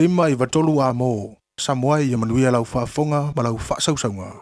593 Amo, Samoa ia manuia lau faafofoga ma lau faasausauga.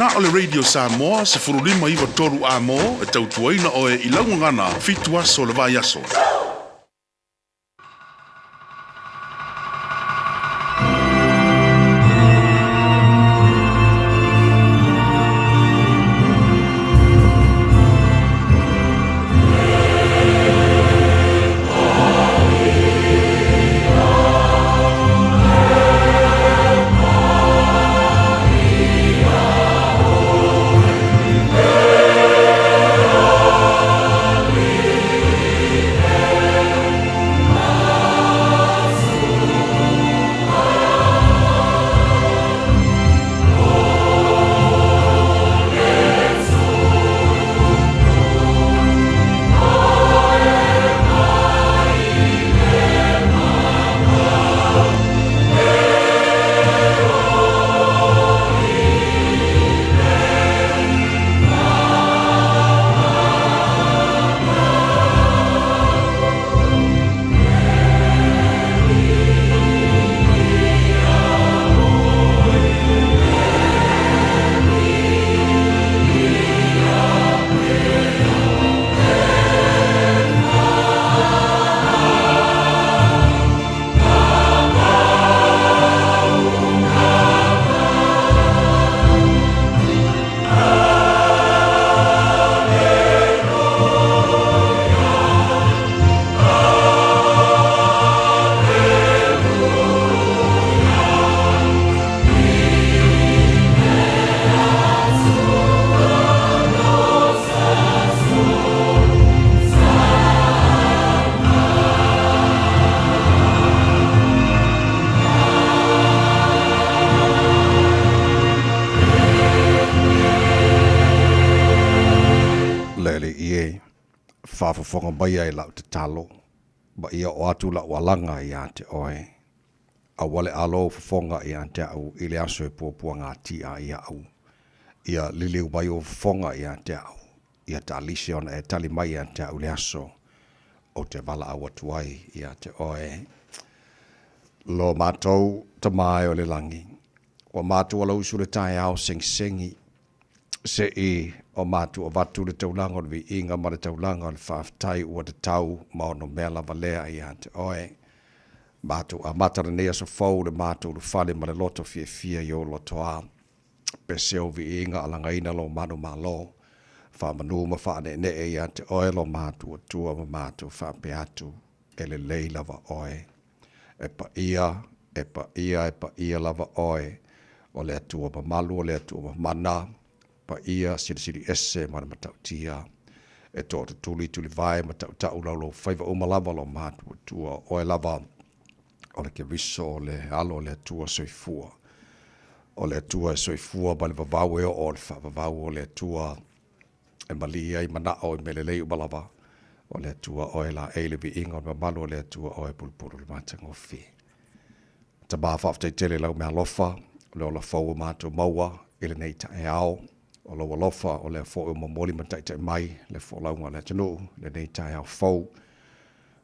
Na o le Radio Samoa 15 93 Amo e tautuaina oe i lau gagana fitu aso o le vaiaso. Le Alii e, faafofoga mai ai lau tatalo, ma ia oo atu lau alaga ia te oe. Aua le alo ou fofoga ia te au i le aso e puapuagatia ai au. Ia liliu mai ou fofoga ia te au, ia taalisi ona e tali mai ia te au i le aso ou te valaau atu ai ia te oe. Lo matou Tama e o le lagi, ua matou alausu le taeao segisegi, se i o matou avatu le taulaga o le viiga ma le taulaga o le faafetai ua tatau ma ono mea lava lea ia te oe. Matou amata lenei aso fou le matou ulufale ma le loto fiafia i ou lotoa. Pese ou viiga alagaina lou manumalo, faamanu ma faaneenee ia te oe lo matou Atua ma matou faapea atu, E lelei lava oe. E paia, e paia, e paia lava oe, o le Atua mamalu, o le Atua mamana, paia silisili ese ma le matautia. E tootutuli tulivae ma tautau laulau faiva uma lava lo matou Atua, o oe lava o le Keriso, o le Alo o le Atua soifua. O le Atua e soifua mai le vavau e oo o le faavavau, o le Atua e malii ai manao i mea lelei uma lava, o le Atua oe laei le viiga o le mamalu o le Atua oe pulupulu le matagofie. Tama faafetai tele i lau meaalofa, o le ola fou ua matou maua i lenei taeao. O lou alofa o lea foi ua momoli ma taitai mai le folauga a le atunuu i lenei taeao fou.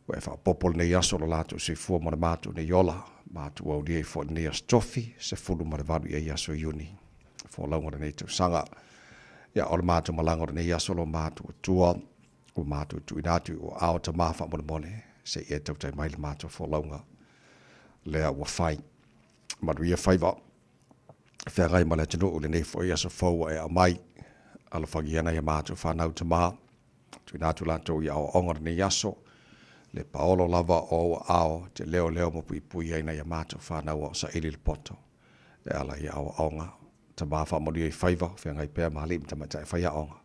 Ua e faaopoopo lenei aso o lo latou soifua ma le matou nei ola. Matou aulia ai foi lenei aso tofi, 18 i ai aso Iuni, folauga o lenei tausaga. Ia, o le matou malaga o lenei aso lo matou Atua, ua matou tuuina atu i ou aao Tama faamolemole, se i e tautai mai le matou folauga lea ua fai. Manuia faiva. Feagai ma le atunuu i lenei foi aso fou ua e aumai. Alofagia nai a matou fanau Tama, Tuuina atu latou i aoaoga o lenei aso, le paolo lava o ou aao te leoleo ma puipui ai nai a matou fanau a o saili le poto e ala i aoaoga. Tama faamanuia i faiva, feagai pea ma alii ma tamaitai faiaoga,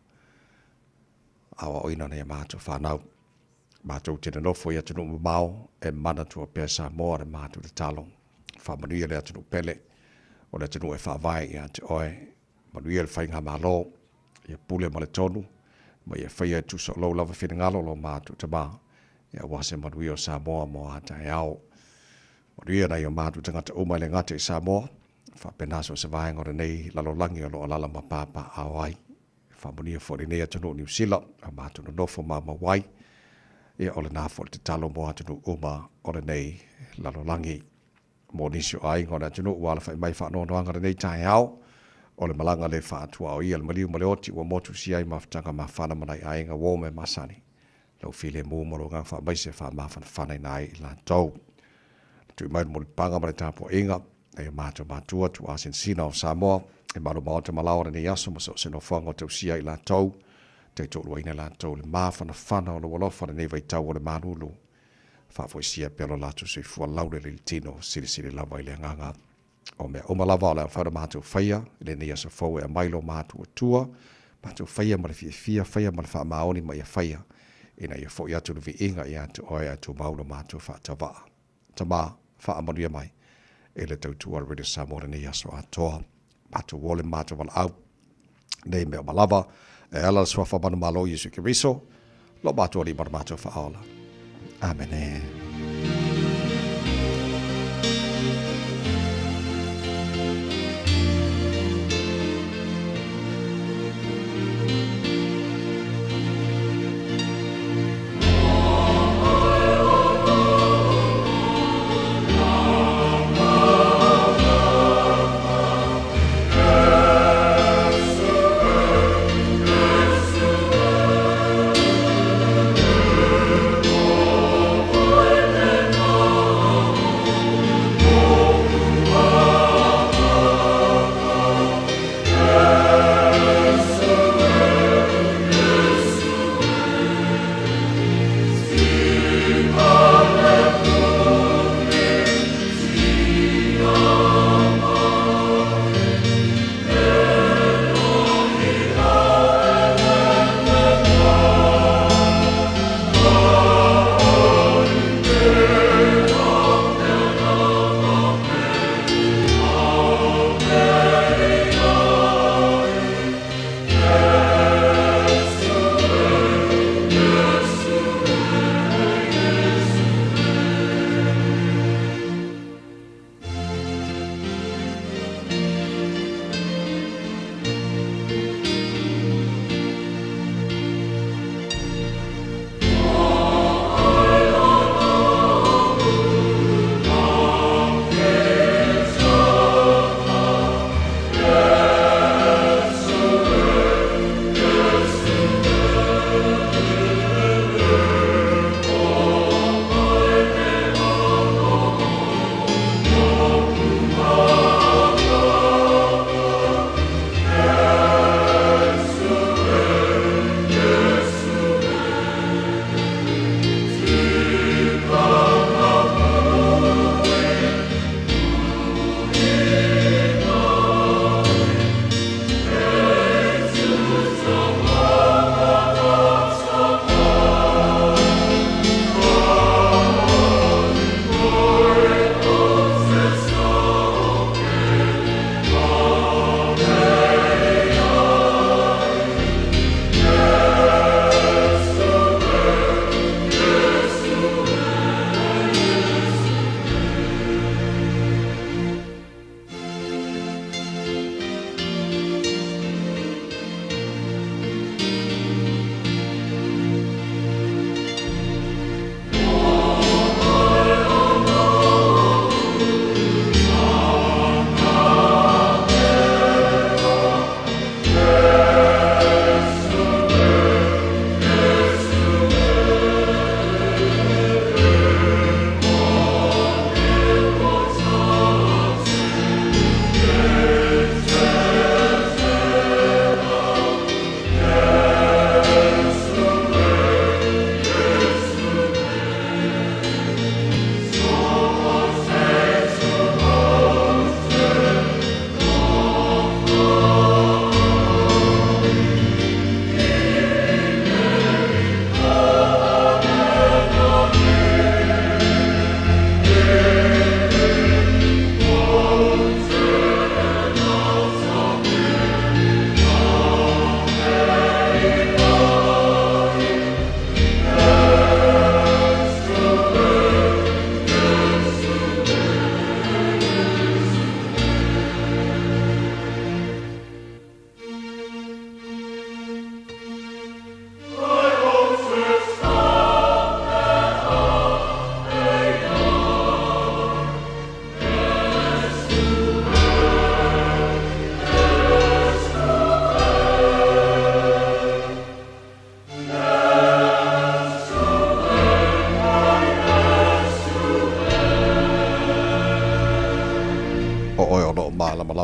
aoaoina nai a matou fanau. Matou te nonofo i atunuu mamao e manatua pea Samoa le matou tatalo. Faamanuia le atunuu pele, o le atunuu e faavae ia te oe. Manuia le faigamalo, ia pule ma le tonu, ma ia faia e tusa o lou lava finagalo lo matou Tama, ia aua se manuia o Samoa mo a taeao. Manuia nai o matou tagata uma e le gata i Samoa, faapena so o se vaega o lenei lalolagi o lo o alaala ma papaaao ai. Faamanuia foi lenei atunuu o Niu Sila, a matou nonofo maumau ai, ia o lena foi le tatalo mo atunuu uma o lenei lalolagi. Mo nisi o aiga o le atunuu ua alafai mai faanoanoaga lenei taeao. O le malaga le faatuaoia le maliu ma le oti ua motusia ai mafutaga mafana ma nai aiga uo ma e masani. Lau filemu ma lou agaga faamaise e faamafanafanaina ai i latou. Le tui mai le mulipaga ma le tapuaiga e o matou matua tuuasinasina o Samoa e malu maota ma lao lenei aso ma so o se nofoaga o tausia ai latou, taitoaluaina i latou le mafanafana o lou alofa lenei vaitau o le malulu. Faafoisia pea lo latou soifua laulele i le tino, silisili lava i le agaga. O mea uma lava o le a mafai ona matou faia i lenei aso fou e aumai lo matou Atua, matou faia ma le fiafia, faia ma le faamaoni ma ia faia, ina ia foi atu le viiga ia te Oe ae tumau lo matou faatavaa. Tama, faamanuia mai i le tautua a le Radio Samoa lenei aso atoa. Matou ole ma matou valaau nei mea uma lava e ala le suafa manumalo Iesu Keriso, lo matou Alii ma lo matou Faaola. Amene.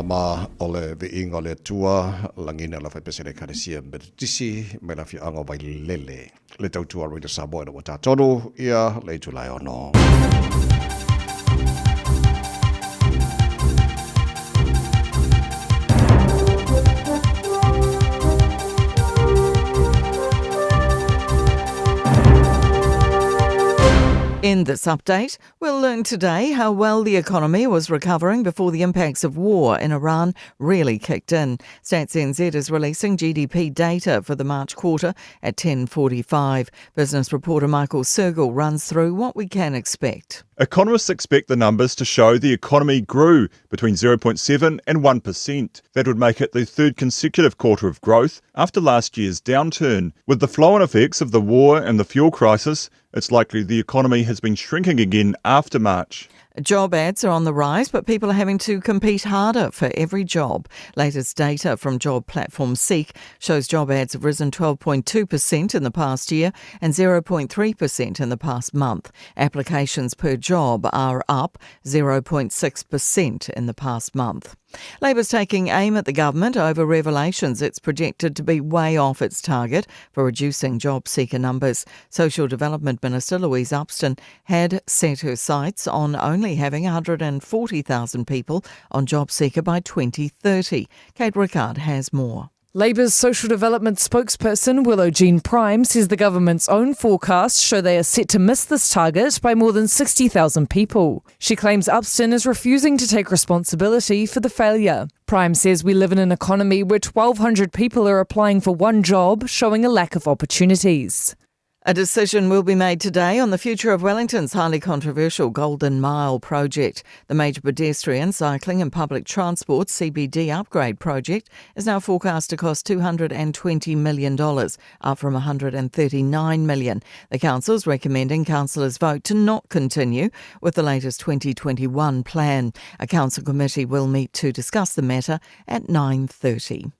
malama o le viiga o le Atua, lagina le faipese le Ekalesia Metotisi mai le afioaga o Vailele, le tautua Radio Samoa ina ua tatonu ia le itula e ono. In this update, we'll learn today how well the economy was recovering before the impacts of war in Iran really kicked in. Stats NZ is releasing GDP data for the March quarter at 10:45. Business reporter Michael Sergel runs through what we can expect. Economists expect the numbers to show the economy grew between 0.7 and 1%. That would make it the third consecutive quarter of growth after last year's downturn. With the flow on effects of the war and the fuel crisis, it's likely the economy has been shrinking again after March. Job ads are on the rise, but people are having to compete harder for every job. Latest data from job platform Seek shows job ads have risen 12.2% in the past year and 0.3% in the past month. Applications per job are up 0.6% in the past month. Labour's taking aim at the government over revelations it's projected to be way off its target for reducing job seeker numbers. Social Development Minister Louise Upston had set her sights on only having 140,000 people on JobSeeker by 2030. Kate Rickard has more. Labour's social development spokesperson Willow Jean Prime says the government's own forecasts show they are set to miss this target by more than 60,000 people. She claims Upston is refusing to take responsibility for the failure. Prime says we live in an economy where 1,200 people are applying for one job, showing a lack of opportunities. A decision will be made today on the future of Wellington's highly controversial Golden Mile project. The major pedestrian, cycling and public transport CBD upgrade project is now forecast to cost $220 million, up from $139 million. The council's recommending councillors vote to not continue with the latest 2021 plan. A council committee will meet to discuss the matter at 9:30.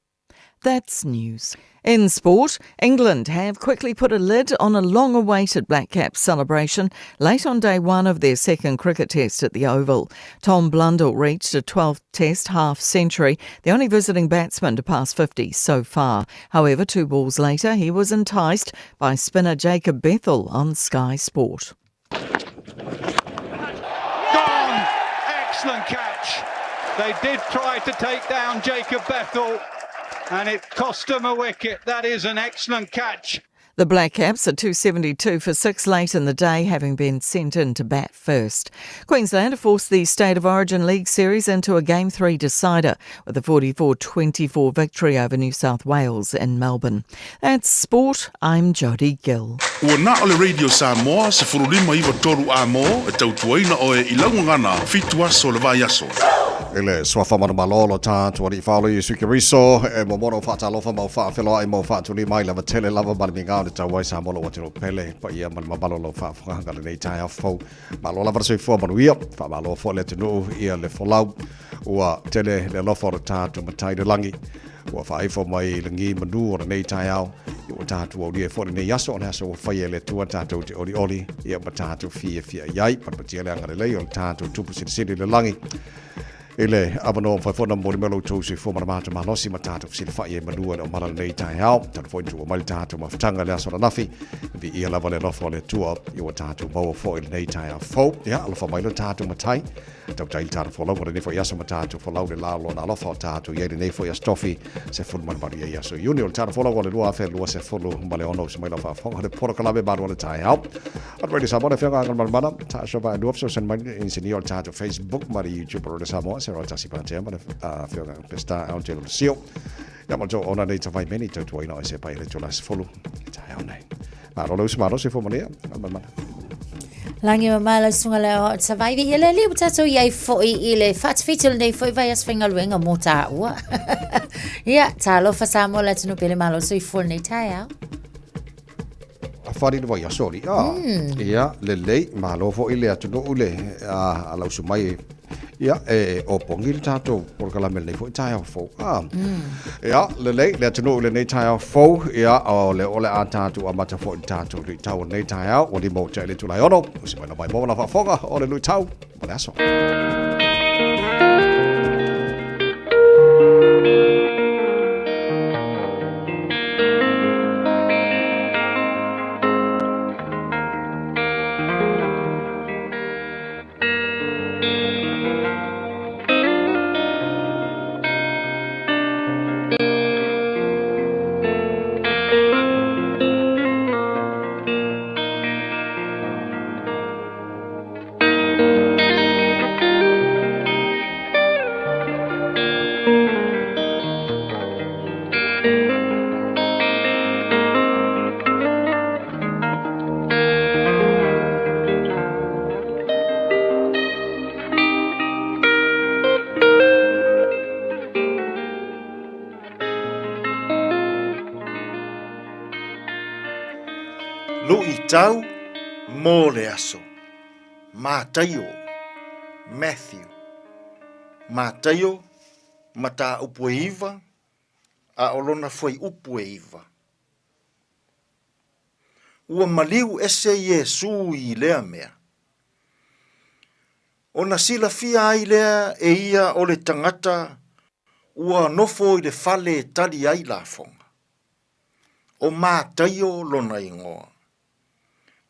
That's news. In sport, England have quickly put a lid on a long awaited Black Caps celebration late on day one of their second cricket test at the Oval. Tom Blundell reached a 12th test half century, the only visiting batsman to pass 50 so far. However, two balls later, he was enticed by spinner Jacob Bethell on Sky Sport. Gone! Excellent catch. They did try to take down Jacob Bethell, and it cost them a wicket. That is an excellent catch. The Black Caps are 272 for six late in the day, having been sent in to bat first. Queensland forced the State of Origin League Series into a Game 3 decider with a 44-24 victory over New South Wales in Melbourne. That's sport. I'm Jodie Gill. Ua na o le Radio Samoa 1593 A-mo e tautuaina oe i lau gagana fitu aso o le vaiaso. I le suafa manumalo o lo tatou Alii Faaolo Iesu Keriso, e momona o faatalofa ma o faafeloaʻi ma o faatuli mai lava tele lava ma le migao i le tau ai Samoa lou atunuu pele, paia ma le mamalu o lau faafofogaaga i lenei taeao fou. Malo lava le soifua manuia, faamalo foi le atunuu ia le folau. Ua tele le alofa o le tatou Matai i le lagi. Ua faaifo mai i lagi manu o lenei taeao, ia ua tatou aulia ai foi lenei aso, o le aso ua faia e le Atua tatou te olioli, ia ma tatou fiafia i ai. Patepatia le agalelei o le tatou Tupu Silisili i le lagi. I le avanoa mafai foi ona momoli mai lo outou soifua ma le matou malosi ma tatou fesilafai ai manu e le o mala lenei taeao. Talu foi ona tuua mai le tatou mafutaga i le aso ananafi, viia lava le alofa o le Atua ia ua tatou maua foi i lenei taeao fou. Ia, alofa mai lo tatou Matai. Tautai le tatou folauga lenei foi aso ma tatou folau le la o lona alofa o tatou i ai lenei foi aso tofi 18 i aso Iuni o le tatou folauga o le 2026 uso mai lau faafofoga le polokalame malu o le taeao. O le Radio Samoa le afioga Agalemanamana ta aso vae lua fesoasoani mai le inisinia o le tatou Facebook ma le YouTube o Radio Samoa se roa tasi patea ma le afioga Pestar Aotearoa Sio. Ia ma le tou ona nei tawai meni tautuaina o se pai le tula sefulu i taeao nei. Malo le uso malo se fua manuia. Agalemanamana. Lagi ma lau susuga le o Savaivi. Ia le alii ua tatou i ai foi i le faatafiti o lenei foi vaiaso faigaluega mo tāua. Ia, talofa Samoa le atunuu pele malo soifua lenei taeao. Afari le vaiaso alii. Ah, Ia, lelei, malo foi le atunuu le a lausu mai ia e opogi le tatou polokalame lenei foi taeao fou. Ah. Ia, lelei, le atunuu i lenei taeao fou, ia, o le o le a tatou amata foi le tatou luitau o lenei taeao, ua lima o tea i le itula e ono, usi mai na mai mo la faafofoga o le luitau mo le aso. Luʻitau mo le aso. Mataio, Matthew. Mataio, mataupu e iva, a o lona fuaiupu e iva. Ua maliu ese Iesū i lea mea. Ona silafia ai lea e ia o le tagata ua nofo i le fale e tali ai lafoga. O Mataio lona igoa.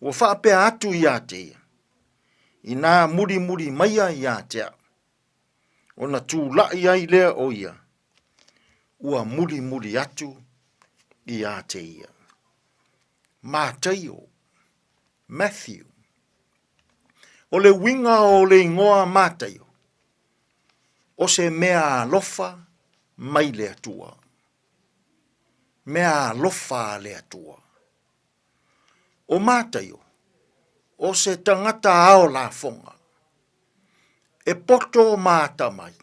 Ua faapea atu ia te ia, Inā mulimuli maia ia te au. Ona tulaʻi ai lea o ia, ua mulimuli atu ia te ia. Mataio, Matthew. O le uiga o le igoa Mataio, o se mea alofa mai le Atua. Mea alofa a le Atua. O Mataio, o se tagata ao lafoga, e poto ma atamai.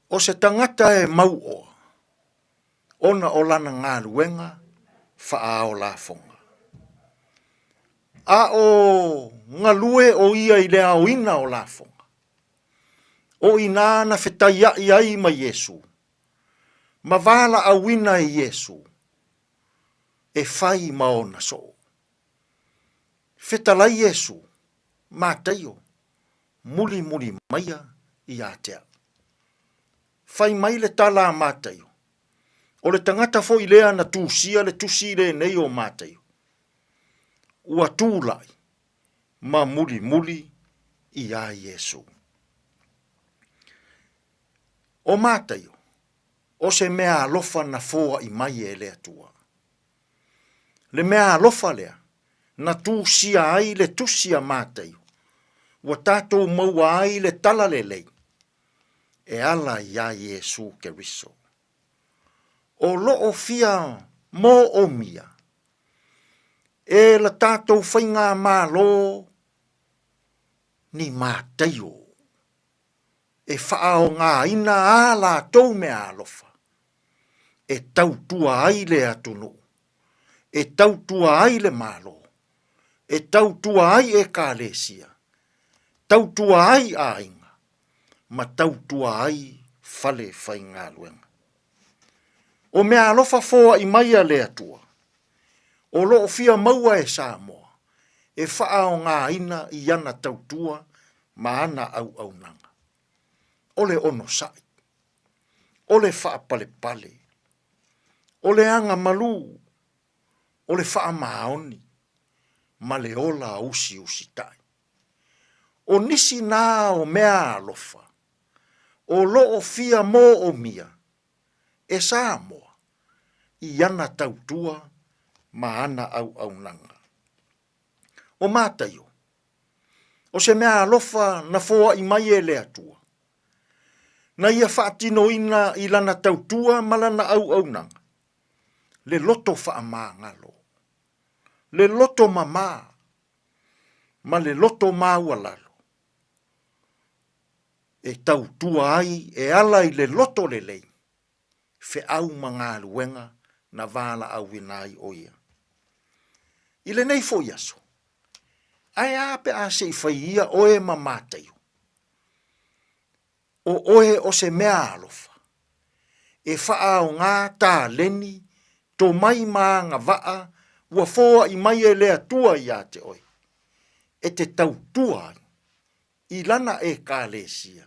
O se tagata e mauoa, ona o lana galuega faaao lafoga. A o galue o ia i le aoina o lafoga, o inā na fetaiaʻi ai ma Iesū, ma valaauina e Iesū e fai ma ona soo. Fetalai Iesū, Mataio, mulimuli maia ia te au. Fai mai le tala a Mataio, O le tagata foi lea na tusia le tusi lenei o Mataio, ua tulai ma mulimuli iā Iesū. O Mataio, o se mea alofa na foaʻi mai e le Atua. Le mea alofa lea na tusia ai le tusi a Mataio, ua tatou maua ai le talalelei e ala iā Iesū Keriso. O loo fia moomia e la tatou faigamalo ni Mataio e faaaogaina a latou meaalofa e tautua ai le atunuu, e tautua ai le Malo, e tautua ai Ekalesia, tautua ai aiga, ma tautua ai fale faigaluega. O meaalofa foai mai a le Atua, o lo o fia maua e Samoa e faaaogaina i ana tautua ma ana auaunaga. O le onosai, o le faapalepale, o le aga malū, o le faamaoni ma le ola usiusitai. O nisi nā o mea alofa o lo o fia moomia e Samoa i ana tautua ma ana auaunaga. O Mataio, o se mea alofa na foai mai e le Atua, na ia faatinoina i lana tautua ma lana auaunaga, le loto faamagalo, le loto mamā, ma le loto maualalo, e tautua ai e ala i le loto lelei, feau ma galuega na valaauina ai ʻo ia. I lenei foi aso, ae a pe a se i fai ia ʻoe ma Mataio? O ʻoe o se mea alofa, e faaaogā taleni tomai ma agavaa ua foaʻi mai e le Atua iā te ʻoe, e te tautua ai i lana Ekalesia,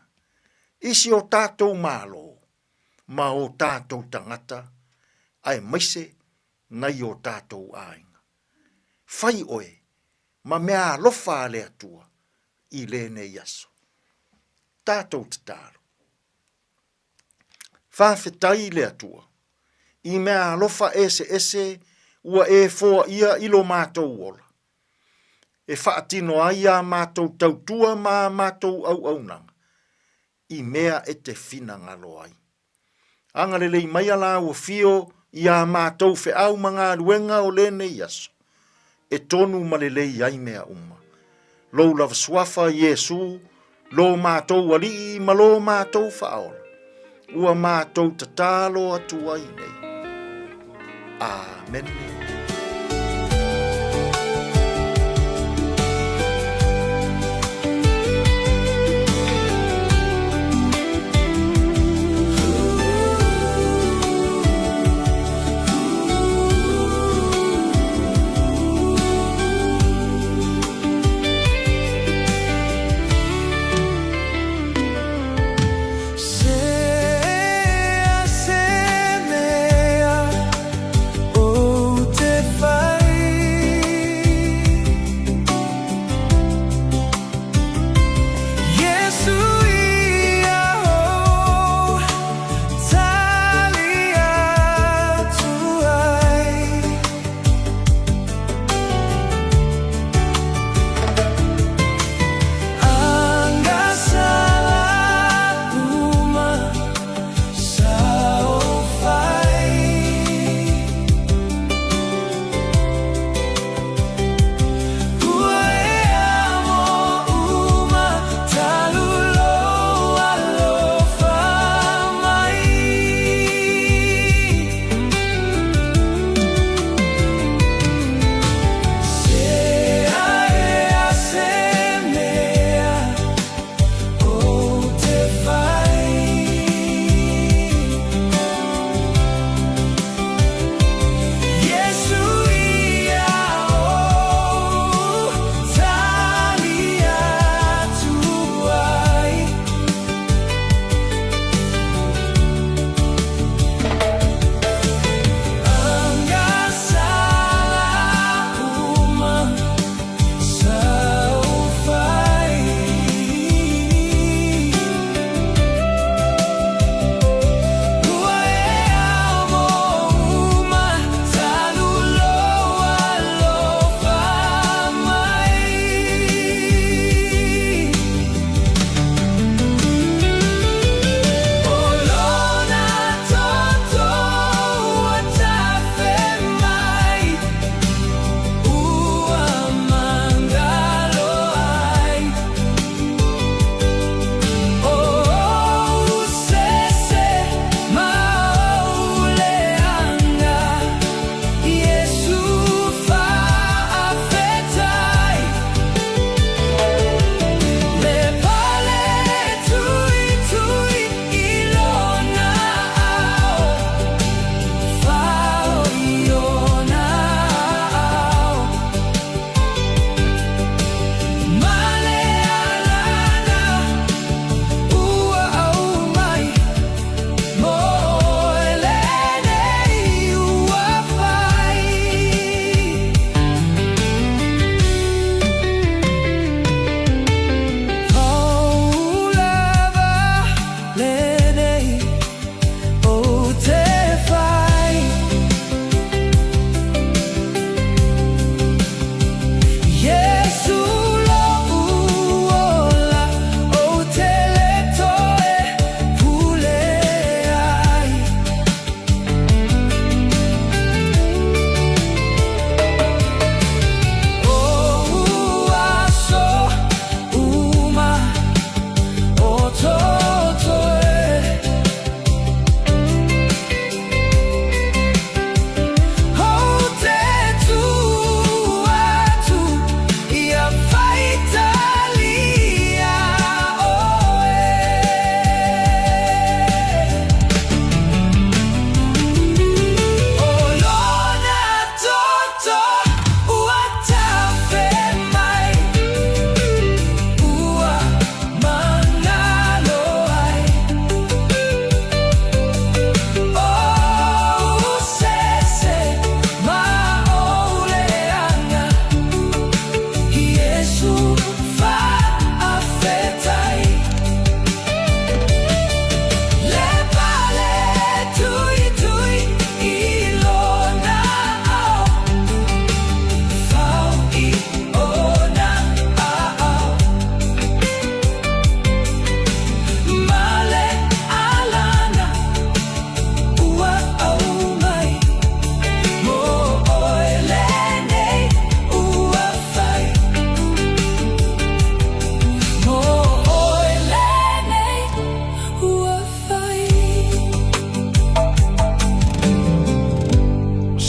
i si o tātou Malo ma o tātou tagata, aemaise nai o tātou aiga. Fai ʻoe ma mea alofa a le Atua i lenei aso. Tātou tatalo. Faafetai i le Atua i mea alofa eseese ua e foaia i lo mātou ola, e faatino ai ā mātou tautua ma ā mātou auaunaga i mea e te finagalo ai. Agalelei mai a lāua fio i ā mātou feau ma galuega o lenei aso, e tonu ma lelei ai mea uma. Lou lava suafa, Iesū, lō mātou Alii ma lō mātou Faaola, ua mātou tatalo atu ai nei. Āmene.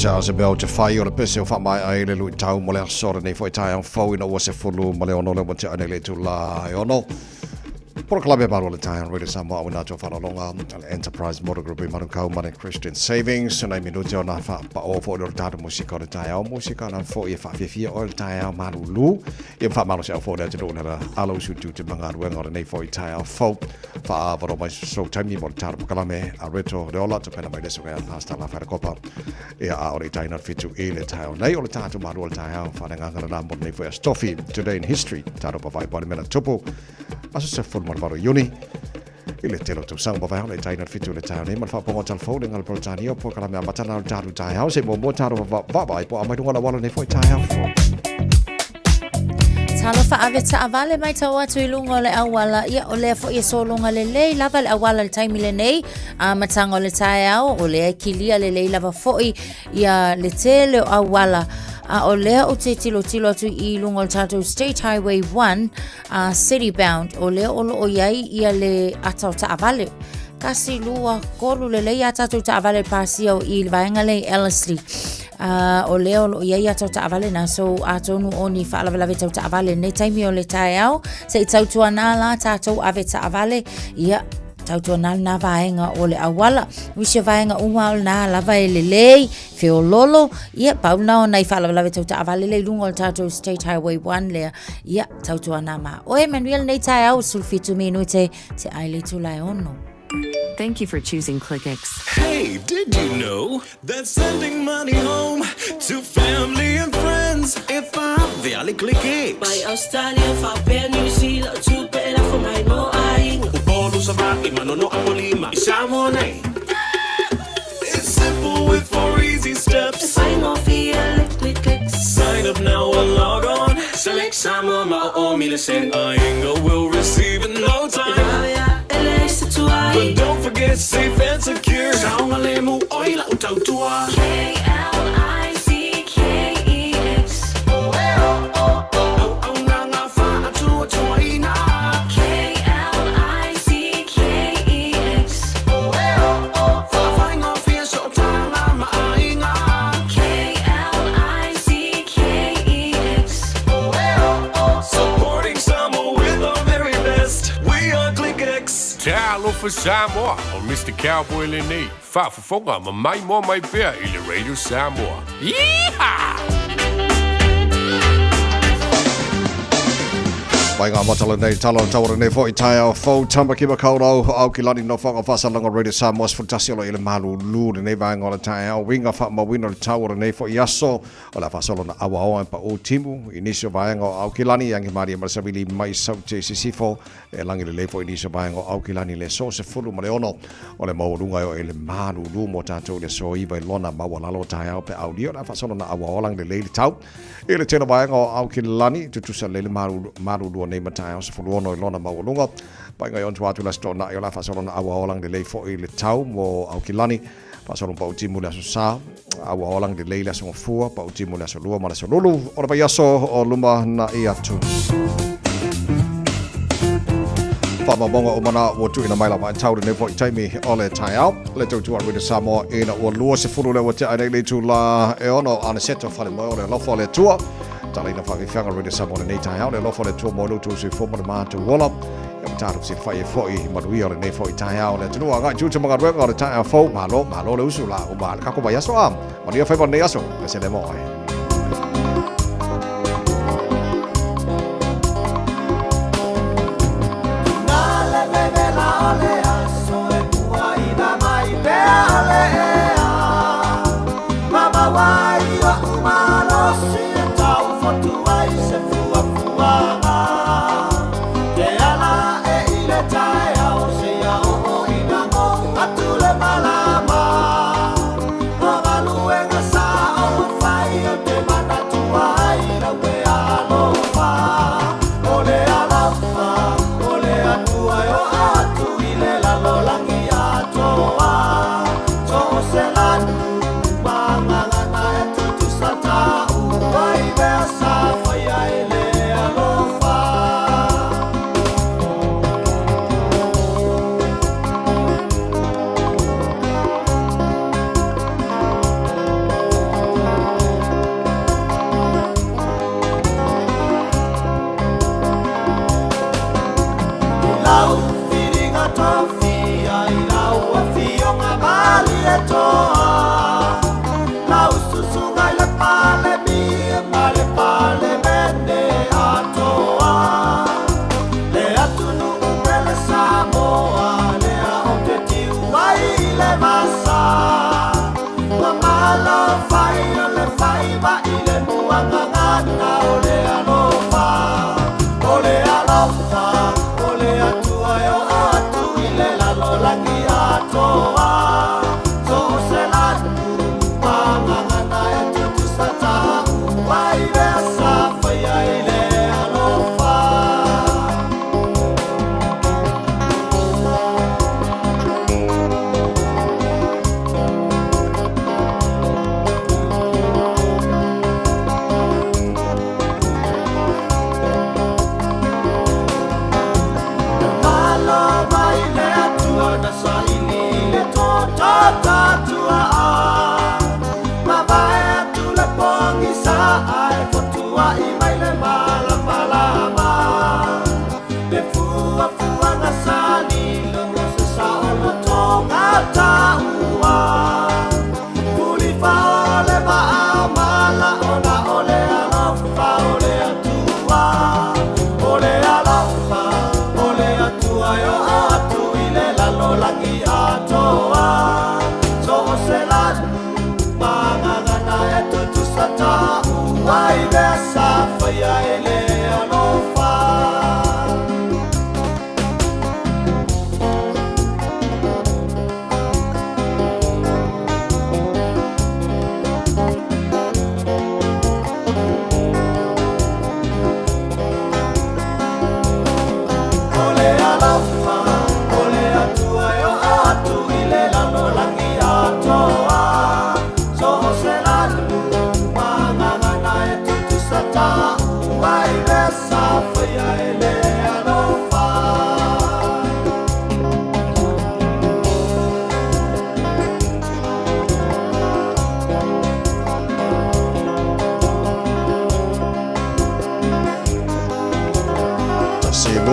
Se a se mea ou te whai o le pese o whaamaea ai le luitau mo le aso lenei foi taeao fou ina ua 16 le ua tea nei le itula e ono. Polokalame malu o le taeao Radio Samoa auina atu faaaloaloga a le Enterprise Motor Group i Manukau ma le Christian Savings. Nai minute ona faapao foi o le tatou musika o le taeao. Musika na foi e faafiafia oe le taeao malulu. Ia ma faamalosiau foi le atunuu i le ala usu tiute ma galuega o lenei foi taeao fou. Faaavanoa mai sou taimi mo le tatou polokalame a Reto Leola tapena mai le susuga ia Pastor Lafaele Kopa. Ia a o le itaina o le 7 i le taeao nei o le tatou malu o le taeao faaleagaga lena mo lenei foi aso tofi. Today in History, tatou pavai po le mea na tupu aso 18 Iuni i le tele o tausaga mavae o le itaina o le 7 i le taeao nei ma le faapoga o Talafou le gala Peretania o polokalame amata na o le tatou taeao se muamua tatou vaavaai po o a mai luga o le auala lenei foi taeao fou. Talofa ave taavale mai tau atu i luga o le auala. Ia, o lea foi e sologa lelei lava le auala i le taimi lenei. Amataga o le taeao, o lea e kilia lelei lava foi ia le tele o auala. A o lea ou te tilotilo atu i luga o le tatou State Highway 1, City Bound, o lea o loo i ai ia le ata o taavale. Kasi, lua, tolu lelei a tatou taavale pasia o i le vaega lea i Ellerslie. O lea o loo i ai ata o taavale na, so atonu o ni faalavelave tau taavale nei taimi o le taeao, se i tautuana la tatou ave taavale, ia, tautuana lena vaega o le auala. Nisi o vaega uma o lena lava e lelei, feololo, ia, pau lena o nai faalavelave tau taavale lea i luga o le tatou State Highway 1 lea, ia, tautuana ma oe, manuia lenei taeao, 17 minute te ai le itula e ono. Thank you for choosing Clickex. Hey, did you know that sending money home to family and friends e vave a le Clickex? Mai Australia, faapea New Zealand, o tupe e lafo mai mo aiga. Upolu, Savaii, Manono, Apolima, i Samoa nei. It's simple with four easy steps. E faigofie le Clickex. Sign up now or log on. Select Samoa ma o o mile sen. Aiga will receive in no time. E vave a e leai se tuai. But don't forget safe and secure. Saogalemu oi lau tautua. K-L-I-C-K-E-X. Auaunaga faatuatuaina. K-L-I-C-K-E-X. Faafaigofie sootaga ma aiga. K-L-I-C-K-E-X. Supporting Samoa with our very best. We are Clickex. Talofa Samoa, o Mister Cowboy lenei, faafofoga ma maimoa mai pea i le Radio Samoa. Yeehaw! Mai ngā matala nei, tala o tauara nei foi taeao fou, Tamaki Makaurau, Aukilani no whanga whasalanga Radio Samoa, sefulutasi olo i le malulu lenei vaega o le taeao, winga whaamauina o le tauara nei foi aso, O le a faasolo na auaoa e paʻū timu i nisi o vaega o Aukilani, e agimalie ma le savili mai Saute i Sisifo, e lagi lelei foi i nisi o vaega o Aukilani i le aso 16 o le maualuga e oo i le malūlū mo tatou i le aso 9 i lona maualalo o taeao pe aulia. O le a faasolo na auaoa lagi lelei le tau i le tele o vaega o Aukilani, tutusa lelei le malūlū o nei ma taeao 16 i lona maualuga. Paʻiga i ona tua atu i le Aso Toonai, o le a faasolo na auaoa lagi lelei foi le tau mo Aukilani. Faasolo pau timu le aso sa, a ua ola lelei le aso gafua, pau timu le aso lua ma le aso lulu o le vaiaso o luma na i atu. Faamaumauga uma na ua tuuina mai lava e tau lenei foi taimi o le taeao. Le tautua Radio Samoa ina ua 20 le ua tea nei le itula e ono Aniseto Falemoe o le alofa o le Atua. Talaina faafiafiaga Radio Samoa lenei taeao le alofa o le Atua mo lo outou soifua ma le matou ola. Ia ua tatou fesilafai ai foi i manuia o lenei foi taeao le atunuu agai tiute ma galuega o le taeao fou. Malo, malo le usu la uma le kako vaiaso a. Manuia faiva o lenei aso. Le sele mo oe.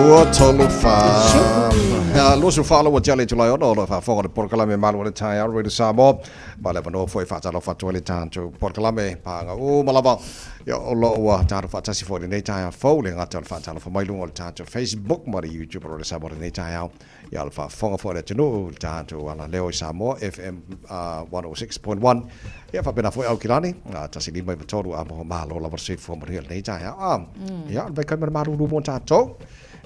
Lua, tolu, fa. 24 la ua tea le itula e ono, o lo o faafofoga i le polokalame Malu o le Taeao, Radio Samoa. Ma le avanoa foi e faatalofa atu ai le tatou polokalame paaga uma lava. Ia, o lo o ua tatou faatasi foi i lenei taeao fou, le gata o le faatalofa mai luga o le tatou Facebook ma le YouTube o Radio Samoa i lenei taeao. Ia, o le faafofoga foi a le atunuu i le tatou alaleo i Samoa, FM 106.1. Ia, faapena foi Aukilani, 153 a malo lava le soifua manuia i lenei taeao. Ah, ia, o le vaitaimi o le malulu mo tatou.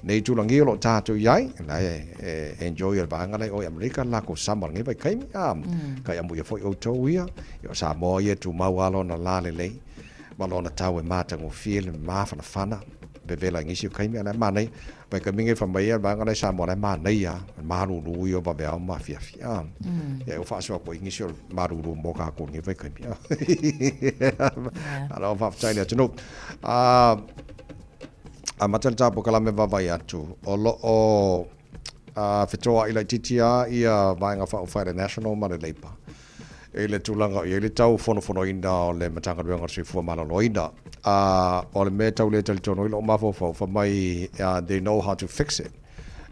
Nei itulagi o lo o tatou i ai, la e enjoy e le vaega la i o i Amerika le lakou summer i lenei vaitaimi, a kai amuia foi outou ia, ia o Samoa ia e tumau lava lona la lelei ma lona tau e matagofie le mafanafana vevela i nisi o taimi, a o la e manaia. Vaitaimi nei fai mai le vaega la i Samoa la e manaia lava, malulu ia o vaveao ma afiafi, a. Ia e faasoa atu ai nisi o le malulu mo tatou i lenei vaitaimi, a. Malo faafetai i le atunuu. Amata le ta polokalame vaavaai atu, o lo o fetoai laitiiti lava ia Vaega Faaupufai a le National ma le Labour i le tulaga o i ai le tau fonofonoina o le Matagaluega o le Soifua Maloloina. O le mea e tau le talitonu ai lou mafaufau, fai mai they know how to fix it.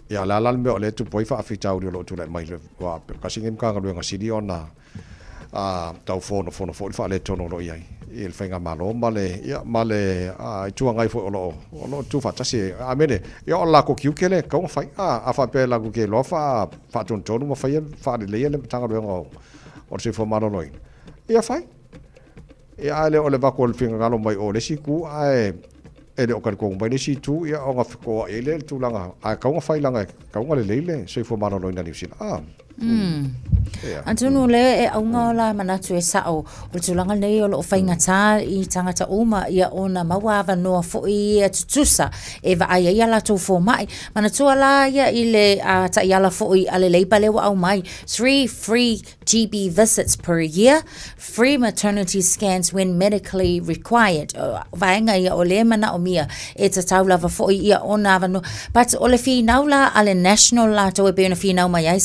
Ia o le a la le mea o lea e tupu ai faafitauli o lo o tulai mai, aua tasi lenei Matagaluega sili ona tau fonofono foi le faaletonu o lo o i ai i le faigamalo ma le, ia, ma le Itu Agai foi o lo o, o lo o tuufaatasi. Amene. Ia, o le latou tiute lea e tatau ona fai. A, a faapea latou te iloa faa, faatonutonu ma faia, faaleleia le Matagaluega o, o le Soifua Maloloina, ia fai. Ia, ae le o le avatu o le finagalo mai o le isi itu, ae e le o talitonu mai le isi itu, ia ona fetoai ai lea i le tulaga, ae tatau ona fai leaga e tatau ona lelei le soifua maloloina o Niu Sila. Ah. Yeah. Atonu o lea e auga o la manatu e sa'o o le tulaga lenei o loo faigatā i tagata uma ia ona maua avanoa foi ia tutusa e vaai ai a latou foma'i. Manatua la ia i le taiala foi a le Labour lea ua aumai, 3 free GP visits per year, free maternity scans when medically required. O vaega ia o lea e manaomia e tatau lava foi ia ona avanoa. But o le finau la a le National latou e pei ona finau mai ai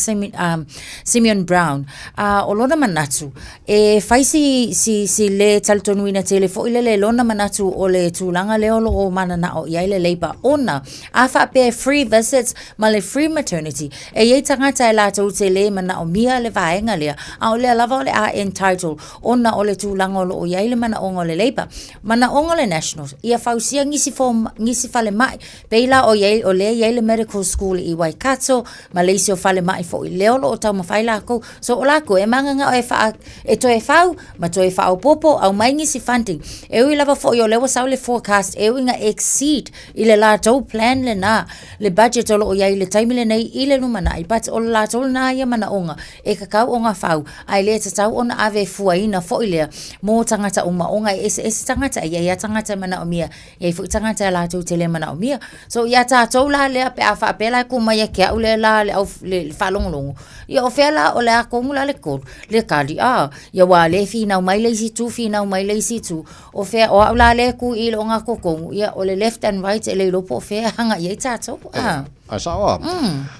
Simeon Brown, o lona manatu, e fai si, si, si le talitonuina tele foi lele lona manatu o le tulaga lea o lo o mananao i ai le Labour ona a faapea e free visits ma le free maternity, e i ai tagata e latou te le manaomia le vaega lea, a o lea lava o le a entitle ona o le tulaga o lo o i ai le manaoga o le Labour. Manaoga o le Nationals, ia fausia nisi fo, nisi falemai, pei la o i ai, o lea e i ai le medical school i Waikato, ma le isi o falemai foi lea o lo o taumafai lakou. So o lakou e mananao e faa, e toe fau ma toe faaopoopo, aumai nisi funding. E ui lava foi o lea ua sau le forecast e ui ina exceed i le latou plan lena, le budget o lo o i ai i le taimi lenei i le lumanai, but o le latou lena ia manaoga e tatau ona fau, ae le tatau ona ave fuaina foi lea mo tagata uma, ona e eseese tagata, e i ai lava tagata e manaomia, e i ai foi tagata e latou te le manaomia. So ia tatou la lea pe a faapea la e kū mai ia te au lea la le au le faalogologo, ia o fea la o le a tonu la le tolu, le tali, a, ia aua o lea e finau mai le isi itu, finau mai le isi itu, O fea, o au la lea e kū i le ogatotonu, ia, o le left and right e le iloa po o fea e agai ai tatou. Ah. Ae sao a?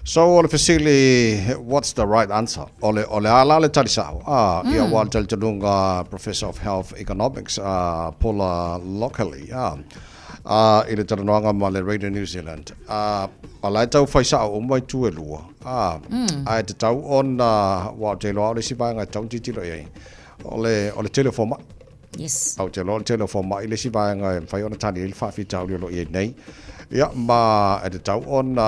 So o le fesili, what's the right answer? O le, o le a la le tali sao? Ah, ia aua le talitonuga Professor of Health Economics a Paula Lockerly, ah, ah, i le talanoaga ma le Radio New Zealand, ah, o la e tau fai sao uma itu e lua, ah, ae tatau ona, aua ou te iloa o le isi vaega e tatau ona tilotilo i ai, o le, o le tele o fomai. Yes. Ou te iloa o le tele o fomai le isi vaega e mafai ona tali ai le faafitauli o lo o i ai nei. Ia, ma e tatau ona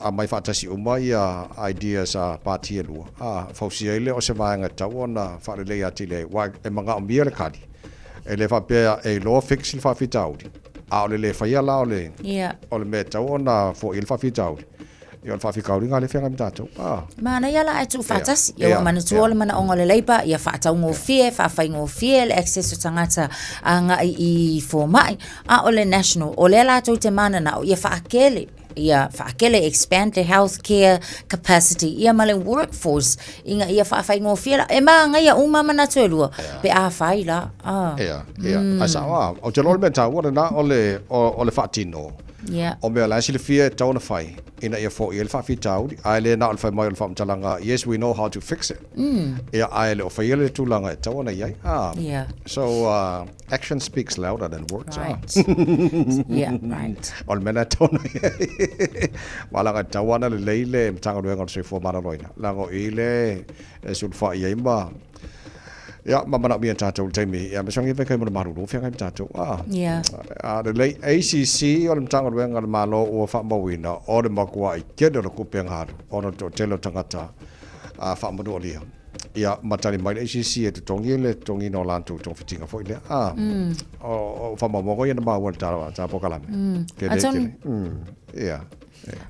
aumai faatasi uma ia ideas a pati e lua, a, fausia ai lea o se vaega e tatau ona faaleleia atili ai, aua e manaomia le kali. E le faapea e iloa fix le faafitauli, a o le le faia la o le, o le mea e tatau ona foia le faafitauli, ia o le faafitauli lena lea e feagai ma tatou. A. Manaia la ae tuufaatasi. Ia ua manatua le manaoga o le Labour ia faataugofie, faafaigofie le access o tagata agai i fomai, a o le National, o lea latou te mananao ia faakele, ia faakele, expand the health care capacity, ia ma le workforce ina ia faafaigofie la. E manaia uma manatu e lua pe a fai la. A. Ia, ia. Ae sao lava. Ou te iloa o le mea taua lena o le, o le faatino. Ia. O mea la e silafia e tatau ona fai ina ia foia ai le faafitauli, ae le na o le fai mai o le faamatalaga, yes we know how to fix it. Ia, ae le o faia le tulaga e tatau ona i ai. Ah. Ia. So, action speaks louder than words. Right. Yeah, right. O le mea lena e tatau ona i ai. Aua leaga e tatau lava ona lelei le Matagaluega o le Soifua Maloloina, leaga o i le e sulufai ai ma Ia, ma manaomia e tatou i le taimi, ia, aemaise lava vaitaimi o le malulu o feagai ma tatou. A, Ia. a lelei. ACC o le Matagaluega a le Malo ua faamauina o le matuai tele o le tupe na alu ona o le toatele o tagata a faamanualia. Ia, ma tali mai le ACC e totogi le totogiina o latou togafitiga foi lea. A, o faamaumauga ia na maua i le tala ta polokalame. Tele tele. Ia.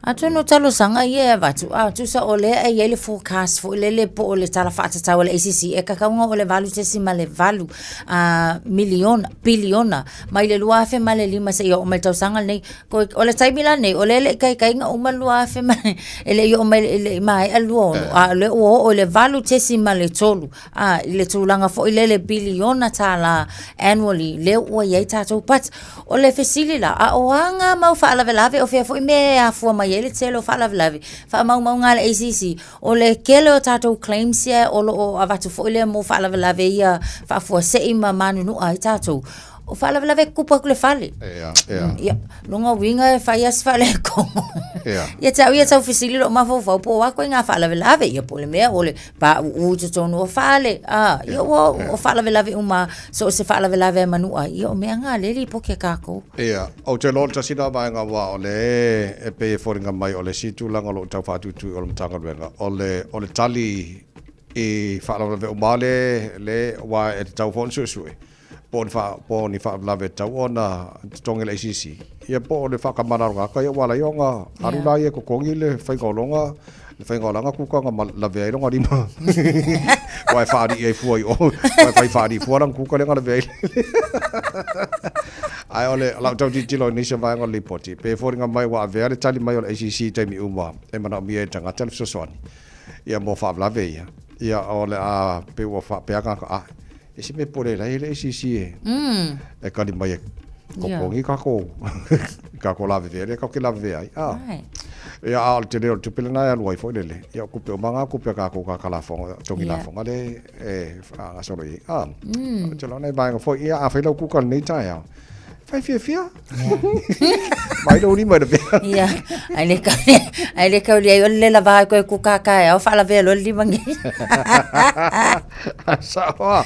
Atonu o talosaga ia e avatu, a tusa o lea e i ai le forecast foi lele po o le tala faatatau a le ACC e kakauga o le 8.8 a miliona, piliona mai le 2005 seia oo mai le tausaga lenei. Ko, o le taimi la lenei, o lea e le i taitaiga uma le 2000 ma le, e le i oo mai, e le i maea le 26, a o lea ua oo i le 8.3 a i le tulaga foi lele piliona tālā annually lea ua i ai tatou. But O le fesili la, a o a ngā mau faalavelave, o fea foi mea e afua mai ai le tele o faalavelave, faamaumauga a le ACC, o le tele o tatou claims ia o lo o avatu foi lea mo faalavelave ia faafuasei ma manunua ai tatou, o faalavelave e tutupu atu i le fale. Ia, ia. Ia, lona uiga e fai lava si faaletonu. Ia. Ia te au ia tau fesili lou mafaufau po o a ituaiga faalavelave, ia po o le mea o le pauu i totonu o fale, a, ia ua o faalavelave uma, so o se faalavelave a manua, ia o mea na lea e lipoti e kākou. Ia, ou te iloa o le tasi lena vaega aua o lea e pei e foliga mai o le isi tulaga o lo o tau faatuitui o le Matagaluega, o le, o le tali i faalavelave uma lea, lea, aua e tatau foi ona suesue po o ni faa, po o ni faalavelave e tatau ona totogi e le ACC, ia po o le faakamala o le tagata, ia ua ala ai ona alu la ia e totogi le faiga o lona, le faiga o lana kuka na lavea ai lona lima. Aua e faalii ai fua i o, aua e fai faalii fua lana kuka lea na lavea ai. Ae o le lau tau tilotilo i nisi o vaega o le lipoti, pei e foliga mai ua avea le tali mai o le ACC i taimi uma e manaomia e le tagata le fesoasoani ia mo faalavelave ia. Ia o le a pei ua faapea tagata, ah, E se mea pole la e le ACC e. E kali mai e totogi kākou kākou lavevea lea kākou te lavevea ai. Ah. Right. Ia a o le tele o le tupe lena e alu ai foi lele. Ia o tupe uma ngā tupe a kākou kā ka lafoga, togi lafoga le e whaagasolo i ai. Ah. O te lona e vaenga foi, ia a whai lau kuka lenei taeao. Whai fiafia. Mai lou lima i le pea. Ia, ai le kau, ai le kau ai o le lava ai koe kuka ka e au whaalavea loa le lima nei. Saoa.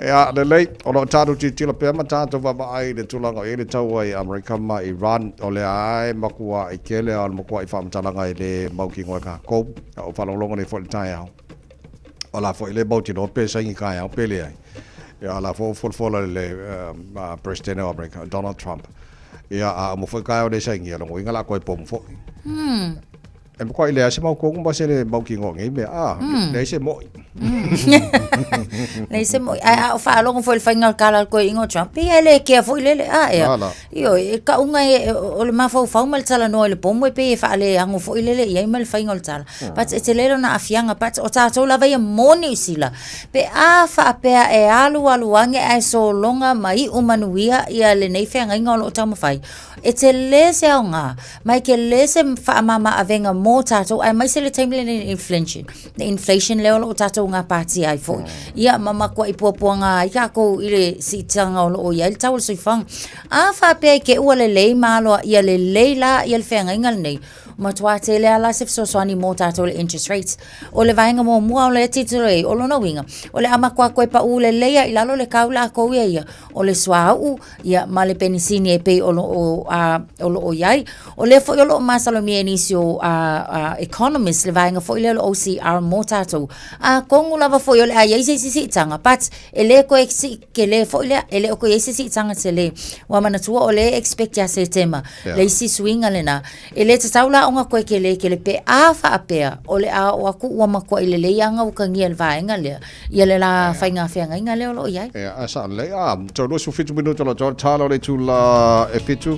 Ia, lelei, o loo tatou tilotilo pea ma tatou vaavaai i le tulaga o i ai le taua i Amerika ma Iran, o lea lava e makuaʻi tele, a o le makuaʻi faamatalaga e le mautinoa e kākou. A ua faalogologo nei foi i le taeao, o la foi e le mautinoa pe saini taeao pe leai. Ia, a o la foi ua folafola e le Peresetene o Amerika, Donald Trump. Ia, a uma foi taeao e le sainia, lona uiga o le a toe pomu foi. E makuaʻi leai se mau tonu ma se le mautinoa o nei mea, a, leai se moʻi. Leai se moʻi. Ae a o faalogo foi i le faiga o le tala a le toeaina o Trump, ia e le kea foi lele, a ea. Ala. Ioe, e kauga e, o le mafaufau ma le talanoa i le pomu e pei e faaleano foi lele i ai ma le faiga o le tala. But e tele lona aafiaga, but o tatou lava ia mo Niu Sila, pe a faapea e alualu ane ae sologa ma iu manuia ia lenei feagaiga o lo o taumafai, E tele se aoga, ma e tele se faamama-avega mo tatou, aemaise le taimi lenei i le inflation, le inflation lea o lo o tatou gapatia ai foi. Ia, ma matuai puapuaga ai tatou i le siitaga o lo o i ai le tau o le soifuaga. A faapea i te i ua lelei ma aloaia lelei la ia le feagaiga lenei, Matuā tele lava la se fesoasoani mo tatou le interest rates. O le vaega muamua o lea tilotilo i ai, o lona uiga, o le a matua toe pau lelei lava i lalo le tau latou ia ia, o le suauu ia ma le penisini e pei o lo o a o lo o i ai. O lea foi o lo o masalomia e nisi o a a economists le vaega foi lea o le OCR mo tatou, atonu lava foi o le a i ai se isi siitaga but e le toe sii tele foi lea, e le o toe i ai se siitaga tele. Ua manatua o lea e expect ia Setema le isi suiga lena. E le tatau la ona toe tele tele pe a faapea o le a oo atu ua matuai lelei lava ona utagia e le vaega lea ia le la faiga feagaiga lea o lo o i ai. Ia, ae sao lelei. A, toe 27 minute o lo o toa le tala o le itula e 7.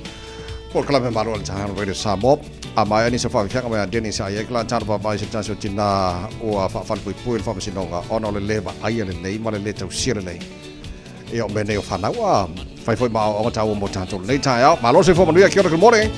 Polokalame malo a le taeao Radio Samoa. A maea nisi o faafiafiaga mai a Dennis a i ai ka la tala vaavaai se tasi o tinā ua faafalepuipui i le faamasinoga ona o le le vaaia lelei ma le le tausia lelei ia o mea nei o fanau a fai foi ma aoaoga taua mo tatou lenei taeao. Malo le soifua manuia. Kia ora, good morning.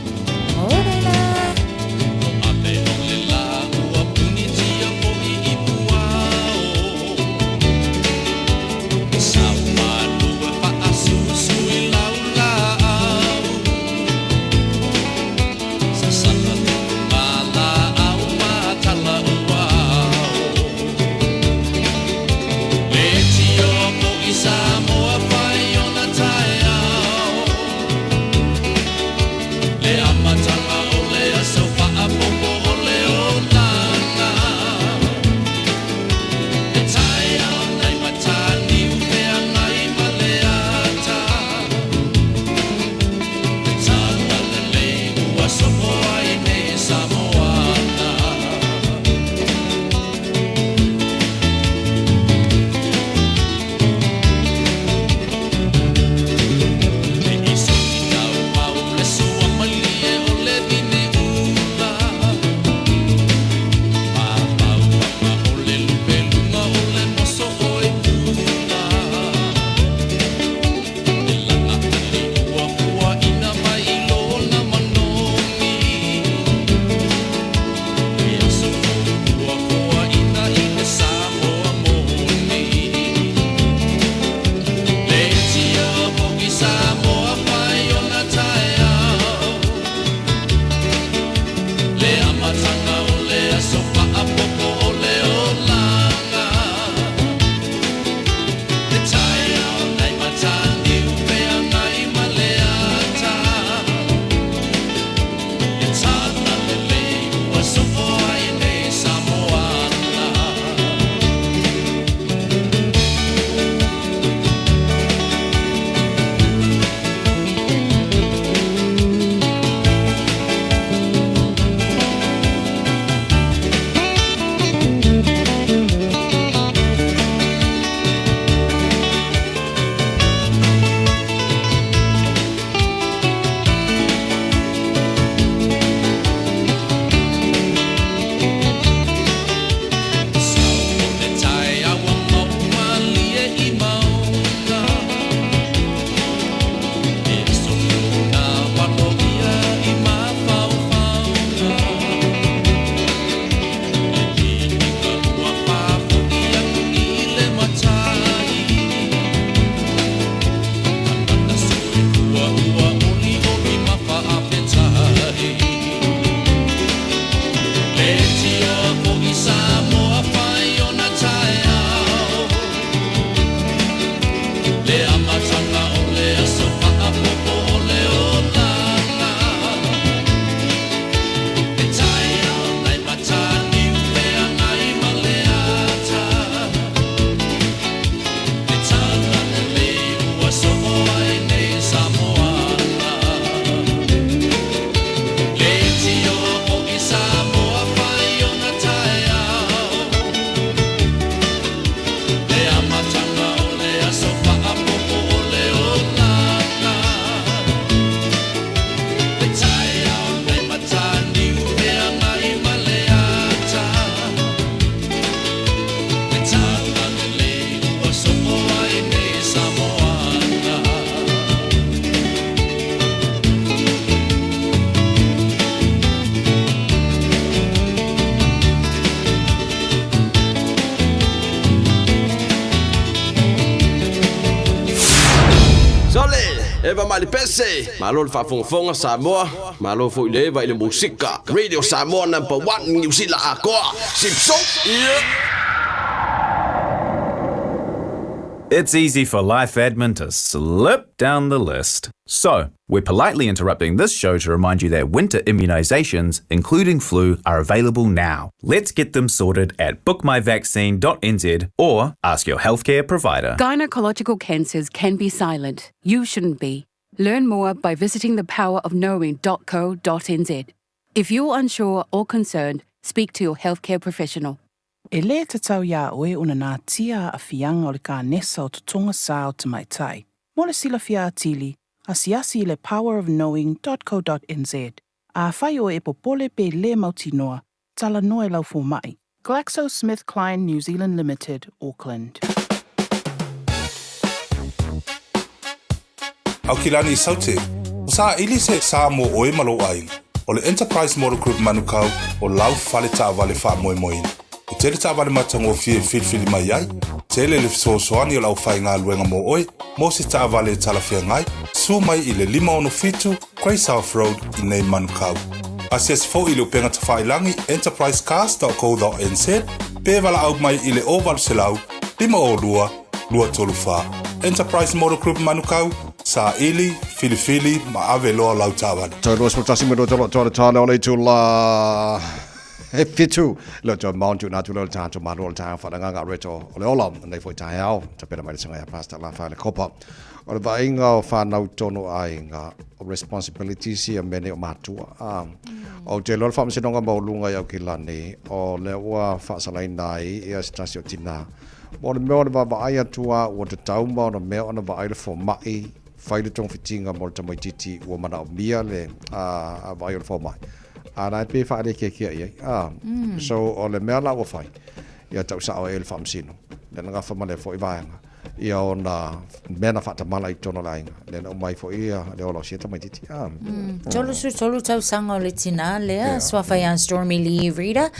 Eva mai le pese. Malo le faafogafoga Samoa, malo foi le Eva i le musika. Radio Samoa number one Niu Sila atoa. Sipso! Yeah! It's easy for life admin to slip down the list. So, we're politely interrupting this show to remind you that winter immunisations, including flu, are available now. Let's get them sorted at bookmyvaccine.nz or ask your healthcare provider. Gynecological cancers can be silent. You shouldn't be. Learn more by visiting thepowerofknowing.co.nz. If you're unsure or concerned, speak to your healthcare professional. E lē tatau iā oe ona natia aafiaga o le kanesa o totoga sā o tamaitai. Mo le silafia atili, asiasi i le powerofknowing.co.nz. Afai oe e popole pe lē mautinoa, talanoa i lau fomaʻi. GlaxoSmithKline New Zealand Limited, Auckland. Aukilani Saute, o saili se sa mo oe ma lou aiga. O le Enterprise Motor Group Manukau o lau fale taavale faamoemoeina. E tele taavale matagofie e filifili mai ai, tele le fesoasoani o le aufaigaluega mo oe mo se taavale e talafeagai, susu mai i le 567 Grey South Road i nei Manukau. Asiasi foi i le upega tafailagi enterprisecars.co.nz pe valaau mai i le 0800 502 234. Enterprise Motor Group Manukau, saili, filifili ma ave loa lau taavale. Toe 21 minute o lo o le o le itula e fitu le toe mount tu nā tu le tātou malo o le tāng whananganga reto o le ola nei foi taeao tapena mai le sanga ia pasta la whaile kopa o le vaaiga o whanau tono aiga o responsibilities ia mene o matua a o te loa le faamasinoga maualuga i Aukilani o lea ua faasalaina ai ia se tasi o tinā mo le mea o le vaavaai atu a ua tatau ma ona mea ona vaai le fomai fai le togafitiga mo le tamaititi ua manaomia le a vaai o le fomai a la e pei e faalekiekia i ai a so o le mea la ua fai ia tau sao ai le faamasino lea na gafa ma lea foi vaega ia ona mea na faatamala i totonu o le aiga lea na aumai foi ia le ola o sia tamaititi a 33 tausaga o le tinā lea, suafa ia Stormy Lee Reader,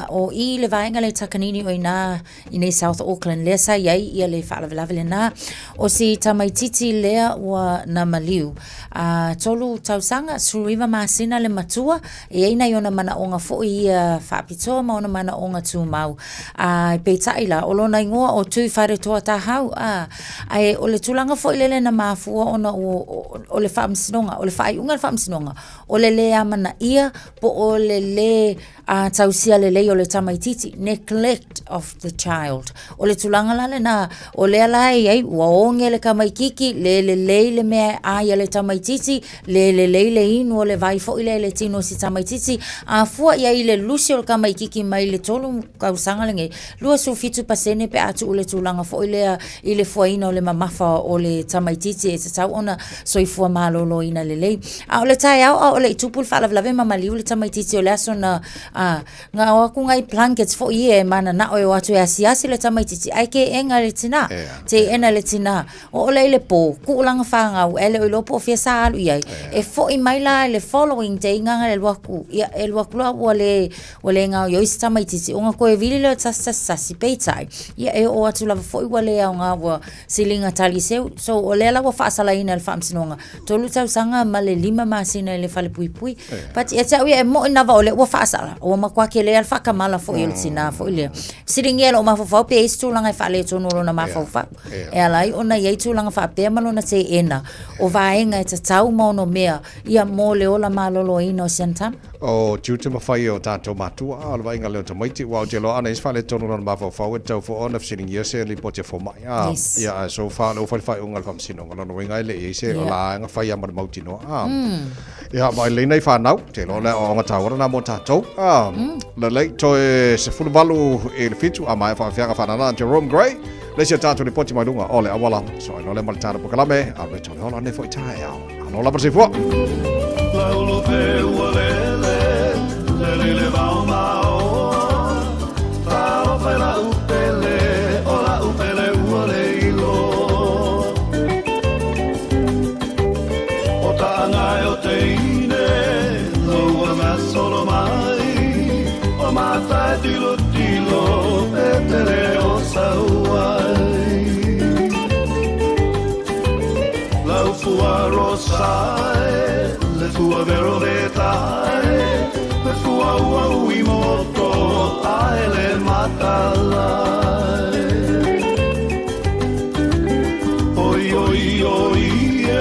o i le vaega le Takanini o inā i nei South Auckland lea sa i ai ia le faalavelave lenā. O si tamaititi lea ua na maliu. 3 tausaga, 19 masina le matua, e i ai nai ona manaoga foi ia faapitoa ma ona manaoga tumau. A, peitai la, o lona igoa o Tūwharetoa Tahau, a, ae o le tulaga foi lele na mafua ona o, o le faamasinoga, o le faaiuga o le faamasinoga, o le lē amanaia po o le lē a tausia lelei o le tamaititi, neglect of the child. O le tulaga la lenā, o lea la e i ai, ua oge le tamaititi, le lelei le mea e ai a le tamaititi, le lelei le inu o le vai foi lea i le tino o si tamaititi, a fua i ai i le lusi o le tamaititi mai le tolu tausaga lenei, 27% pe a tuu le tulaga foi lea i le fuaina o le mamafa o le tamaititi e tatau ona soifua maloloina lelei. A o le taeao a o le i tupu le faalavelave ma maliu le tamaititi o le aso na, a, na o atu ngai blankets foi ia e mananao e o atu e asiasi le tamaititi ae teena le tina, teena le tina. Oo lea i le po, kuu lana fanau, ae le o iloa po o fea sa alu i ai. E foi mai la i le following day ngana le alu atu, ia e alu atu la ua le, ua le gaoioi se tamaititi, ona toe vili lea o le tasi tasi tasi, peitai, ia e oo atu lava foi ua le aoga ua siliga tali seu. So o lea la ua faasalaina e le Faamasinoga, tolu tausaga ma le lima masina i le falepuipui. But ia te au ia e moni lava o lea ua faasala, ua matua tele lava le faatamala foi o le tina foi lea. Fesiligia e lou mafaufau pe i ai se tulaga e faaletonu o lona mafaufau. E ala ai ona i ai tulaga faapea ma lona teena o vaega e tatau ma ono mea ia mo le ola maloloina o si ana tama. O tiute ma fai e o tatou matua, a o le vaaiga lea o tamaiti, ua ou te iloa ana i se faaletonu lona mafaufau e tatau foi ona fesiligia se lipoti a fomai. A, ia, ae so far o lea ua fai le faaiuga a le Faamasinoga, lona uiga e le i i ai se, o la e fai lava ma le mautinoa. A, ia, ma e lelei nai fanau, ou te iloa o le aoaoga taua lena mo tatou. A, lelei, toe 18 i le 7, a maea faafeaga faanana a Jerome Gray, le isi a tatou lipoti mai luga o le auala. So, ai loa lea ma le tala polokalame, a Rachel Leola nei foi taeao. Alo lava le soifua. rosa e Le fua vero ve tae Le fua ua ui moto Ae le matalai Oi oi oi e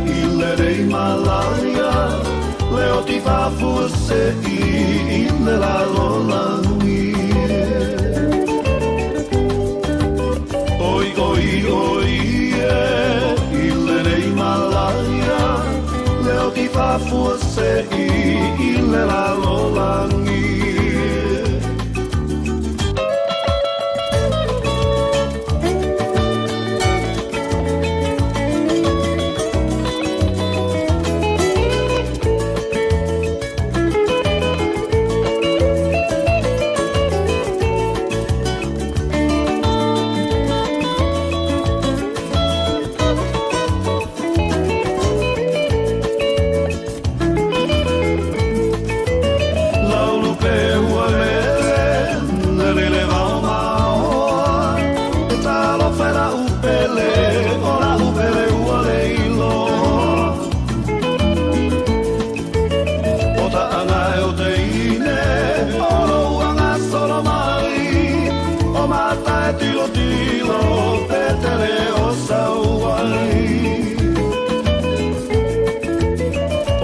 I le rei malaia Le o ti fafua se i I le lalolangi Oi oi oi e I lenei malaia Le o ti fafua se i I le lalolangi. Laulu pe ua lele, lele le vao maoa, e talofa e la'u pele, o la'u pele ua le iloa. O ta'anga e o teine, o lou aga solo mai, o mata e tilotilo, pe tele o sau ai.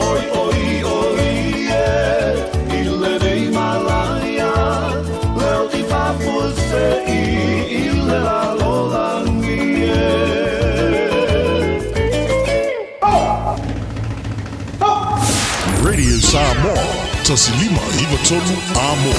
Oi, oi, oi, e, i lenei malaia, le o ti fafua se i, i le lalolangi e. Radio Samoa, 1593 Amo.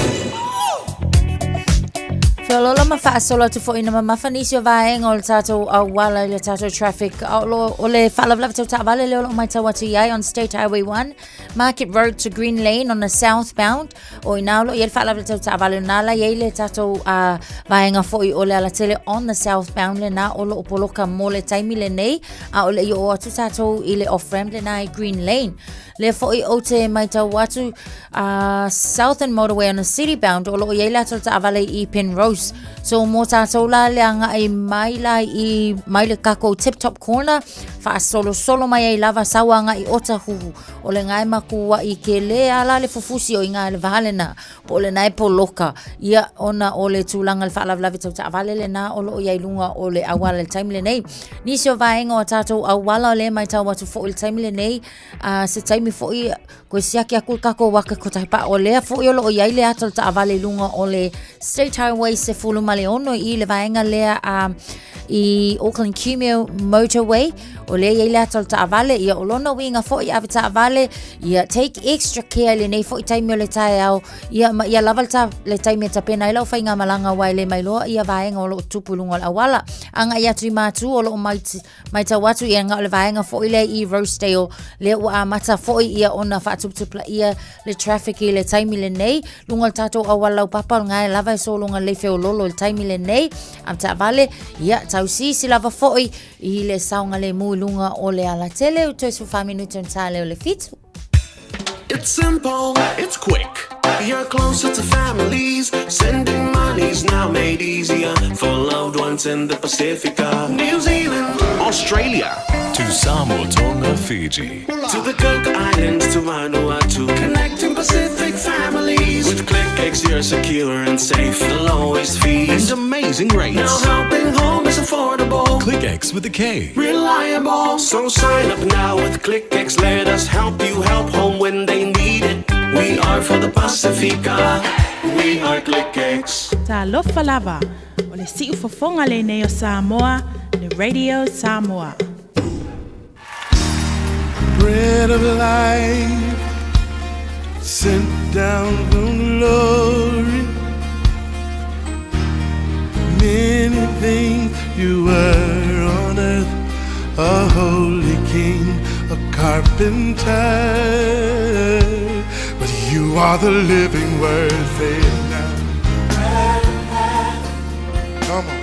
Feoloolo ma faasolo atu foi ina mamafa nisi o vaega o le tatou auala i le tatou traffic. A o lo o le faalavelave tau taavale lea o lo o matau atu i ai on State Highway 1, Market Road to Green Lane on the southbound. O ina o lo o i ai le faalavelave tau taavale na la i ai le tatou vaega foi o le alatele on the southbound lena o lo o poloka mo le taimi lenei a o le i oo atu tatou i le off ramp lena i Green Lane. Lea foi ou te matau atu Southern Motorway on a city bound o lo o i ai le ata o le taavale i Penrose. So mo tātou la le agai mai la i mai le kako tip top corner faasolosolo mai ai lava sau agai i Otahuhu o le gae makuaʻi kele ala le fufusi o i ngā le valena po o lena e poloka ia ona o le tulaga le faalavelave tau taavale lena o lo o i ai luga o le auala i le taimi lenei. Nisi o vaega o tātou auala o lea e matau atu foi i le taimi lenei a se taimi foi koe siaki aku le kākou waka ko tahi pa o lea foi o lo o i ai le ata o le taavale i luga o le State Highway 16 i le vaega lea a i Auckland Kumeu Motorway o lea i ai le ata o le taavale ia o lona uiga foi ave taavale ia take extra care i lenei foi taimi o le taeao ia ma ia lava le, ta, le taimi e tapena ai lau faigamalaga aua e le mailoa ia vaega o lo o tupu i luga o le auala agai atu i Matu o lo o mai Matau atu ia na o le vaega foi lea i Rosedale lea ua amata foi ia ona faatuputupulaia le traffic i le taimi lenei luga o le tatou auala laupapa o lena e lava e sologa lelei feololo i le taimi lenei a taavale ia tausisi lava foi i le saogalemu i luga o le alatele toe 14 minute ona ta lea o le 7. It's simple, it's quick. You're closer to families. Sending money's now made easier for loved ones in the Pacifica, New Zealand, Australia, To Samoa, Tonga, Fiji. to the Cook Islands, to Vanuatu, connecting Pacific families. With ClickX, you're secure and safe. The lowest fees And amazing rates. Now helping home is affordable. ClickX with a K. Reliable. So sign up now with ClickX. Let us help you help home when they need it. We are for the Pacifica. We are ClickX. Talofa lava, o le siufofoga lenei o Samoa, le Radio Samoa. Bread of life sent down from glory. Many things you were on earth, a holy king, a carpenter. But you are the living word, say it now. Come on.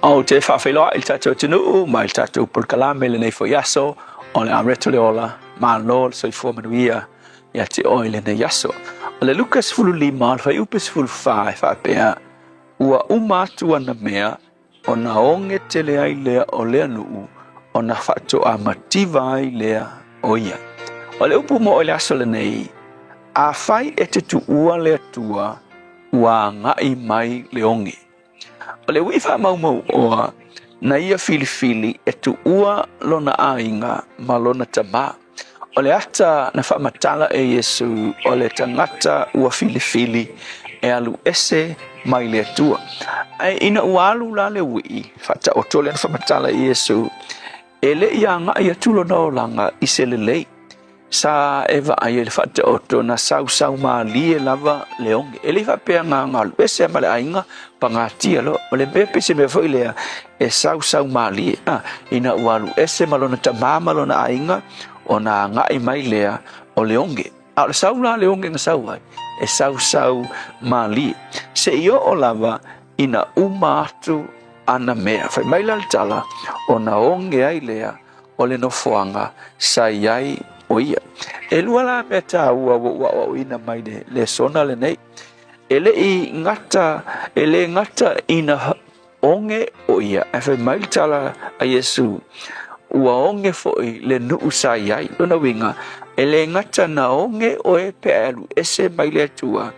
Ou te faafeiloai i le tatou atunuu ma i le tatou polokalame i lenei foi aso o le Areto le Ola, malo le soifua manuia ia te oe i lenei aso. O le Luka 15, o le fuaiupu 14 e faapea, Ua uma atu ana mea, ona oge tele ai lea o lea nuu, ona faatoa mativa ai lea o ia. O le upu mo oe i le aso lenei, Afai e te tuua le Atua, ua agai mai le oge. O le uiʻi faamaumauʻoa na ia filifili e tuua lona aiga ma lona tamā. O le ata na faamatala e Iesu o le tagata ua filifili e alu ese mai le Atua. Ae ina ua alu la le uiʻi faataoto lea na faamatala e Iesu, e le i agai atu lona olaga i se lelei. Sa e vaai ai le faataoto na sausau malie lava le oge. E le i faapea na alu ese ma le aiga pagatia loa. O le mea pei se mea foi lea e sausau malie. A, ina ua alu ese ma lona tamā ma lona aiga, ona agai mai lea o le oge. A o le sau la le oge na sau ai, e sausau malie. Seia oo lava ina uma atu ana mea. Fai mai la le tala, ona oge ai lea o le nofoaga sa i ai o ia. E lua la mea tāua ua ou aʻoaʻoina mai le lesona lenei. E le i gata, e le gata ina oge o ia, ae fai mai le tala a Iesu, ua oge foi le nuu sa i ai. Lona uiga, e le gata na oge oe pe a e alu ese mai le Atua,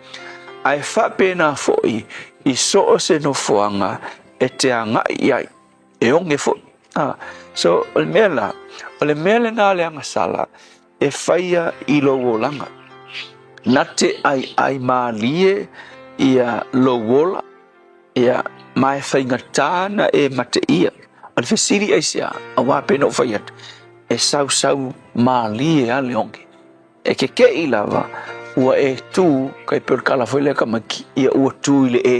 ae faapena foi i so o se nofoaga e te agai i ai. E oge foi. A, so, o le mea la, o le mea lena a le agasala e faia i lou olaga. Na te ʻaiʻai mālie ia lou ola, ia, ma e faigata na e mate ʻia. O le fesili aisea, auā pei ona ou fai atu, e sausau mālie a le oge. E kekeʻi lava ua e tū, kai pei o le kala foi lea tamaiti, ia ua tū i le e,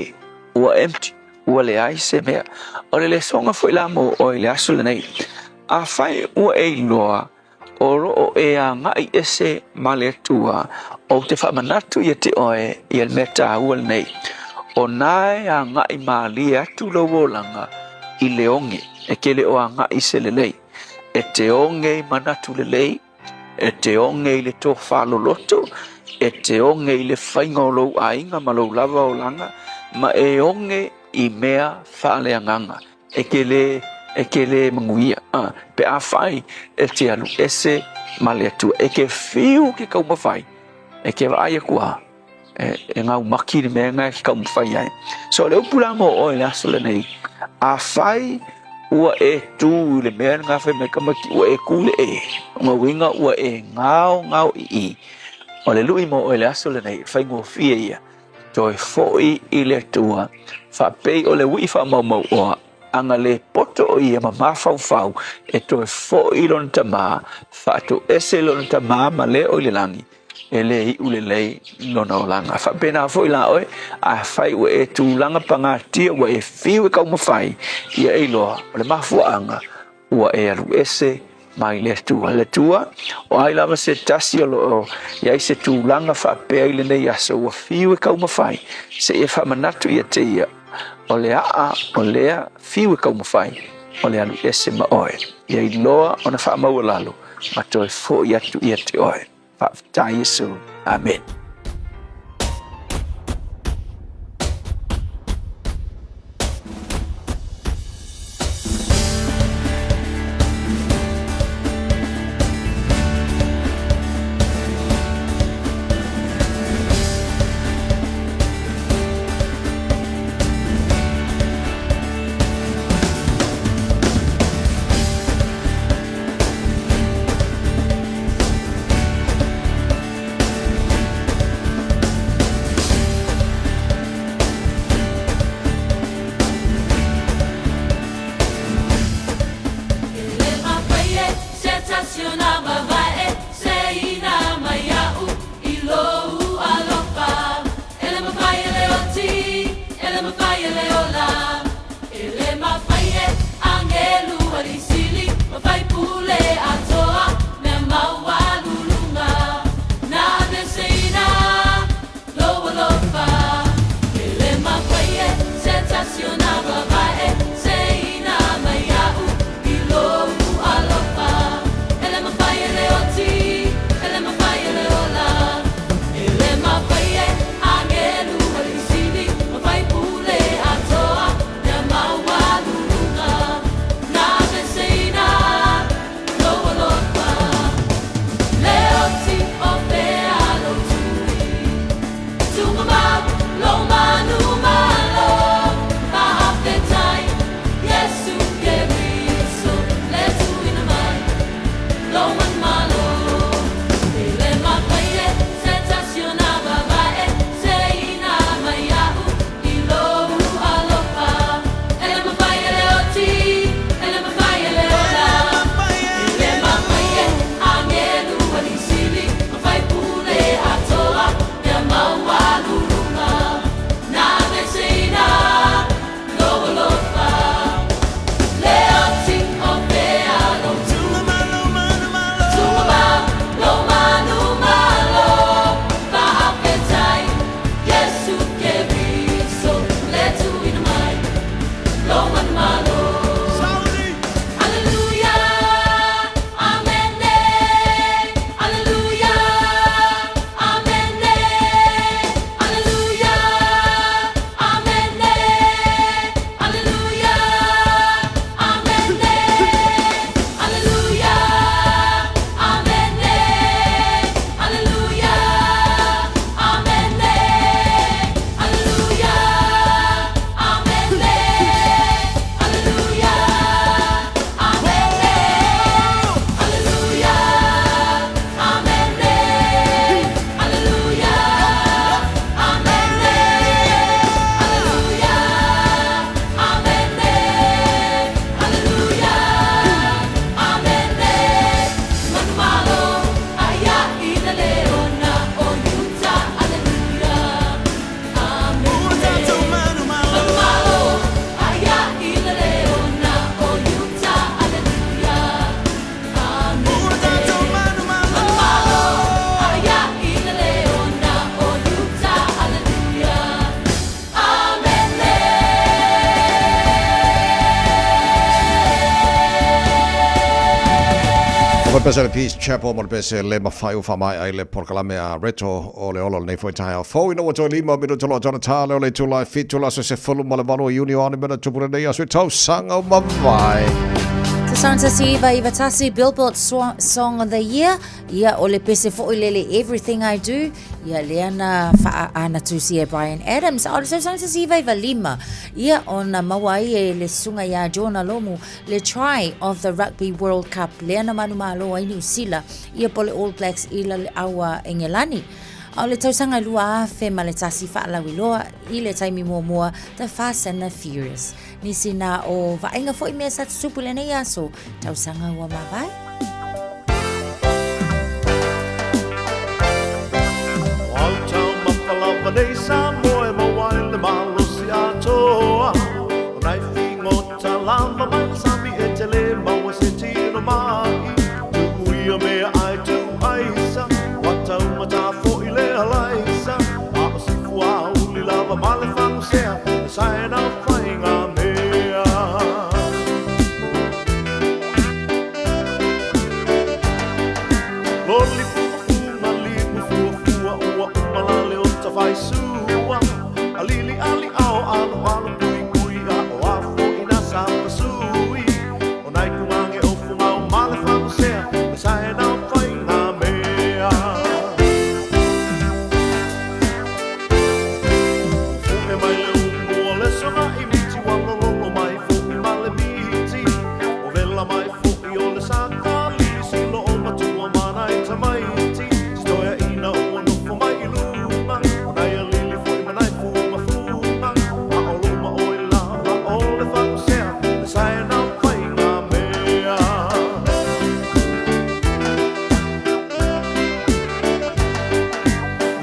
ua empty, ua leai se mea. O le lesoga foi la mo ʻoe i le aso lenei, afai ua e iloa o lo o e agai ese ma le Atua, ou te faamanatu ia te ʻoe ia le mea taua lenei, o na e agai mālie atu lou olaga i le oge, e ke le o agai i se lelei, e te oge i manatu lelei, E te oge i le tofa loloto, e te oge i le faiga o lou aiga ma lou lava olaga, ma e oge i mea faaleagaga. E ke lē, e ke lē manuia, a, pe afai e te alu ese ma le Atua. E ke fiu ke taumafai, e ke vaai aku a, e, e gaumaki le mea lena e ke taumafai ai. So, o le upu la mo ʻoe i le aso lenei, afai ua e tū i le mea lena fai mai tamaiti ua e kū i le e, o lona uiga ua e gaogaoʻiʻi, o le luʻi mo ʻoe i le aso lenei, e faigofie ia, toe foʻi i le Atua, faapei o le uiʻi faamaumauʻoa, ana le poto o ia ma mafaufau e toe foʻi i lona tamā, faatoese lona tamā ma le o i le lagi, e le iʻu lelei lona olaga. Faapena foi la ʻoe, afai ua e tulaga pagatia, ua e fiu e taumafai, ia e iloa, o le mafuaaga, ua e alu ese mai le Atua. Le Atua, o ai lava se tasi o lo o i ai se tulaga faapea i lenei aso, ua fiu e taumafai, se i e faamanatu ia te ia, o le aʻa o lea fiu e taumafai, o le alu ese ma oe. Ia iloa ona faamaualalo, ma toe foʻi atu ia te oe. Faafetai Iesu. Amen. pese o le Peace Chapel mo le pese le mawhai o whamai ai le polokalame a Reto o le olo lenei foi taeao fou ina ua toe 5 minuta loa tona tā leo le itula e 7 le aso 18 o Iuni o ane mena tupu lenei aso e tausaga o mavae. 1991 Billboard Song of the Year, ia o le pese foi lele Everything I Do, ia lea na faaana tusi e Bryan Adams. A o le 1995, ia ona maua ai e le susuga ia Jonah Lomu le try of the Rugby World Cup lea na manumalo ai Niu Sila ia po le All Blacks i la le aua Engelani. A o le tausaga 2001 faalauiloa i le taimi muamua The Fast and the Furious. Nisi na o vaaiga foi mea sa tutupu i lenei aso, tausaga ua mavae. O au taumafa lava nei Samoa e maua ai le malosi atoa. O nai figota lava mai le sami e tele maua se tino ma'i. Tu'u ia mea ai tu'u aisa, ua taumata fo'i le alaisa. A o si fuauli lava ma le fagusea, e saena faiga mea. Loli fugafuga limu fuafua ua uma la le ota faisua. Alili ali ao alo alo kui kui a o a fo'i na sapasui. O nai kumage o fugao ma le fagusea, e saena faiga mea. Fu'e mai le umu o le soga'i miti ua lololo mai fo'i ma le miti. O vela mai fo'i o le sakali silo o matua ma nai tamaiti. Si toeaina ua nofo mai i luga, o nai alili fo'i ma nai fugafuga. A o luma oi lava o le fagusea, le saena faiga mea.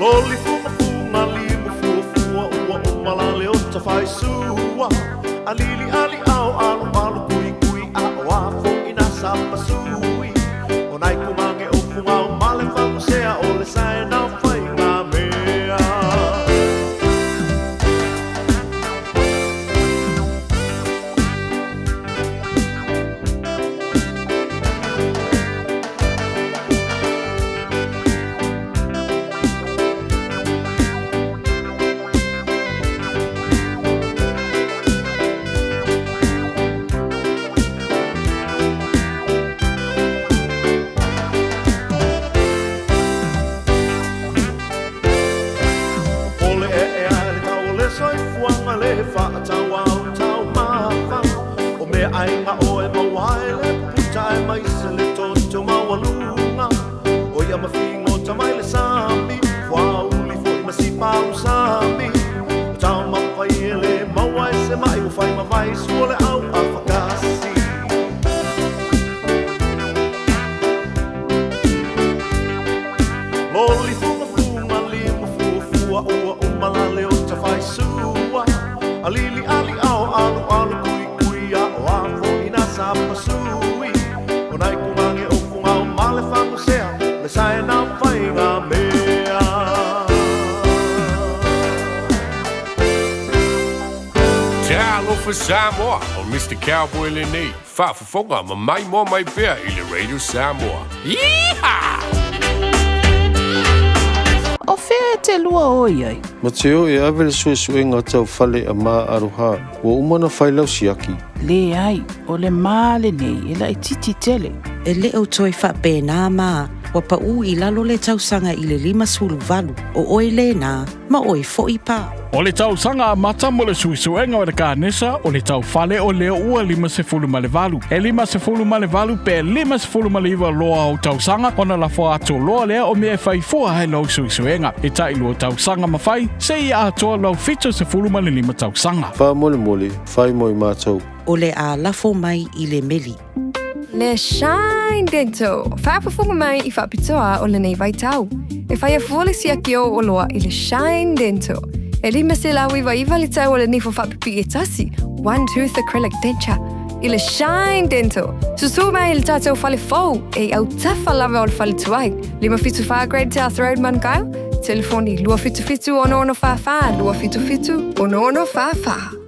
Loli fugafuga limu fuafua ua uma la le ota faisua. Alili ali ao alo alo kui kui a o a fo'i na sapasui. O nai kumage o fugao ma le fagusea o le saena faiga mea. O le ee ae le tau o le soifuaga le faatauau taumafa. O meaaiga oe maua ai le puta e maise le toto maualuga. O ia mafigota mai le sami, fuauli fo'i ma sipau sami. O taumafa ia le maua e se ma'i ua fai ma vai sua le au afakasi. Loli fugafuga limu fuafua ua uma la le ota faisua. Alili ali ao alu alu kui kui a o a fo'i na sapasui. O nai kumage o fugao ma le fagusea, le saena faiga mea. Talofa Samoa o Mr. Cowboy lenei, faafofoga ma maimoa mai pea i le Radio Samoa. Yeehaw! O fea e te lua o i ai? Mateo e ave le suesuega tau fale a Ma Aroha, ua uma ona fai lau siaki. Leai, o le ma lenei e laitiiti tele. E le o toe faapena ma, ua paʻū i lalo le tausaga i le 58, o oe lena, ma oe foʻi pa. O le tausaga amata mo le suesuega o le kanesa o le taufale o lea ua 58. E 58 pe 59 loa o tausaga ona lafo atu loa lea o mea e fai fua ai lau suesuega. E tailua tausaga ma fai, seia atoa lau 75 tausaga. Faamolemole, fai mo i matou. O le a lafo mai i le meli. Le Shine Dental, faafofoga mai i faapitoa o lenei vaitau. E faia fua le siaki o oloa i le Shine Dental. E 599 le tau o le nifo faapipii e tasi, one tooth acrylic denture. I le Shine Dental. Susū mai i le tātou fale fou, e i autafa lava o le fale tuai. 574 Great South Road, Manukau. Telefoni 277 6644 277 6644.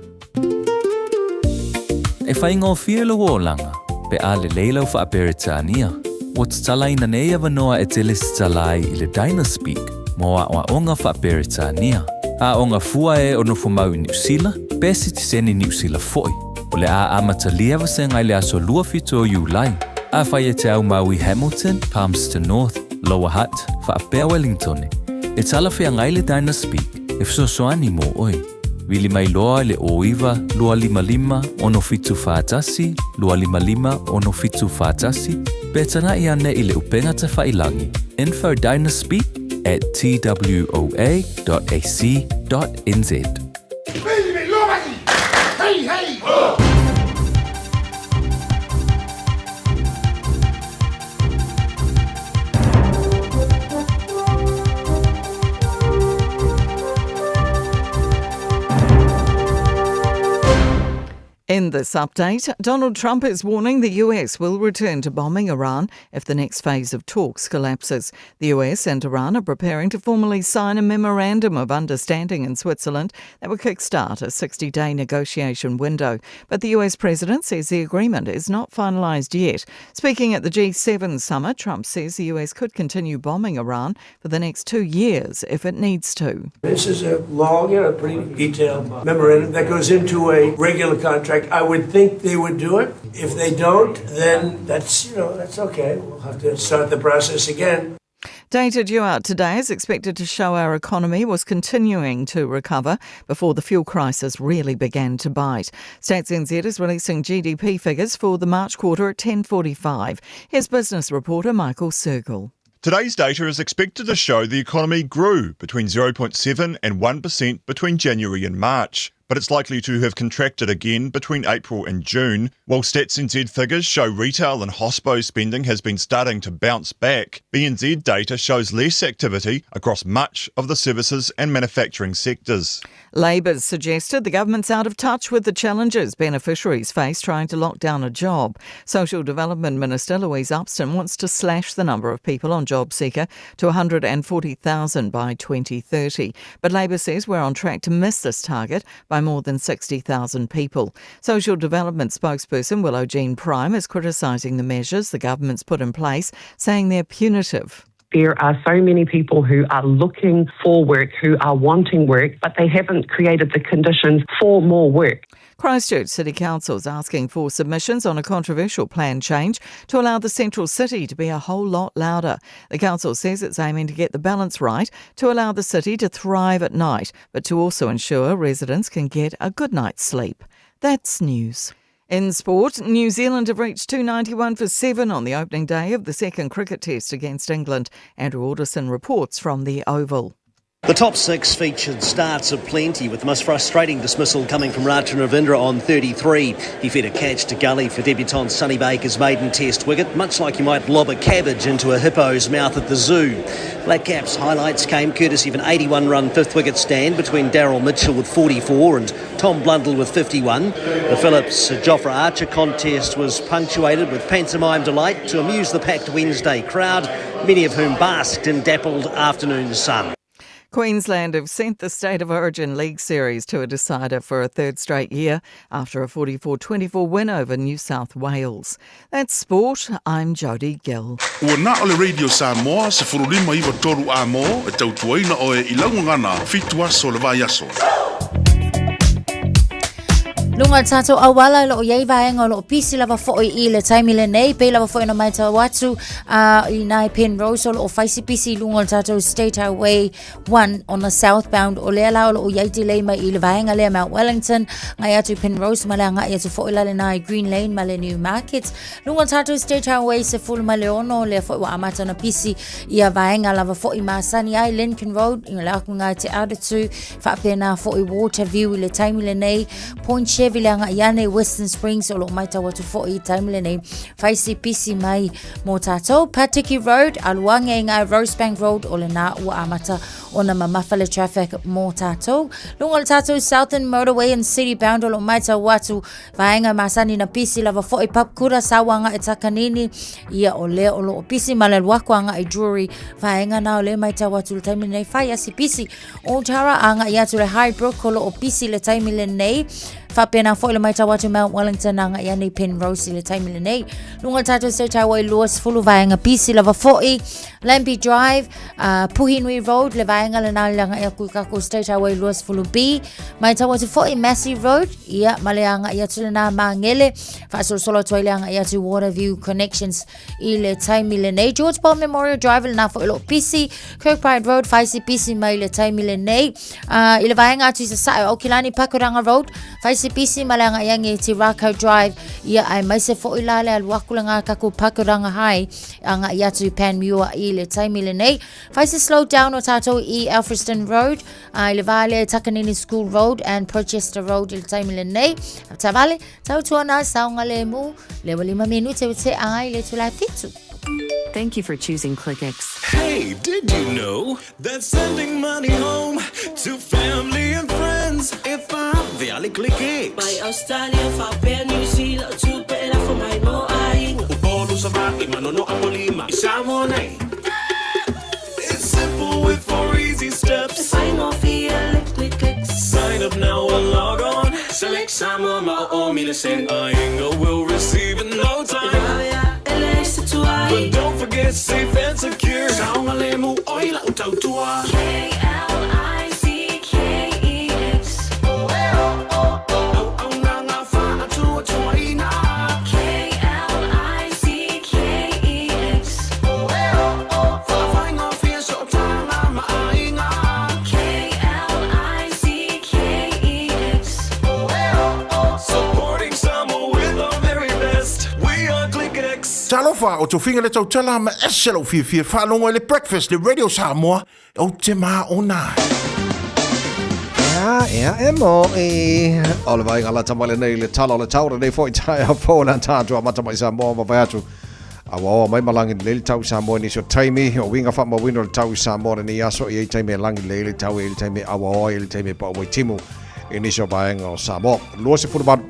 E faigofie lou olaga pe a lelei lau Faa-Peretania. Ua tatalaina nei avanoa e te lesitala ai i le Dynaspeak mo aoaoga faa-Peretania. Aoga fua e o nofomau i Niu Sila, pe sitiseni Niu Sila foi. O le a amatalia vasega i le aso 27 o Iulai. Afai e te aumau i Hamilton, Palmerston North, Lower Hutt, faapea Wellingtone, e talafeagai le Dynaspeak e fesoasoani mo oe. Vili mai loa i le 09 255 6741 255 6741 pe tanaʻi ane i le upega tafailangi infodynaspeak at twoa.ac.nz. Hey, hey, ho! In this update, Donald Trump is warning the US will return to bombing Iran if the next phase of talks collapses. The US and Iran are preparing to formally sign a memorandum of understanding in Switzerland that will kickstart a 60 day negotiation window. But the US president says the agreement is not finalised yet. Speaking at the G7 summit, Trump says the US could continue bombing Iran for the next two years if it needs to. This is a long, you know, pretty detailed memorandum that goes into a regular contract. I would think they would do it. If they don't, then that's, you know, that's okay. We'll have to start the process again. Data due out today is expected to show our economy was continuing to recover before the fuel crisis really began to bite. Stats NZ is releasing GDP figures for the March quarter at 10.45. Here's business reporter Michael Sergel. Today's data is expected to show the economy grew between 0.7 and 1% between January and March but it's likely to have contracted again between April and June. While Stats NZ figures show retail and hospo spending has been starting to bounce back, BNZ data shows less activity across much of the services and manufacturing sectors. Labour's suggested the government's out of touch with the challenges beneficiaries face trying to lock down a job. Social Development Minister Louise Upston wants to slash the number of people on JobSeeker to 140,000 by 2030. But Labor says we're on track to miss this target by more than 60,000 people. Social Development spokesperson Willow Jean Prime is criticising the measures the government's put in place, saying they're punitive. There are so many people who are looking for work, who are wanting work, but they haven't created the conditions for more work. Christchurch City Council is asking for submissions on a controversial plan change to allow the central city to be a whole lot louder. The council says it's aiming to get the balance right to allow the city to thrive at night, but to also ensure residents can get a good night's sleep. That's news. In sport, New Zealand have reached 291 for 7 on the opening day of the second cricket test against England. Andrew Alderson reports from the Oval. The top six featured starts of plenty, with the most frustrating dismissal coming from Rachin Ravindra on 33. He fed a catch to Gully for debutant Sonny Baker's maiden test wicket, much like you might lob a cabbage into a hippo's mouth at the zoo. Black Caps highlights came courtesy of an 81 run fifth wicket stand between Daryl Mitchell with 44 and Tom Blundell with 51. The Phillips Jofra Archer contest was punctuated with pantomime delight to amuse the packed Wednesday crowd, many of whom basked in dappled afternoon sun. Queensland have sent the State of Origin League Series to a decider for a third straight year after a 44 24 win over New South Wales. That's sport. I'm Jodie Gill. Ua na o le Radio Samoa, 1593 a mō, e tautuaina oe i lau gagana, fitu aso le vaiaso. Luga o le tatou auala o loo iai vaega o loo pisi lava foi i le taimi lenei pei lava foi ona maitau atu uh, i nai Penrose o loo fai si pisi i luga o le tatou State Highway 1 on the southbound o lea la o loo iai delay mai i le vaega lea Mount Wellington ngai atu i Penrose ma le agai atu foi la lena i Green Lane ma le Newmarket luga o le tatou State Highway 16 lea foi ua amata ona pisi ia vaega lava foi masani ai Lincoln Road i le aku ngai te Atatu Faapena foi Waterview i le taimi lenei, Point Chevy le agai ane, Western Springs o lo o maitau atu foi i taimi lenei, fai si pisi mai mō tātou. Patiki Road, alu ange i ngā Rosebank Road o le nā ua amata ona mamafa le traffic mō tātou. Lunga o le tātou Southern Motorway and City Bound o lo maitau atu vaega masani na pisi lava fo'i Papakura sauaga e Takanini ia o lea o lo o pisi ma le alu aku agai Drury vaega na o lea maitau atu le taimi lenei fai asi pisi Otara agai atu le Highbrook o lo o pisi le taimi lenei faapena foi le maitau atu Mount Wellington agai ane i Penrose i le taimi lenei. Luga o le tātou State Highway 20 vaega pisi lava fo'i Lambie Drive, Puhinui Road, le vaega lena le agai aku i kākou State Highway 20B. Maitau atu fo'i Massey Road, ia, ma le agai atu lena Māngere, faasolosolo atu ai le agai atu Waterview Connections i le taimi lenei. George Paul Memorial Drive lena fo'i lo pisi, Kirkbride Road, whaisi pisi mai le taimi lenei. I le vaega atu i Sasae o Aukilani, Pakuranga Road, whaisi pisi ma le agai angi i Te Rākau Drive, ia, aemaise fo'i la le alu aku le ngā kaku Pakuranga High, Agai atu i Panmure i le taimi lenei. Whai se slow down o tātou i Alfriston Road, i le vālea i Takanini School Road and Prochester Road i le taimi lenei. Tavale, tautua nā saonga le mū, lewa lima minute o te ai le tula fitu. Thank you for choosing ClickX. Hey, did you know that sending money home to family and friends e vale ClickX? Mai Australia, faapea New Zealand, o tupe e lafo mai mo aiga. Upolu, Savaii, Manono, Apolima, i Samoa nei. It's simple with four easy steps. E faigofie le click click. Sign up now or log on. Select Samoa ma o o mile send. Aiga will receive in no time. E vave a e leai se tuai. But don't forget safe and secure. Saogalemu oi lau tautua. K-L-I-C-K-E-X. Auaunaga faatuatuaina. K-L-I-C-K-E-X. Faafaigofie sootaga ma aiga. K-L-I-C-K-E-X. Supporting Samoa with our very best. We are ClickX. Talofa, o tofiga le tautala ma ese lou fiafia e faalogo ai le Breakfast le Radio Samoa, ou te maona ai. Ea, ea, e mo i. O le vaaiga lata mai lenei le tala o le tau lenei foi taeao fou le tatou amata mai Samoa ma vai atu. A ua oa mai ma lagi lelei le tau i Samoa i nisi o taimi, o uiga faamauina o le tau i Samoa lenei aso, e i ai taimi e lagi lelei le tau, e i ai le taimi e auaoa, e i ai le taimi e pau mai timu i nisi o vaega o Samoa. 28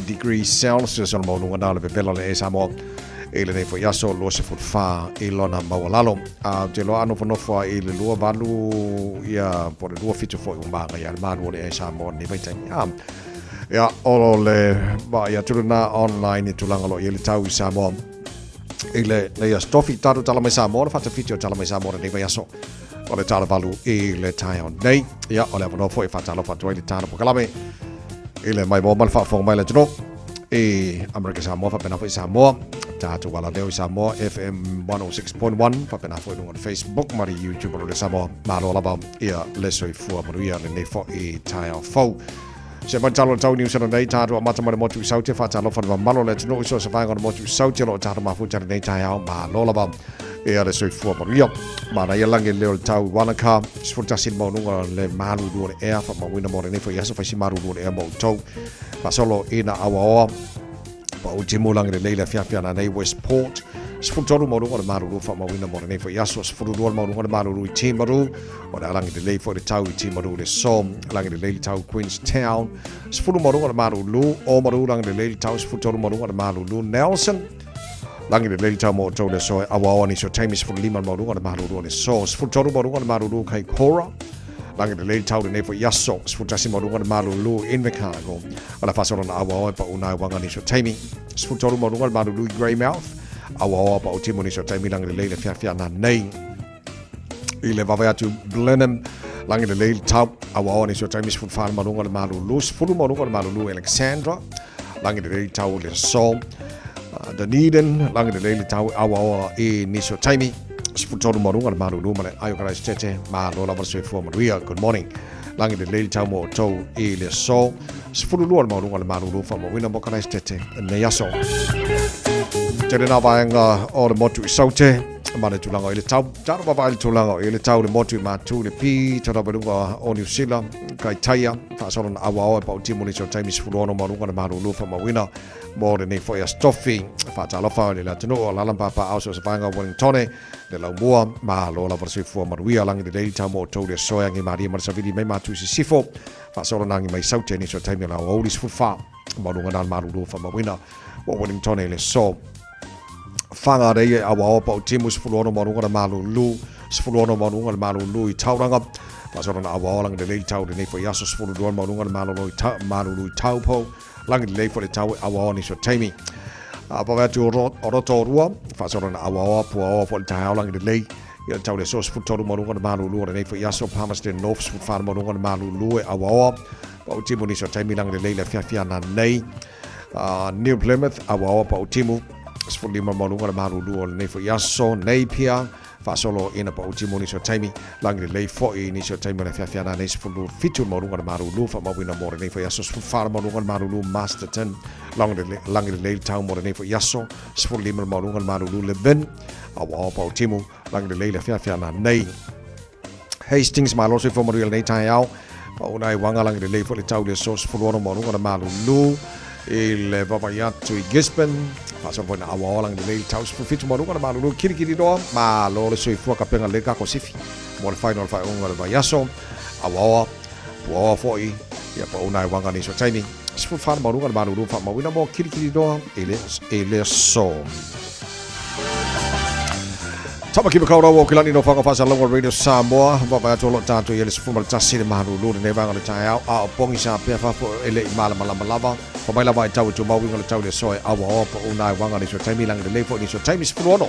degrees Celsius o le maualuga na o le vevela o le Samoa i lenei foi aso 24 i lona maualalo. A ou te iloa a nofonofo i le 28 ia po o le 27 foi ua magaia le malu o le Samoa i lenei vaitaimi. A ia o le vaai atu lena online i tulaga o lo o i ai le tau i Samoa i lenei aso tofi. Tatou tala mai Samoa, le faatafiti o tala mai Samoa lenei vaiaso o le tala valu i le taeao nei. Ia, o le avanoa foi e faatalofa atu ai le tala pokalame i le maimoa ma le faafofoga mai le atunuu i Amerika Samoa faapena foi Samoa. Tatou alaleo i Samoa FM 106.1 faapena foi luga o le Facebook ma le YouTube o le Samoa. Malo lava ia le soifua manuia lenei foi taeao fou. Se mai talo tau New Zealand nei tātou amata mai le motu i Saute faatalofa le mamalo le atunuu i so o se vaega o le motu i Saute o lo o tātou mafuta lenei taeao. Malo lava ia le soifua manuia. Manaia lagi le leo o le tau i Wanaka, 11 le maualuga le malulu o le ea, faamauina mo lenei foi aso, faisi malulu o le ea mo outou. Faasolo ina auaoa, pau timu lagi lelei le afiafi ana nei Westport, 13 maualuga le malulu faamauina mo lenei foi aso, 12 le maualuga le malulu i Timaru, o le a lagi lelei foi le tau i Timaru le so, lagi lelei le tau Queenstown, 10 maualuga le malulu, Oamaru lagi lelei le tau, 13 maualuga le malulu Nelson, Lagi lelei le tau mo outou le aso e auaoa nisi o taimi 15 le maualuga o le malulu o le aso 13 maualuga o le malulu Kaikoura. Lagi lelei le tau lenei foi aso 11 maualuga o le malulu Invercargill. O le faasolo na auaoa e pau nai wanga nisi o taimi 13 maualuga o le malulu i Greymouth. Auaoa pau timu nisi o taimi lagi lelei le fiafia na nei i le vavae atu Blenheim. Lagi lelei le tau auaoa nisi o taimi 14 le maualuga o le malulu 10 maualuga o le malulu Alexandra. Lagi lelei le tau le aso Dunedin, lagi lelei le tau auaoa i nisi o taimi 13 maualuga le malulu ma le aio Karaisitete, malo lava le soifua manuia. Good morning. Lagi lelei le tau mo outou i le aso 12 le maualuga le malulu faamauina mo Karaisitete nei aso. Tele nā vaega o le motu i Saute. Ma le tulaga i le tau. Talo vavaai le tulaga i le tau le motu i Matu le pi tau lava luga o Niu Sila Kaitaia faasolo na aua e pau timu nisi o taimi 16 ma luga na malulu faamauina mo lenei foi aso tofi. Faatalofa i le atunuu o Lala Papa au so se vaega o Wellingtone le laumua malo lava le soifua manuia lagi lelei tau mo outou le aso e agi malie ma le savili mai Matu i sisifo faasolo na agi mai Saute nisi o taimi o le aoauli 14 ma luga na malulu faamauina mo Wellingtone le aso. Whangarei e awaoa pau timu 16 ma luga na malulu 16 ma luga na malulu i Tauranga. Faasolo na awaoa lagi lelei tau lenei foi aso 12 ma luga na malolo i ta, malulu i Taupo. Lagi lelei foi le tau e awaoa nisi o taimi. A pawe atu o Rotorua, faasolo na awaoa puaoa foi le taeao lagi lelei. Ia le tau le aso 13 ma luga na malulu o lenei foi aso Palmerston North 14 ma luga na malulu e awaoa. Pau timu nisi o taimi lagi lelei le afiafi ana nei. New Plymouth, awaoa pau timu, 15 ma luga le malulu o lenei foi aso, Napier, faasolo ina pau timu nisi o taimi, lagi lelei foi nisi o taimi o le afiafi ana nei 17 ma luga le malulu, faamauina mo lenei foi aso, 14 ma luga le malulu, Masterton, lagi lelei le tau mo lenei foi aso, 15 ma luga le malulu, Levin, awaoa pau timu, lagi lelei le afiafi ana nei. Hastings malo soifua manuia lenei taeao. Pauna i wanga langi lelei foi le tau le aso 16 ma luga na malulu i le vavai atu i Gisborne. Faasolo foi na awaoa langi lelei le tau 17 ma luga na malulu Kirikiriroa. Malo le soifua kapenga lelei kako sifi mo le final faaiuga o le vaiaso. Awaoa, puaoa foi ia pauna i wanga nisi o taimi. 14 ma luga na malulu faamauina mo Kirikiriroa i le aso. Tamaki Makaurau o Kilani no whanga whasalonga Radio Samoa. Vavai atu o lo tātou i ele 11 le malulu lenei vaega o le taeao. A o pongi sa pea fafo e le i malamalama lava. Fa mai lava i tau e tumau inga le tau le aso e aua oa pa una e wanga nisi o taimi langi lelei foi nisi o taimi 16.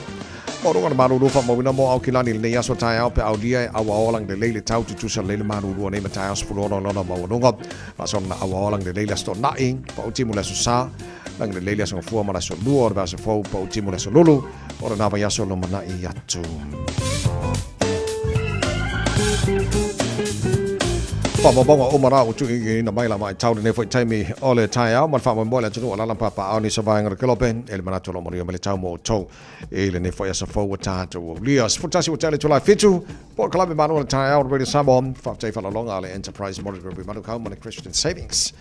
Mo runga le malulu faamauina mo Aukilani lenei aso taeao pe aulia e aua oa langi lelei le tau tutusa lelei le malulu o nei ma taeao 16 lona maualuga. Faasolo na aua oa langi lelei le aso tona'i pa utimu le aso sa. Langi lelei le aso gafua ma le aso lua o le vaiaso fou pa utimu le aso lulu o lena vaiaso lumanai atu. Faamaumauga uma la ua tuuina mai la vaitau lenei foi taimi o le taeao ma le faamoemoe le atunuu o lala papaao nisi o vaega o le kelope e le manatu o lo manuia mai le tau mo outou i lenei foi aso fou ua tatou aulia. 11 ua tea le itula e 7 po o le Kalape Malo o le taeao o le Radio Samoa. Faafetai faaaloaloga a le Enterprise Motor Group i Manukau ma le Christian Savings.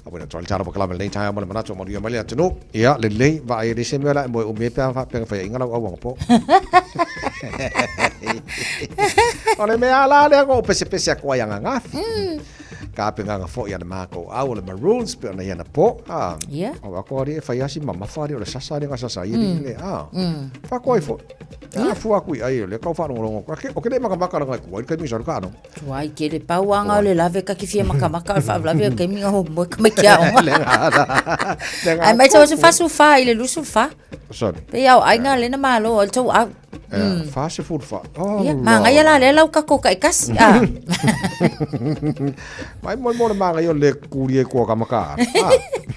Abuena toa le tala pakalame lenei taeao ma le manatu o manuia mai le atunuu. Ia, lelei, vaai e le se mea la e moe umi ai pe a faapea fai aiga lau auaga po. O le mea la lea ko pesepese atu ai ananafi. Ka peganga foi a le mākou au o le Maroons pe ona i ana po. Ah, Yeah. O ako ari e whai asi mamafa ari o le sasa ari nga sasa i mm. le. Ah. Whakoai foi. Yeah. Fua kui ai o le kau whaalongolongo. O ke le makamaka ranga i kuai, kai misa ka ano. Tuai ke le pauanga o le lave ka ki fia makamaka o le faalavelave o kaimi o moe ka mai ki aoga. Ai mai tau se fasu fa i le lusu fa. Sorry. Pe iau ai ngā le na malo o le tau au. Fa se fulu fa. Oh, Ia, māngai la le lau kako ka i kasi. Ah. Mai mo mo le māngai o le kuri e kua ka maka. Ah.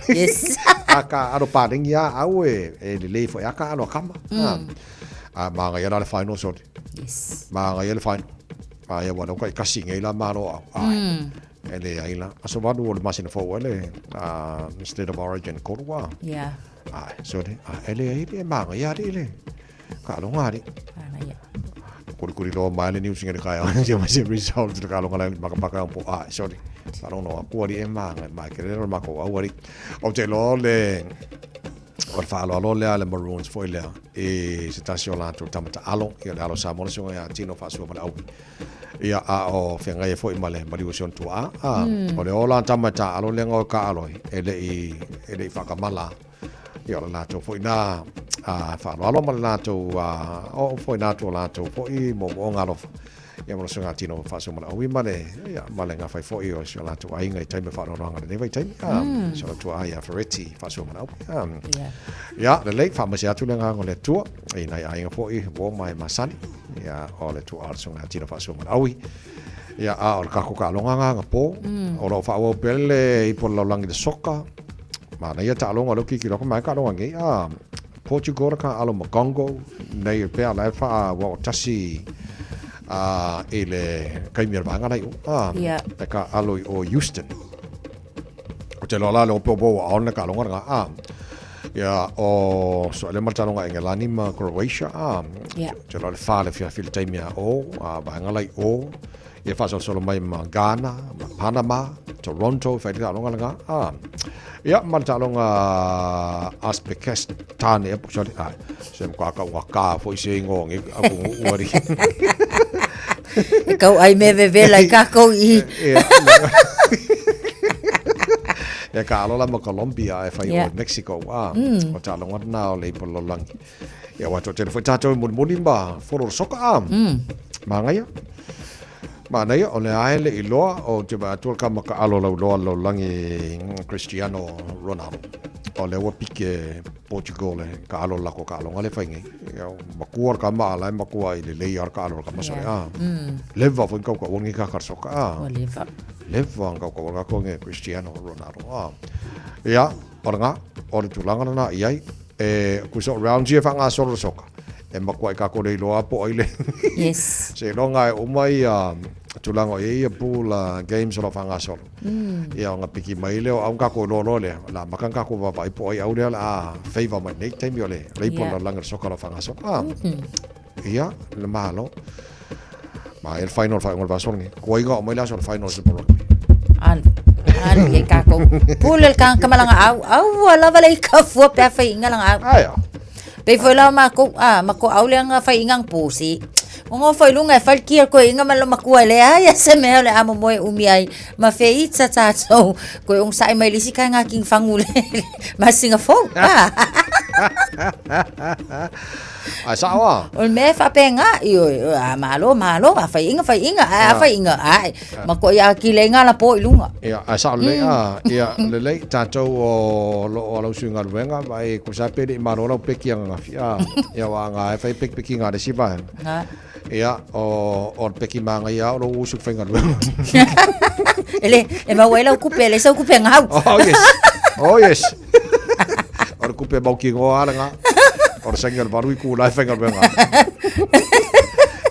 Yes. A ka aro pārengi a au e, e le lei fo e a ka aro a kama. Ah. A māngai ala le whaino sorry. Yes. Māngai le whaino. Aia ua leo kai kasi ngei la malo au. Ai. E le ai la. Aso valu o le masina fou ele State of Origin korua. Yeah. Ai, sorry. E le ai le māngai ari le. Ka alonga ari. Māngai. Kuri kuri loa mai le news ngei kai au. Sia mai se results le ka alonga le maka maka po. Ai, sorry. Ka alonga aku ari e māngai mai ke le mako au ari. O te lo le o le faaaloalo lea le Maroons foi lea i se tasi o latou tama taalo, ia le alo Samoa le susuga ia Tino Faasua ma le Aui. Ia a o feagai ai foi ma le maliu o si ona tuaa, a o le ola tama taalo lea o kaalo e le i e le i faakamala. Ia o le latou foi na a faaaloalo ma le latou a o foi na atu o latou foi moomooga alofa. Ia ma le susuga Tino Faasua ma le Aui ma le ia ma le gafai foi o si o latou aiga i taimi o faaaloaloaga lenei vaitaimi. A si o latou tuaa ia Fereti Faasua ma le Aui. A ia lelei faamaise atu le agaga o le Atua i nai aiga foi uo ma e masani. Ia o le tuaa o le susuga Tino Faasua ma le Aui. Ia a o le kako taaloga agaga po. O lo o faaauau pea le ipu o le lalolagi le soka. Manaia taaloga o lea ua kikilo atu mai taaloga nei. A Portugal ka alo ma Congo nei e pea la e wha wa o tasi a i le kaimi o le vaega lai o a Yeah. e ka alo i o Houston. O te loa la le ope opo ua aona ka longa nga a. Ia, o so le mataloga Engelani ma Croatia a. Ia. Te loa le wha le whiawhi le taimi a o, a vaenga lai o. Ia whaasolosolo mai ma Ghana, ma Panama, Toronto, whai le taaloga langa. A. Ia, ma le taaloga Uzbekistan, ia, sorry, ai. Se mkua ka unga ka fo i se ingo ngi aku uari. E kau ai me vevela i kākou i. Ia, Ia ka alola ma Colombia e whai o Mexico. A, o taaloga na o le ipo lolangi. Ia wa tō tele foi tātou i mulimuli ma folo soka a. Māngaia. Mānaia, o le aele i loa o te wa atua ka maka alo lau loa lau langi Cristiano Ronaldo. O le ua pike Portugal e ka alo lako ka alo ngale whai ngai. Ia, makua ka maala e makua i le lei ar ka alo ka masore a. Leva foi kau ka wangi ka ka soka a. Ua leva. Leva kau ka wanga ko nge Cristiano Ronaldo a. Ia, o le ngā, o le tūlanga na i ai, e kuso round ia wha ngā solo soka. E makua i ka kore i loa po ai le. Yes. Se longa e uma i a tūlanga o ia pool games o lo wha ngā solo. Ia o ngā piki mai leo, au ngā ko loa loa lea. La maka ngā ko wawai po ai au lea la a favor mai nei taimi o le. Lei po la langa soka lo wha ngā solo. Ah. Ia, le mahalo. Ma el final wha ngol vasol ngi. Ko inga o mai la sol final Super Rugby. Alu. Alu i kākou. Pule le ka kamalanga au. Au ua lava le i ka fua pe a whai inga langa au. Aia. Pe foi lau ma ko a ma ko au le anga whai inga pusi. O ngō whai lunga e whai kia koe inga ma lo makua le ai a se mea le amo moe umi ai. Ma fe i tsa tātou. Koe ong sai mai lisi kai ngā king fangu le ma singa fou. Ah. Ai sao a. O le mea e faapega i oe, a malo, malo, a faiinga, faiinga, a faiinga, ai, ma ko ia ki le inga la po i lunga. Ia, ai sao lelei a, ia, lelei, tātou o lo o lau sui galuega, ma e ko sa pele i malo lau peki anga ngafi, a, ia wa nga e whai peki peki ngā resi vae. Ha. Ia, o, o le peki manga ia, o lo usu whai galuega. Ele, e mau ai lau kupe, le sau kupe ngau. Oh, yes. Oh, yes. O le kupe mau ki ngoa ala ngā. O le sangi o le varu i kū lai whainga ruenga.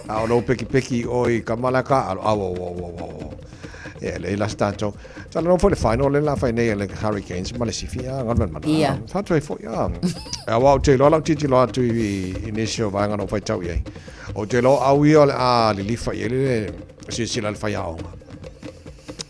A o lou peki peki o i kamala ka alo au au au au au. E le ila tātou. Ta le foi le final le la whai nei le Hurricanes ma le sifi a ngalmen mana. Ia. Tātou e foi a. E awa o te loa lau titi loa atu i nisi o vaenga no whai tau i ai. O te loa au ia o le a lilifa i ele le sisila le whai aonga.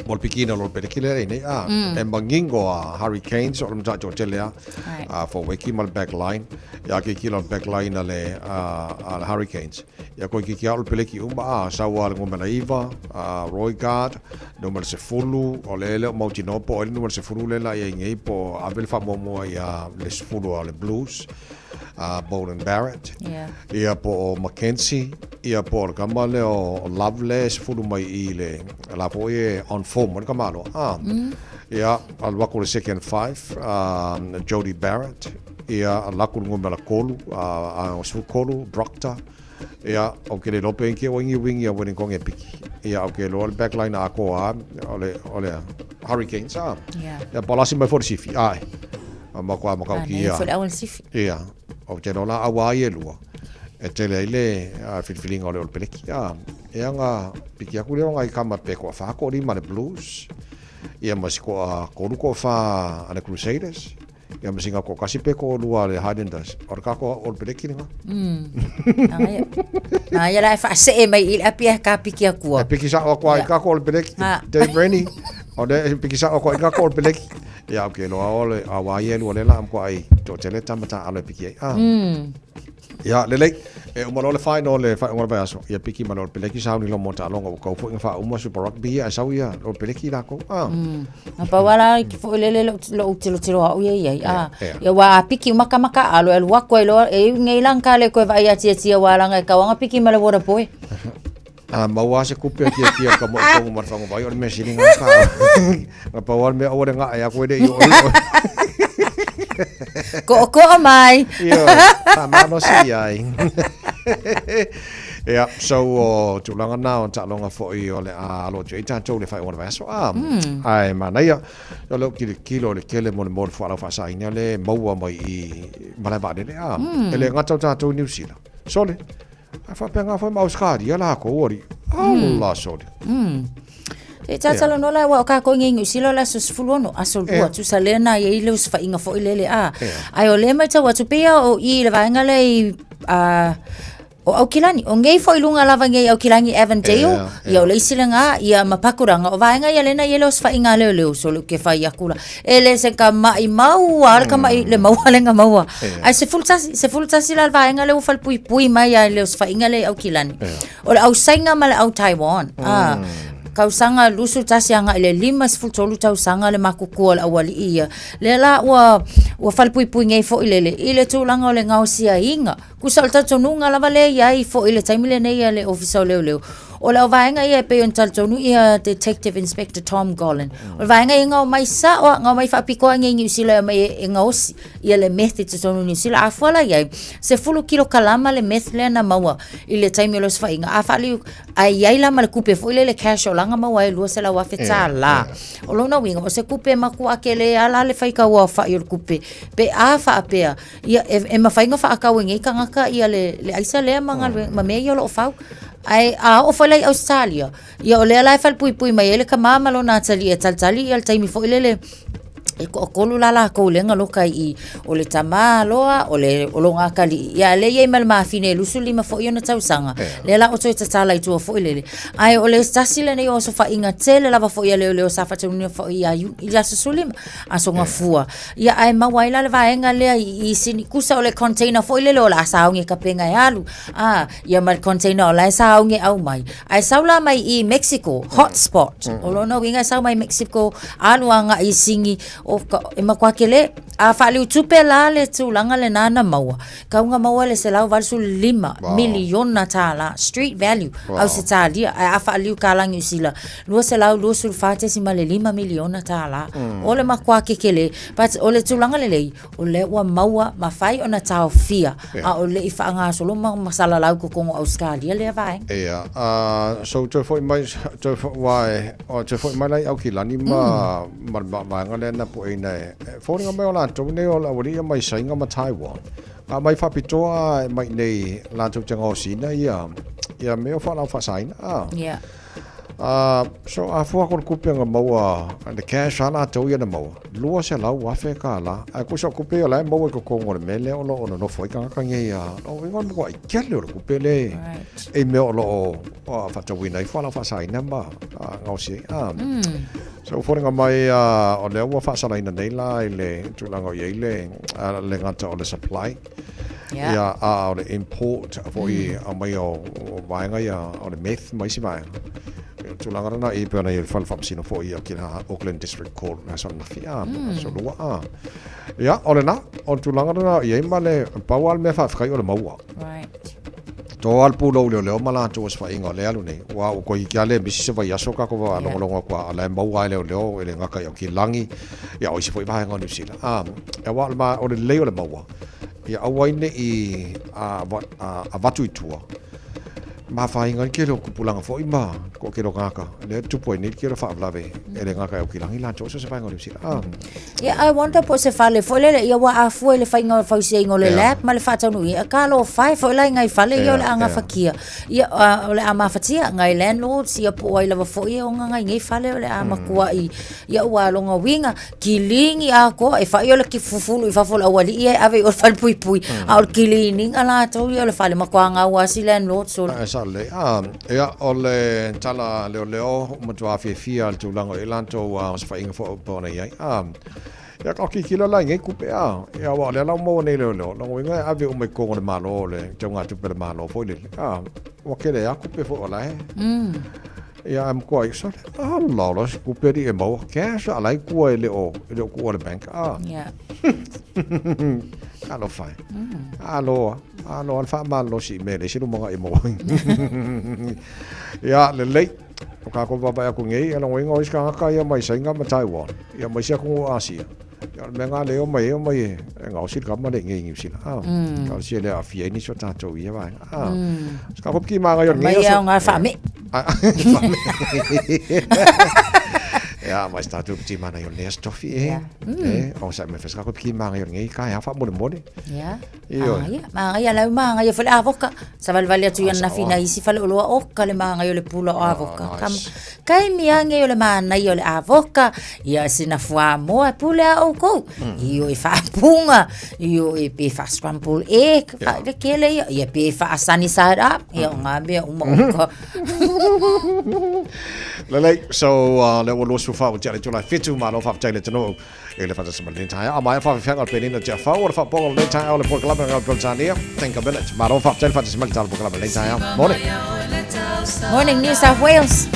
Mo le pikina lo le pelekile lei nei a. E mangingo a Hurricanes o le matato tele a. Right. A for weki ma le back line. Ia ke kila le back line a le a le Hurricanes. Ia koe ki kia o le peleki uma a saua le ngomela iva, a Roy Guard, numera se fulu, o le ele o Mautinoa po o ele numera se fulu le la ia ingei po ave le whamuamua ia le se fulu a le Blues. Beauden Barrett, Yeah. ia po o Mackenzie, ia po o le kama le o Love le se fulu mai i le la po e on form o le kama aloa. Ah. Ia, a luaku le second five, Jody Barrett, ia a laku le ngomela kolu, a o se kolu, Proctor, ia o ke le lope ke o ingi wingi a winning konge piki. Ia o ke loa le backline a ko a o le o le Hurricanes a. Yeah. Ia palasi mai fo le sifi ai. A ma kwa ma kau ki ia. ia. Fo le awal sifi. Ia, o te lola a wā i e lua. E tele ai le a, filifiliga o le ole peleki. A, e anga piki aku leo ngai kama pe koa wha ko rima le Blues. Ia ma si koa koru koa wha a le Crusaders. Ia ma singa ko kasi pe ko lua le Highlanders. O le kako ole peleki nga. Anga ia. Na ia la e whaasee mai i le apia ka piki akua. E piki sa o koa i Ia. kako ole peleki. Ah. Dave Rennie. O le e piki sa o koa i kako ole peleki. Ia, o ke loa ole a wā i e lua le la am koa ai. Tō tele tamata alo e piki ai. Ah. Ia, lelei, e uma loa le final le whai ongala aso. Ia piki ma le peleki sau ni lo mo taaloga ua kau foi nga faauma Super Rugby ia, e sau ia lo peleki lākou. Ah. Na pau ala i ki fo lele lo lo tilo tilo au ia ia. Ah. Ia. Ia wa piki maka maka alo e luako e loa e ngei lang ka le koe vai atia tia wa langa e kawanga piki ma le water boy. A maua se kupe a tia tia ka mo i tongo ma le whango vai o le mea sili ngā ka. Nga pau ala mea aua le ngā e ako e le i o i o. Ko ko mai. Io, tā mano si ai. Ia, so o tūlanga nā o taaloga foi o le a alo atu ai tātou le whai o le vaso. A, ai manaia, o leo kilo kilo le kele mo le mo le whaalau whaasaina le maua mai i malae vaalele. A, e le ngata o tātou i New Zealand. Sole, a whapea ngā whai ma Australia la ko ori. Ala sole. Se i tatalo la ua o kākou nei i Niu Sila o le aso 16, aso 2, tusa lea na i ai le osofaiga foi lele a. Ae o lea e matau atu pei lava o i i le vaega lea i o Aukilani. O nei foi luga lava nei Aukilani Avondale, ia o le isi lena, ia ma Pakuranga. O vaega ia lea na i ai le osofaiga a leoleo, sole ou te fai atu la. E le se kama'i maua le kama'i le maua le na maua. Ae 11, 11 la le vaega lea ua falepuipui mai lava i le osofaiga lea i Aukilani. O le au Saina ma le au Taiwan. Ah, tausaga 21 agai i le 53 tausaga le matutua o le aualii ia. Lea la ua, ua falepuipui nei foi lele i le tulaga o le gaosiaiga. Tusa o le talitonuga lava lea e i ai foi i le taimi lenei a le Ofisa o Leoleo, o le auvaega ia e pei ona talitonu ia Detective Inspector Tom Gollan. O le vaega ia e gao mai sao lava, gao mai faapitoa i inei i Niu Sila e omai e gaosi ia le meth i totonu o Niu Sila. A fua la i ai, 10 kilokalama le meth lea na maua i le taimi o le osofaiga. A faaliu, ae i ai la ma le tupe foi lele cash o la na maua ai $200,000 tālā. O lona uiga, o se tupe matua tele lava la le faitau aofai o le tupe pe a faapea Ia, e, e mafai ona faatau e nei tagata ia le, le aisa lea ma, galuega, ma mea ia o lo o fau. Ae a oo foi la i Ausetalia, ia o lea la e falepuipui mai ai le tama ma lona atalii e talitali ia le taimi foi lele e toatolu la latou lea na loka i i, o le tama loa, o le o lona atalii, ia a lea e i ai ma le mafine e 25 foi ona tausaga, lea la ua toe tatala i tua foi lele. Ae o le tasi lenei o osofaiga tele lava foi a leoleo sa faataunuuina foi ia Iuni, i le aso 15, aso Gafua. Ia ae maua ai la le vaega lea i i sini kusa o le container foi lele o le a saogi e kapena e alu. A, ia ma le container o la e saogi e aumai. Ae sau la mai i Mexico, hotspot. O lona uiga e sau mai Mexico, alu agai i Sini, o ka, e matua tele. A faaliutupe la le tulaga lena na maua, kau na maua le $185 miliona tālā, street value, Ausetalia. Ae a faaliu kālā Niu Sila, $224.5 miliona tālā. O le matua kekele, but o le tulaga lelei, o lea ua maua ma fai ona taofia, a o le i faagasolo ma salalau i totonu o Ausetalia lea vaega. Ia, so toe foi mai, toe foi, aua e, toe foi mai la i Aukilani ma, ma le vaega lea na pueina e, e foliga mai o latou nei o le aualii ia mai Saina ma Taiwan. A mai faapitoa e mai nei latou te gaosiina ia, ia mea o fualaau faasaina. Yeah. So a fua ko le kupe nga maua le cash a latou ia na maua $200,000 kālā ae kusa o kupe ia la e maua i totonu o le mea lea o lo o nonofo ai tagata nei a o ingoa le matua tele o le kupe le e mea o lo o faatauina ai fualaau faasaina ma gaosi ai. So foliga mai o lea ua faasalaina nei la i le tulaga o i ai le le gata o le supply. Ia, a o le import foi aumai o vaega ia o le meth ma isi vaega. O le tulaga lena i pei ona i ai le fale faamasino foi ia ki Auckland District Court le aso ananafi a, aso lua a. Ia, o lena, o le tulaga lena i ai ma le pau lava le mea faafetai o le maua. Right. To lava le pulou leoleo ma latou osofaiga o lea alu nei, ua ua toeitiiti lava le misi se vaiaso tatou faalogologo atu a o la e maua lava e leoleo e le gata i Aukilani, ia o isi foi vaega o Niu Sila. A, aua o le o le lelei o le maua, ia aua ai ne i avatu i tua, ma afaina ai le tele o tupulaga foi ma le toatele o tagata lea e tupu ai nei le tele o faalavelave e le gata i Aukilani latou so o se vaega o Niu Sila. A. Ia, I wonder po o se fale foi lele, ia ua afua i le faiga o le fausiaina o le lab ma le faataunuuina, ia talofa e foi la i nai fale ia o le a gafatia, ia o le a mafatia nai landlords ia po o ai lava foi e ona nai nei fale o le a matuai, ia ua lona uiga, kilini atoa, e fai o le fufulu i fafo o le aualii ia e ave i o i le falepuipui, a o le kiliniga latou ia o le fale, matua gauasi landlords o le. Ae sao lelei. A, ia, o le tala a leoleo, ua matua fiafia i le tulaga o i ai latou osofaiga foi e pei ona i ai. A, ia, ka tilotilo la i nei tupe, a, ia, aua o lea la ua maua nei e leoleo, lona uiga e ave uma i totonu o le Malo, le teugatupe a le Malo foi lele, a, ua tele lava tupe foi o la e. Ia, ae matua ai, sole, ala ola se tupe alii e maua, cash a la e i tua e le o, e le o tuua i le bank, a. Yeah. Talofa e. Alo a, alo a le faamalolosi i mea e leai se lumanai e maua ai. Ia, lelei, o kākou vaavaai atu nei, ia lona uiga o isi tagata ia mai Saina ma Taiwan, ia ma isi atunuu o Asia, ia o le mea lena lea e omai ai, omai e gaosi le kama lea i inei i Niu Sila. A, talosia e le aafia ai nisi o tatou i ia vaega. A, se kākou piki mānaia o lenei aso. Mai ao ngā whaame. Ia, ma se tatou piti manaia o lenei aso tofi e. Ia. E, o sa me fai piti manaia o lenei taeao faamolemole. Ia. Ioe. Ah, ia, magaia lau magaia foi le avoka. Savalivali atu i anafi nai isi faleoloa oka le magaia o le pula o avoka. Ka kaimi age o le manaia o le avoka, ia sina fuamoa e pule a oukou. Ioe faapuga, ioe pe faa-scramble egg, le kele ia, ia pe faa-sunny side up, ia o ngā mea uma oka. Lelei, so lea ua 24 ua tea le itula e 7, malo faafetai i le atunuu i le faatasi mai lenei taeao. A maea faafeafeaga o le penina o Tiafau o le faapoga o lenei taeao o le polokalame o Peretania, Think a Minute. Malo faafetai le faatasi mai le tala polokalame lenei taeao. Morning. Morning New South Wales.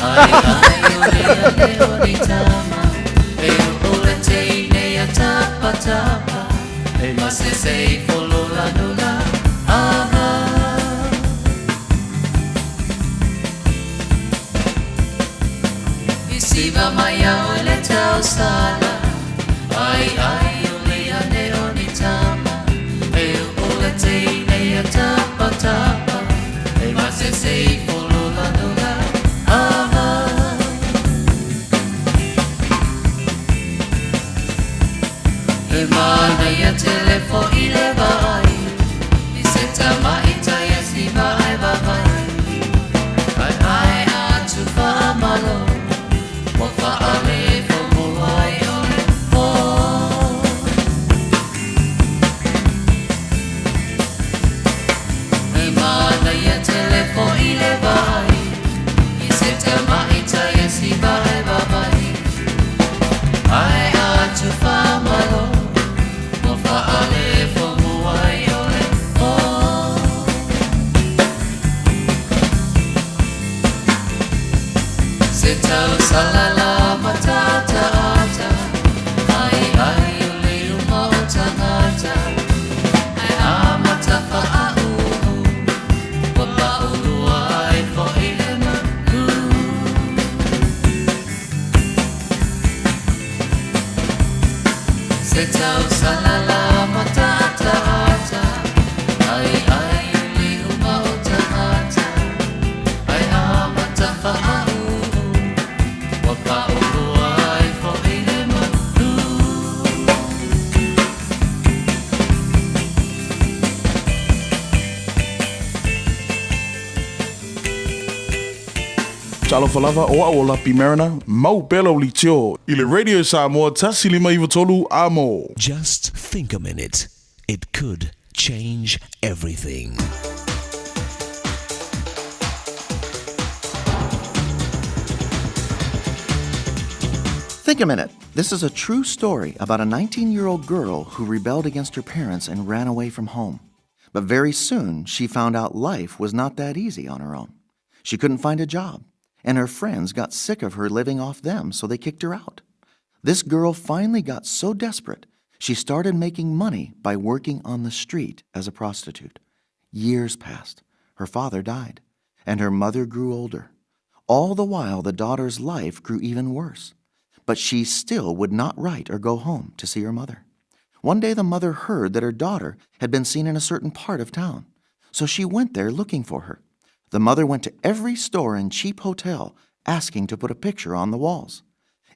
Talofa lava o au o Lapi Mariner, mau pea lau leitio i le Radio Samoa 1 5 9 3 amo. Just think a minute. It could change everything. Think a minute. This is a true story about a 19 year old girl who rebelled against her parents and ran away from home. But very soon, she found out life was not that easy on her own. She couldn't find a job, and her friends got sick of her living off them, so they kicked her out. This girl finally got so desperate, she started making money by working on the street as a prostitute. Years passed. Her father died, and her mother grew older. All the while, the daughter's life grew even worse. But she still would not write or go home to see her mother. One day, the mother heard that her daughter had been seen in a certain part of town, so she went there looking for her. The mother went to every store and cheap hotel asking to put a picture on the walls.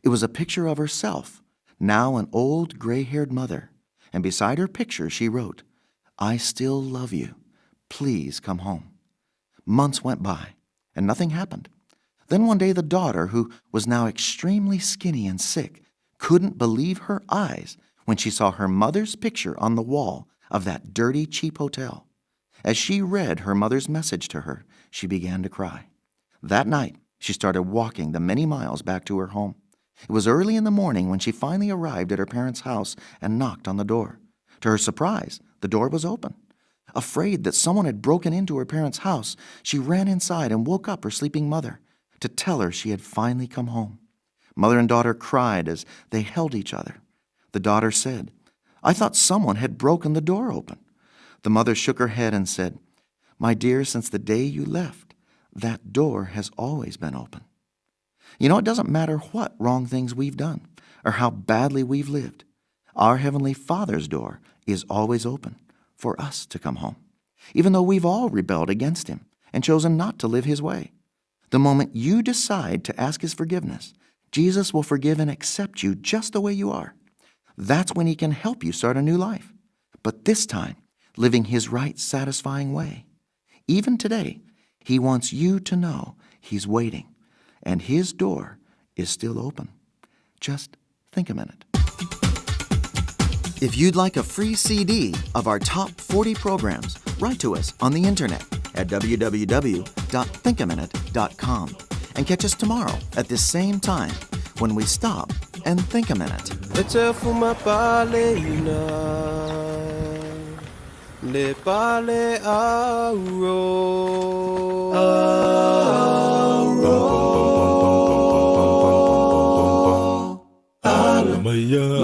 It was a picture of herself, now an old gray haired mother, and beside her picture she wrote, I still love you. Please come home. Months went by, and nothing happened. Then one day the daughter, who was now extremely skinny and sick, couldn't believe her eyes when she saw her mother's picture on the wall of that dirty, cheap hotel. As she read her mother's message to her, she began to cry. That night, she started walking the many miles back to her home. It was early in the morning when she finally arrived at her parents' house and knocked on the door. To her surprise, the door was open. Afraid that someone had broken into her parents' house, she ran inside and woke up her sleeping mother to tell her she had finally come home. Mother and daughter cried as they held each other. The daughter said, I thought someone had broken the door open. The mother shook her head and said, My dear, since the day you left, that door has always been open. You know, it doesn't matter what wrong things we've done or how badly we've lived. Our Heavenly Father's door is always open for us to come home, even though we've all rebelled against Him and chosen not to live His way. The moment you decide to ask His forgiveness, Jesus will forgive and accept you just the way you are. That's when He can help you start a new life. But this time, living His right, satisfying way. Even today, He wants you to know He's waiting, and His door is still open. Just think a minute. If you'd like a free CD of our top 40 programs, write to us on the internet at www.thinkaminute.com and catch us tomorrow at this same time when we stop and think a minute. Le pale auro. Auro. Maia,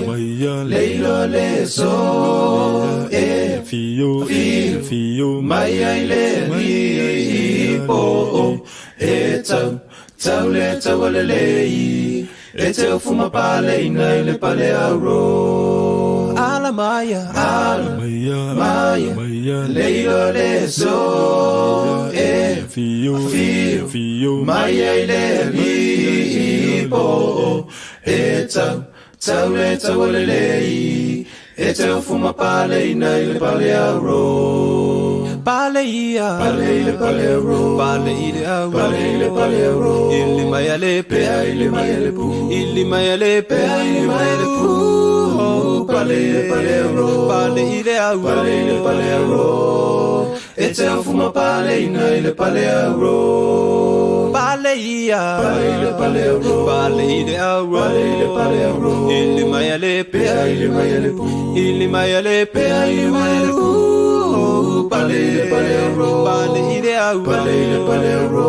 maia, leilo le so, e fio, fio, fio, maia i le lipo, e tau, tau le tau o le lei, e te ofu ma pale ina i le pale auro. Ala maia, ala maia, maia, leilo le so, e fio, fio, fio, maia i le lipo, e tau, tau le tau o le lei, e te ofu ma pale ina i le pale auro. Pale ia, pale i le pale auro, pale i le auro, pale i le pale auro, ili mai a le pea, ili mai a le pu, ili mai a le pea, ili mai a le pu, pale i le pale auro, pale i le auro, pale i le pale auro, e te ofu ma pale ina i le pale auro. Pale ia, pale i le pale auro, pale i le auro, pale i le pale auro, ili mai a le pea, ili mai a le pu, ili mai a le pea, ili mai a le pu, pale i le pale auro, pale i le auro, pale i le pale auro.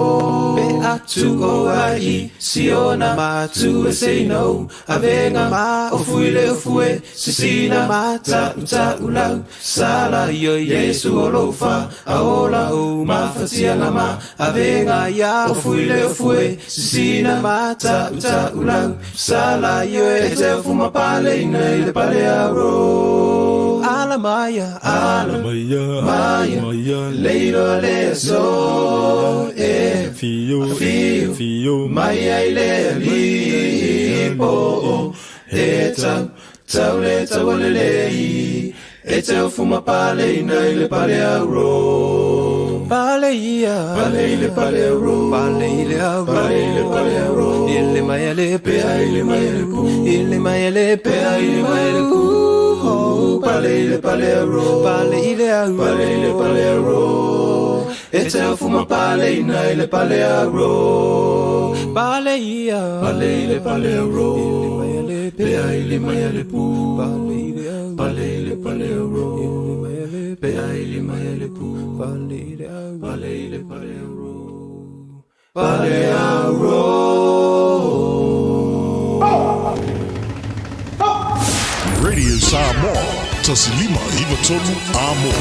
Pe atu o ai, siona ma tu e say no, avenga ma o fui le o fue, sisina ma ta uta ulau, sala io Yesu o lofa, aola o ma fatianga ma, avenga ia o fui le o fue, sisina ma ta uta ulau, sala io e te o fuma pale ina i le pale auro. Ala maia, ala maia, maia, leiro le so, e fio, fio, fio, maia i le lipo, e tau, tau le tau le lei, e te ofu ma pale ina i le pale auro. Pale ia, pale i le pale auro, pale i le auro, pale i le pale auro, ili mai le pea, ili mai le pu, ili mai le pea, ili mai le pu, pale i le pale auro, pale i le auro, pale i le pale auro, e te ofu ma pale ina i le pale auro. Pale ia, pale i le pale auro, ili mai le pea, ili mai le pu, pale i le auro, pale i le pale auro, ili mai le pea, ili mai le pu, pale i le auro, pale i le pale auro, pale auro. Radio Samoa, Tasilima Ivatonu Amo.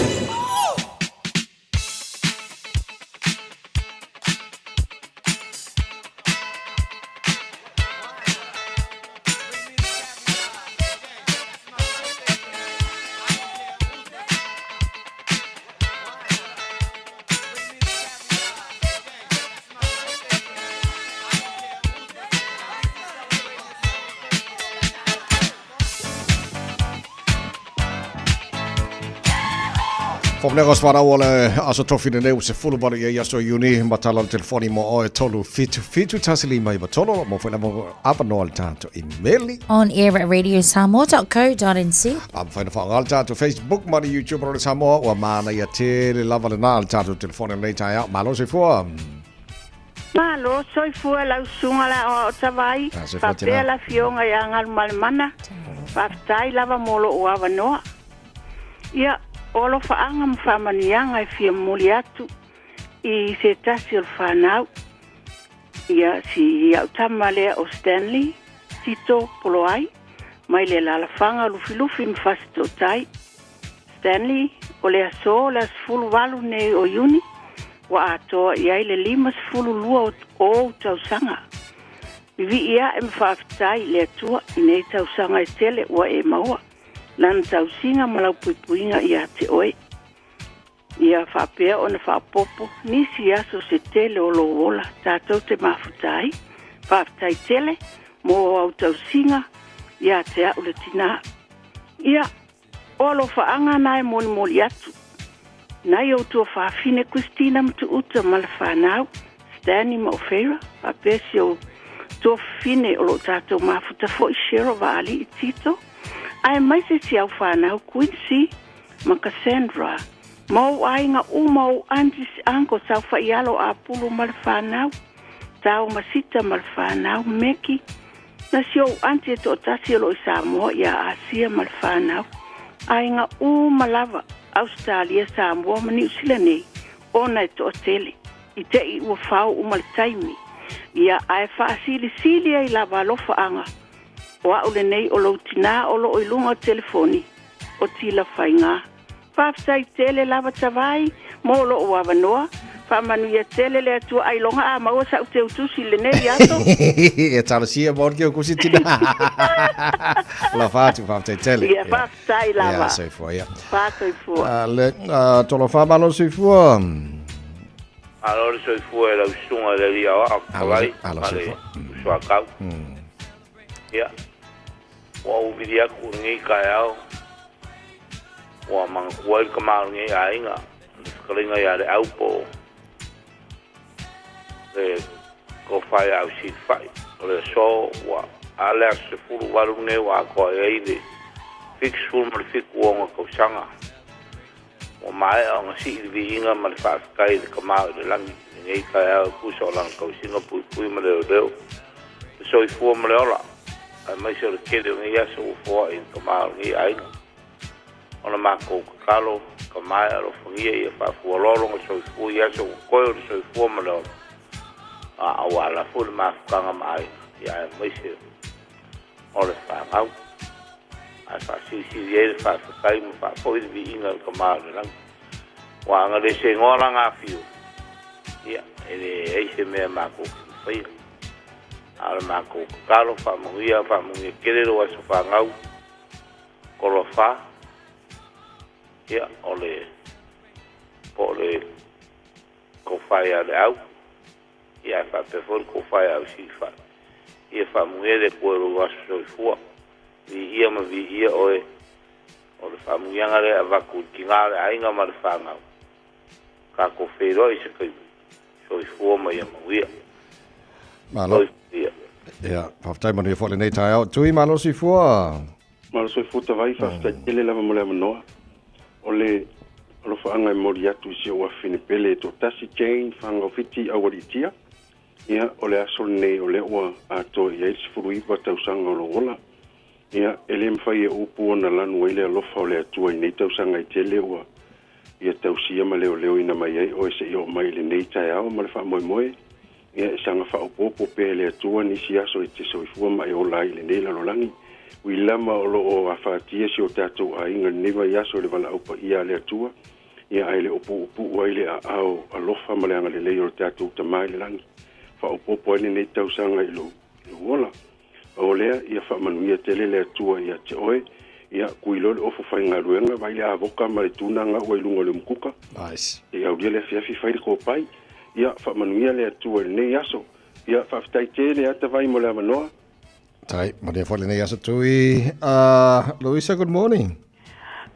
Fomlega o swarau o le aso tofi le leu se fulu wale ia aso iuni matala le telefoni mo oe tolu fitu fitu tasi lima iwa tolo mo whaila mo awanoa le tātou i meli. On air at radiosamoa.co.nz. A mwhaina whaangal tātou Facebook ma le YouTube o le Samoa ua mana ia tele lava le nā le tātou telefoni o nei tae ao. Malo soifua. Malo soifua lau susuga le aoao tavai, Ah, soifua faapea tēnā. le afioga ia Galumalemana, faafetai lava mo lou avanoa. Ia, o alofaaga ma faamanuiaga e fia momoli atu i se tasi o le fanau, ia si au tama lea o Stanley Tito Poloai, mai le alaalafaga o Lufilufi ma Fasitootai. Stanley, o le aso o le aso 18 nei o Iuni, ua atoa i ai le 52 o ou tausaga. Vivii ae ma faafetai i le Atua i nei tausaga e tele ua e maua Lana tausiga ma lau puipuiga ia te oe. Ia faapea ona faaopoopo nisi aso se tele o lou ola tatou te mafuta ai Faafetai tele mo au tausiga ia te a'u le tinā. Ia, o alofaaga na e molimoli atu nai ou tuafafine Christina ma Tuuta ma le fanau, Stanley ma Ofeira, faapea si ou tuafafine o loo tatou mafuta foi Cheryl Vaalii Tito, aemaise si au fanau Quincy ma Cassandra, ma ou aiga uma, ou aunties, uncles, saofaialo a Apulu ma le fanau, Tao ma Sita ma le fanau, Meki, na si ou aunty e toatasi o loo i Samoa ia Asia ma le fanau, aiga uma lava, Ausetalia, Samoa ma Niu Sila nei, ona e toatele, i te'i ua fao uma le taimi, ia ae faasilisili ai lava alofaaga, o a'u lenei o lou tinā o loo i luga o telefoni, o Tila Faigā. Faafetai tele lava Tavai mo lou avanoa. Faamanuia tele le Atua ailoga a maua sa'u teutusi i lenei aso. E talosia mo ke kusi tina. La fatu faafetai tele. Ia faafetai lava. Ia soifua ia. Faasoifua. Le tolofa malo soifua. Malo le soifua e lau susuga i le alii aoao Tavai Alo ma le soifua. usoakau. Ia, ua ou vili atu i lenei taeao, ua manatua ai le tama o lenei aiga, le fetalaiga ia Leau po o le Tofa ia Ausilafai. O le aso ua a le aso 18 lenei ua atoa i ai le 77 o ona tausaga. Ua maea ona sii le viiga ma le faafetai i le Tama o i le lagi i lenei taeao e tusa o lana tausiga puipui ma leoleo, le soifua ma le ola, aemaise o le tele o nei aso ua foai i le Tama o lenei aiga. O la matou tatalo, Tama e alofagia ia faafualoa lona soifua i aso ua toe o le soifua ma le ola, a ua ala foi le mafutaga ma aiga, ia aemaise o le fanau. Ae faasilisili ai le faafetai ma faafoi le viiga i le Tama o le lagi. Ua aga le segoa lana afio, ia, e leai se mea matou te mafaia. A o le matou tatalo, faamanuia, faamanuia tele lou aso fanau, Tolofa, ia, o le, po o le Tofa ia Leau. Ia ae faapea foi le tofa ia Ausifai. Ia faamanuia le Atua i lou aso soifua. Viia ma viia oe. O le faamanuiaga lea e avatu i tina o le aiga ma le fanau. Tatou feiloai i se taimi. Soifua ma ia manuia. Malo. Soifua. Ia, faafetai manuia foi lenei taeao. Tui, malo soifua. Malo soifua Tavai, faafetai tele lava mo le avanoa. O le alofaaga e momoli atu i si ou afafine pele e toatasi, Jane Fagaofiti Aualiitia. Ia, o le aso lenei o lea ua atoa i ai le 19 tausaga o lou ola. Ia, e le mafai e upu ona lanu ai le alofa o le Atua i nei tausaga e tele ua ia tausia ma leoleoina mai ai oe seia oo mai i lenei taeao ma le faamoemoe. Ia e saga faaopoopo pea e le Atua nisi aso e te soifua ma e ola ai i lenei lalolagi. Uilama o lo o afatia si o tatou aiga i lenei vaiaso i le valaau paia a le Atua, ia ae le o puupuu ai le aao alofa ma le agalelei o le tatou Tama i le lagi. Faaopoopo ai lenei tausaga i lou ola. O lea, ia faamanuia tele le Atua ia te oe. Ia, kui loa le ofo faigaluega, vaai le avoka ma le tuna gaua i luga o le umukuka. Nice. Se i aulia le afiafi fai le kopai. Ia, faamanuia le Atua i lenei aso. Ia, faafetai tele ata vai mo le avanoa. Tai, manuia foi lenei aso Tui. Louisa, good morning.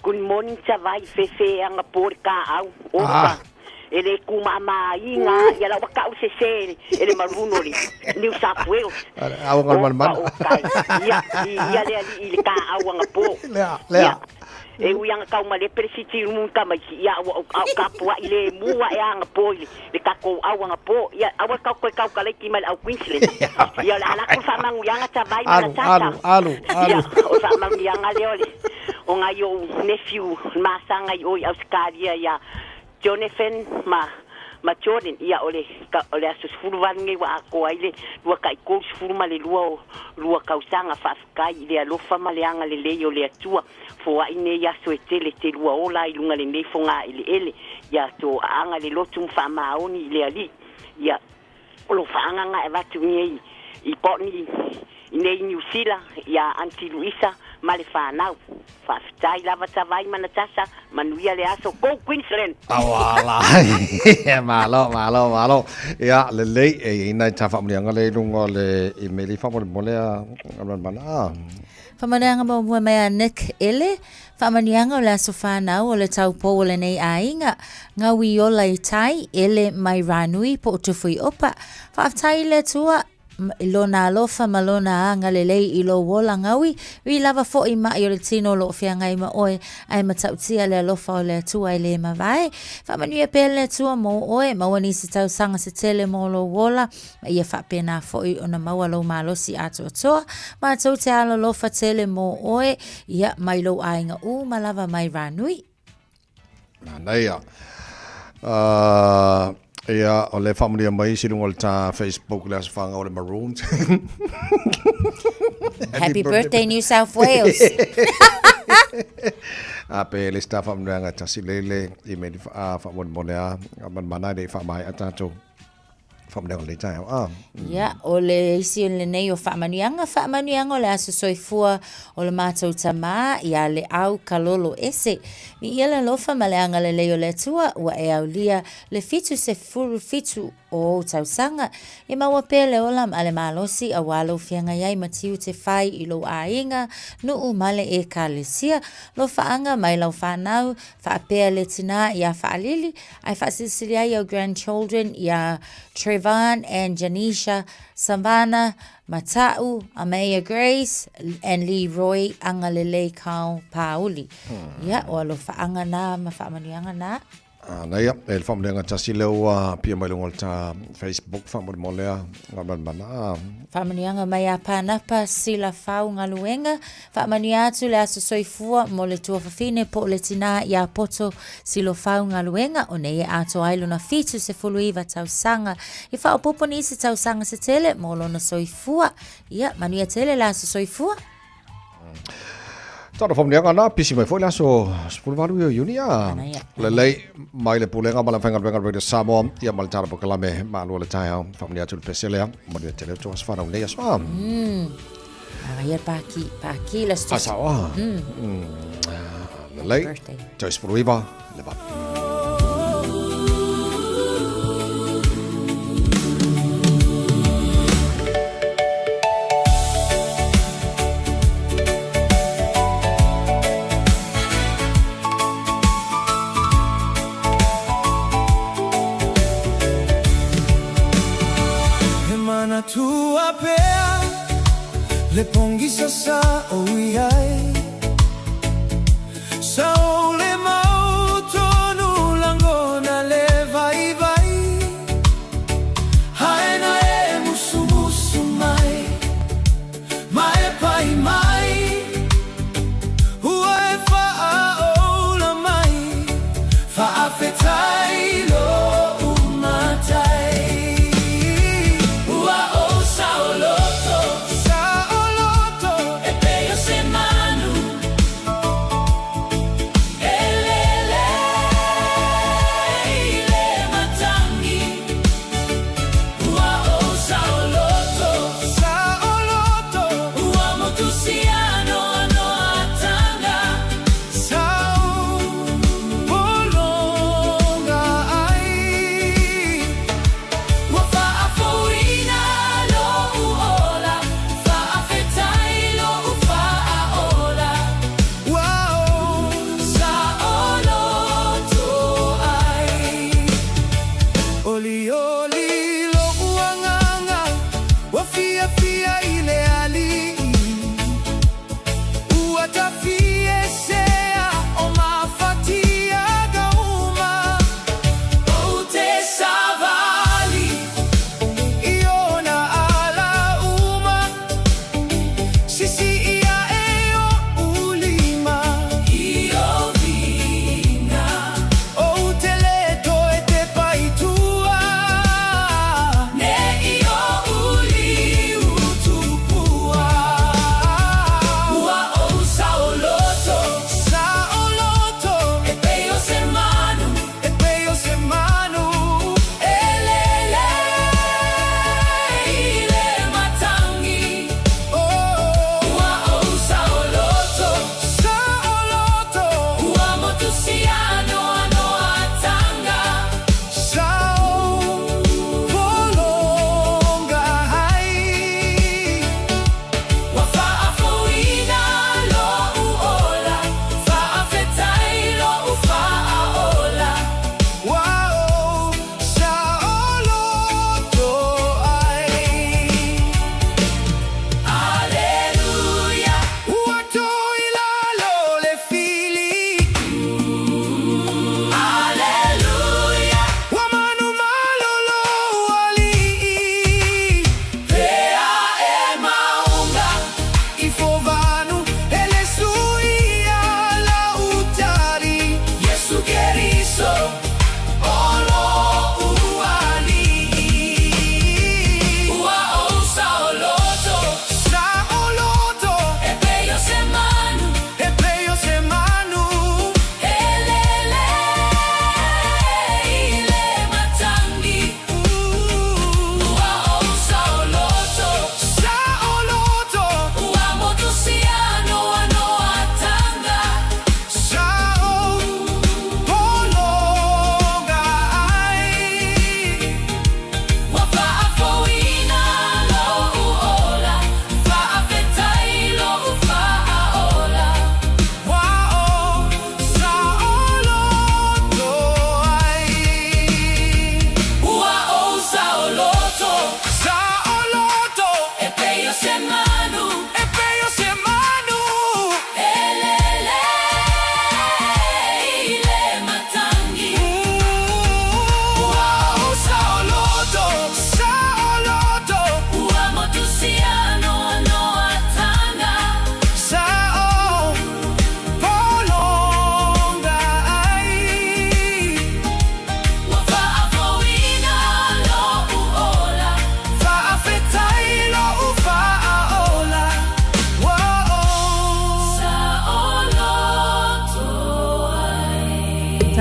Good morning Tavai fefe anga po le kaau oka e le ku ma ma i nga ia la waka u se se e le maruno le New South Wales. Au ngal man man. Ia ia le ali i le kaau anga po. Lea, lea. E ui anga kau ma le pere siti rumu ka mai ki ia au au ka pua i le mua e anga po i le kako au anga po ia au kau koe kau ka leki mai au Queensland. Ia la ala ku fa mangu ia nga Tavai ma la Alu, tata. alu, alu, alu. Ia o fa mangu ia nga le ole. O ngai o nephew masanga i oi Australia ia Jonathan ma ma Jordan ia o le ka, o le aso 18 nei wa ako ai le lua kai ko sefulu ma le lua o lua kausanga faafetai i le alofa ma le aga lelei o le Atua foai nei aso e tele te lua ola i luga lenei foga eleele ia to aaga le lotu ma faamaoni i le alii ia o lo faagaga e avatu nei i Botany i nei Niu Sila ia Aunty Luisa ma le fanau. Faafetai lava Tavai ma Natasha, manuia le aso. Go Queensland! Auala. Malo, malo, malo. Ia, lelei, e i ai nai tā faamanuiaga lea i luga o le email i faamolemole a Malimana. Ah. Faamanuiaga muamua mai a Nick Ele, Faamanuiaga o le aso fanau o le taupou o lenei aiga, Gauiola i tai, Ele mai Ranui po o Tufuiopa. Faafetai i le Atua i Lona alofa ma Lona agalelei i lou ola gaui, ui lava foi maʻi o le tino o lo o feagai ma oe, ae matautia le alofa o le Atua e le mavae. Faamanuia pea le Atua mo oe, maua nisi tausaga se tele mo lou ola, ma ia faapena foi ona maua lou malosi atoatoa. Matou te alolofa tele mo oe, ia, mai lou aiga uma lava mai Ranui. Manaia. Ia, o lea e faamanuia mai isi i luga o le ta Facebook le aso fanau o le Maroons. Happy birthday New South Wales. A pe le sta faamanuiaga tasi le le i me faamolemole a manamana e le i faamaea tatou. Faamanuiaga o lenei taeao. Ah. Ia, o le isi o lenei o faamanuiaga, faamanuiaga o le aso soifua o le matou tamā ia Leau Kalolo Ese. Viia le alofa ma le agalelei o le Atua ua e aulia le 77 o ou tausaga. Ia maua pea le ola ma le malosi auā lou feagai ai ma tiute fai i lou aiga, nuu ma le Ekalesia. Lofaaga mai lau fanau, faapea le tinā iā Faalili, Ae faasilisili ai au grandchildren iā Trevan and Janisha, Savannah, Mata'u, Amaya Grace and Leroy Agalelei Kyle Pāuli. Ia, o alofaaga na ma faamanuiaga na. Ana ia, e le faamanuiaga tasi lea ua pia mai luga o le ta Facebook faamolemole a Gamalemana. Ah. Faamanuiaga mai a Pānapa Silafau Galuega, Faamanuia atu le aso soifua mo le tuafafine po o le tinā iā Poto Silofau Galuega o nei e atoa ai lona 79 tausaga. I faaopoopo nisi tausaga se tele mo lona soifua. Ia, manuia tele le aso soifua. Tala faamanuiaga na, pisi mai foi le aso 18 o Iuni a. Lelei mai le Pulega ma le Aufaigaluega Radio Samoa, ia ma le Tala Polokalame Malua le taeao. Faamanuia atu le pese lea, manuia tele o tou aso fanau nei aso a. Ia paki, paki la sto. Asa oa. Lelei. Toe 19, le valu. He manatua pea le pogisa sa ou i ai Sa ou le mau tonu lagona le vaivai Haena e musumusu mai ma e pai mai Ua e faaola mai Faafetai lou matai Ua ou saoloto Saoloto E pei o se manu.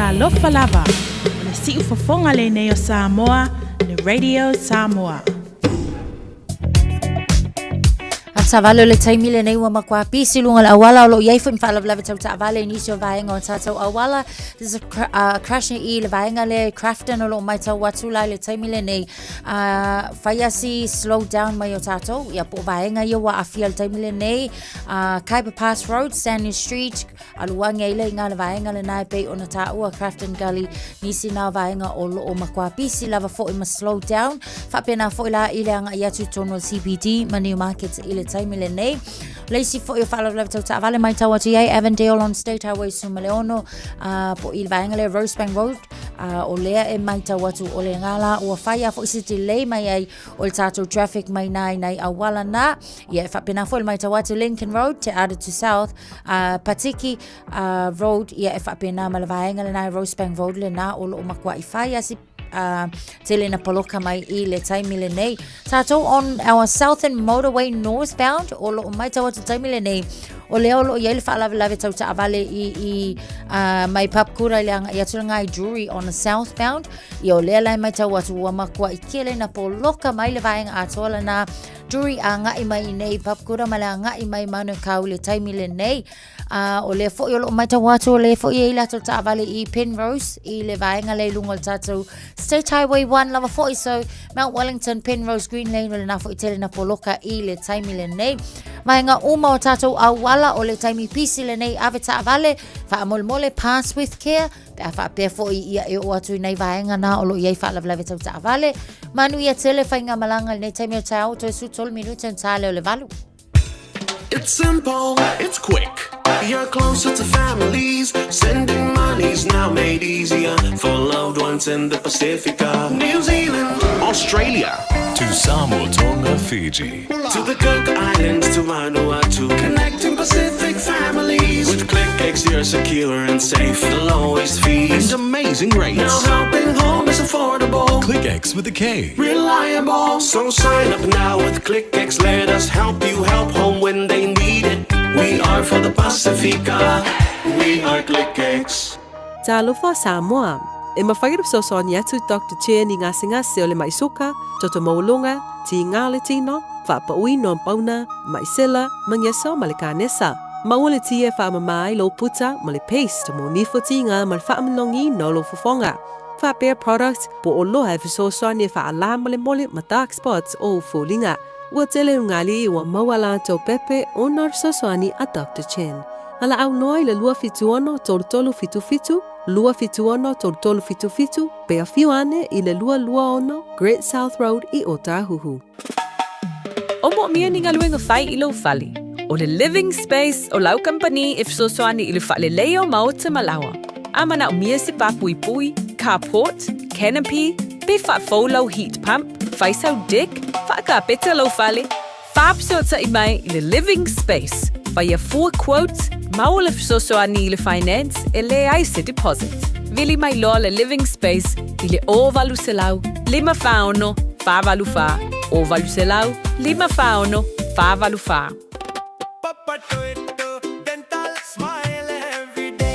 Talofa lava, o le siufofoga lenei o Samoa, le Radio Samoa. Taavale o le taimi lenei ua matua pisi luga o le auala o lo o i ai foi ma faalavelave tau taavale i nisi o vaega o tatou auala. There's a cra crash i le vaega lea i Crafton o lo o matau atu la i le taimi lenei. Fai a si slow down mai o tatou, ia po o vaega ia ua aafia i le taimi lenei. Khyber Pass Road, Stanley Street, alu age ai lea i le vaega lena e pei ona taua Crafton Gully, nisi na vaega o lo o matua pisi lava foi ma slow down. Faapena foi la i le agai atu i totonu o le CBD ma Newmarket i le taimi lenei. O le isi foi o faalavelave tau taavale matau atu i ai Avondale on State Highway 16, po i le vaega lea Rosebank Road, o lea e matau atu o le gala ua fai a foi se delay mai ai o le tatou traffic mai nai nai auala na. Ia e faapena foi le matau atu Lincoln Road, Te Ata to South, Patiki Road, ia e faapena ma le vaega lena e Rosebank Road lena o lo o makuaʻi fai a si tele na poloka mai i le taimi lenei. Tatou on our Southern Motorway northbound o lo o matau atu taimi lenei o lea o lo o i ai le faalavelave tau taavale i, i mai Papakura i le agai atu le ngai Drury on the southbound. Ia o lea la e matau atu ua makuaʻi tele na poloka mai le vaega atoa lena Drury agai mai i nei Papakura ma le agai mai Manukau i le taimi lenei. A o lea foi o lo o matau atu o lea foi e i ai latou taavale i Penrose i le vaega lea i luga o le tatou State Highway 1 lava foi. So Mount Wellington, Penrose, Green Lane o lena foi tele na poloka i le taimi lenei. Vaega uma o tatou auala o le taimi pisi lenei ave taavale, faamolemole pass with care pe a faapea foi ia e oo atu i nai vaega na o lo o i ai faalavelave tau taavale. Manuia tele faigamalaga i lenei taimi o taeao, toe 13 minute ona ta lea o le 8. It's simple, it's quick. You're closer to families. Sending money's now made easier for loved ones in the Pacifica, New Zealand, Australia, To Samoa, Tonga, Fiji. To the Cook Islands, to Vanuatu. Connecting Pacific families. With KlickEx, you're secure and safe. The lowest fees and amazing rates. Now helping home is affordable. KlickEx with a K. Reliable. So sign up now with KlickEx. Let us help you help home when they need it. We are for the Pacifica. We are KlickEx. Talofa Samoa. E mafai ona fesoasoani atu Doctor Chen i gasegase o le mai suka, toto maualuga, tiga o le tino, faapauina o pauna, mai sela, mageso ma le kanesa. Maua le ti e faamama ai lou puta ma le paste mo nifo tiga ma le faamanogiina o lou fofoga. Faapea product po o oloa e fesoasoani e faalā molemole ma dark spots o ou foliga. Ua tele ugali ua maua latou pepe ona o le fesoasoani a Doctor Chen. Valaau loa i le 276 3377, 276 3377, pe afio ane i le 226 Great South Road i Ōtāhuhu. O moomia ni galuega fai i lou fale. O le Living Space o lau kamupani e fesoasoani i le faaleleia o maota ma laoa. A manaomia se pāpuipui, carport, canopy, pe faafou lau heat pump, fai sau deck, faakapeta lou fale, faafesootai mai i le Living Space, faia fua quote, maua le fesoasoani i le finance e leai se deposit. Vili mai loa le Living Space i le 0800 546 484, 0800 546 484.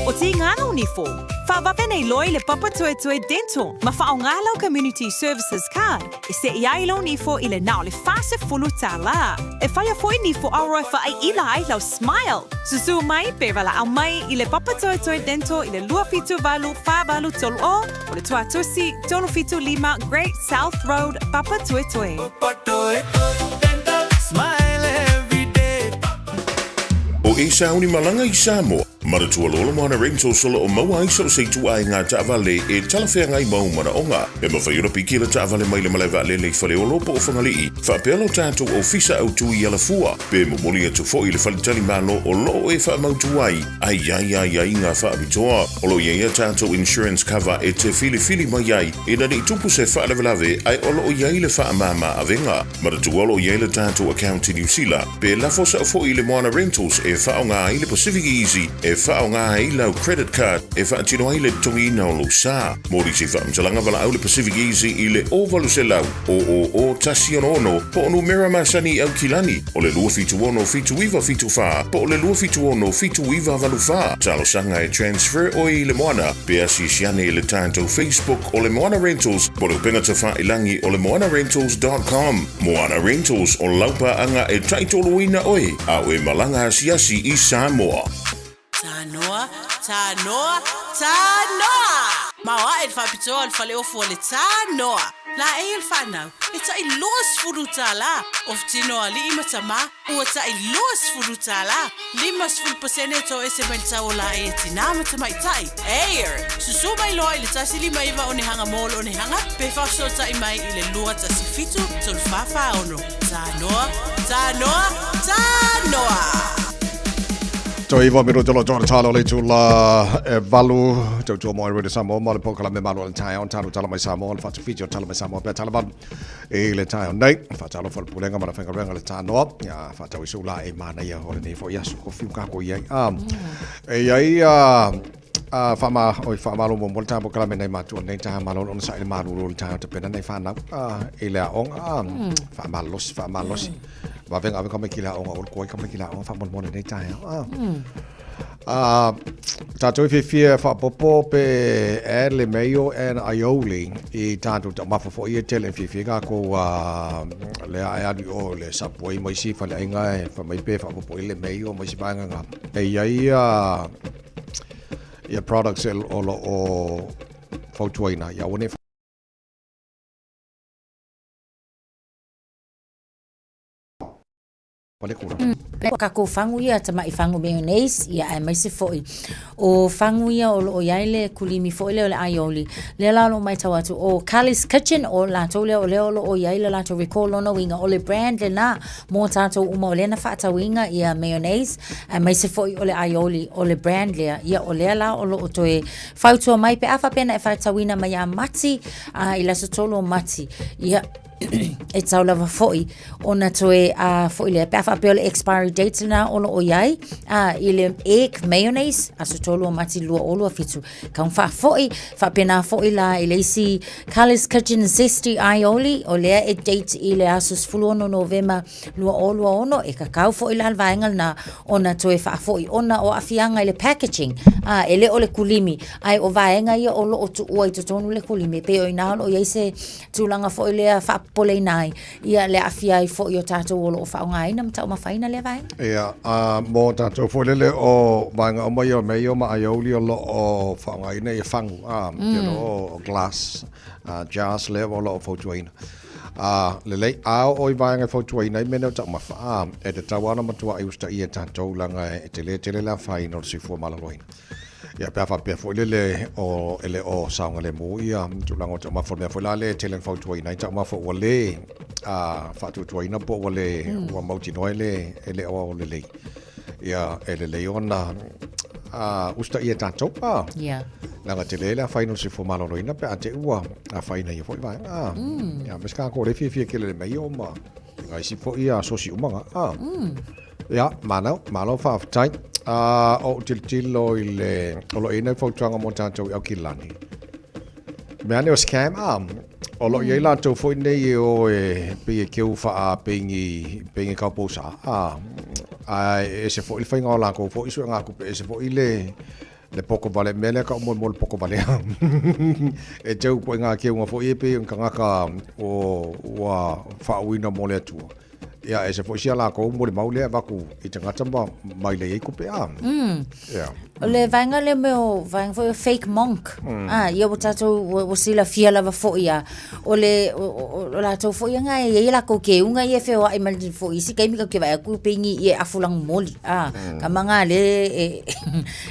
O Tīngana o Nifo, whawawe nei loa i le Papatoetoe Dental ma whaonga lau Community Services Card e seʻi ai lou nifo i le na o le 40 tālā. E whaia foi nifo aroa e whaaiila ai lau smile. Susū mai pe walaʻau mai i le Papatoetoe Dental i le 278 483 o o le Tuatusi 375 Great South Road, Papatoetoe. O e sauni malaga i Samoa, manatua loa le Moana Rentals o lo o maua ai so o se ituaiga taavale e talafeagai ma ou manaoga. E mafai ona piki le taavale mai le malae vaalele i Faleolo po o Fagalii, faapea lo tatou ofisa autu i Alafua, pe momoli atu foi i le faletalimalo o lo o e faamautu ai a i ai aiaiga faapitoa. O lo o i ai a tatou insurance cover e te filifili mai ai ina ne i tupu se faalavelave ae o lo o i ai le faamama avega. Manatua o lo o i ai le tatou account i Niu Sila, pe lafo sao foi i le Moana Rentals e faaaoga ai le Pacific Easy e faaaoga ai lau credit card e faatino ai le totogiina o lou sa. Mo nisi faamatalaga valaau le Pacific Easy i le 0800 000 166 po o numera masani i Aukilani o le 276 7974 po o le 276 7984. Talosaga e transfer oe i le Moana pe asiasi ane i le tatou Facebook o le Moana Rentals po o le upega tafailagi o le moanarentals.com. Moana Rentals o lau paaga e taitoloina oe a o e malaga asiasi i Samoa. Tanoa, tanoa, tanoa! Maoae le faapitoa o le faleofu o le Tanoa. Laei o le fanau, e tai $20. Ofutino alii ma tamā, ua tai $20. 50% e toese mai le tau o laei e tinā ma tamaitai. Air! Susū mai loa i le 159 onehanga mall onehanga pe faafesootai mai i le 217 3446. Tanoa, tanoa, tanoa! Toe iwa minuta lo tōna talo le tula e valu tautua mo i Samoa mo le pōkala me malu o le taeao talo tala mai Samoa le whatu Fiji o tala mai Samoa pea tala valu i le taeao nei whātalo whale pulenga ma le whaingaruenga le tānoa ia whātau i sula e mana ia o le nei fo ia su ko fiu kako ia a e ia ia a whama oi whamalo mo mo le tāpo kala me nei mātua nei taha malo ona sa i le malulu le taeao te pena nei whanau a i le aonga a whamalosi whamalosi Vavenga ave ka mai ki le aoga o le koai ka mai ki le aoga faamolemole nei taeao. Ah. Ah, tātou i whiwhia whaapopo pe e le mayo and aioli i tātou taumafa foʻi e tele e whiwhia kākou lea e alu i o le Subway ma isi faleaiga e fai mai pe faapopo i le mayo ma isi vaega ngā. E i ai ia products e o lo o fautuaina ia aua ne i O kākou fagu ia, tamaʻi fagu mayonnaise, ia aemaise foi o fagu ia o loo iai le kulimi foi lea o le aioli. Lea la o loo maitau atu o Kelly's Kitchen o latou lea o lea o loo iai le latou recall lona uiga o le brand lena mo tatou uma o lea na faatauina ia mayonnaise aemaise foi o le aioli o le brand lea. Ia o lea la o loo toe fautua mai pe a faapea na e faatauina mai ia Mati a i le aso 3 o Mati. Ia e tau lava foi ona toe a foi lea pe a faapea o le expiry date lena o loo iai a i le egg mayonnaise aso 3 o Mati 2027 kau faafoi faapena foi la i le isi Carly's Kitchen Zesty Aioli o lea e date i le aso 16 Novema 2026 e kakau foi la le vaega lena ona toe faafoi ona o aafiaga i le packaging a e le o le kulimi ae o vaega ia o loo tuua i totonu le kulimi e pei o ina o loo iai se tulaga foi lea faapopoleina ai ia le aafia ai foi o tatou o loo faaaogaina ma taumafaina lea vaega. Ia, a mo tatou foi lele o vaega uma ia o mea ia o maaiauli o loo faaaogaina ia fagu, a, mm. lo o glass jars lea o loo fautuaina. A, lelei, a o i vaega e fautuaina ai mea nei o taumafa, a, e tatau lava ona matuai usitaia e tatou leaga e tele tele le afaina o le soifua maloloina. Ia pe a faapea foi lele o e le o saogalemu ia tulaga o taumafa o le mea foi la lea e tele ina fautuaina ai taumafa ua le a faatuatuaina po ua le ua mautinoa e le e le o lelei. Ia e lelei ona a usitaia e tatou a. Ia. Leaga tele le afaina o le soifua maloloina pe a te i ua afaina ia foi vaega a. Ia aemaise tatou o lea e fiafia tele i le mayo ma nai isi foi a sosi uma na a. Ia, malo, malo faafetai. A ou tilotilo i le, o lo o i ai nai fautuaga mo tatou i Aukilani. Mea nei o scam, a, o lo o i ai latou foi nei e o e pei e keu faapeigi, peigi kaupousa, a, ae ese foi le faiga o latou foi suegatupe, ese foi le, le poko vale, mea lea ka mo mo le poko vale. E teu ituaiga keuga foi e pei o ni tagata o ua faauuina mo le Atua. Ia, ese foi sia lakou molimau lea e avatu i tagata ma mai lei ai tupe a. Ia. O le vaega lea mea o vaega foi o fake monk. Ah, ia ua tatou ua, ua silafia lava foi a. O le o, o, o latou foi anga e iai lakou keuga ia e feoai ma le foi isi taimi tatou te vaai atu peigi ia e afu lagomoli. Ah, ka maga le e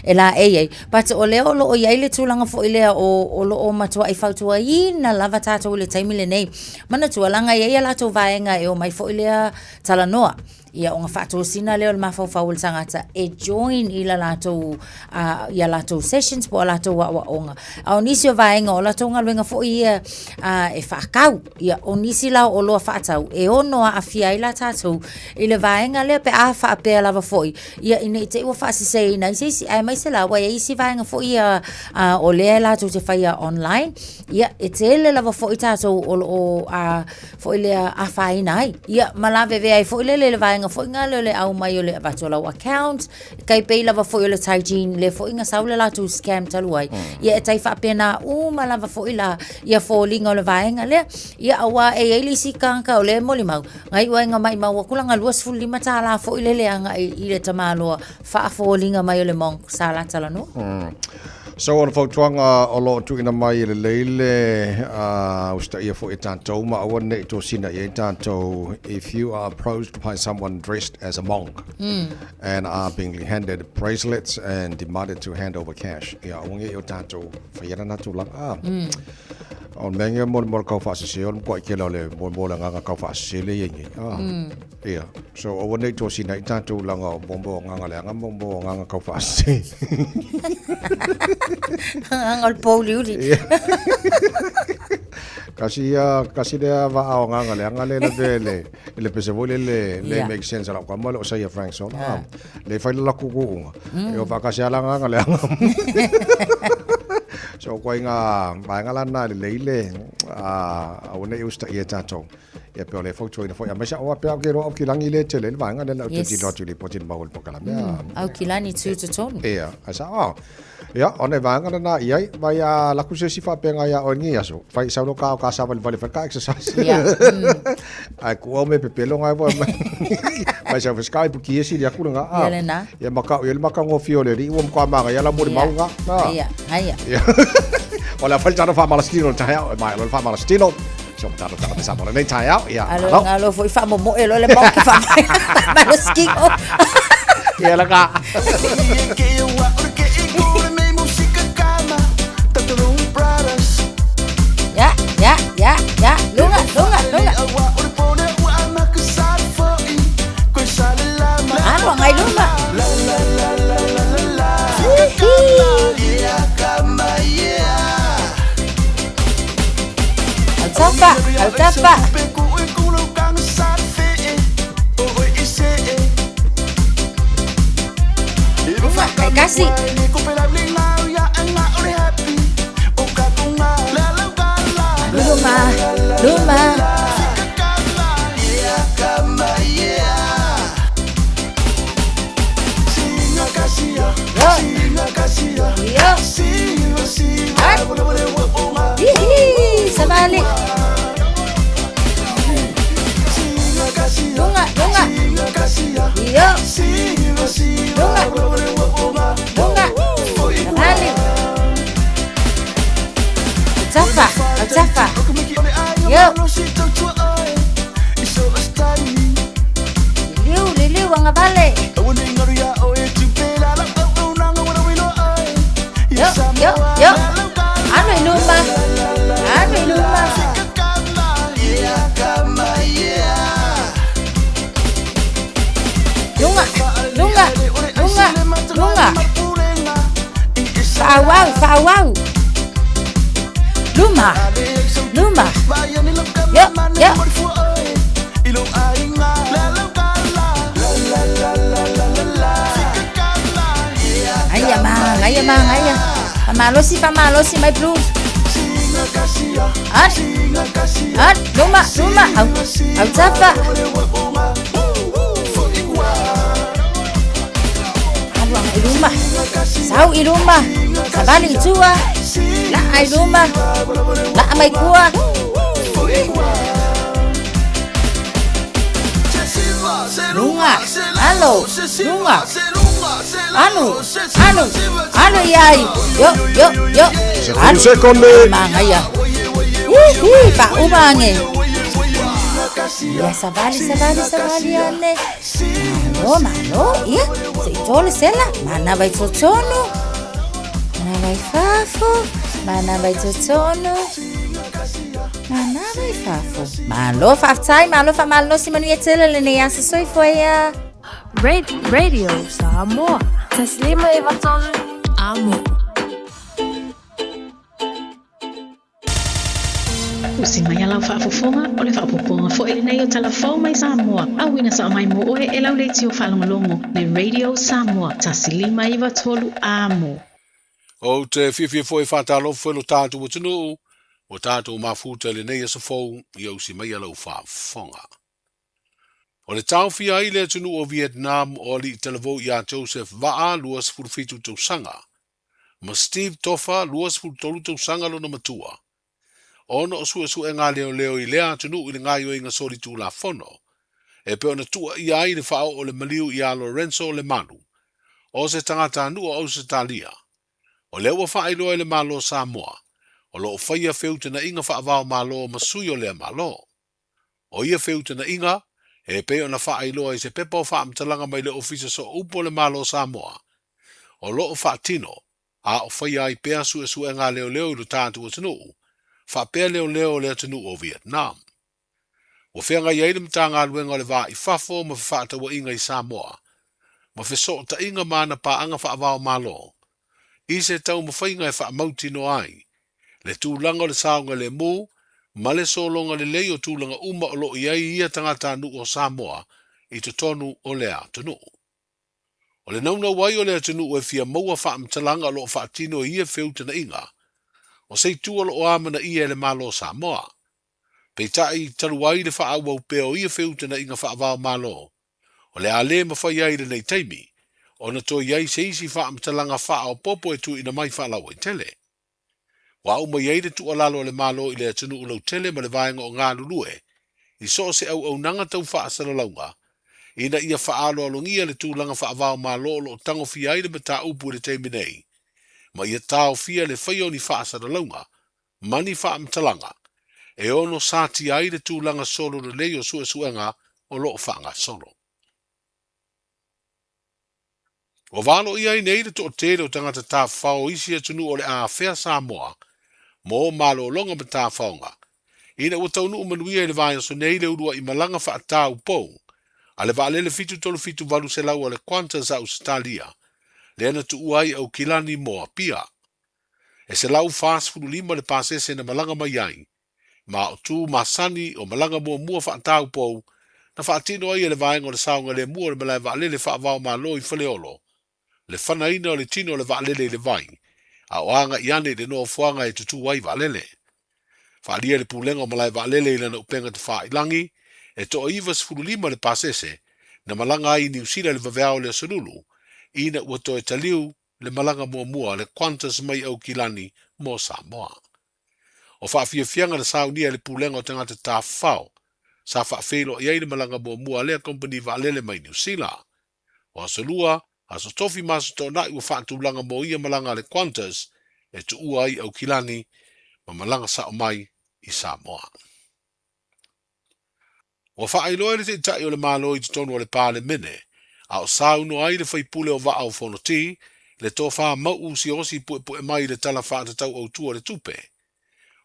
e laei ai. But o lea o loo iai le tulaga foi lea o o loo matuai fautuaina lava tatou i le taimi lenei. Manatua, leaga e i ai a latou vaega e omai foi lea talanoa. Ia ona faatosina lea o le mafaufau o le tagata e join i la latou uh, ia latou sessions po o latou aoaoga. A o nisi o vaega o latou galuega foi ia uh, e faatau. Ia o nisi la o oloa faatau e ono aafia ai la tatou i le vaega lea pe a faapea lava foi ia ina i te i ua faaseseina ai se isi aemaise la ua i ai isi vaega foi ia uh, o lea latou te faia online. Ia e tele lava foi tatou o lo o uh, foi lea afaina ai. Ia, ma lavevea ai foi lele le vaega foi nga lea o le au mai o le avatu o lau account, e tai pei lava foi o le Taijin lea foi na sau le latou scam talu ai. Ia, e tai faapena uma lava foi la ia foliga o le vaega lea. Ia, auā e i ai le isi tagata o lea e molimau, na iu ai ina maimau atu lana $25 foi lele agai i le tamaloa faafoliga mai o le monk sa la talanoa. So o le fautuaga o lo o tuuina mai e lelei le usitaia foi e tatou ma aua ne i tosina i ai tatou if you are approached by someone dressed as a monk and are being handed bracelets and demanded to hand over cash ia aua ne i o tatou faia lana tulaga O le mea nei mo le kau faasese o le matua tele o le mo le agaga kau faasese lea e i ai nei Ia, so aua nei tosina i tatou laga o mo agaga leaga ma mo agaga kau faasese. Agaga o le pouliuli. Kasi ia, kasi lea vaa o agaga leaga le lavea i le, i le pese foi lele, le make sense a lau kama le o saia Frank Sola. Le fai le laku kuunga. E o faakasi ala agaga leaga. So koe ngā vaega lana le lei le, aua nei usitaia e tatou. Ia pe o le fautuaina foi aemaise o pea ke roa ki langi le tele le vaega le lau te tino atu le poti mau le pokalame. Au ki lani tu totonu. Ia, ai sa o. Ia, o ne vaega na i ai, vai a laku se si whaapenga ia oe ngi aso. Fai sau lo ka o ka sa vale vale ka exercise. Ia. Ai ku au me pepelo ngai voi. Mai sa sky bu ki esi le aku nga. Ia le na. Ia maka ia le maka ngofio le ri ua mkoa manga ia la mo le mau nga. Ia, ai. Ia. O le fai tano whaamalasitino tae au, mai o le whaamalasitino. So tano tano te sa mo nei tae au. Ia. Alo ngalo foi whaamomoe lo le mau ki whaamalaskino. Ia la ka. Ya, ya, ya, ya. Lunga, lunga, lunga. Alo ngai luma. Autafa, autafa. Luma, kai kasi. Luma, luma. Yo. Hihi, savali. Lunga, lunga. Yo. Lunga. Lunga. Savali. Tafa, tafa. Yo. Liliu, liliu, angavale. Yo, yo, yo. Ano i luma. Ano i luma. Lunga, lunga, lunga, lunga. Faauau, faauau. Luma, luma. Yo, yo. Aia ma, aia ma, aia. Faamalosi, faamalosi mai blues. At, at, luma, luma, au, au tafa. Alu agai i luma. Sau i luma. Savali i tua. Laa i luma. Laa mai kua. Lunga, alo, lunga. Anu, anu, anu iai. Yo, yo, yo. Sefulu sekonde. Mangaia. Hihi, faauma age. Ia savali, savali, savali ane. Malo, malo, ia. Se i to le sela. Manava i totonu. Manava i fafo. Manava i totonu. Nānā mai fafo. Malo faafetai, malo faamalolosi manuia tele lenei aso soifua ia. Radio Samoa. Taslima Everton. Amo. Usi mai a lau faafofoga, o le faaopoopoga foi lenei o Tala Fou mai Samoa, auina sao mai mo oe e lau leitio faalogologo, le Radio Samoa, 1 5 93 Amo. Ou te fiafia foi e faatalofa i lo tatou atunuu, ua tatou mafuta i lenei aso fou ia usi mai a lau faafofoga. O le taofia ai le atunuu o Vietnam o alii talavou ia Joseph Vaa, 27 tausaga, ma Steve Tofa, 23 tausaga lona matua, ona o suesuega a leoleo i lea atunuu i le gaoioiga solitulafono, e pei ona tuuaia ai le faaoo o le maliu ia Lorenzo Lemalu, o se tagatanuu o Ausetalia. O lea ua faailoa e le Malo o Samoa, o lo o faia feutagaiga faava-o-Malo ma sui o lea Malo. O ia feutagaiga, e pei ona faailoa i se pepa o faamatalaga mai le Ofisa Sooupu o le Malo o Samoa, o lo o faatino, a o faia ai pea suesuega a leoleo i lo tatou atunuu, faapea leoleo o le atunuu o Vietnam. Ua feagai ai le Matagaluega o le Va i Fafo ma Fefaatauaiga i Samoa, ma fesootaiga ma ana paaga faava-o-Malo, i se taumafaiga e faamautinoa ai le tulaga o le saogalemu ma le sologa lelei o tulaga uma o lo o i ai ia tagatanuu o Samoa i totonu o lea atunuu. O le naunau ai o le atunuu e fia maua faamatalaga o lo o faatino i ia feutagaiga, o se itu o lo o amanaia e le Malo o Samoa. Peitai, talu ai le faaauau pea o ia feutagaiga faava-o-Malo, o le a le mafai ai i lenei taimi ona toe i ai se isi faamatalaga faaopoopo e tuuina mai faalauaitele. Ua au mai ai le tuualalo a le Malo i le atunuu lautele ma le vaega o galulue i so o se auaunaga tau faasalalauga ina ia faaaloalogia le tulaga faava-o-Malo o lo o tagofia ai le mataupu i le taimi nei, ma ia taofia le faia o ni faasalalauga ma ni faamatalaga e ono satia ai le tulaga solo lelei o suesuega o lo o faagasolo. Ua valoia ai nei le toatele o tagata tafafao o isi atunuu o le a afea Samoa mo malologa ma tafaoga, ina ua taunuu manuia i le vaiaso nei le uluai malaga faataupou a le vaalele 737 800 a le Qantas a Ausetalia, lea na tuua ai Aukilani mo Apia. E 145 le pasese na malaga mai ai, ma o tu masani o malaga muamua faataupou na faatino ai e le vaega o le saogalemu o le malae vaalele faava-o-Malo i Faleolo, le fanaina o le tino o le vaalele i le vai, a o agai ane i le nofoaga e tutū ai vaalele. Faaalia le Pulega o Malae Vaalele i lana upega tafailagi, e toa 95 le pasese na malaga ai i Niu Sila i le vaveao o le Aso Lulu, ina ua toe taliu le malaga muamua a le Qantas mai Aukilani mo Samoa. O faafiafiaga na saunia e le Pulega o Tagata Tafafao, sa faafeiloai ai le malaga muamua a lea kamupani vaalele mai Niu Sila. O Aso Lua, Aso Tofi ma Aso Toonai ua faatulaga mo ia malaga a le Qantas e tuua ai Aukilani ma malaga sao mai i Samoa. Ua faailoa e le Taitai o le Malo i totonu o le Palemene, a o saunoa ai le faipule o Vaa o Fonoti, le tofa Mauu Siaosi Puepue mai i le Tala Faatatau Autu o le Tupe.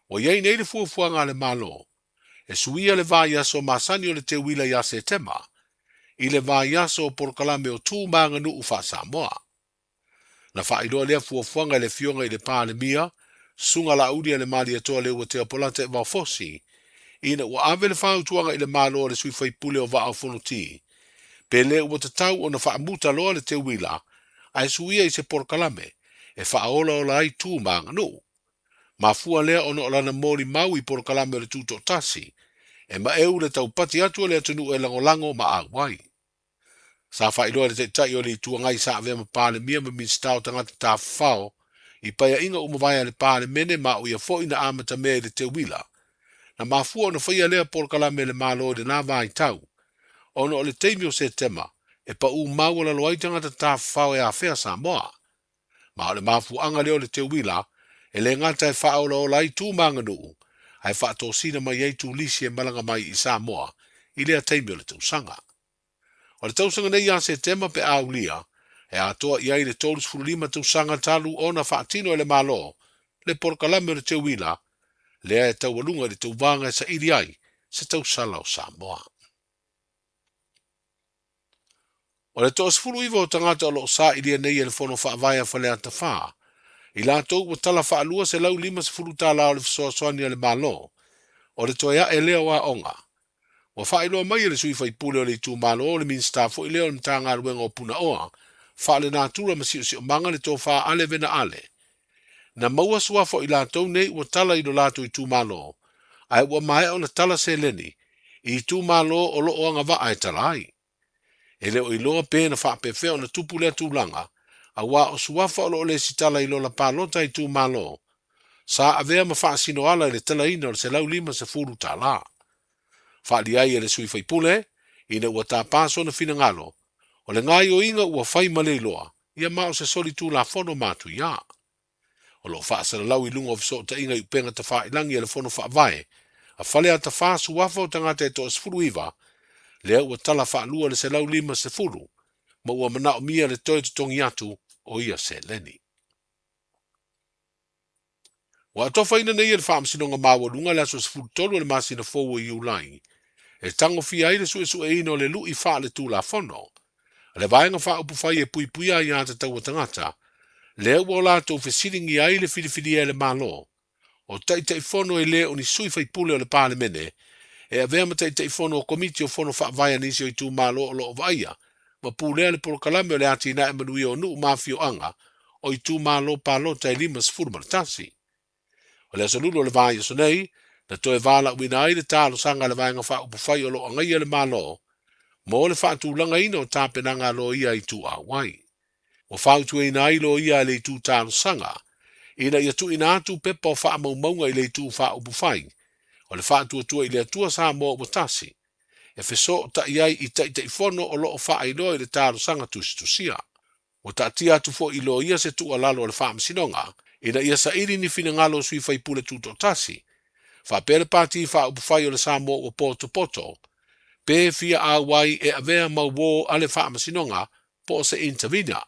Ua i ai nei le fuafuaga a le Malo e suia le vaiaso masani o le teuila ia Setema i le vaiaso o polokalame o tu ma aganuu faa-Samoa. Na faailoa lea fuafuaga e le Afioga i le Palemia, Susuga Laaulialemalietoa Leuatea Polata Vaofosi, ina ua ave le fautuaga i le Malo a le sui faipule o Vaa o Fonoti, pe le ua tatau ona faamuta loa le teuila ae suia i se polokalame e faaolaola ai tu ma aganuu. Mafua lea ona o lana molimau i polokalame o le Tutoatasi, e maeu le taupati atu o le atunuu e lagolago ma auai. Sa faailoa e le Taitai o le Itu Agai sa avea ma Palemia ma Minisita o Tagata Tafafao i paeaiga ua mavae a le Palemene ma o ia foi na amatamea i le teuila. Na mafua ona faia lea polokalame e le Malo i lena vaitau, ona o le taimi o Setema e pau maualalo ai tagata tafafao e afea Samoa. Ma o le mafuaaga lea o le teuila, e le gata e faaolaola ai tu ma aganuu, ae faatosina mai ai turisi e malaga mai i Samoa i lea taimi o le tausaga. O le tausaga nei ia Setema pe a aulia, e atoa i ai le 35 tausaga talu ona faatino e le Malo le polokalame o le teuila, lea e taualuga i le tauvaga e saili ai se tausala o Samoa. O le 19 o tagata o lo o sailia nei e le Fono Faavae a Faleata 4, i latou ua tala faalua $150 o le fesoasoani a le Malo, o le toe ae lea o aoga. Ua faailoa mai e le sui faipule o le itumalo o le Minisita foi lea o le Matagaluega o Punaoa Faalenatura ma Siosiomaga le Tofa Ale Vena Ale. Na maua suafa o i latou nei ua tala i lo latou itumalo, ae ua maea ona tala seleni i itumalo o lo o agavaa e tala ai. E le o iloa pe na faapefea ona tupu lea tulaga, auā o suafa o lo o lesitala i lola palota itumalo, sa avea ma faasino ala i le talaina o le $150. Faaalia ai e le sui faipule, ina ua tapa sona finagalo, o le gaoioiga ua fai ma le iloa, ia ma o se soli tulafono matuia. O lo o faasalalau i luga o fesootaiga i upega tafailagi a le Fono Faavae a Faleata 4 suafa o tagata e toa-19, lea ua tala faalua le 150 ma ua manaomia le toe totogi atu o ia seleni. Ua atofaina nei e le Faamasinoga Maualuga le aso 13 o le masina fou o Iulai e tagofia ai le suesueina o le lu'i faaletulafono a le Vaega Faaupufai e Puipuia Aiatatau a Tagata, lea ua o latou fesiligia ai le filifilia e le Malo o Taitaifono e le o ni sui faipule o le Palemene e avea ma Taitaifono o Komiti o Fono Faavae a nisi o itumalo o lo o vaaia ma pulea le polokalame o le atinae manuia o nuu ma afioaga o itumalo palota e 51. O le aso Lulu o le vaiaso nei, na toe valaauina ai le talosaga a le Vaega Faaupufai o lo o agaia le Malo mo le faatulagaina o tapenaga a loia i ituauai. Ua fautuaina ai loia e le itu talosaga ina ia tuuina atu pepa o faamaumauga i le itu faaupufai o le Faatuatua i le Atua Samoa Ua Tasi e fesootai ai i Taitaifono o lo o faailoa i le talosaga tusitusia. Ua taatia atu foi i loia se tuualalo a le Faamasinoga ina ia saili ni finagalo o sui faipule tutoatasi, faapea le Pati Faaupufai o le Samoa Ua Potopoto, pe fia auai e avea ma uō a le Faamasinoga po o se intervener,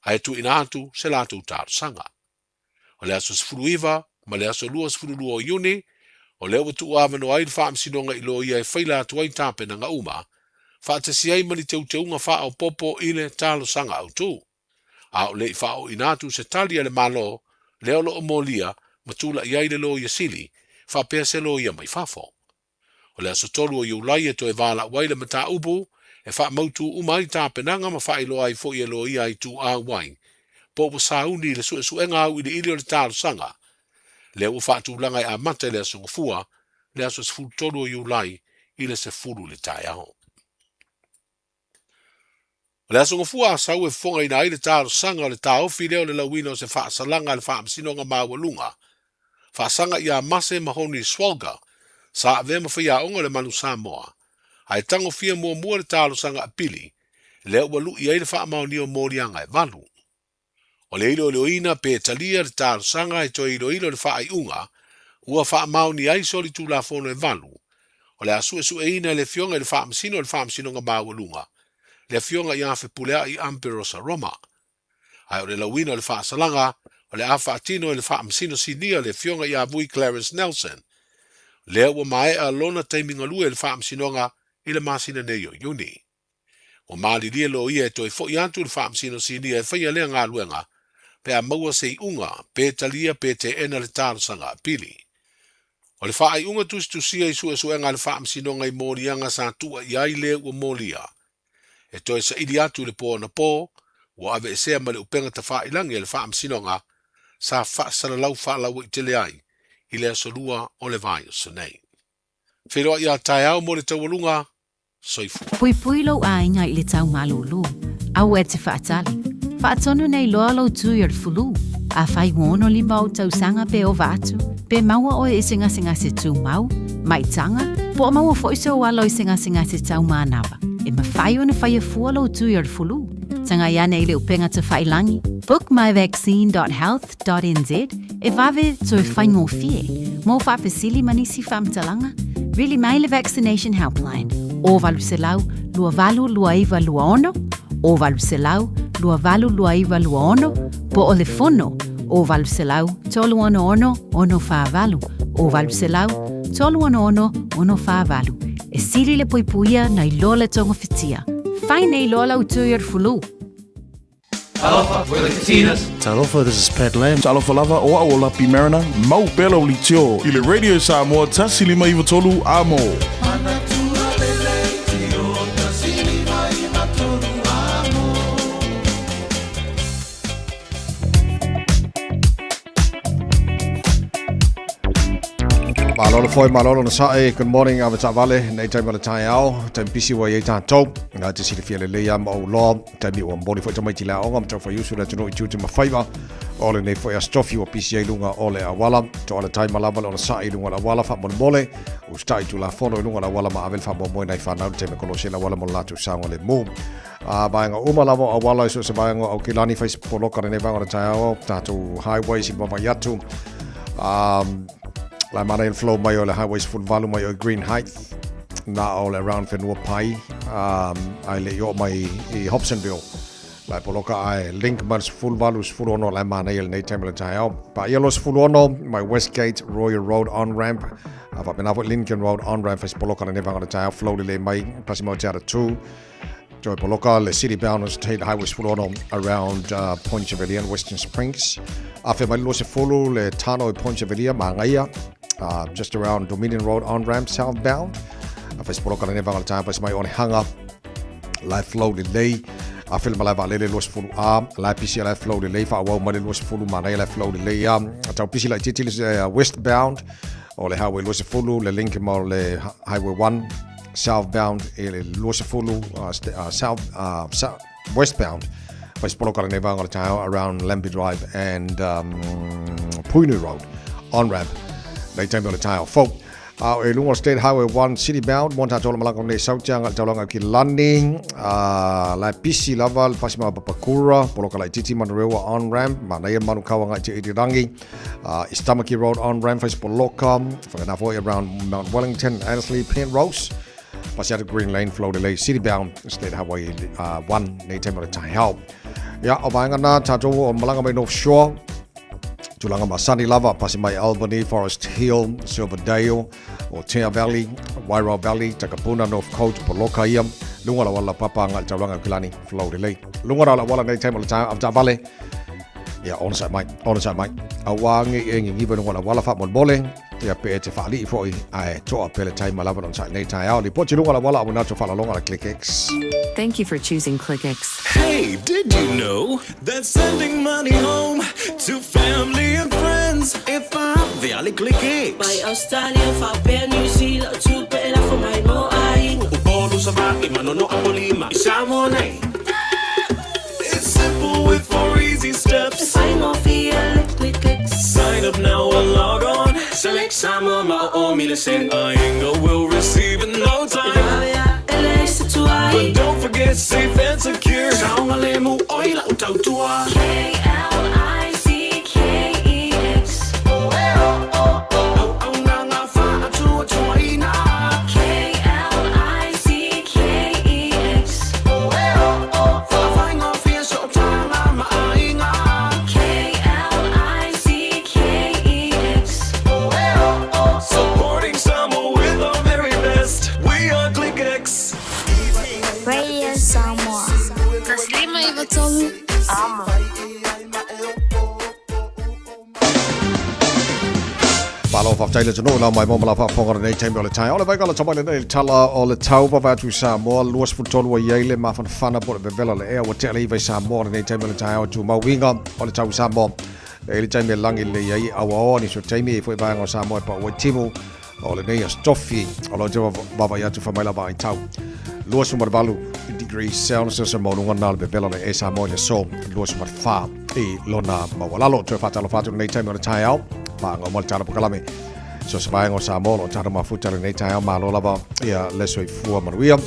ae tuuina atu se latou talosaga. O le aso 19 ma le aso 22 o Iuni, o lea ua tuuavanoa ai le Faamasinoga i loia e faila atu ai tapenaga uma, faatasi ai ma ni teuteuga faaopoopo i le talosaga autu. A o le i faaooina atu se tali a le Malo, lea o lo o molia ma tulai ai le Loia Sili, faapea se loia mai fafo. O le aso 3 o Iulai e toe valaau ai le mataupu e faamautu uma ai tapenaga ma faailoa ai foi e loia ituau ai po ua sauni i le suesuega auiliili o le talosaga lea ua faatulaga e amata i le aso Gafua, le aso 13 o Iulai i le 10 i le taeao. O le aso Gafua Asau e fofogaina ai le talosaga o le taofi lea o le lauina o se faasalaga a le Faamasinoga Maualuga faasaga ia Mase Mahoni Swalga sa avea ma faiaoga o le Manu Samoa ae tagofia muamua le talosaga apili lea ua lui ai le faamaonia o moliaga e valu. O le iloiloina pe talia le talosaga e toe iloilo le faaiuga ua faamaonia ai solitulafono e valu, o le a suesueina e le Afioga i le Faamasino o le Faamasinoga Maualuga, le Afioga ia Fepuleai Amperosa Roma. Ae o le lauina o le faasalaga, o le a faatino e le Faamasino Sinia le Afioga ia Vui Clarence Nelson, lea ua maea lona taimi galue i le Faamasinoga i le masina nei o Iuni. Ua malilie loia e toe foi atu i le Faamasino Sinia e faia lea galuega pe a maua se iuga pe talia pe teena le talosaga apili. O le faaiuga tusitusia i suesuega a le Faamasinoga i moliaga sa tua i ai le ua molia e toe saili atu i le po anapo ua aveesea ma le upega tafailagi a le Faamasinoga sa faasalalau faalauaitele ai i le aso Lua o le vaiaso nei. Feiloai a taeao mo le taualuga. Soifua. Puipui lou aiga i le tau malūlū. Aua e te faatali. Faatonu nei loa lou tui o le fulu. Afai ua 65 ou tausaga pe ova atu, pe maua oe i se gasegase tumau, maitaga, po o maua foi sou alo i se gasegase tau manava, e mafai ona faia fua lou tui o le fulu. Tagai ane i le upega tafailangi, bookmyvaccine.health.nz, e vave toe faigofie mo faafesili ma nisi faamatalaga, vili mai le Vaccination Helpline o 800 282926 o 800 282926 po o le fono o 800 366 648. O 800 366 648. E sili le puipuia nai lo le togofitia. Fai nei loa lau tui o le fulu. Talofa, we're the Katinas. Talofa, this is Pat Lam. Talofa lava, o au o Lapi Mariner, mau pea lau litio i le Radio Samoa 153 Amo. Malolo foi, malolo na sae. Good morning, ave taavale. Nei taimi o le taeao, taimi pisi ua i ai tātou. Ngā te silafia lelei a ma ou loa. Taimi ua momoli foi tamaiti le aoga ma taufaiusu le atunuu i tiute ma faiva. O lenei foi aso tofi ua pisi ai luga o le auala. Toa le taima lava le onosai i luga o le auala faamolemole. Usitai Tulafono i luga o le auala ma ave le faamoemoe nai fanau le taimi e kolosi ai le auala mo le latou saogalemu. A vaega uma lava o auala i so o se vaega o Aukilani fai se poloka lenei vaega o le taeao, tatou highways i le vaavaai atu. Um, la e manaia le flow mai o le highway 18 mai o Green Heights na o le around whenua pai ai le i oo mai i Hobsonville. La e poloka ai link mai le 18 16 la e manaia lenei taimi o le taeao. Paia lo 16 mai Westgate Royal Road on ramp. A faapena foi Lincoln Road on ramp fai se poloka lenei vaega o le taeao flow lelei mai pasi mau te ara 2. Toe poloka le city bound State Highway 16 around Point Chevalier and Western Springs. Afe mai le 20 le tano i Point Chevalier, Mangaia, just around Dominion Road on ramp southbound. Afe se poloka lenei vaega o le taeao pasi mai Onehunga. Lai flow lelei. Afe le malae vaalele 20 A, lai pisi lai flow lelei, faaauau mai le 20 manaia lai flow lelei a. Tau pisi laitiiti le westbound o le Highway 20, le link ma o le Highway 1 southbound e le 20 south, south, westbound fai se poloka lenei vaega o le taeao around Lambie Drive and Puinu Road on ramp nei taimi o le taeao fou. A o e luga o State Highway 1 City Bound, mo tātou la malanga nei sautianga le taulanga ki Lani, la pisi lava le pasi ma Papakura, poloka laitiiti Manurewa on ramp, manaia Manukawa ngai te irirangi, East Tamaki Road on ramp fai se poloka, whakana foi around Mount Wellington, Annesley, Penrose, pasi atu Green Lane, Floater Lake, City Bound, State Highway 1, nei taimi o le taeao. Ia, o vaenga nā, tātou o malanga mai North Shore, Tulaga masani lava, pasi mai Albany, Forest Hill, Silverdale, Otea Valley, Wairau Valley, Takapuna, North Coast, Poloka ia, lunga la wala papa ngai tauranga kilani, Floater Lake. Lunga la wala nei taimi o le taavale, ia onosai mai, onosai mai. Auā nge i e ngigiva lunga la wala faamolemole, ia pe e te faalii foi, ae toa pele taima lava na onosai nei taeao. Lipoti lunga la wala au nato faalaloga la ClickX. Thank you for choosing ClickX. Hey, did you know that sending money home to family and friends e va'ave a le ClickX? Mai Australia, faapea New Zealand, tupe e lafo mai mo aiga. Upolu, Savaii, Manono, Apolima, i Samoa nei. It's simple with four easy steps. E faigofie le ClickX. Sign up now or log on. Select Samoa ma o o mi le send. Aiga will receive in no time. E vave ae e leai se tuai. But don't forget safe and secure. Saogalemu oi lau tautua. K-L-I-C-K-E-X. Auaunaga faatuatuaina. K-L-I-C-K-E-X. Faafaigofie sootaga ma aiga. K-L-I-C-K-E-X. Supporting Samoa with our very best. We are ClickX. Radio Samoa. 153 Amo. Malo faafetai le atunuu lau mai mo ma lau faafofoga lenei taimi o le taeao. O le vaega o le tamai lenei le tala o le tau vavae atu i Samoa, 23 ua i ai le mafanafana po o le vevela o le ea ua tea le iva i Samoa lenei taimi o le taeao e tumau uiga o le tau i Samoa. E i le taimi e lagi lelei ai auaoa nisi o taimi e i foi vaega o Samoa e pau ai timu o lenei aso tofi o lo te vaavaai atu fai mai la vaai tau. 28 degrees Celsius e maualuga na o le vevela o le ea i Samoa i le aso 24 i lona maualalo. Toe faatalofa atu lenei taimi o le taeao, paga uma le tala pokalame. So se vaega o Samoa o lo o tatou mafuta lenei taeao, malo lava ia le soifua manuia.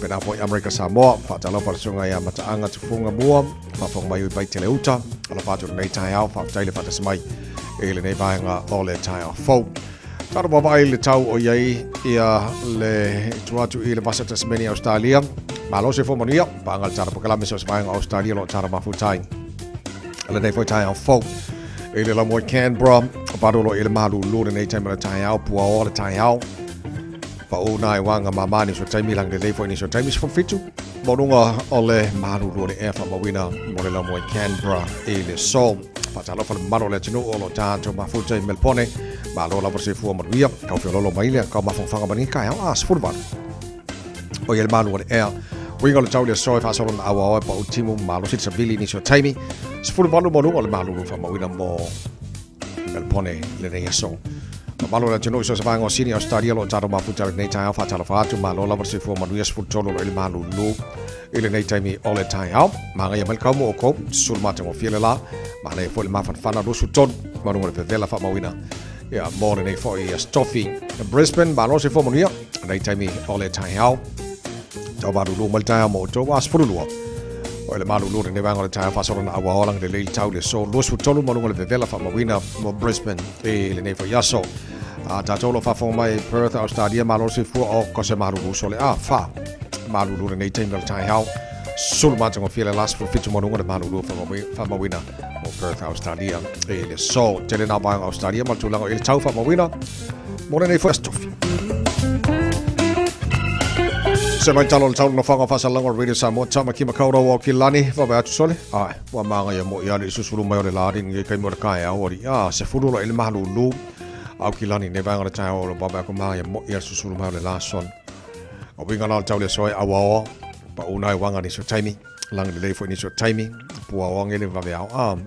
Pena foi Amerika Samoa, faatalofa le susuga ia Mataaga Tufuga Mua, faafofoga mai ui Vaitele Uta, alofa atu lenei taeao, faafetai le faatasi mai i lenei vaega o le taeao fou. Tatou vaavaai i le tau o i ai ia le tua atu i le Vasa Tasmania Australia. Malo se fua manuia, paga le tala pokalame so se vaega o Australia o lo o tatou mafuta ai lenei foi taeao fou. I le lamoe Canberra, valu o lo i le malulu lenei taimi o le taeao, puaoa le taeao. Pau na e wanga mamā nisi o taimi lagi lelei foi nisi o taimi 17 maualuga o le malulu o le ea faamauina mo le lamoe Canberra i le aso. Faatalofa le mamalu o le atunuu o lo o tatou mafuta i Melpone. Malo lava le soifua manuia. Kau feoloolo mai le kau mafafaga ma lenei taeao a 18. O ia le malu o le ea. Uiga o le tau i le aso e faasolo na auaoa e pau timu malosi le savili i nisi o taimi. 18 maualuga o le malulu faamauina mo Melpone i lenei aso. Mamalu o le atunuu i so o se vaega o Sini, Australia, o lo o tatou mafuta i lenei taeao faatalofa atu, malo lava le soifua manuia 13 o lo o i le malulu i lenei taimi o le taeao. Magaia mai le kaumo o oukou, susulu matagofie le la, manaia foi le mafanafana 23 maluga o le vevela faamauina ia mo lenei foi aso tofi. Brisbane, malo le soifua manuia lenei taimi o le taeao. Tau malulu mai le taeao mo outou a 12. O le malulu lenei vaega o le taeao faasolo na auaoa lagi lelei le tau le aso 23 maluga o le vevela faamauina mo Brisbane i lenei foi aso. A tatou lo faafofoga mai Perth, Australia, malo le soifua o ko se malulu sole a fa. Malulu lenei taimi o le taeao. Sulu matagofie le la 17 maluga o le malulu faamauina mo Perth, Australia i le aso. Tele nā vaega Australia ma le tulaga i le tau faamauina mo lenei foi aso tofi. Se mai talo le tau na whanga whasalanga o Radio Samoa Tamaki Makaurau o Kilani wawe atu sole ai ua māngai a mo i ali susulu mai o le lāri nge kai mo le kai au ori a se fulu lo i le malulu au kilani ne vaega le tai o le wawe ako māngai a mo i ali susulu mai o le lāson o winga la le tau le soe awaoa pa unai wanga ni so taimi lagi lelei foi nisi o taimi puaoa ngele vaveao a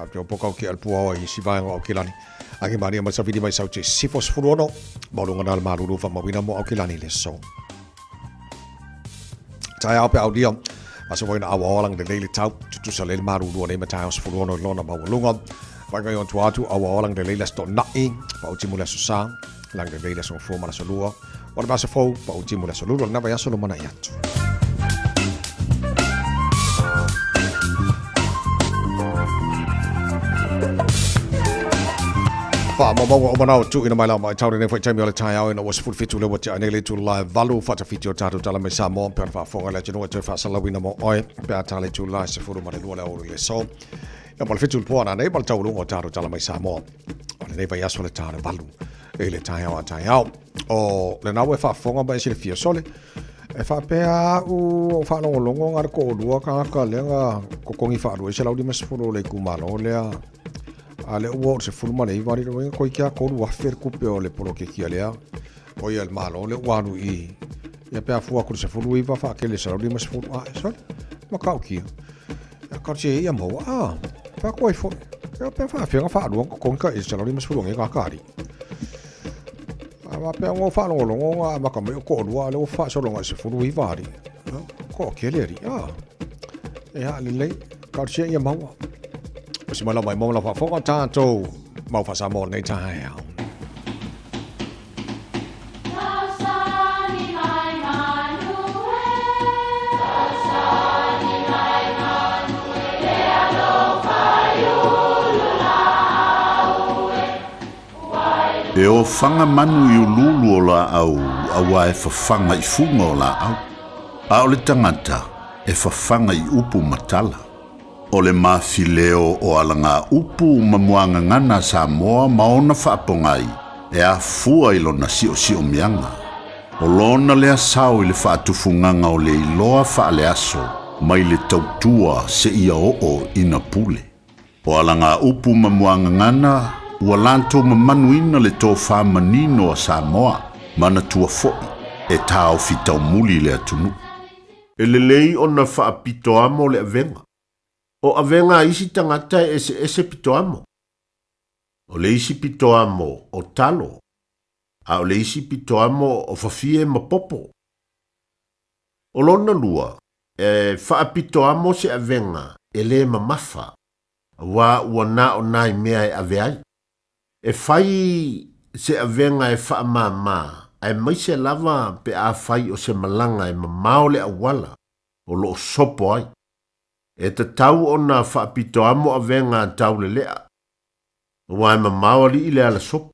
a pio poka o ke al puaoa i isi vaega o Aukilani. Agi maria mai savili mai sauti sifo 16 mauluga na le malulu faamauina mo Aukilani le aso. Taeao pe aulia aso foi na awaoa lagi lelei le tau tutusa le malulu o nei ma taeao 16 i lona maualuga. Vaega i ona tua atu awaoa lagi lelei le aso tona'i pa utimu le aso sa lagi lelei le aso gafua ma le aso lua o le vaiaso fou pa utimu le aso lulu o lena vaiaso lumana'i atu. Faamaumauga o manao tuuina mai lau matau lenei foi taimi o le taeao ina ua 17 le ua tea nei le itula e 8 faatafiti o tatou tala mai Samoa pe ona faafofoga le atunuu e toe faasalauina mo oe pe a ta le itula e 12 le aoauli le aso. Ia ma le 7 le po ana nei ma le taualuga o tatou tala mai Samoa. O lenei vaiaso le ta le 8 i le taeao a taeao. O lena ua e faafofoga ma e silafia sole. E faapea au o faalogologo nga le toalua tagata lea na totogi faalua ai $150 o le itumalo lea a lea ua oo i le 19 alii lona uiga toeitiiti lava $3,000 le tupe o le poloketi a lea o ia le Malo lea ua alu i i ia pe a fua atu i le 19 faatele i le $150 ae sole matautia ia talosia ia maua a fai atu ai foi ia pe faafefea ona faalua ona totogi ta $150 a nei tagata alii. A faapea ua faalogologo na amata mai o toalua, a lea ua faasolo agai 19 alii. Toatele alii. A, e haa lelei. Talosia ia maua. O si mai lau maimoa ma lau faafofoga tatou mau faa-Samoa o lenei taeao. E ofaga manu i uluulu o laau auā e fafaga i fuga o laau, a o le tagata e fafaga i upu ma tala. O le mafileo o alagaupu ma muagagana a Samoa ma ona faapogai e afua i lona siosiomyaga. O lona lea sao i le faatufugaga o le iloa faaleaso mai le tautua seia oo ina pule. O alagaupu ma muagagana ua latou mamanuina le tofa manino a Samoa, manatua foi e taofi taumuli le atunuu. E lelei ona faapitoamo le avega. O avega a isi tagata e eseese pitoamo. O le isi pitoamo o talo, a o le isi pitoamo o fafie ma popo. O lona lua, e faapitoamo se avega e lē mamafa, auā ua na o nai mea e ave ai. E fai se avega e faamāmā, aemaise lava pe afai o se malaga e mamao le auala o loo sopo ai. E tatau ona faapitoamo avega a taulelea, auā e mamao alii le alasopo.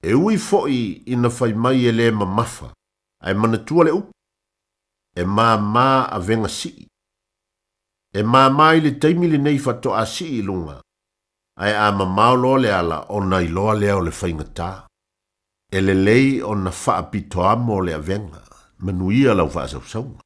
E ui foi ina fai mai e lē mamafa, ae manatua le upu, E māmā avega sii. E māmā i le taimi lenei faatoa sii i luga, Ae a mamao loa le ala ona iloa lea o le faigata. E lelei ona faapitoamo le avega. Manuia lau faasausauga.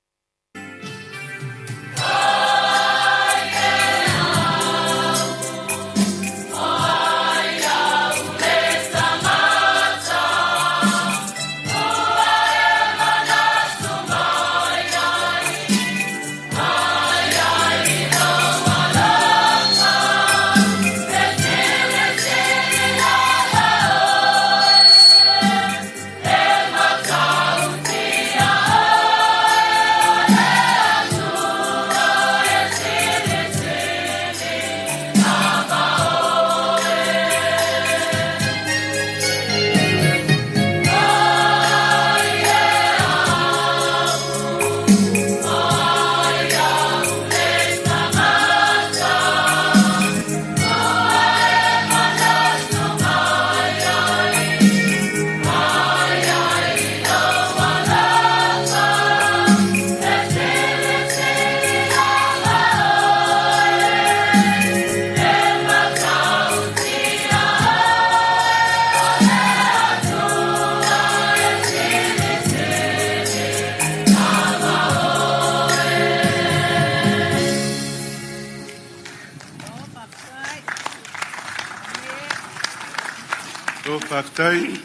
O faafetai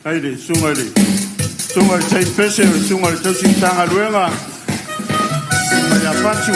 ai le susuga i le susuga i le Saint Pese, o le susuga i le tausi Matagaluega, susuga ia Patu.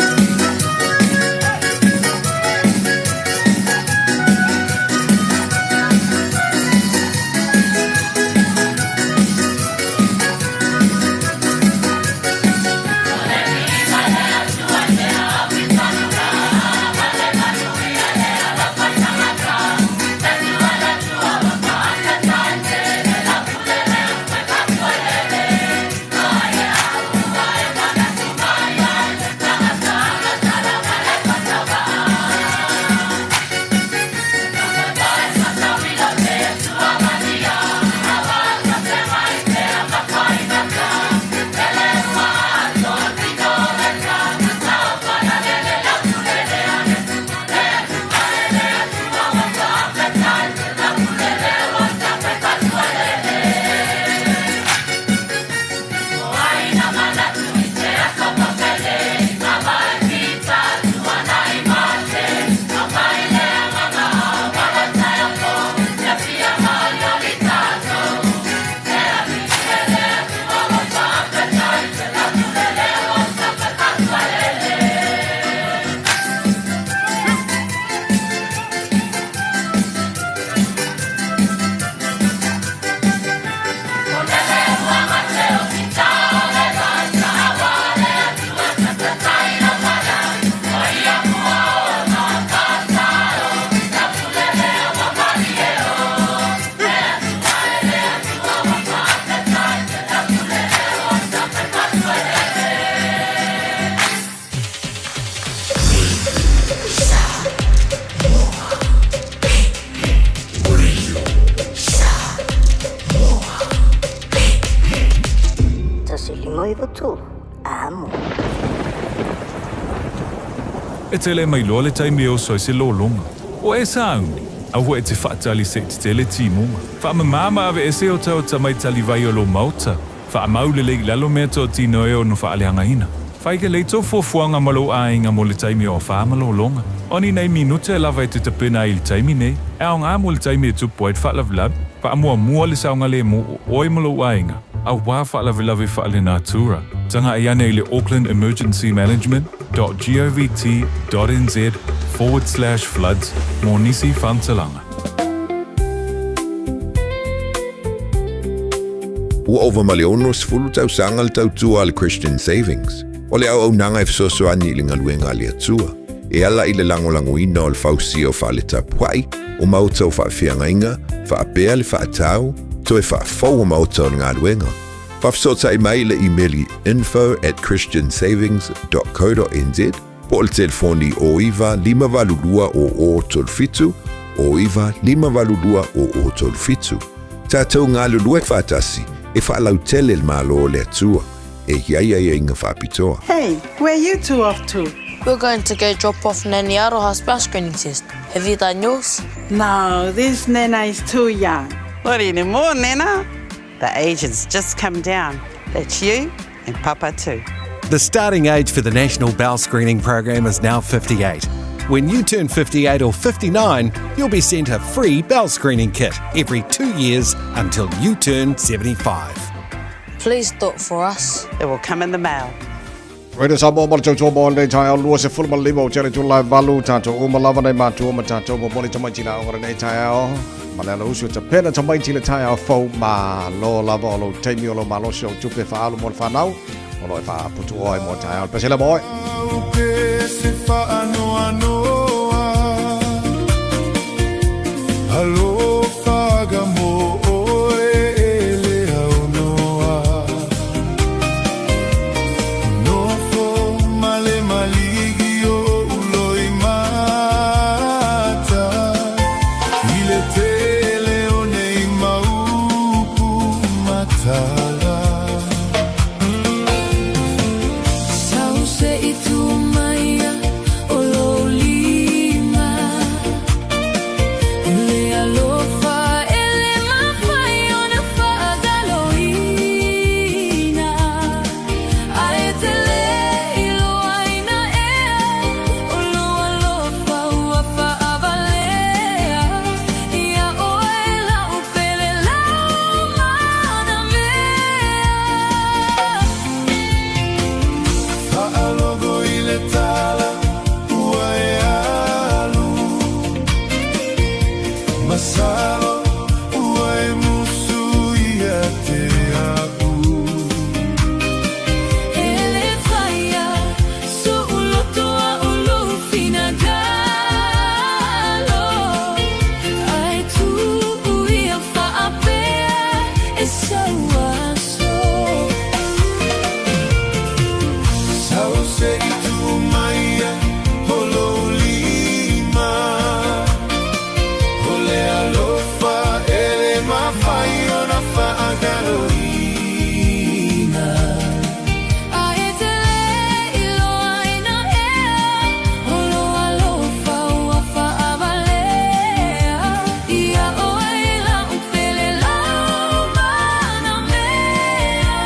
Amo. E tele mai loa le taimi e oso ai se lologa. O e sauni, aua e te faatali se i tetele timuga. Faamamā ma aveese o tau tamai talivai o lou maota. Faamau lelei i lalo mea totino e ono faaleagaina. Fai lelei tou fuafuaga ma lou aiga mo le taimi o afā ma lologa. O ni nai minute lava e te tapena ai i le taimi nei, e aoga mo le taimi e tupu ai le faalavelave. Faamuamua le saogalemu o oe ma lou aiga, auā faalavelave faalenatura. Tagai ane i le Auckland Emergency Management dot govt dot nz forward slash floods mo nisi faamatalaga. Ua ova ma le 60 tausaga le tautua a le Christian Savings. O le auaunaga e fesoasoani i le galuega a le Atua, e ala i le lagolagoina o le fausia o fale tapuai, o maota o faafeagaiga, faapea le faatau, toe faafou o maota o le galuega. Faafesootai mai i le imeli info at christiansavings dot co dot nz po o le telefoni 09 582 0037, 09 582 0037. Tatou galulue faatasi e faalautele le Malo o le Atua e i ai aiaiga faapitoa. Hey, where you two off to? We're going to go drop off Nanny Aroha's breast screening test. Have you done yours? No, this Nana is too young. Not anymore, Nana. The age has just come down. That's you and Papa too. The starting age for the National Bowel Screening Program is now 58. When you turn 58 or 59, you'll be sent a free bowel screening kit every 2 years until you turn 75. Please do it for us. It will come in the mail. Radio Samoa ma le tautua mo lenei taeao 25 o tele tula e valu tātou uma lava nei mātua ma tātou momoli tamaiti la onga lenei taeao ma le ala usu tapena tamaiti le taeao fou ma lo lava o lo taimi o lo malosi o tupe whaalu mo le whanau o lo e whaaputu oe mo taeao le pesela mo oe. Se whaanoanoa Alofaga mo oe e le aunoa Nofo male maligi o uloi mata I le tele o nei maupu matala Sau se i tu maia o lou lima Le alofa e le mafai ona faagaloina Ae te le iloaina ea o lou alofa ua faavalea Ia oe lau pele lau mana mea Faalogo i le tala ua e alu Masalo ua e musu ia te a'u E le faia so'u loto a'u lou finagalo Ae tuu ia faapea e sau aso Sau se i tu maia o lou lima O le alofa e le mafai ona faagaloina Ae te le iloaina ea o lou alofa ua faavalea Ia oe lau pele lau mana mea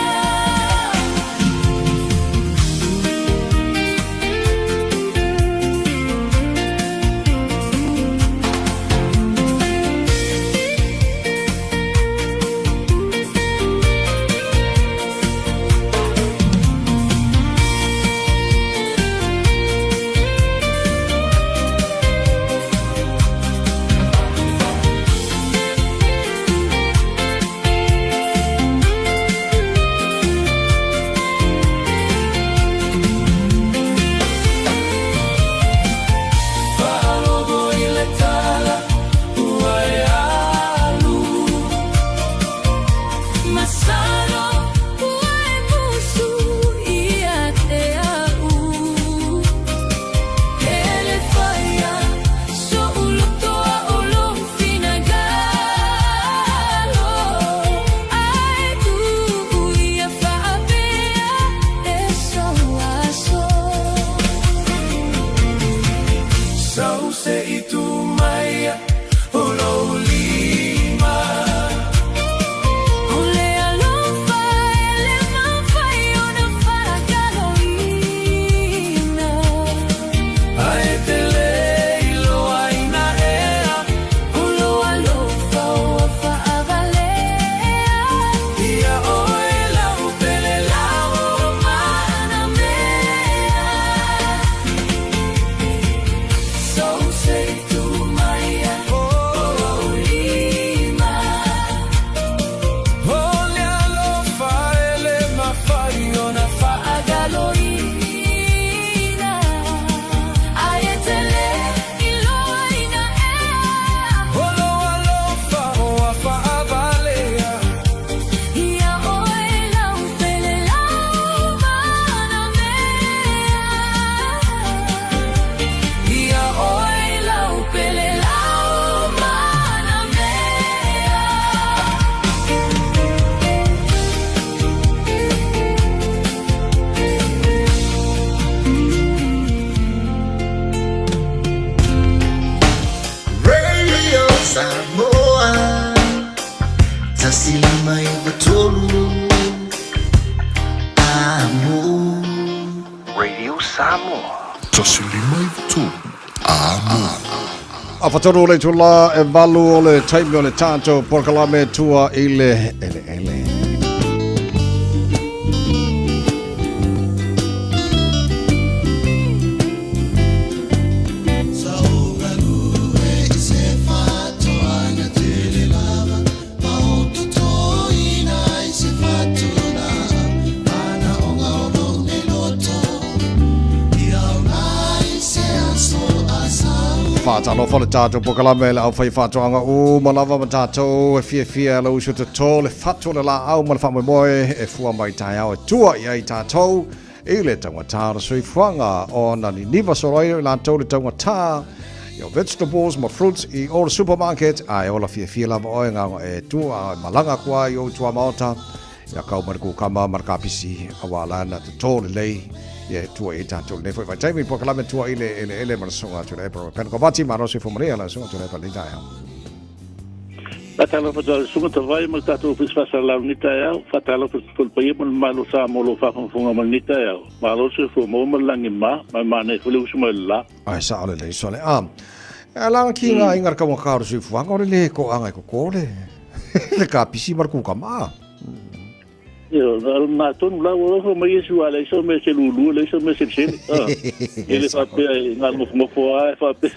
Faalogo i le tala ua e alu Masalo ua e musu ia te a'u E le faia so'u loto a'u lou finagalo Ae tuu ia faapea e sou aso Sau se i tu maia o lou lima O le alofa e le mafai ona faagaloina Ae te le iloaina ea O lou alofa ua faavalea Ia oe lau pele lau mana mea Sau se i tu 593 Amo. Radio Samoa. 153 Amo. Afatonu le tula e valu o le taimi o le tātou polokalame tua i le eleele. Whātalofa le tātou polokalame le au whai whātoanga u ma lava ma tātou e fiafia le usu toto le whatu le la au ma le whaamoemoe e fua mai taeao e tua i ai tātou i le taugata o le soifuaga o na niniva solo ai i latou le taugata i o vegetables ma fruits i o le supermarket a e ola fiafia lava oe gaga e tua e malaga aku ai i ou tuamaota ia kau ma le kukama ma le kapisi auā lana toto lelei ia e tua i ai tatou lenei foi vaitaimi polokalame tua i le eleele ma le soga Tuilaepa Robert Penakovati malo soifua manuia lau susuga Tuilaepa lenei taeao. Faatalofa atu i le Susuga Tavai ma le tatou Ofisa Faasalalau i lenei taeao. Faatalofa atu foi i le paia ma le mamalu o Samoa o lo o faafogafoga mai i lenei taeao. Malo le soifua maua ma le lagi ma, ma e manaia foi le usu mai o le la. Ae sao lelei sole. A, e ala ana ki ngā inga kaunga o le soifuaga o le le koʻaga e koko le, le kapisi ma le kukama. Io, na tonu la ua ofa mai Iesu a leai sau mea se lulu, leai sau mea selesele. E le faapea e ngā ngofongofo a e faapea.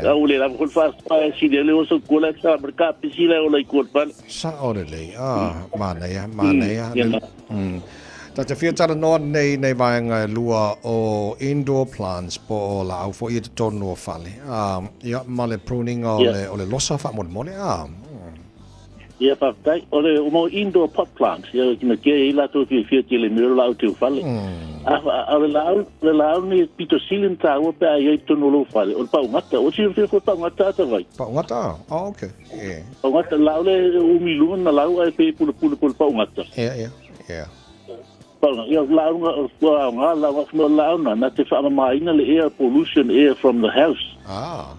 A ua le lava foi le faasoa e sili ai le oso kua la sa ma le kapisi la e ola i kua le fale. Sao lelei. A, manaia, manaia. Ta te fia talanoa nei nei vaega e lua o indoor plants po o laau foi i totonu o fale. A, ia, ma le pruning o le, o le losa faamolemole. A, Ia, faafetai. O le mo indoor pot plants, ia, ina kia i ai latou fiafia tele mea o le laau teufale. A, a, o le laau, le laau nei pito sili ona taua pe a i ai i totonu o lou fale, o le paugata. Ua silafia foi le paugata a Tavai? Paugata? Oh, okay. Yeah. Paugata, le laau lea e umi i luga ona lau ae pei e pulepule po o le paugata. Ia, ia, ia. Pauna, ia, laau nga, ua aoga, laau nga, laau na, na te faamamaina le air pollution air from the house. Ah.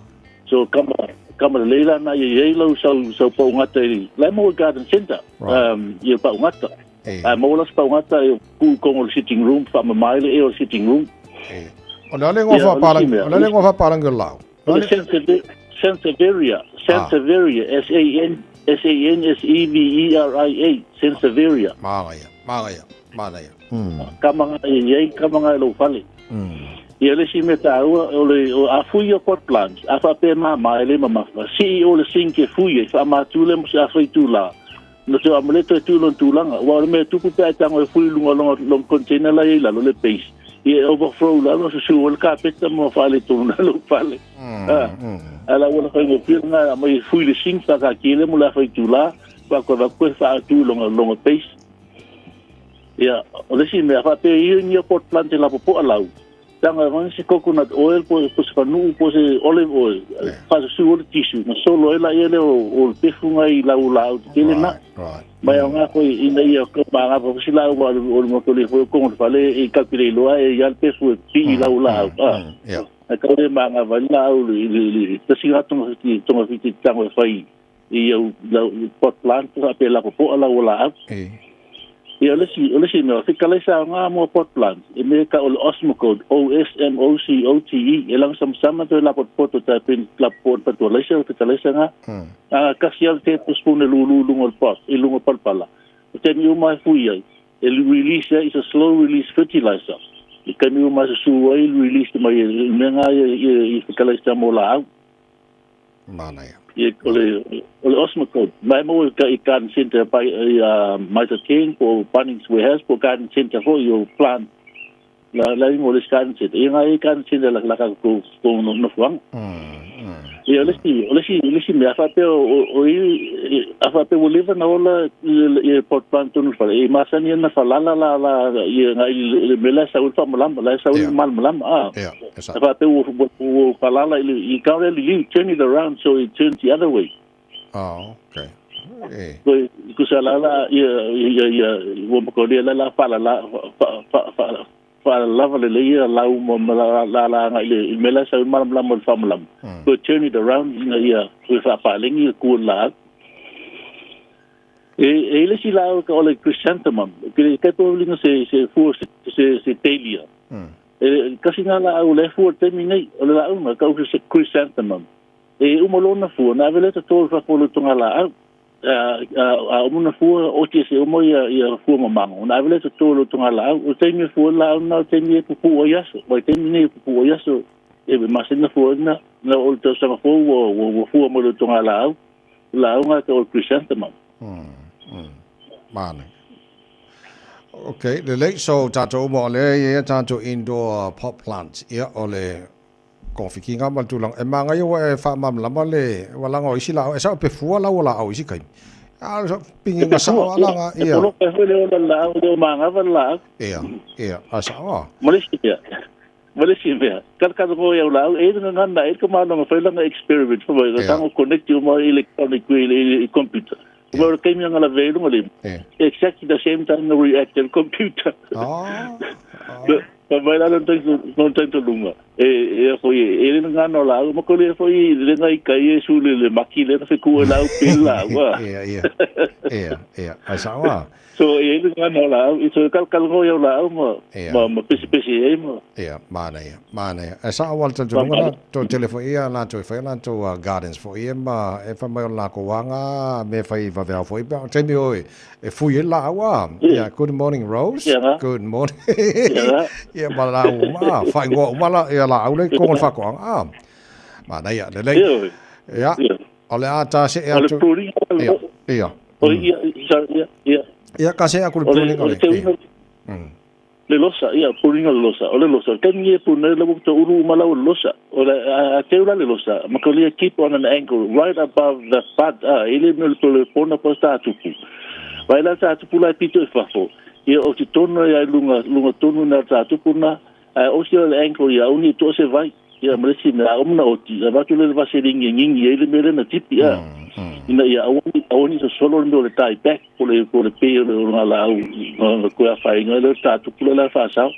So, kama, kama lelei la na ia i ai lau sau, sau paugata i, la e maua i garden centre, Right. ia paugata. E. Ae maua la se paugata e ku i kongo o le sitting room, faamama ai le air o le sitting room. E. O le a le ingoa Ia, o le faapalangi, isi mea, o le a le ingoa faapalangi o le laau? O le Sansevieria, Sansevieria, S-A-N, S-A-N-S-E-V-E-R-I-A, Sansevieria. Manaia, manaia, manaia. Kama nga e i ai, kama nga e lou fale. Ia le isi mea taua, o le, o a fui o pot plants, a faapea e mama e le mamafa, sii o le sink e fui ai, faamatu le mo se afa itula. No te amale toe tu lona tulaga, aua o le mea e tupu pe a e tago e fui i luga o lona, lona container la e i ai i lalo le base, ia e overflow lalo, susu ai le kapeta ma faaletonu ai lou fale. A, a la ua na faigofie lena e aumai e fui le sink faakaatia lea mo le afa itula, faatoa avatu e faatu i lona, lona base. Ia, o le isi mea, faapea ia ni pot plant e lapopoa lau, taga e se coconut oil po po se fanuu po se olive oil, faasusu ai le tissue, na solo ai laia lea o le pefu ngai i lau laau tetele na. Mai aoga foi ina ia maagafa foi se laau aua o le moto foi o kongo le fale e calculate loa e ia le pefu e pii i lau laau. Ae tau le maagafa ai le laau i le tasi lava togafiti tago e fai i au lau pot plant faapea lapopoa lau laau. Ia, o le isi, o le isi mea, fekalaisa aoga mo pot plant, e mea e tau o le Osmocote, O-S-M-O-C-O-T-E, e lagasamasama toe lapotopoto tai pei ni lapopoa o le patualaisa, o le fekalaisa lena. A kasi lava le tablespoon e lulu i luga o le pot, i luga o le palapala. O taimi uma e fui ai, e release ai, it's a slow release fertilizer. I taimi uma e susu ai, release mai e le mea lena ia fekalaisa mo laau. Manaia. Ia, o le, o le Osmocote, mai maua i Garden Centre pai i Mitre 10 po o Bunnings Warehouse po o Garden Centre foi o plant la la ingoa o le isi Garden Centre. Ia ngai Garden Centre la la ka ko ko no nofoaga. Ia o le isi o le isi le isi mea a faapea o i a faapea ua leva na ola ia pot plant tonu le fale e masani ai na falala la la ia ngai le mea la e sau ai le faamalama la e sau ai le malamalama a. Yeah. A faapea ua ua falala i le i kau le liliu, turn it around so it turns the other way. Oh, okay. Eh. Ko ko sa la la ia ia ia ua makolia la la falala fa fa fa faalalava lelei ia lau ma ma la la la agai i le mea la e sau ai le malamalama o le faamalama. Ko turn it around ina ia toe faapalegi ia kua le laau. E le si lau ka o le chrysanthemum. Ke ke po linga se fua se dahlia. E kasi ngā la au le fua te mi nei o le la au ka se chrysanthemum. E umalona fua na vele te tol fa polo tonga la au. A umuna fua o te se umo ia fua mamango. Na vele te tol tonga la au. O te mi fua la au na te mi e pupu o yaso. Vai te mi nei pupu o yaso. E masina fua na o te sanga fua o fua mo le tonga la au. La au ngā ka o chrysanthemum. Mane. Okay, le lei so tatou mo le ia tatou indoor pot plant ia o le kofikinga ma tulang e manga ia e fa mamlama le wala ngo isi la e sa pe fua la wala au isi kai. A so pingi nga sa wala nga ia. Lo pe le o la o manga wala. Ia, ia, a sa wa. Malaysia. Malaysia. Kal kal go ia la e nga na e ko ma no fa la experiment fa ba tango connect you mo electronic le computer. Well, came young ala velu ngale. Exactly the same time the react the computer. Ah. Pa mai la non tanto lunga. E foi e nga no la mo ko le foi le ngai kai e su le maki le fe ku la pe la wa. Ia. Ia, ia. A sa wa. So e nga no la so kal kal go yo la ma ma pesi pesi e ma. Ia, mana ia. Mana. A sa wa tanto lunga to telefo ia la to fe la to gardens fo ia ma e fa mai la ko wanga me fai va vea fo ia te mi oi e fui la wa. Yeah, good morning Rose. Good morning. Ia ma la uma fa ngo uma la ia la aule ko fa ko a. Mana ia le le. Ia. O le ata se e atu. Ia. O ia ia. Ia ka se aku le pruning le. Le losa ia pruning le losa. O le losa ke ni pu ne le to uru ma la losa. O le a te ula le losa. Ma ko le keep on an angle right above the bud a ile me le pona posta tupu. Vai la ta tupu la pito e fafo. Ia o te tono ia lunga tonu na ta tupu na o se le angle ia uni to se vai. Ia mresi na omna oti. A vatu le vaselingi ngingi ile mele na tipi ia. Ina ia awani so solo le tai back po le pe o le la au na ko a fai le ta tupu la fa sa.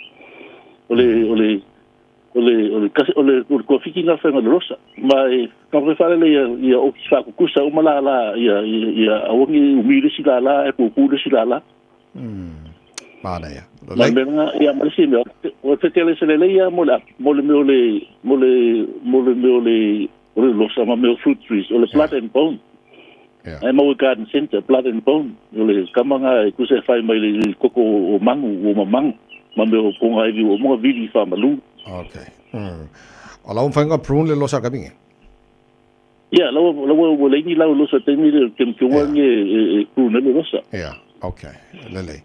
O le o le kasi o le ko fiki na fa le rosa. Ma ka re fa le ia o ki fa kusa o mala la ia ia awani umile si la la e ku ku si la la. Mana ia. Ma menga ia mresi me o te tele se le ia mo le mo le mo le mo le o le losa ma me fruit trees o le blood and bone. Yeah. Ai mo garden center blood and bone o le kamanga e kuse fai mai le koko o mangu o mamangu ma me o ponga i o mo vili fa malu. Okay. O la un fanga prune le losa kabinge. Yeah, la la le ni la losa te mi le ke ke e prune le losa. Yeah, okay. Lele.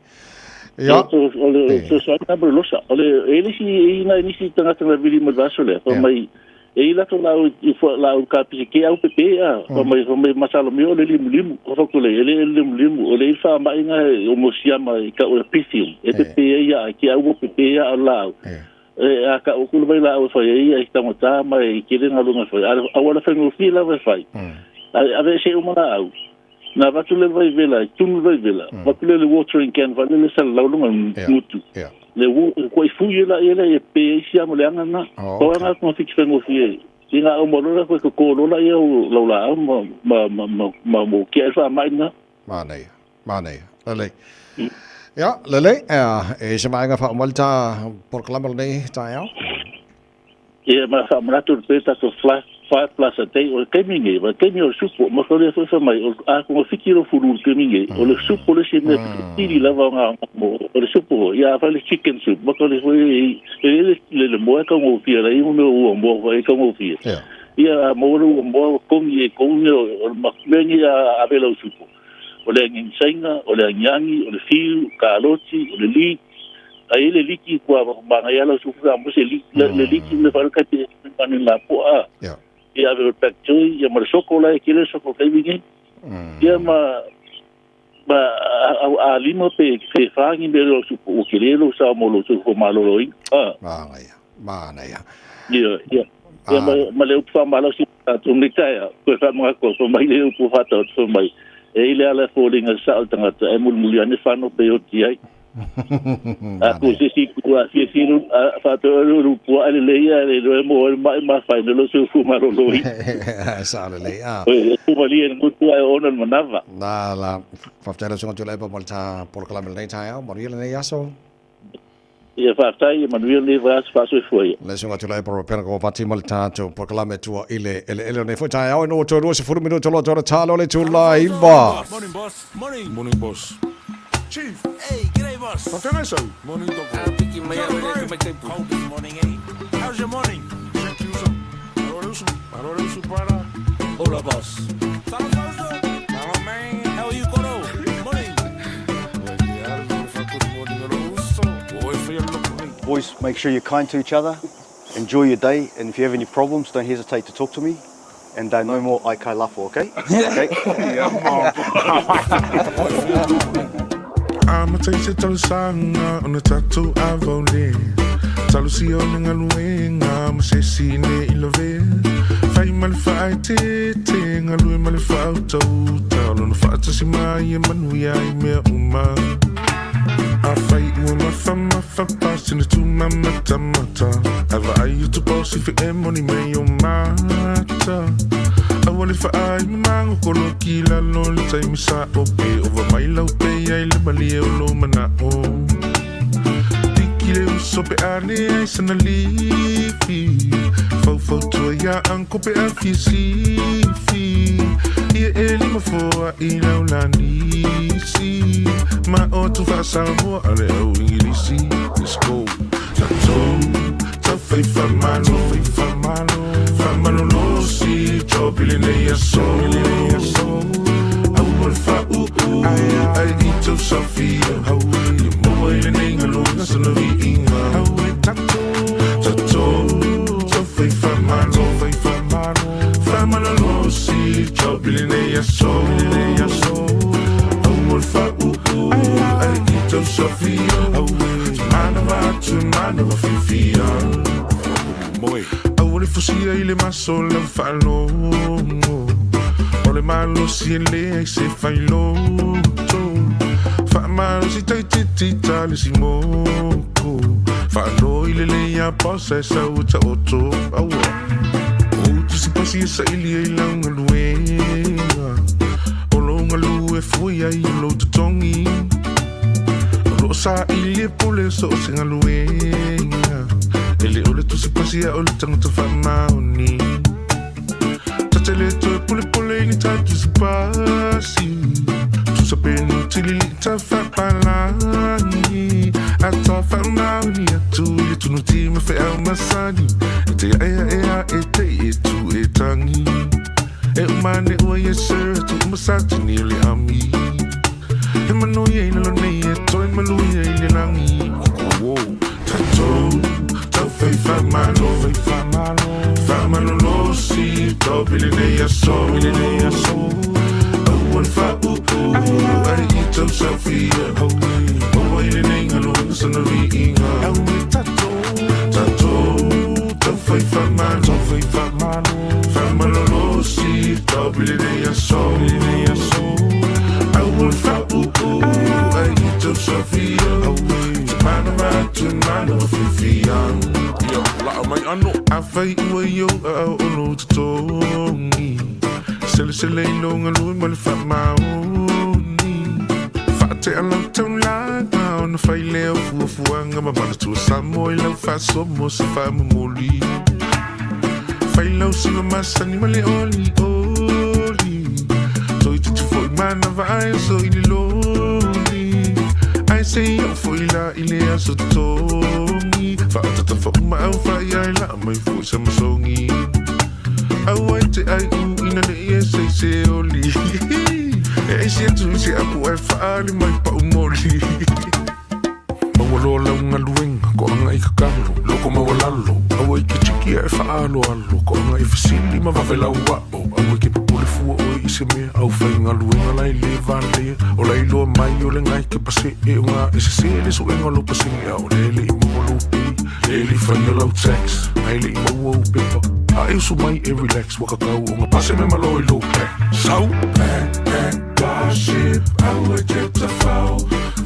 Ja, o le so sa na losa. O le ele si ina ni si tanga tanga vili mo vaso le. Fa mai e ila to la i fo la u ka pi ke au pepe a fa mai masalo mi o le limu limu o fa kule ele limu limu o le fa mai nga o mo siama ka o pisium e pepe ia ke au pepe ia la e a ka o kulu mai la o fa ia i tanga ta mai ke le nga fa a wala fa ngo fi la fa a ve se o mala au na vatu le vai vela tunu vai vela vatu le watering can va le sal la lunga mutu le wo ko fu ye la ele e pe sia mo le anga na ko anga ko fiki fengo fi e nga o mo la ko ko lo la ye o la la ma ma ma ma mo ke fa mai na mana ia mana ia lele ja lele e se mai nga fa malta por clamor nei ta ia e ma fa mratu pe ta to flash 5 plus a day o keminge va kemi o supo mo ko le fa mai o a ko fikiro furu keminge o le supo le sine tiri la va nga mo o le supo ya fa le chicken soup mo ko le le le mo ka ngo fi la i mo o mo va ka ngo fi ya mo lo mo ko mi ko mi o ma meni a vela o supo o le nginsenga o le nyangi o le fiu ka loti o le li ai le liki kwa ma nga ya la supo mo se li le liki le fa ka te pa ni la po a ia ave o pak choi ia mo soko la ke le soko kai wingi ia ma a lima pe fe fangi me lo supo o ke le lo sa mo lo supo ma lo lo a mana ia ia ia ia ma le upa ma lo si ta tu ni ta ko fa mo ko so mai le upa fa ta so mai e ile ala fo linga sa o tangata e mul mul ane fano pe o ti ai. A ku se si ku a si si lu a fa to lu lu pua le le ia le le mo le mai ma fai le lo su fu ma lo lo i. Sa le le a. Oi, ku ma li en ku tu ai ona le manava. Na la faafetai lau susuga Tuilaepa mo le ta polokalame i lenei taeao, manuia lenei aso. Ia faafetai, ia manuia lenei vaiaso faasoifua ia. Le susuga Tuilaepa Ropena Kovati ma le tatou polokalame tua i le eleele o lenei foi taeao e no toe 20 minute loa toe talo le itula 9. Morning boss. Morning. Morning boss. Chief. Hey, g'day boss. Faafegai sau. Morning Dogo. Ah, piki mai au e mai taipu. Cold this morning, eh? How's your morning? Thank you, uso. Alo le uso. Alo le uso para. Hola boss. Hello man. How are you Koro? Morning. Boys, make sure you're kind to each other. Enjoy your day, and if you have any problems, don't hesitate to talk to me. And no more aikai lafo, okay? Okay. Amata i se talosaga ona tatou avaole Talosia o le galuega ma se isi ne i lavea Fai ma le faaeteete, galue ma le faautauta O lona faatasi mai e manuia ai mea uma Afai ua mafamafa pasina tumamatamata Ae vaai atu paosi fe e moni mai o mata Aua le faai mamango koloki i lalo le taimi sa'o Pe ova mai lau pe ai le malie o lou mana'o Tiki le uso pe a leai sana lifi Faufautua iā uncle pe a fia sifi Ia e lima foa'i lau lanisi Ma o atu faa-Samoa a le au Igilisi Let's go Tatou taufai faamalo Faamalolosi job i lenei aso Aua le faauu ae i tou saofia Ia maua i lenei galuega sana viiga Tatou taufai faamalo Faamalolosi job i lenei aso Aua le faauu ae i tou saofia Manava atu manava fiafia Aua le fusia i le maso lau faalogo O le malosi e leai se failoto Faamalosi taititi ta le simoko Faanoi lelei a paosa e sau e taoto Aua Ou tusipasi e saili ai lau galuega O lou galu e fui ai o lou totogi O loo saili e pule so o se galuega E le o le tusipasi a o le tagata faamaoni Ta te le toe pulepule i ni ta tusipasi Tusa penu tilili ta faapalagi A ta faamaoni atu i le tunuti ma feau masani E te aeaea e te i e tu e tangi E uma ane ua yes sir atu uma satini o le ami He manuia i lalo nei e toe maluia i le lagi Wow. Tatou taufai faamalo Faamalolosi topi lenei aso Aua le faauu ae i tou saofia Maua i lenei galuega sana viiga Tatou taufai faamalo Faamalolosi topi lenei aso Aua le faauu ae i tou saofia Te manava atu e manava fiafia Ia, laa mai ano. Afai ua i ou aao o lou totogi Selesele i lou galue ma le faamaoni Faatea lau taulaga ona fai lea o fuafuaga Ma manatua Samoa i lau faasoa mo se faamomoli Fai lau siva masani ma le olioli Toeitiiti foi manava ae oso i le loli Ae se i oo foi la i le aso totogi Faatatau uma au faia e laa mai foi sa masogi Aua e te ai u ina ne i e sei se oli E ese atu i se apu ae faali mai pau moli Maua loa lau galuega, koaga i kakalo, loko maualalo, aua i ke tiki ae faaaloalo, koaga i fesili ma vave lau ao, aua ke popole fua oe i se mea, au faigaluega la e lē valea, o la iloa mai o le gai ke pasee o gā e sesē le suega o lou pasene a o lea e le i maua lou pei, lea e le i faia lau tax, ae le i maua ou pepa, a e usu mai e relax, ua kakau o ga pase me malo i lou back, sau! Back, back, Starship, aua e te tafao.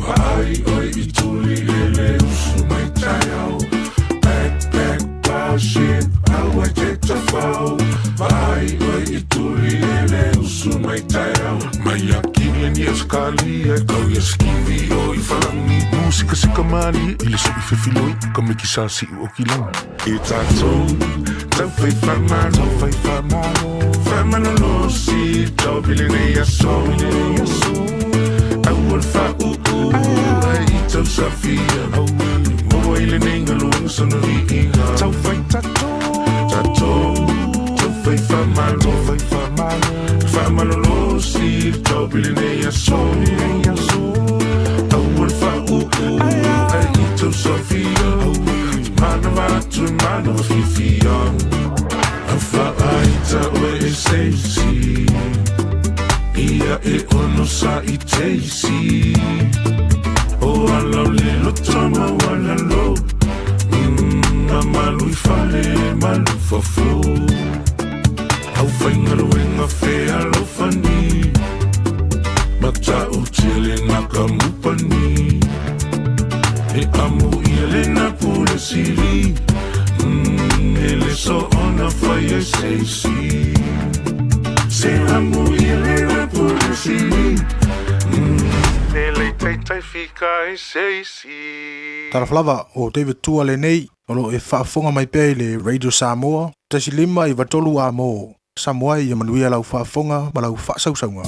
Vaai oe i tuli e le usu mai taeao. Backpack Starship, aua te tawhau. Vaai oe i tuli e le usu mai taeao. Mai a kile ni Australia, kau ia skivi o i whalangi. Musika sika mali, i le sui fefiloi, ka miki sa siu o kilangi. E tātou, tau whai whamalo, whai whamalo. Whamalolo si, tau pile nei aso. Au o le whauu, ai i tau safia. Maua i le nei ngaluenga sana viiga. Tau whai tātou, tātou, tau whai whamalo, whai whamalo. Whamalolo si, tau pile nei aso. Au o le whauu, ai i tau safia. Manawa atu, manawa whiwhia. Au whaaita oe e seisi. Ia e ono sa i teisi. O alau le loto ma wala lo. A malu i fale, malu fafo. Au whaingaluenga whea lofani. Mata o tele ngā kamupani. E amu i le na pule sili. E le so ona whai e seisi. Se amu i le na pule sili. E le taitai fika e seisi. Talofa lava o David Tua lenei o loo e faafofoga mai pea i le Radio Samoa 1 5 93 amo. Samoa ia manuia lau faafofoga ma lau faasausauga.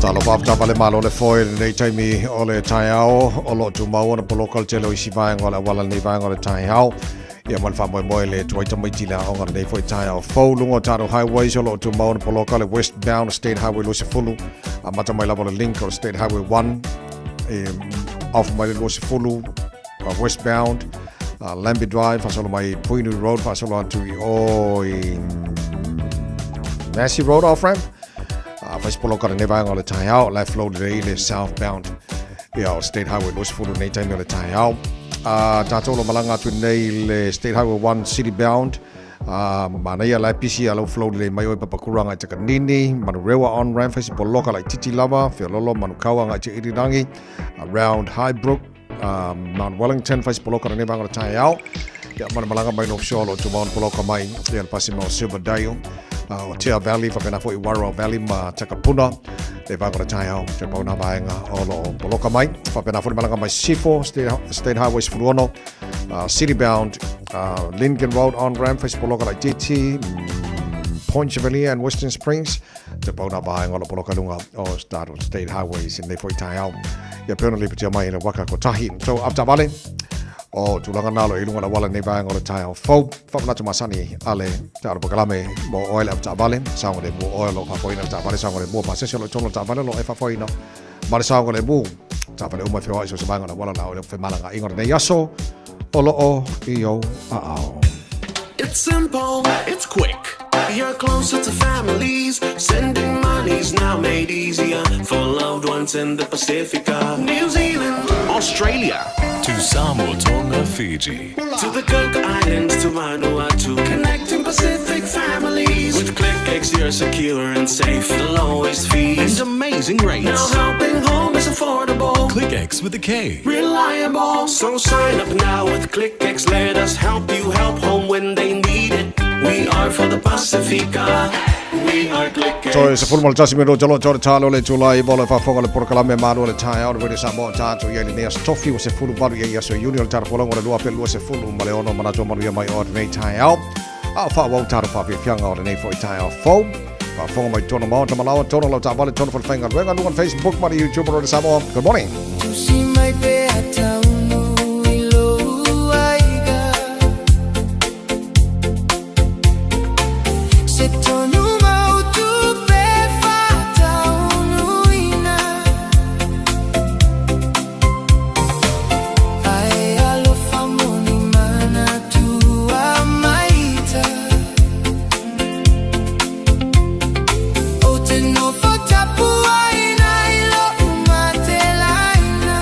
Talofa avetaavale malo le foe lenei taimi o le taeao o loo tumau ona poloka le tele o isi vaega o le auala lenei vaega o le taeao. Ia ma le faamoemoe le tuai tamaiti le aoga lenei foi taeao fou luga o tatou highways o loo tumau ona poloka le westbound State Highway 20 amata mai lava le link o le State Highway 1 e off mai le 20 westbound Lambie Drive faasolo mai Puhinui Road faasolo atu i o i Massey Road off ramp. Fai se poloka lenei vaega o le taeao la e flow lelei le southbound ia o State Highway 20 nei taimi o le taeao. Tatou lo malaga atu nei le State Highway 1 city bound. Manaia la e pisi a lau flow lelei mai oe Papakura agai Takanini, Manurewa on ramp fai se poloka laititi lava, Feololo Manukau agai te Irirangi, around Highbrook, Mount Wellington fai se poloka lenei vaega o le taeao. Ia ma le malaga mai North Shore o lo tumau ona poloka mai ia le pasi ma o Silverdale, o Tea Valley faapena foi Wairau Valley ma Takapuna le vaega o le taeao te pau nā vaega o loo poloka mai. Faapena foi le malaga mai Sifo State Highway 16 city bound Lincoln Road on ramp fai se poloka laititi Point Chevalier and Western Springs te pau nā vaega o lo poloka luga o State Highways i lenei foi taeao. Ia pei ona lipotia mai e le waka kotahi. So avetaavale o tulaga nā lo i luga o le auala lenei vaega o le taeao fou. Faamanatu masani a le taalo pakalame mo oe le avetaavale. Saogalemu oe o lo o faafoeina le taavale. Saogalemu o pasese o lo i totonu o le taavale o lo o e faafoeina ma le saogalemu. Taavale uma e feoai so se vaega o le auala la o le femalagaaiga o lenei aso o loo i ou aao. It's simple, it's quick. You're closer to families. Sending money's now made easier for loved ones in the Pacifica, New Zealand, Australia, To Samoa, Tonga, Fiji. To the Cook Islands, to Vanuatu, connecting Pacific families. With KlickEx, you're secure and safe. The lowest fees and amazing rates. Now helping home is affordable. KlickEx with a K. Reliable. So sign up now with KlickEx. Let us help you help home when they need it. We are for the Pacifica. We are KlickEx. Toe 11 minute lo tore talo le tulai bolo faafofoga le polokalame malo le taeao le Radio Samoa tatou i ai lenei aso tofi ua 18 i ai aso Iuni o le tara folauga o le 2026 manatu manuia mai o lenei taeao. A o faaauau tatou faafiafiaga o lenei foi taeao fou. Faafofoga mai tona maota malaoa tona lau taavale tona falefaigaluega luga o le Facebook ma le YouTube o Radio Samoa. Good morning. Tusi mai pea taunu i lou aiga. Se tonu mau tupe faataunuuina. Ae alofa moni manatu a maita. Ou te nofo tapuaina i lou matelaina.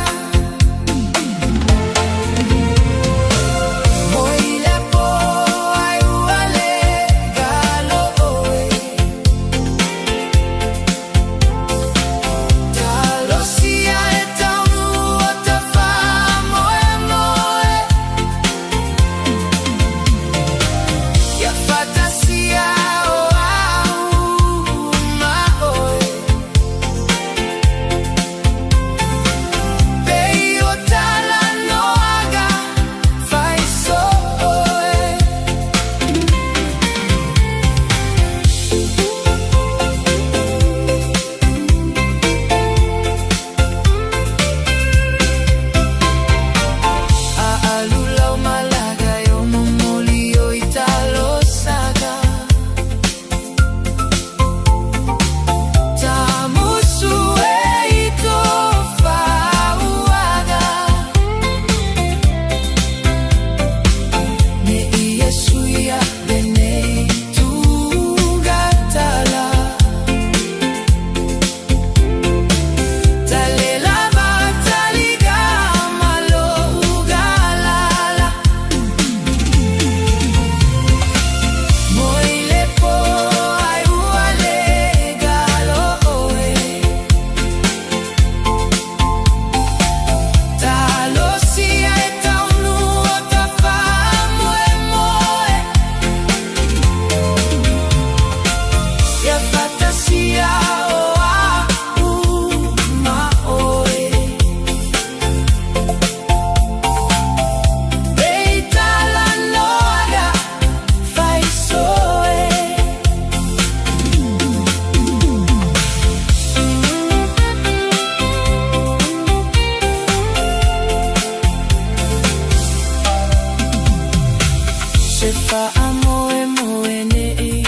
E faamoemoe nei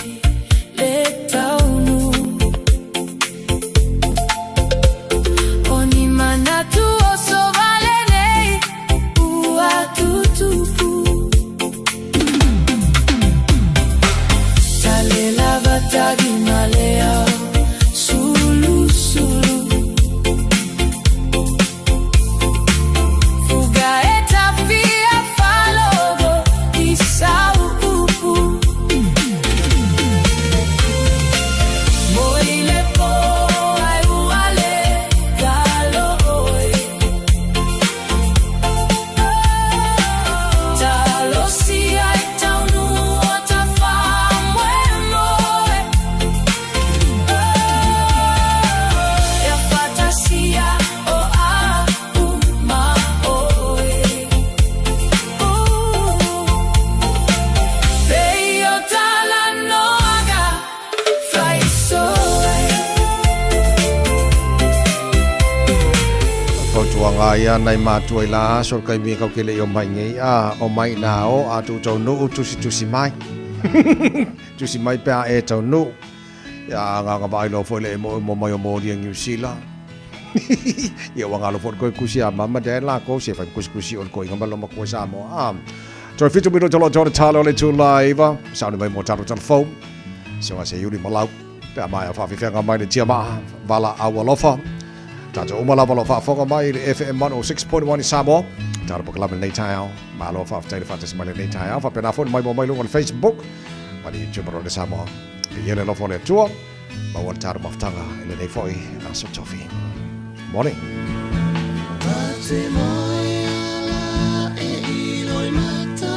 le taunuu. O ni manatu oso vale nei ua tutupu. Tale lava tagi malea sulu sulu. Fuga e tafia falogo i sau upu. Mo ile po ai uale galo oi. Talosia i taunu o ta faamoemoe. Ia fatasia o a uma oe. Pei o talanoaga faisoe. Fautuaga ia nai matua i la aso le kaimi e kau ke leʻi o mai nei a o mai nā o a tou taunuu tusitusi mai tusi mai pe a e taunuu ia agaga vaai loa foi le e moe mai o molia Niu Sila ia ua galo foi le koe kusi a mama dad lakou se fai kusikusi o le koiga ma loma koe Samoa a toe 7 minuta lo tore talo le tula iva sauni mai mo talo telefone se se iuli malau pe a mai a faafefeaga mai le tia maa vala au alofa tatou uma lava lo faafofoga mai i le FM 106.1 i Samoa. Talo pakalame lenei taeao. Malo faafetai le faatasi mai lenei taeao. Faapena foi mai mo mai luga o le Facebook ma le YouTube o le Samoa. Viia le alofa o le Atua. Maua le talo mafutaga i lenei foi aso tofi. Morning. Te moe ala e iloi mata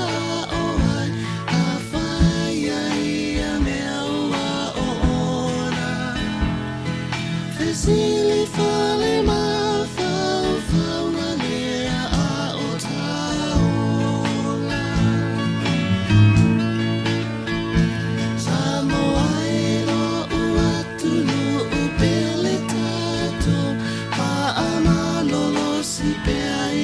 o ai, a whai ai a mea ua o ona. Fesili fale mafaufau na lea a o taola. Samoa e lo ua tunu pele tatou, pa a malolo si pea i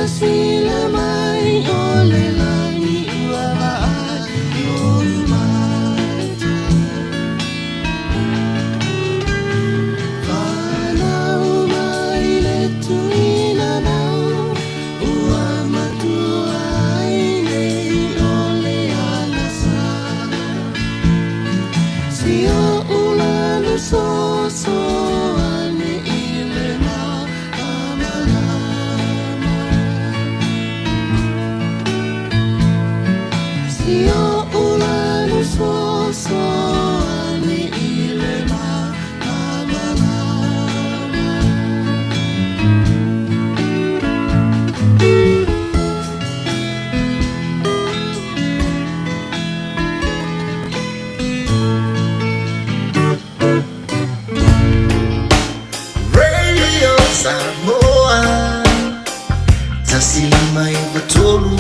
Silasila mai o le lani ua vaai i ou mata. Whanau mai le tuina mau, ua matua ai nei o le alasa. Si o ulanu soso ane i le malamalama. Si o ulanu soso ane i le malamalama. Radio Samoa 159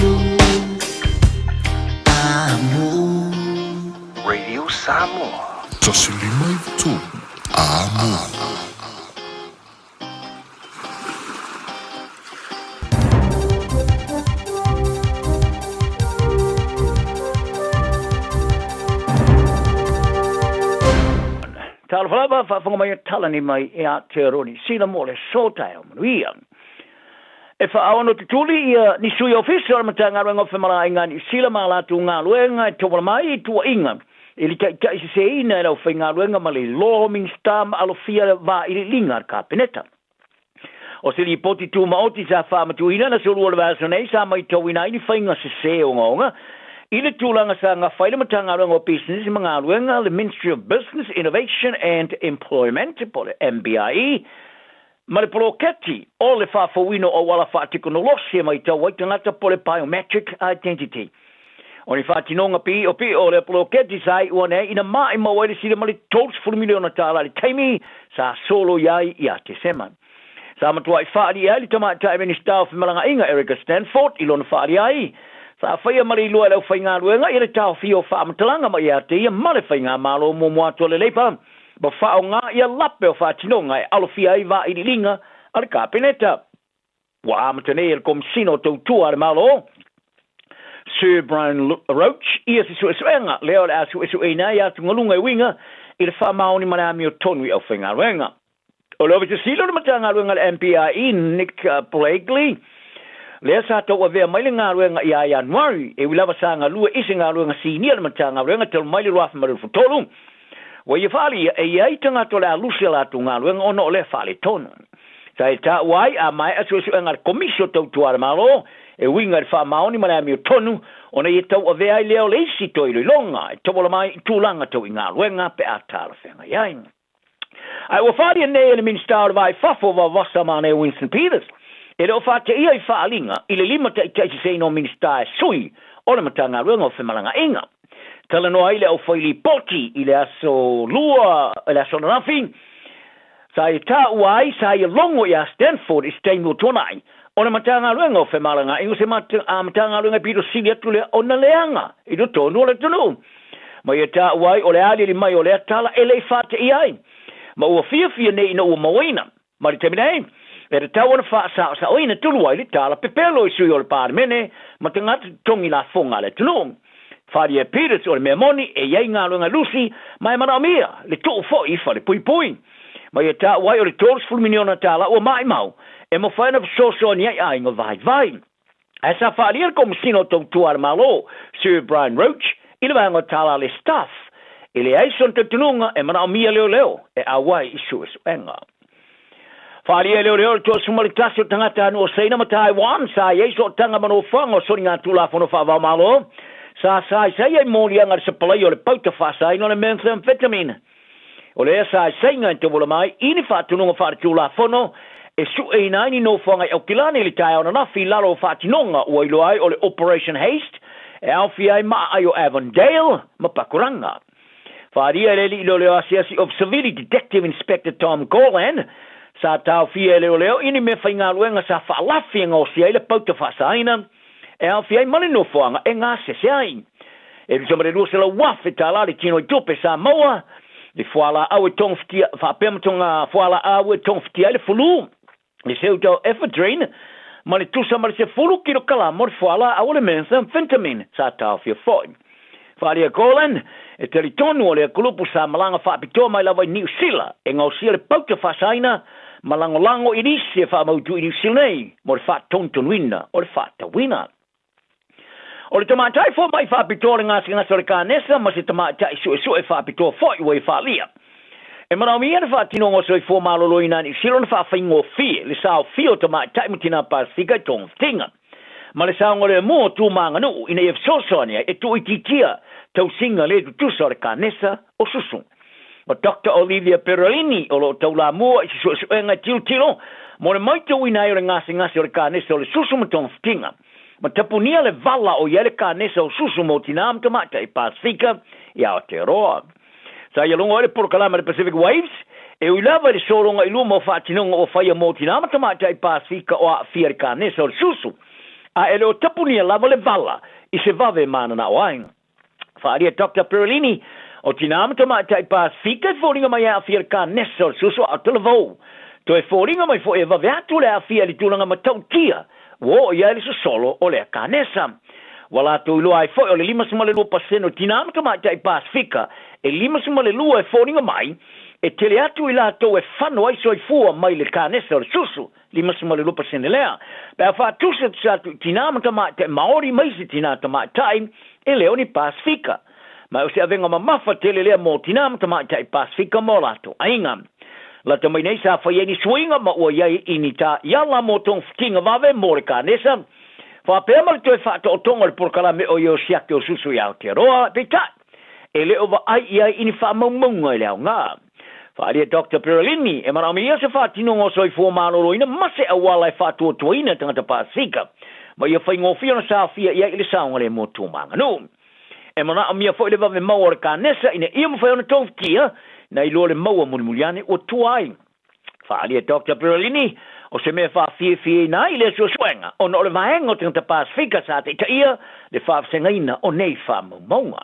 Amo. Radio Samoa. 153 Amo. Talofa lava, faafofoga mai e talani mai e Aotearoa Niu Sila mo le aso taeao manuia. E faaono tutuli ia ni sui ofisa o le Matagaluega o Femalagaaiga a Niu Sila ma a latou galuega e tauala mai i tuuaiga i le taitaiseseina e le aufaigaluega ma le iloa o Minisita ma alofia le vailiiliga a le Kapeneta. O se lipoti tumaoti sa faamatuuina na solua o le vaiaso nei sa maitauina ai ni faiga sese ogaoga i le tulaga sa gafa ai le Matagaluega o Pisinisi ma Galuega, le Ministry of Business, Innovation and Employment po o le MBIE, ma le poloketi o le faafouina o auala faatekonolosi e maitau ai tagata po o le biometric identity. O ni faatinoga piiʻopiʻo o lea poloketi sa iʻu ane ai ina maʻimau ai le sili ma le $30 miliona tālā i le taimi sa solo i ai ia Tesema. Sa matuaʻi faaliʻi ai le Tamaitai Minisita o Femalagaaiga Erica Stanford i lona faali ai, sa faia ma le iloa e le aufaigaluega ia le taofia o faamatalaga ma ia te ia ma le Faigamalo muamua atu a le Labour ma faaaoga ia lape o faatinoga e alofia ai vailiiliga a le Kapeneta. Ua amata nei e le Komesina o Tautua a le Malo, Sir Brian Roche, ia se suesuega lea o le a suesueina ai atugaluga e uiga i le faamaoni ma le amiotonu i aufaigaluega. O le Ofisa Sili o le Matagaluega a le MPIE, Nick Blakely, lea sa tauavea mai le galuega ia Ianuari, e ui lava sa galue i se galuega sinia a le Matagaluega talu mai le 2023, Ua ia faaalia e i ai tagata o le a lusi a latou galuega ona o lea faaletonu. Sa e taua ai a maea suesuega a le Komisi o Tautua a le Malo e uiga i le faamaoni ma le amiotonu ona ia tauavea ai lea o le isi toe iloiloga e tauala mai i tulaga tau i galuega pe a talafeagai ai. Ae ua faaalia nei e le Minisita o le Va i Fafo Vavasa Manea Winston Peters e le o faateia i faaaliga i le limataitaiseseina o Minisita e sui o le Matagaluega o Femalagaaiga. Talanoa ai le aufailipoti i le aso Lua, i le aso ananafi, sa ia taua ai, sa ia logo iā Stanford i se taimi ua tuanai, o le Matagaluega o Femalagaaiga o se Matagaluega e pito sili atu lea ona leaga i totonu o le atunuu. Ma ia taua ai o le aliali mai o lea tala e le i faateia ai, ma ua fiafia nei ina ua mauaina. Ma le taimi nei, e tatau ona faasaosaoina tonu ai le tala pepelo i sui o le Palemene ma tagata totogi lafoga a le atunuu. Wharia Peters o le mea moni e i ai galuega lusi ma e manaomia le tuu foi i falepuipui. Ma ia taua ai o le $30 miliona tāla ua maʻimau e mafai ona fesoasoani ai aiga vaivai. Ae sa faaalia le Komesina o Tautua a le Malo, Sir Brian Roche, i le vaega o tāla a le Staff, e leai sona talitonuga e manaomia leoleo e auai i suesuega. Faaalia e leoleo le 31 o tagatanuu o Saina ma Taiwan sa i ai sootaga ma nofoaga o soligatulafono faava-o-Malo sa saisai ai moliaga i le sapalaia o le pauta faasaina o le methamphetamine. O lea saisaiga e tauala mai i ni faatonuga faaletulafono e sueina ai ni nofoaga i Aukilani i le taeao ananafi i lalo o faatinoga ua iloa ai o le Operation Haste e aofia ai maaai o Avondale ma Pakuranga. Faaalia e le alii leoleo asiasi of Savili Detective Inspector Tom Gorland sa taofia e leoleo i ni meafaigaluega sa faalafi e gaosia ai le pauta faasaina e aofia ai ma le nofoaga e gasese ai. E tusa ma le $200,000 tālā le tino i tupe sa maua i fualaau e togafitia, faapea ma toga fualaau e togafitia ai le fulu, le pseudoephedrine ma le tusa ma le 10 kilokalama o le fualaau o le methamphetamine sa taofia foi. Faaalia Golan, e talitonu o lea kulupu sa malaga faapitoa mai lava i Niu Sila e gaosia le pauta faasaina ma lagolago i nisi e faamautu i Niu Sila nei mo le faatonutonuina o le faatauina. O le tamaitai fomai faapitoa o le gasegase o le kanesa ma se tamaitai suesue faapitoa foi ua e faaalia. E manaomia le faatinoga o soifua maloloina a Niu Sila ona faafaigofie le saofia o tamaitai ma tinā Pasefika i togafitiga ma le saogalemu o tu ma aganuu ina ia fesoasoani ai e tuuitiitia tausiga le tutusa o le kanesa o susu. O Doctor Olivia Perolini o lo o taulamua i se suesuega e tilotilo mo le maitauina ai o le gasegase o le kanesa o le susu ma togafitiga ma tapunia le vala o i ai le kanesa o susu mo tinā ma tamaitai Pasefika i Aotearoa. Sa ia logo ai le polokalame a le Pacific Waves e ui lava i le sologa i luma o faatinoga ua faia mo tinā ma tamaitai Pasefika o aafia i le kanesa o le susu, a e le o tapunia lava le vala i se vave mananao ai. Faaalia Doctor Perolini, o tinā ma tamaitai Pasefika e foliga mai e aafia i le kanesa o le susu a o talavou. Toe foliga mai foi e vave atu le aafia i le tulaga matautia ua oo i ai le sosolo o lea kanesa. Ua latou iloa ai foi o le 52 pasene o tinā ma tamaitai Pasefika e 52 e foliga mai, e tele atu i latou e fano ai soifua mai le kanesa o le susu, 52 pasene lea. Pe a faatusatusa atu i tinā ma tamaitai Maori ma isi tinā tamaitai e le o ni Pasefika. Ma o se avega mamafa tele lea mo tinā ma tamaitai Pasefika ma o latou aiga. Lata mai nei sa fai ai ni suiga ma ua i ai i ni taiala mo togafitiga vave mo le kanesa, faapea ma le toe faatootoga o le polokalame o ia o siaki o susu i Aotearoa, peitai, e le o vaai i ai i ni faamaumauga i le aoga. Faaalia Doctor Perolini, e manaomia se faatinoga o soifua maloloina ma se auala e faatuatuaina tagata Pasefika ma ia faigofie ona saofia i ai i le saogalemu o tu ma aganuu. E manaomia foi le vave maua o le kanesa ina ia mafai ona togafitia nai loa le maua mulimuli ane ua tua ai. Faaalia Doctor Perolini, o se mea faafiafiaina ai lea suesuega ona o le vaega o tagata Pasefika sa taitaia le faavasegaina o nei faamaumauga.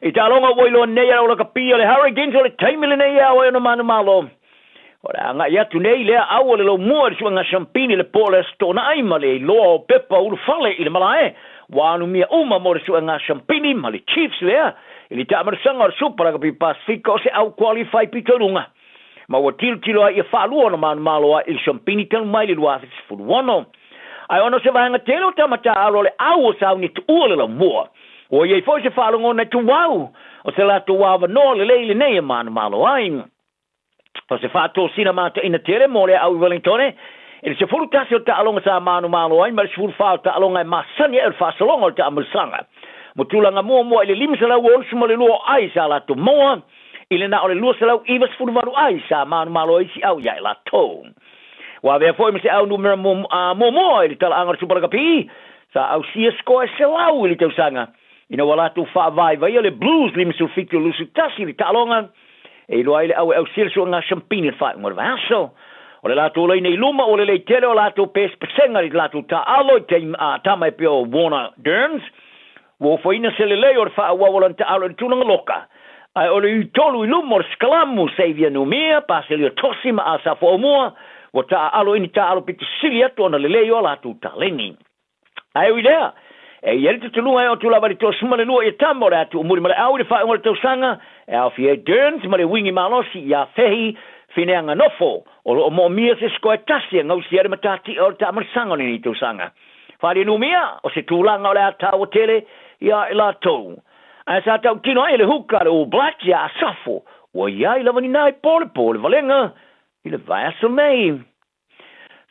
I taaloga ua iloa nei e le aulakapi o le Hurricanes o le taimi lenei e ao ai ona manumalo. O le agai atu nei lea au o le laumua i le suega siampini i le po o le Aso Toonai ma le iloa o pepa ulufale i le malae ua anumia uma mo le suega siampini ma le Chiefs lea i le taamanasaga o le Super Rugby Pasefika o se au qualify pito i luga ma ua tilotilo ai ia faalua ona manumalo ai i le siampini talu mai le 2016. Ae ona o se vaega tele o tama taaalo o le au o sauni tuua le laumua, ua i ai foi se faalogona e tuau o se latou avanoa lelei lenei e manumalo ai. O se faatosina mataina tele mo le au i Wellingtone i le 11 o taaloga sa manumalo ai ma le 14 o taaloga e masani ai o le faasologa o le taamaisaga. Mo tulaga muamua i le 562 o ai sa latou maua i le na o le 298 ai sa manumalo ai isi au ia i latou. Ua avea foi ma se au numera muamua i le talaaga o le Super Rugby sa ausia sikoa e 100 i le tausaga ina ua latou faavaevaia le Blues 57-21 i le taaloga e iloa ai le au e ausia le suaga siampini i le faaiuga o le vaiaso. O le latou laina i luma ua lelei tele o latou pesepesega i le latou taaalo i taimi a tama e pei o Warner Derns. Ua ofoina se lelei o le faaauau o lana taaalo i le tulaga loka. Ae o le itolu i luma o le sikalamu, Xavier Numia, Basilio Tosi ma Asafo Aumua, ua taaalo i ni taaalo pito sili atu ona lelei o a latou taleni. Ae ui lea, e i ai le tutunuga e oo atu lava i le 32 ia tama o le a tuumuli ma le au i le faaiuga o le tausaga, e aofia ai Derns ma le uigi malosi ia Fehi Fineanganofo, o lo o moomia se sikoa e tasi e gausia ai le matatia o le taamalasaga o lenei tausaga. Faalianumia, o se tulaga o le a taua tele ia i latou. Ae sa tautino ai e le huka a le All Blacks ia Asafo, ua i ai lava ni nai polepole valega i le vaiaso nei.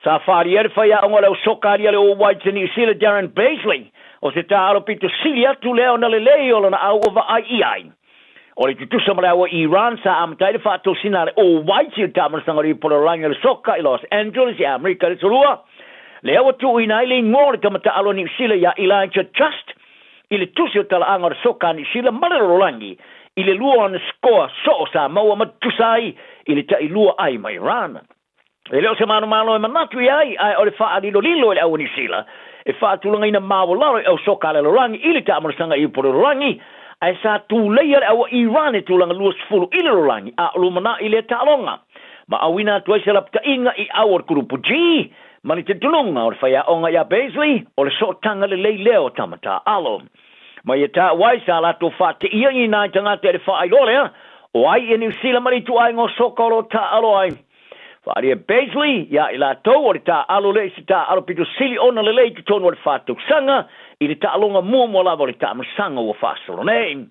Sa faaalia ai le faiaoga o le au soka alia le All Whites i Niu Sila Darren Bazeley, o se taaalo pito sili atu lea ona lelei o lana au ua vaai i ai. O le tutusa ma le au a Iran sa amata ai le faatosina a le All Whites i le taamalasaga o le Ipololagi o le Soka i Los Angeles i Amerika i le Aso Lua, lea ua tuuina ai le igoa o le tama taaalo a Niu Sila ia Elijah Just i le tusi o talaaga o le soka a Niu Sila ma le lalolagi i le lua o ana sikoa soo sa maua ma tutusa ai i le tailua ai ma Iran. E le o se manumalo e manatu i ai, ae o le faalilolilo e le au a Niu Sila e faatulagaina maualalo i au soka a le lalolagi i le taamalasaga i upu o le lalolagi, ae sa tuleia le au a Iran e tulaga 20 i le lalolagi a o lumanai lea taaloga ma auina atu ai se lapataiga i au o le Kulupu G Ma le talitonuga o le faiaoga ia Bazley, o le sootaga lelei lea o tama taaalo. Ma ia taua ai sa latou faateia i nai tagata i le faailoa lea, o ai ia Niu Sila ma le ituaiga o soka o lo o taaalo ai. Faaalia e Bazley ia i latou o le taaalo lea i se taaalo pito sili ona lelei i totonu o le fa tausaga i le taaloga muamua lava o le taamilosaga ua faasolo nei.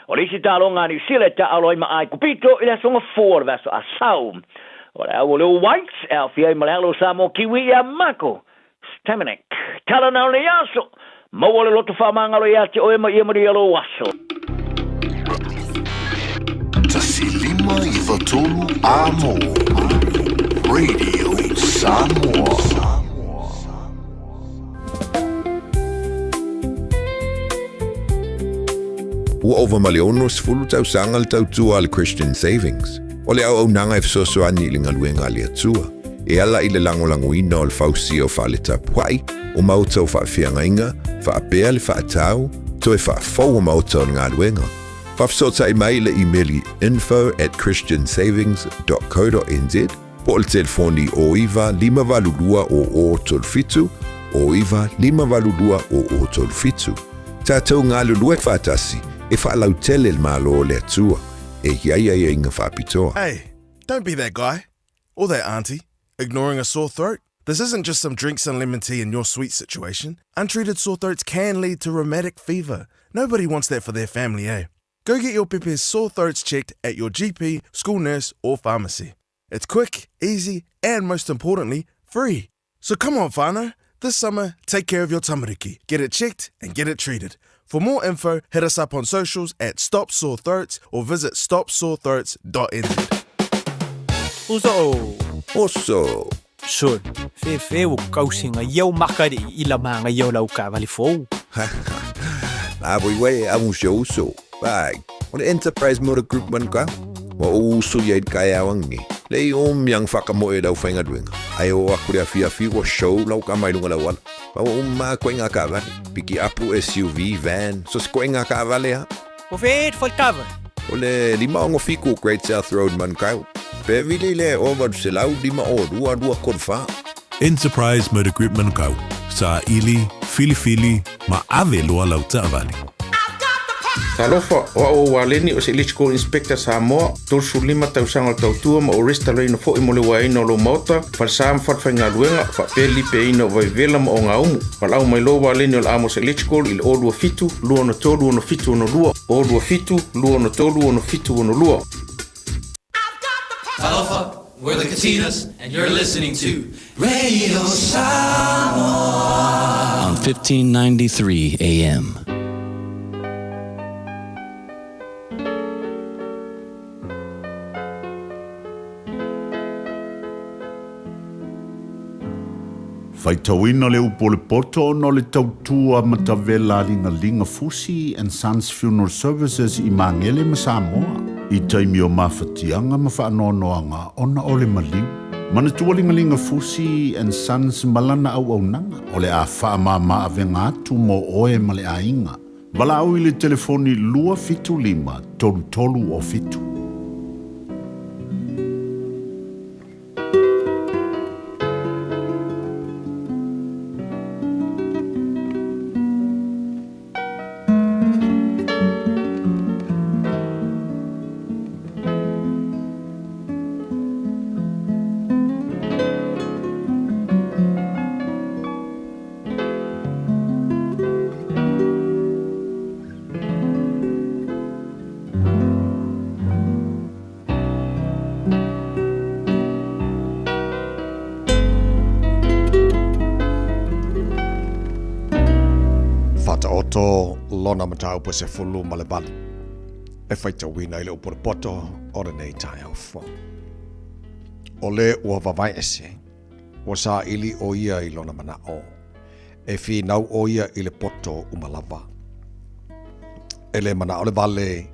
O le isi taaloga a Niu Sila e taaalo ai ma Aikupito i le aso Gafua o le vaiaso Asau. O le au o le All Whites e aofia ai ma le alo o Samoa Kiwi ia Marko Stamenic. Tala na o lenei aso! Maua le loto faamagalo ia te oe ma ia manuia lou aso. 1 5 93 Amo Radio Samoa. Ua ova ma le 60 tausaga le tautua a le Christian Savings. O le auaunaga e fesoasoani i le galuega a le Atua, e ala i le lagolagoina o le fausia o fale tapuai, o maota o faafeagaiga, faapea le faatau, toe faafou o maota o le galuega. Faafesootai mai i le imeli info@christiansavings.co.nz po o le telefoni 09 582 0037, 09 582 0037. Tatou galulue faatasi e faalautele le Malo o le Atua e i ai aiaiga faapitoa. Hey, don't be that guy. Or that auntie, ignoring a sore throat. This isn't just some drinks and lemon tea in your sweet situation. Untreated sore throats can lead to rheumatic fever. Nobody wants that for their family, eh? Go get your pepe's sore throats checked at your GP, school nurse, or pharmacy. It's quick, easy, and most importantly, free. So come on, whānau. This summer, take care of your tamariki. Get it checked and get it treated. For more info, hit us up on socials at Stop Sore Throats or visit stopsorethroats.nz. Uso. Oso. Sol, fefe ua kausiga ia o makaliʻi i la magaia o lau taavale fou. La voi uē amu si ou uso. Vai, o le Enterprise Motor Group Manukau. Ua ou uso ia i le taeao ananei. Lei o miang whakamoe lau whaingaluenga. Ai o aku le afiafi ua show lau kama i lunga lau ala. Ma ua uma koe ngā kaavale. Piki apu, SUV, van, so se koe ngā kaavale ha. O fe e taavale? O le 567 Great South Road Manukau. Pe vili le o 800 5 o 2 2 3 4. Enterprise Motor Group Manukau. Saili, filifili, ma ave loa lau taavale. Talofa, o au o Waleni o se Electrical Inspector Samoa, 35 tausaga o le tautua ma o resitalaina fo'i mo le uaeina o lou maota, falesa ma falefaigaluega, faapea le lipeaina o vaivela ma ogaumu. Valaau mai loa Waleni o le Amos Electrical i le 027 263 6762, 027 263 6762. Talofa, we're the Katinas, and you're listening to Radio Samoa on 1593 AM. Faitauina le upu o le poto ona o le tautua matavela a Ligaliga Fusi and Sons Funeral Services i Magele ma Samoa i taimi o mafatiaga ma faanoanoaga ona o le maliu. Manatua Ligaliga Fusi and Sons ma lana auaunaga o le a faamāmā avega atu mo oe ma le aiga. Valaau i le telefoni 275 33 o 7. Faataoto lona mataupu e 18 e faitauina i le upu o le poto o lenei taeao fou. O le ua vavae ese, ua saili o ia i lona manao, e finau o ia i le poto uma lava. E le manao le vale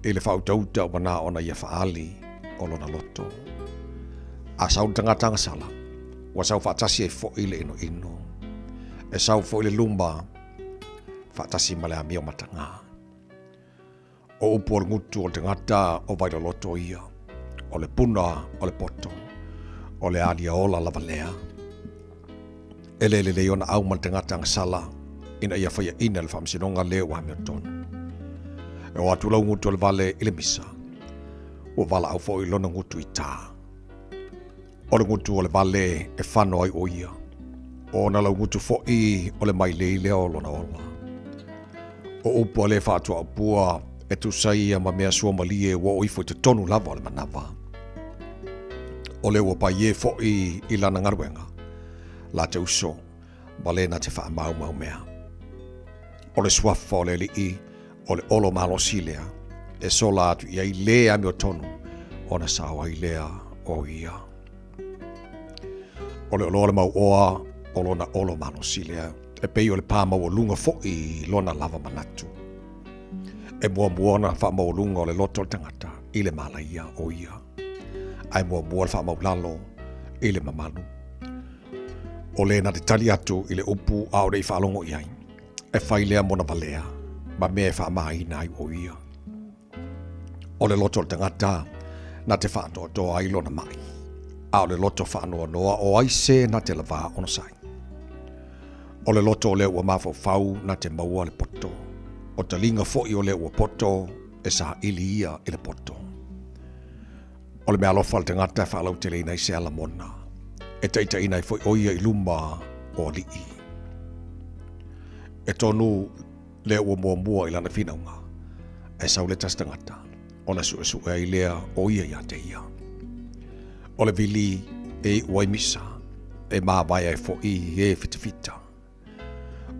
i le faautauta ua na ona ia faali o lona loto. A sau le tagata agasala, ua sau faatasi ai fo'i le inoino. E sau fo'i le luma, faatasi ma le amio matagā. O upu o le gutu o le tagata o vailoloto ia, o le puna o le poto, o le alia ola lava lea. E le lelei ona au ma le tagata agasala ina ia faiaina le faamasinoga le ua amiotonu. E o atu lau gutu o le vale i le misa, ua valaau foi lona gutu i tā. O le gutu o le vale e fano ai o ia, o ona lau gutu foi o le mailei lea o lona ola. O upu a le faatuaupua e tusa ia ma mea suamalie ua oo ifo i totonu lava o le manava. O le ua paie foi i lana galuega, la te uso ma le na te faamaumau mea. O le suafa o le Alii o le olo malosi lea e sola atu i ai le amiotonu ona sao ai lea o ia. O le oloa le mauoa o lona olo malosi lea e pei o le pā maualuga foi lona lava manatu. E muamua ona faamaualuga o le loto o le tagata i le malaia o ia, ae muamua le faamaulalo i le mamalu. O le na te tali atu i le upu a o le i faalogo i ai, e fai lea mona valea ma mea e faamāina ai o ia. O le loto o le tagata na te faatoatoa ai lona mai, a o le loto faanoanoa o ai se na te lavā onosai. O le loto o lea ua mafaufau na te maua le poto, o taliga foi o lea ua poto e saili ia i le poto. O le meaalofa a le tagata e faalauteleina ai se ala mona, e taitaiina ai foi o ia i luma o alii. E tonu lea ua muamua i lana finauga, ae sau le tasi tagata, ona suesue ai lea o ia iā te ia. O le vili e iu ai misa, e mavae ai foi e fitafita.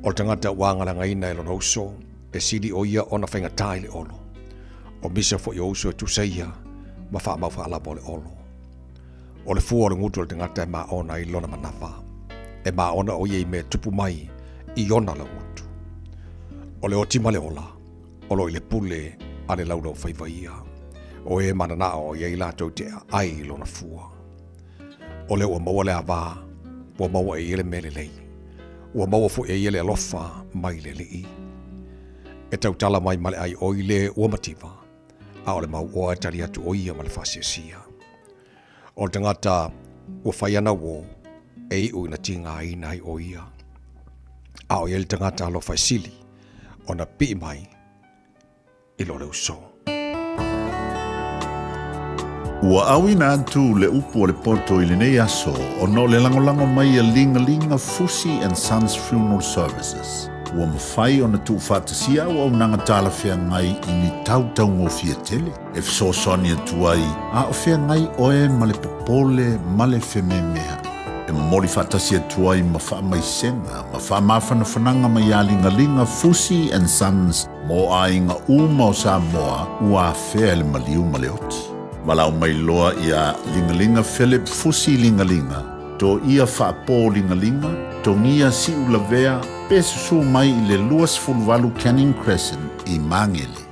O le tagata ua agalagaina e lona uso, e sili o ia ona faigata i le olo. O misa foi o uso e tusa ia ma faamau faalava o le olo. O le fua o le gutu o le tagata e maona ai lona manava. E maona o ia i mea tupu mai i ona laugutu. O le oti ma le ola, o lo i le pule a le laulau faiva ia. O e mananao o ia i latou te aai i lona fua. O lea ua maua le ava, ua maua e ia le mea lelei. Ua maua foi e ia le alofa mai le Alii. E tautala mai ma le ai oi le ua mativa, a o le mauoa e tali atu o ia ma le faasiasia. O le tagata ua fai ana uō, e iu ina tigaina ai o ia. A o ia le tagata alofa e sili ona pii mai i lo le uso. Ua auina atu le upu o le poto i lenei aso ona o le lagolago mai a Ligalinga Fusi and Sons Funeral Services. Ua mafai ona tuufaatasia auaunaga talafeagai i ni tautaugofie tele e fesoasoani atu ai a o feagai oe ma le popole ma le fememea'i. E momoli faatasi atu ai ma faamaisega ma faamafanafanaga mai iā Ligaliga Fusi and Sons mo aiga uma o Samoa ua afea e le maliu ma le oti. Valaau mai loa iā Ligaliga Philip Fusi Ligaliga, Toia Faapō Ligaliga, Togia Siulavea pe susū mai i le 28 Canning Crescent i Magele.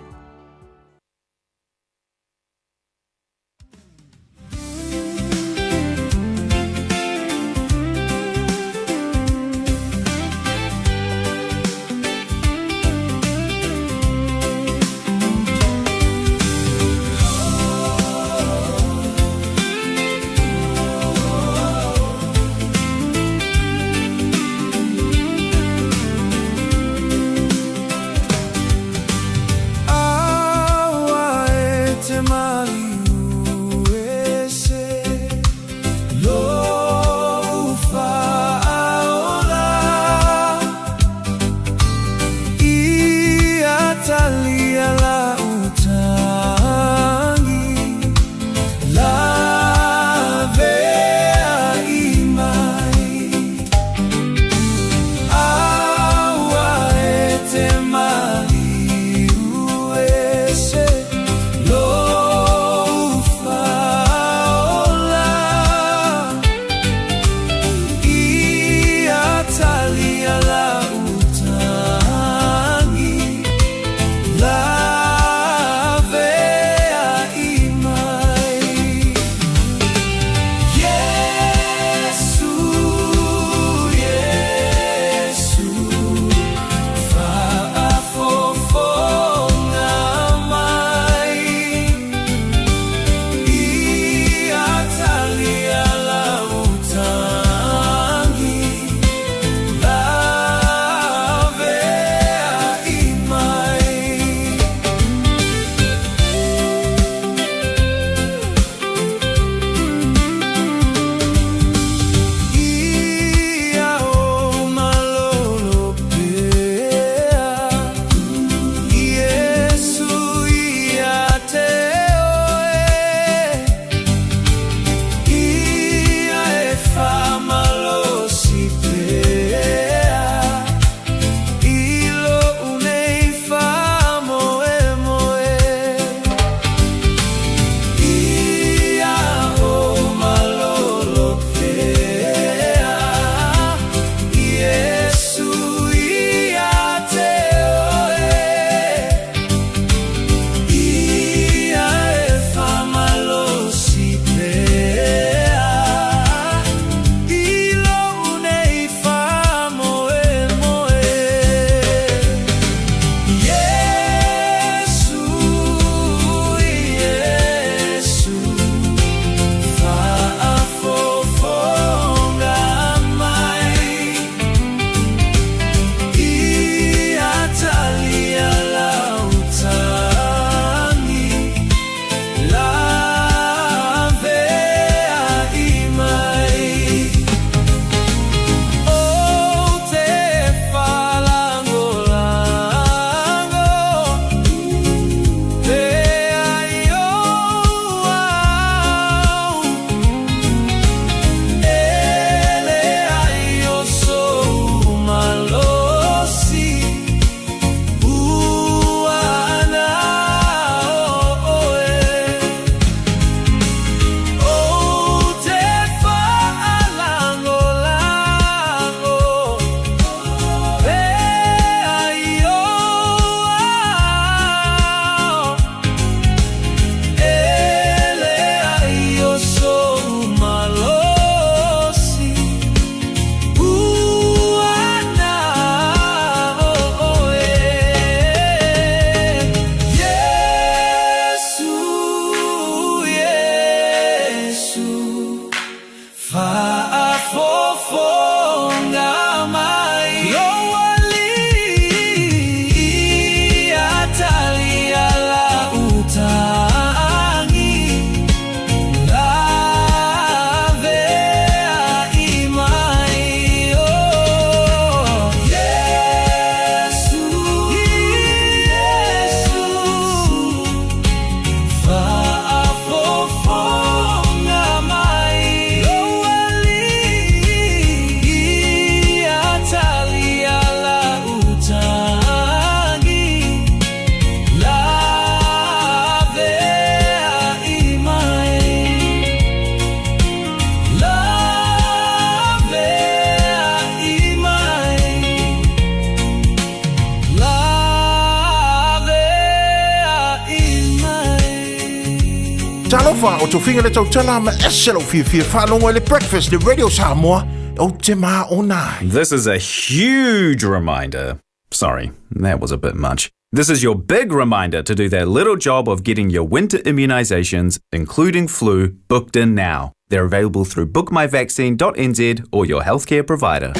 Talofa, o tofiga le tautala ma ese lou fiafia faalogo i le Breakfast le Radio Samoa, ou te maona ai. This is a huge reminder. Sorry, that was a bit much. This is your big reminder to do that little job of getting your winter immunizations, including flu, booked in now. They're available through bookmyvaccine.nz or your healthcare provider.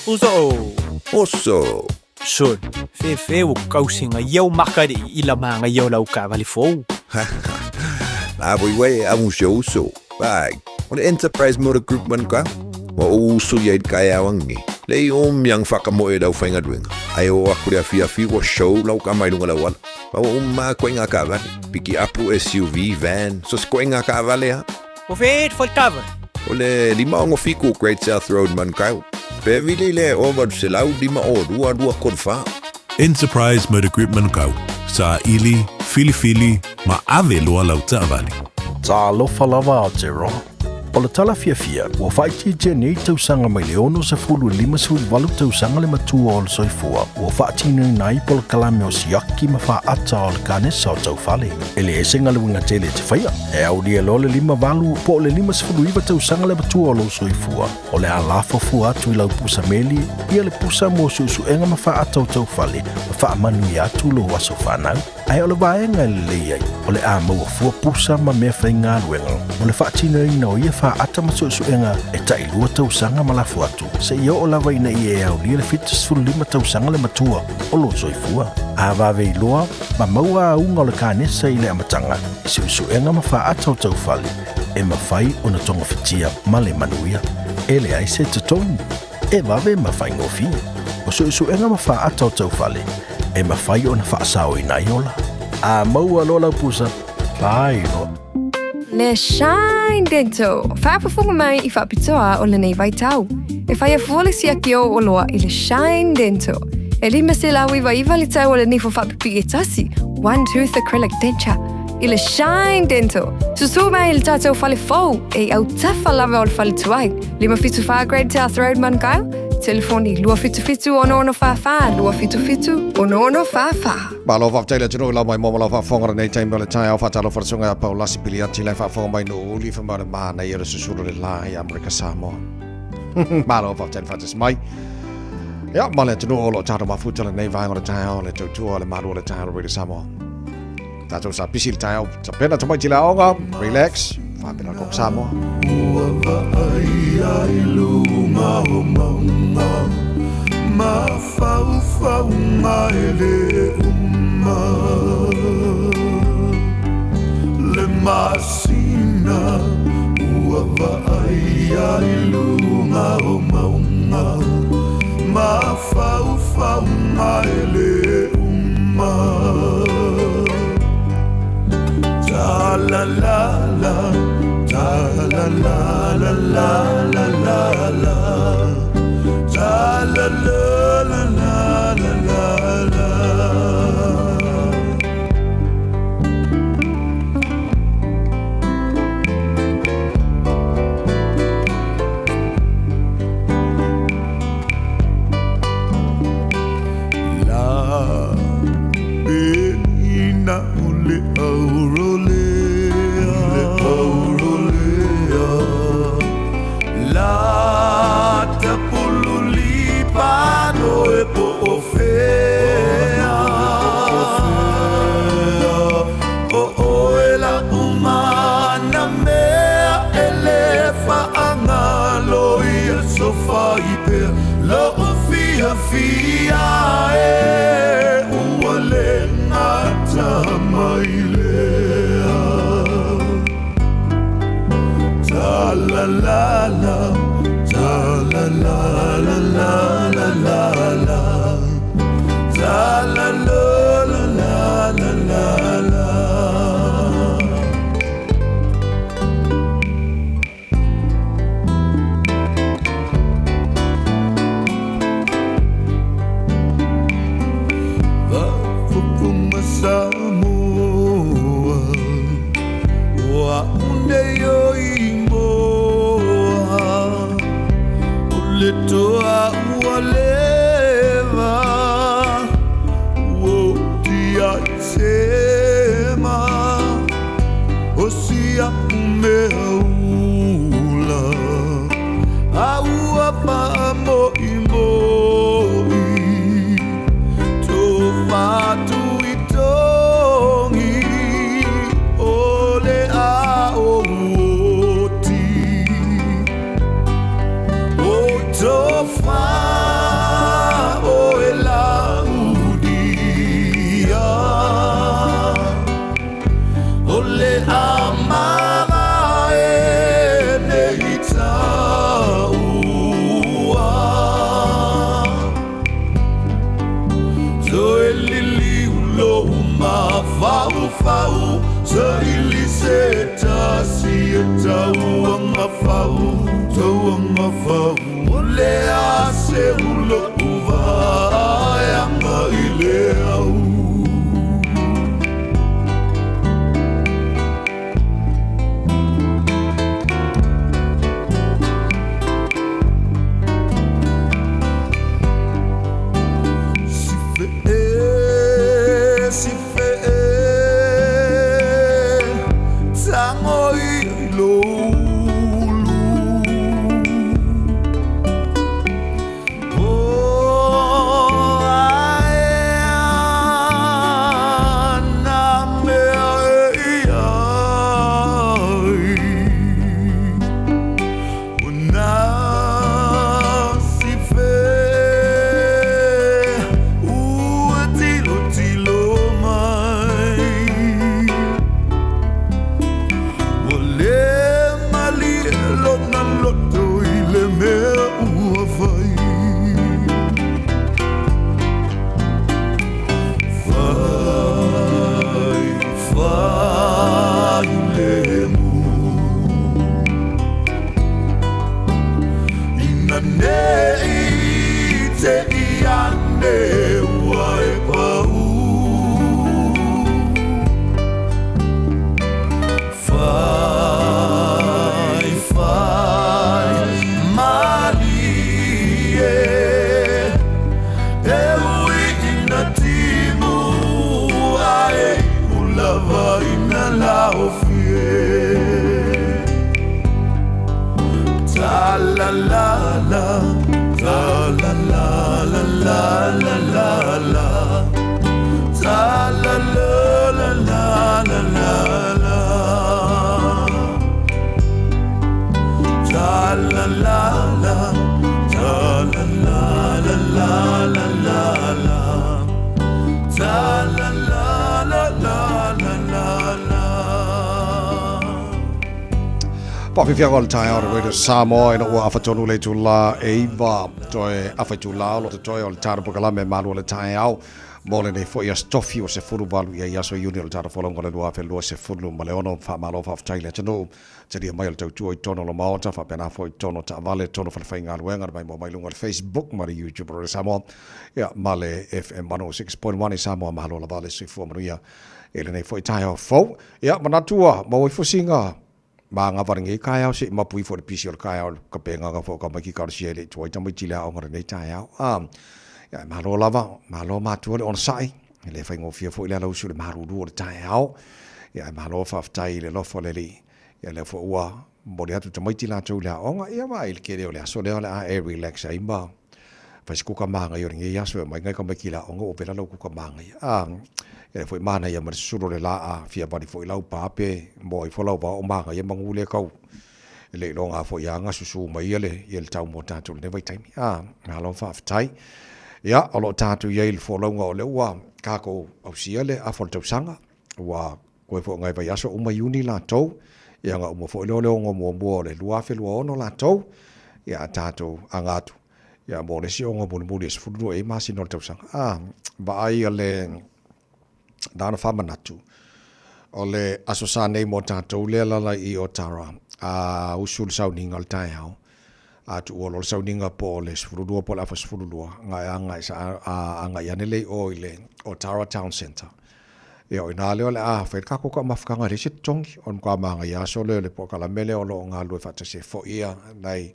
Uso. Oso. Son, fefe o kausinga iau maka i ila manga iau lau kavali fou. La voi wei a un se uso. Vai. O le Enterprise Motor Group man ka. Wa o uso ia i kai awangi. Le i o miang whakamoe lau whainga duenga. Ai o aku le awhi awhi wa show lau ka mai lunga lau wala. Wa o ma koe ngā kavale. Piki apu SUV, van. So se koe ngā kavale ha. O fet fo tava. O le lima ongo fiku Great South Road man kau. Pe vili le o valu se lau lima o lua lua kolu wha. Enterprise Motor Group Manukau. Sa ili, filifili, ma ave loa lau taavale. Talofa lava Aotearoa. O le tala fiafia, ua faaitiitia nei tausaga mai le 65 tausaga le matua o le soifua, ua faatinoina ai polokalame o siaki ma faaata o le kanesa o taufale. E le ese galuega tele e te faia, e aulia loa le 58 po o le 59 tausaga le matua o lou soifua, o le a lafo fua atu i lau pusa meli, ia le pusa mo suesuega ma faaata o taufale, ma faamanuia atu lou aso fanau. Ae o le vaega e lelei ai, o le a maua fua pusa ma mea faigaluega mo le faatinoina o ia faaata ma suesuega e tailua tausaga ma lafo atu, seia oo lava ina ia e aulia le 75 tausaga le matua o lou soifua. A vave iloa ma maua auga o le kanesa i le amataga i suesuega ma faaata o taufale, e mafai ona togafitia ma le manuia. E leai se totogi, e vave ma faigofie. O suesuega ma faaata o taufale, e mafai ona faasaoina ai ola. A maua loa lau pusa, fai loa. Le Shine Dental. Whaapafunga mai i whaapitoa o lenei vaitau. E whaia fua le siaki o oloa i le Shine Dental. E lima se lau iwa iwa le tau o le nifo whaapipi e tasi. One tooth acrylic denture. I le Shine Dental. Susu mai le tātou whale fou e au tafa lava o le whale tuai. Lima fitu wha Great South Road Manukau. Telefoni 277 ono ono wha 277 ono ono wha wha. Malo faafetai le atunuu i lau mai mo ma lau faafofoga lenei taimi o le taeao. Faatalofa le susuga ia Paulasi Piliati lai faafofoga mai Nuuuli fai mai o le manaia o le susulu le la i Amerika Samoa. Malo faafetai le faatasi mai. Ia, ma le atunuu o lo o tatou mafuta lenei vaega o le taeao, le tautua o le malu o le taeao o le Radio Samoa. Tatou sa pisi le taeao, tapena tamaiti le aoga, relax, faapena le Koko Samoa. Ua vaaia i luga o mauga, mafaufauga e lē uma. Le masina ua vaaia i luga o mauga, mafaufauga e lē uma. Ta la la la, ta la la la la la la la, ta la la la la la la la. La peina o le aurolea, le aurolea. La tapululi pano e po o fea. O oe la umana mea e le faagalo ia sofai pea. Lo o fia fia e ua le gata mai lea. Ta la la la, ta la la la la la la la, ta la la la la la la la. Faafofoga Samoa, ua unei o imoa, o le toa ua leva, ua oti ai sema. Se i ane ua e pau. Fai, fai, malie, E ui ina timu ae ulava ina laofie. Ta la la la, ta la la la la la la la, ta la la la la la la la, ta la la la, ta la la la la la la la, ta la la la la la la la. Faafiafiaga o le taeao o le Radio Samoa ina ua afatonu le itulā e 9 toe afa itulā o lo totoe o le tatou polokalame Malu o le Taeao mo lenei foi aso tofi ua 18 i ai aso Iuni o le tatou folauga o le 2026. Faamalo faafetai i le atunuu talia mai o le tautua i totonu o le Maota faapena foi i totonu o taavale, totonu o falefaigaluega na maimoa mai luga o le Facebook ma le YouTube o Radio Samoa ia ma le FM 106.1 i Samoa. Malo lava le soifua manuia i lenei foi taeao fou. Ia manatu ua maua ifo siga Ma agava lenei taeao se i mapu ifo i le pisi o le taeao i le tapenaga foi o tamaiti talosia e le i tuai tamaiti i le aoga lenei taeao. A, ia e malo lava, malo matua le onosai, e le faigofie foi le alausu i le malulu o le taeao. Ia e malo faafetai i le alofa o le Alii. Ia lea foi ua momoli atu tamaiti latou i le aoga, ia vaai i le tele o le aso lea o le a e relax ai ma fai se kuka māngaia o lenei aso e omai nai tamaiti i le aoga ua vela lau kuka māngaia. A, ia lea foi manaia ma le susulu o le la a fia vali foi lau pa pe moa ifo lau vao o māngaia manu lea tau e le iloga foi a na susu mai ia le ia le tau mo tatou i lenei vaitaimi. A, malo faafetai. Ia, o lo o tatou i ai i le folauga o lea ua tatou ausia le afa o le tausaga, ua Koe foi o ngai vaiaso uma Iuni latou, ia na uma foi lea o le ono muamua o le 2026 latou, ia a tatou aga atu, ia mo le isi ono mulimuli e 12 i ai masina o le tausaga. A, vaai a le na ona faamanatu, o le Aso Sa nei mo tatou lea lala i Otara, a usu le sauniga o le taeao, a tuua loa le sauniga po o le 12 po o le afa 12, na e agai sa agai ane lea i o i le Otara Town Centre. Ia, o i ina lea o le a fai le tatou taumafataga e leai se totogi, o le matua manaia aso lea o le polokalame lea o lo o galulue faatasi ai foi ia nai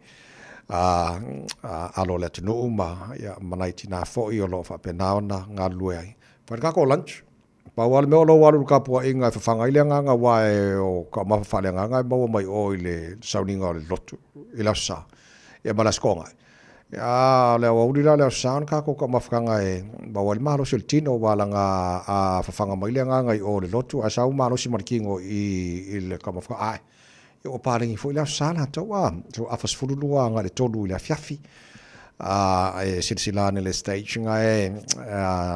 alo o le atunuu ma, ia, ma nai tina foi o lo o faapena ona galulue ai. Fai le tatou lunch. Pau lava le mea o lou alu i le tapuaiga e fafaga ai le agaga aua o taumafa faaleagaga e maua mai o i le sauniga o le lotu i le Aso Sa, ia ma le Aso Toonai. A o le aoauli la o le Aso Sa ona tatou taumafataga e maua ai le malosi o le tino aua leaga a fafaga mai le agaga i o i le lotu ae sau malosi ma le tino i i le taumafataga ae ia ua paleni foi le Aso Sa latou a. So afa 12 agai i le 3 i le afiafi a e silasila ane le stage nga e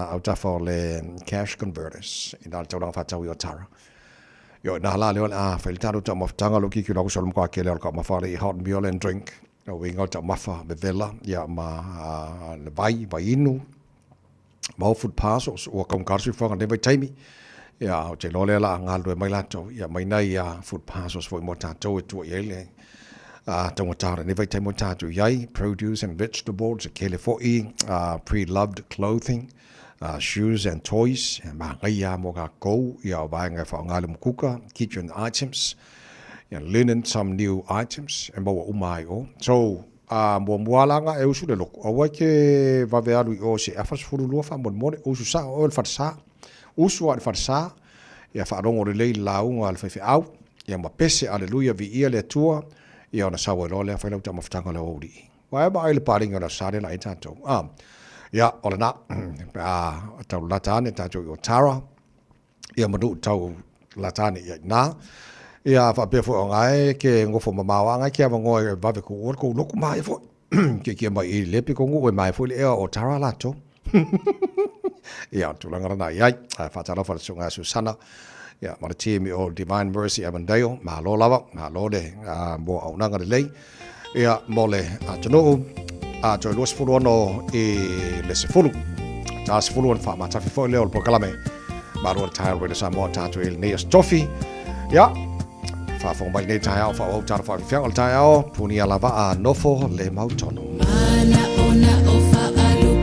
autafa o le cash converters i na le taulaga faatau i Otara. Io ina la lea o le a fai le tatou taumafataga lo kiki lo ku solo mkoa kele o le taumafa le i hot meal and drink. O uiga o taumafa vevela ia ma le vai, vai inu, ma o food parcels ua kaunga le soifuaga i lenei vaitaimi. Ia ou te iloa lea o le a galulue mai latou ia mai nai food parcels foi mo tatou e tua i ai le taugata o lenei vaitaimi ua tatou i ai, produce and vegetables e tele foi, pre-loved clothing, shoes and toys, e manaia lava mo tatou ia vaega e faaaoga i le umukuka, kitchen items, ia linen, some new items e maua uma ai o. So, a muamua lava la e usu le loku, aua e te vave alu i o se afa 12 faamolemole, usu sao oe i le falesa. Usu lava i le falesa, ia faalogo lelei i le lauga a le faifeau, ia ma pese, Aleluia, viia le Atua, ia ona sau ai loa lea fai lau taumafataga o le aoauli. Ua e vaai i le paleni o le Aso Sa lea la i ai tatou. A, ia, o lena, pe a tau lalata ane tatou i Otara, ia ma nuu tau lalata ane ia i ina. Ia faapea foi o gae ke nofo mamao a gae ke avanoa e vave kuua le kou lotu maia foi. Kiekie mai i le piko nuu e maia foi le ea o Otara latou. Ia, o le tulaga lena i ai. Ae faatalofa i le Susuga ia Susana, ia, ma le team i o Divine Mercy Avondale, malo lava, malo le mo auaunaga lelei, ia, mo le atunuu, a toe 26 i le 10. Ta 10 ona faamatafi foi lea o le polokalame. Malo o le taeao Radio Samoa tatou i lenei aso tofi. Ia, faafofoga mai lenei taeao faaauau tala faafiafiaga o le taeao, punia lava a nofo le mautonu. Mana ona o faalua.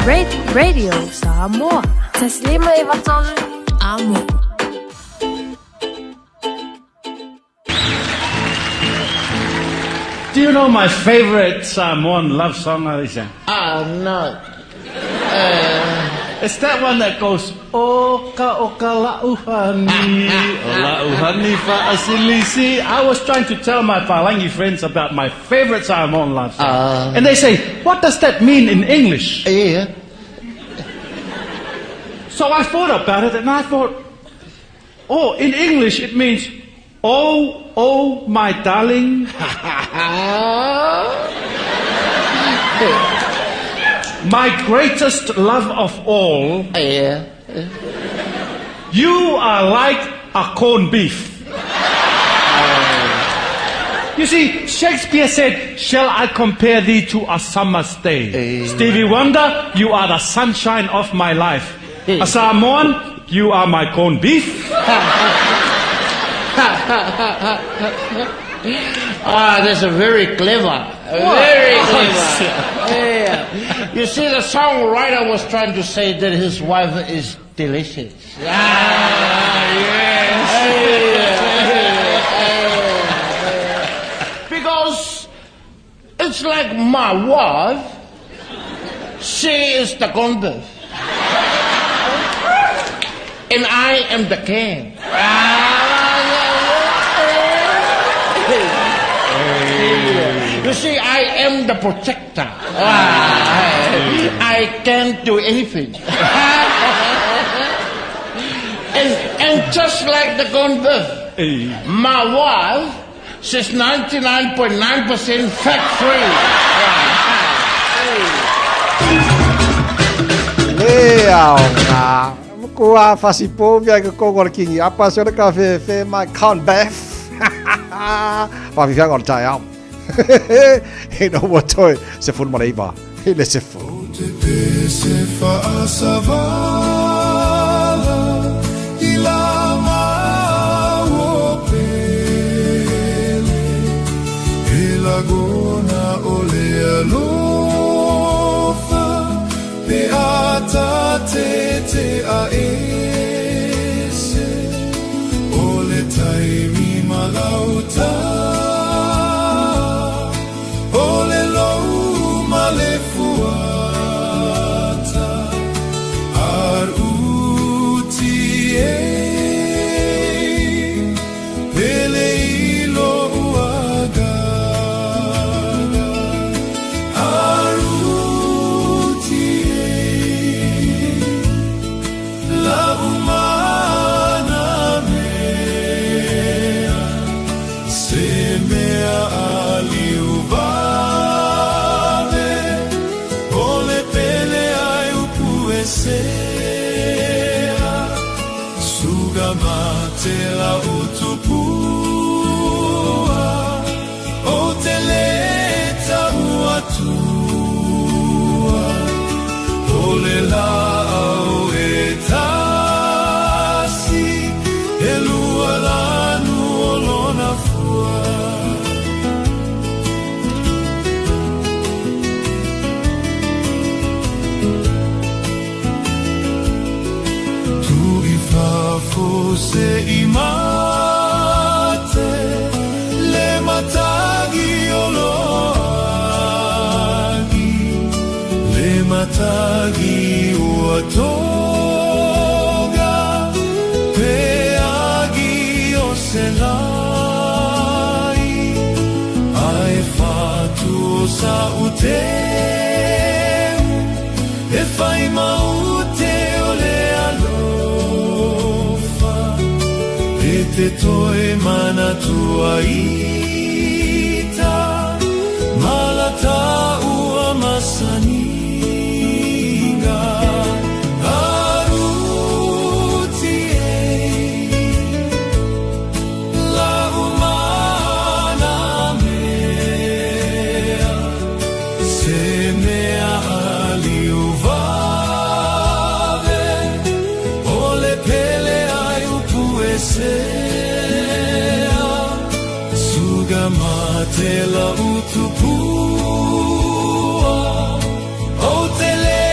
Radio Samoa. 1.593 Amo. Do you know my favorite Samoan love song, Alicia? Ah, no. It's that one that goes, O ka o ka la'uhani, o la'uhani fa'asilisi. I was trying to tell my Palangi friends about my favorite Samoan love song. And they say, what does that mean in English? Yeah. So I thought about it and I thought, oh, in English it means, oh, oh, my darling. My greatest love of all. Yeah. You are like a corned beef. You see, Shakespeare said, Shall I compare thee to a summer's day? Stevie Wonder, you are the sunshine of my life. A Samoan, you are my corned beef. Ah, that's a very clever. Very clever. Yeah. You see, the songwriter was trying to say that his wife is delicious. Ah, yes. Because it's like my wife, she is the corned beef. And I am the can. You see, I am the protector. Ah, I can't do anything. And just like the corned beef, my wife, she's 99.9% fat free. Le aoga. Kua fasipo via ke koko le kingi. Apa se le ka fe fe my con bef. Fa fi fianga o le tae ao. E no ua toe se fulu ma le iva. I le se fulu. Se faasavala i la mau pele e lagona o le alofa pe ata te te a ese o le taimi malauta o le lou ma le fuata ar uti e pele i lo uagaga ar uti e la umana mea se mea aliu vave o le pele ai upu e sea suga mate la utupua o te le tau atua o le la au e tasi e lua lanu o lona fua. Tu i fafo se i mate le matagi o loagi le matagi ua toga pe agi o se lai ai fatu o sa uteu e fai maute o le alofa e te toe manatua ita malata ua masaniga aruti e la umana mea se mea aliu vave o le pele ai upu e sea suga mate la utupua o te le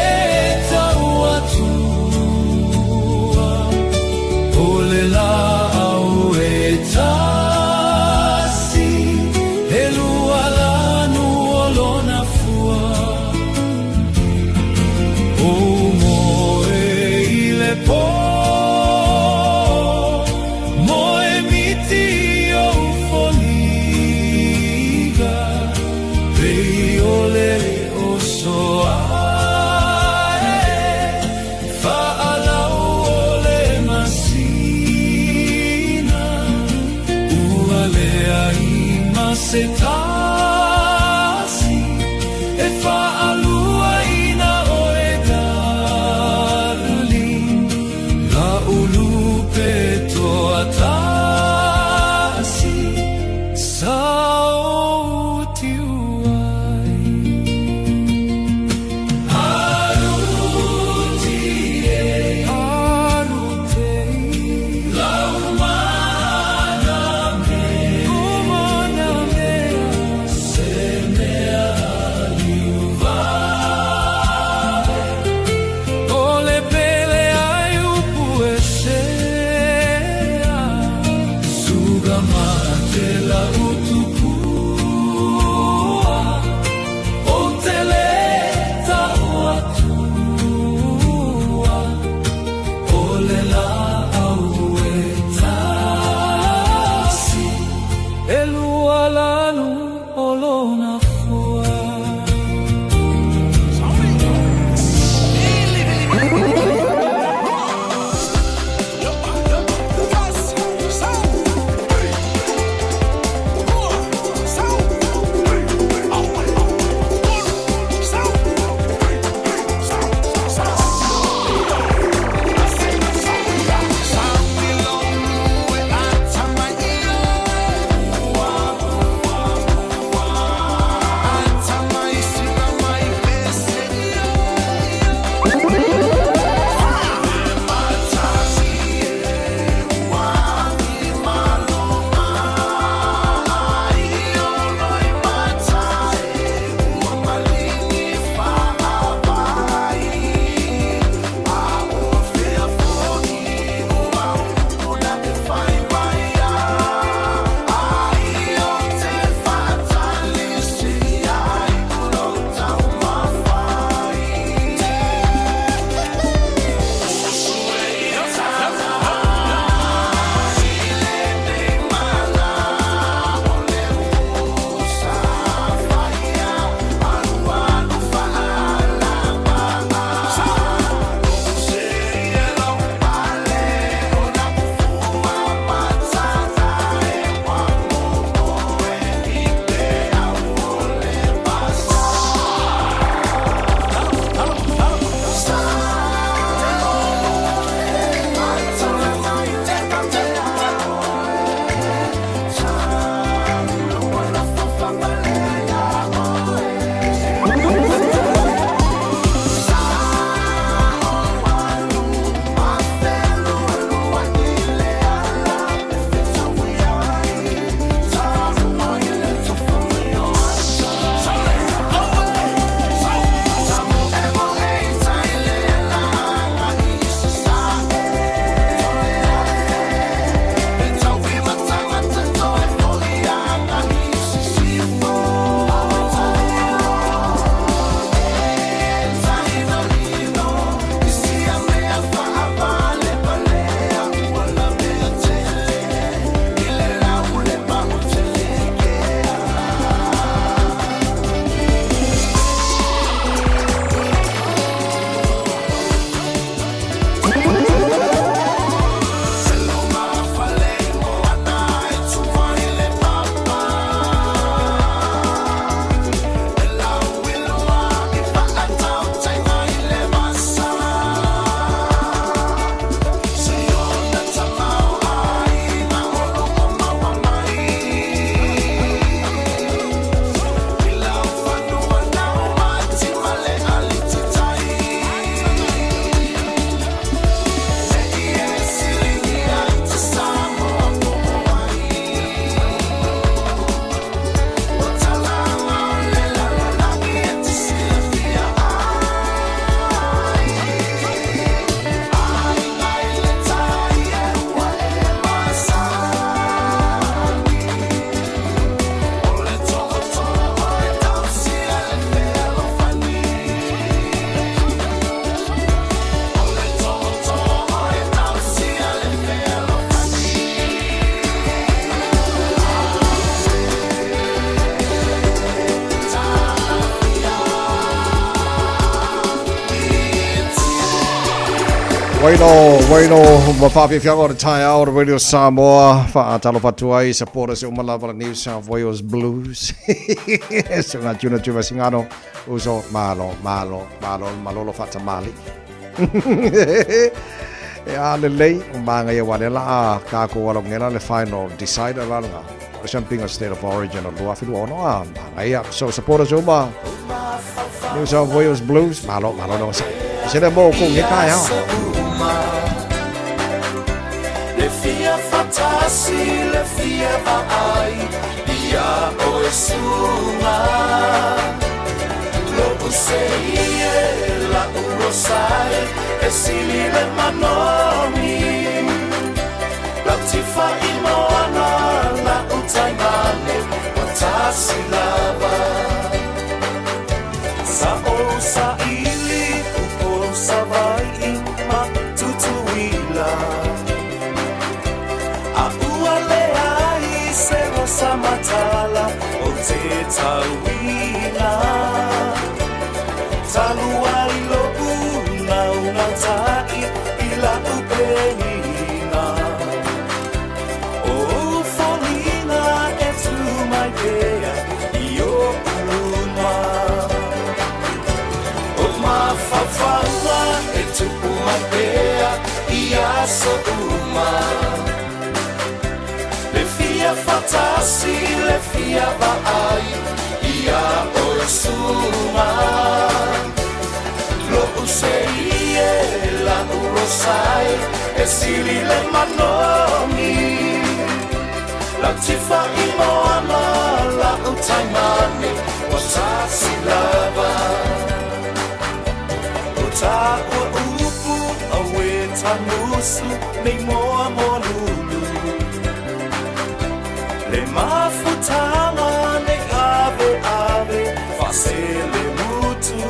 Waino, waino, ma whaafiafiaga o le taeao o le Radio Samoa, whaatalofa atu ai, supporters uma lava le New South Wales Blues. So ngā tuna tuva singano, uso, malo, malo, malo, malolo whaatamali. E a lelei, o maanga ia wale la a kākou alongela le final decider la nga. O le Champinga State of Origin o lua whilua ono a maanga ia. So supporters uma, New South Wales Blues, malo, malo no sa. Se le mo ko nge kai hao. Le fia fatasi, le fia vaai, ia oe suga. Lo'u seie, la'u rosai, e sili le manogi. Lau tifa i moana, la'u taimane, ua tasi lava. Sa ou saili, Upolu, Savai'i ma Tutuila. A ua leai se rosa matala o te tauina. Talu ai lo'u naunautai i la'u penina. O ou foliga e tu mai pea i o'u luma. O mafaufauga e tupu mai pea i aso uma. Le fia faatasi, le fia vaai ia oe suga. Lo'u sei e, la'u rosai, e sili le manogi. Lau tifa i moana, la'u taimane, ua tasi lava. O tāua upu auē tagusu nei moa moa lulu. Le mafutaga nei ave ave faaselemutu.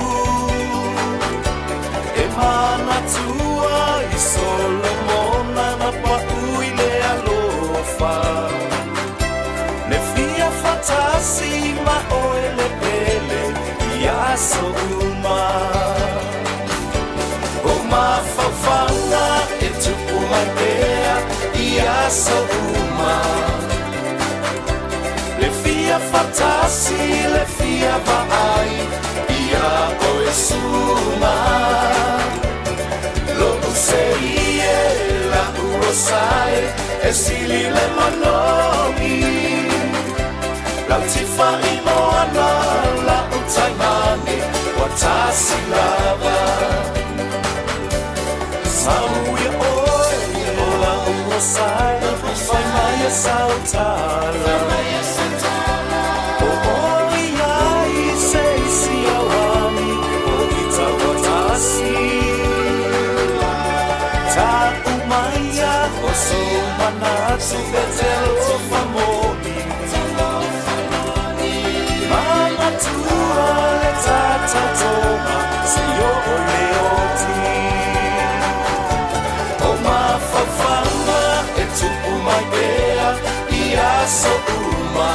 E manatua i Solomona na pa'u i le alofa. Le fia faatasi ma oe le pele i aso uma. O mafaufauga e tupu mai pea i aso uma. Le fia faatasi, le fia vaai ia oe suga. Lo'u sei e, la'u rosai, e sili le manogi. Lau tifa i moana, la'u taimane, ua tasi lava. Sau ia oe, o la'u rosai, fai maia sau tala. O oli ai se isi auani, o ita ua tasi. Ta'u maia o sou manatu e te alofa moni. Manatua le tatautoga seia oo i le oti. O mafaufauga e tupu mai pea i aso uma.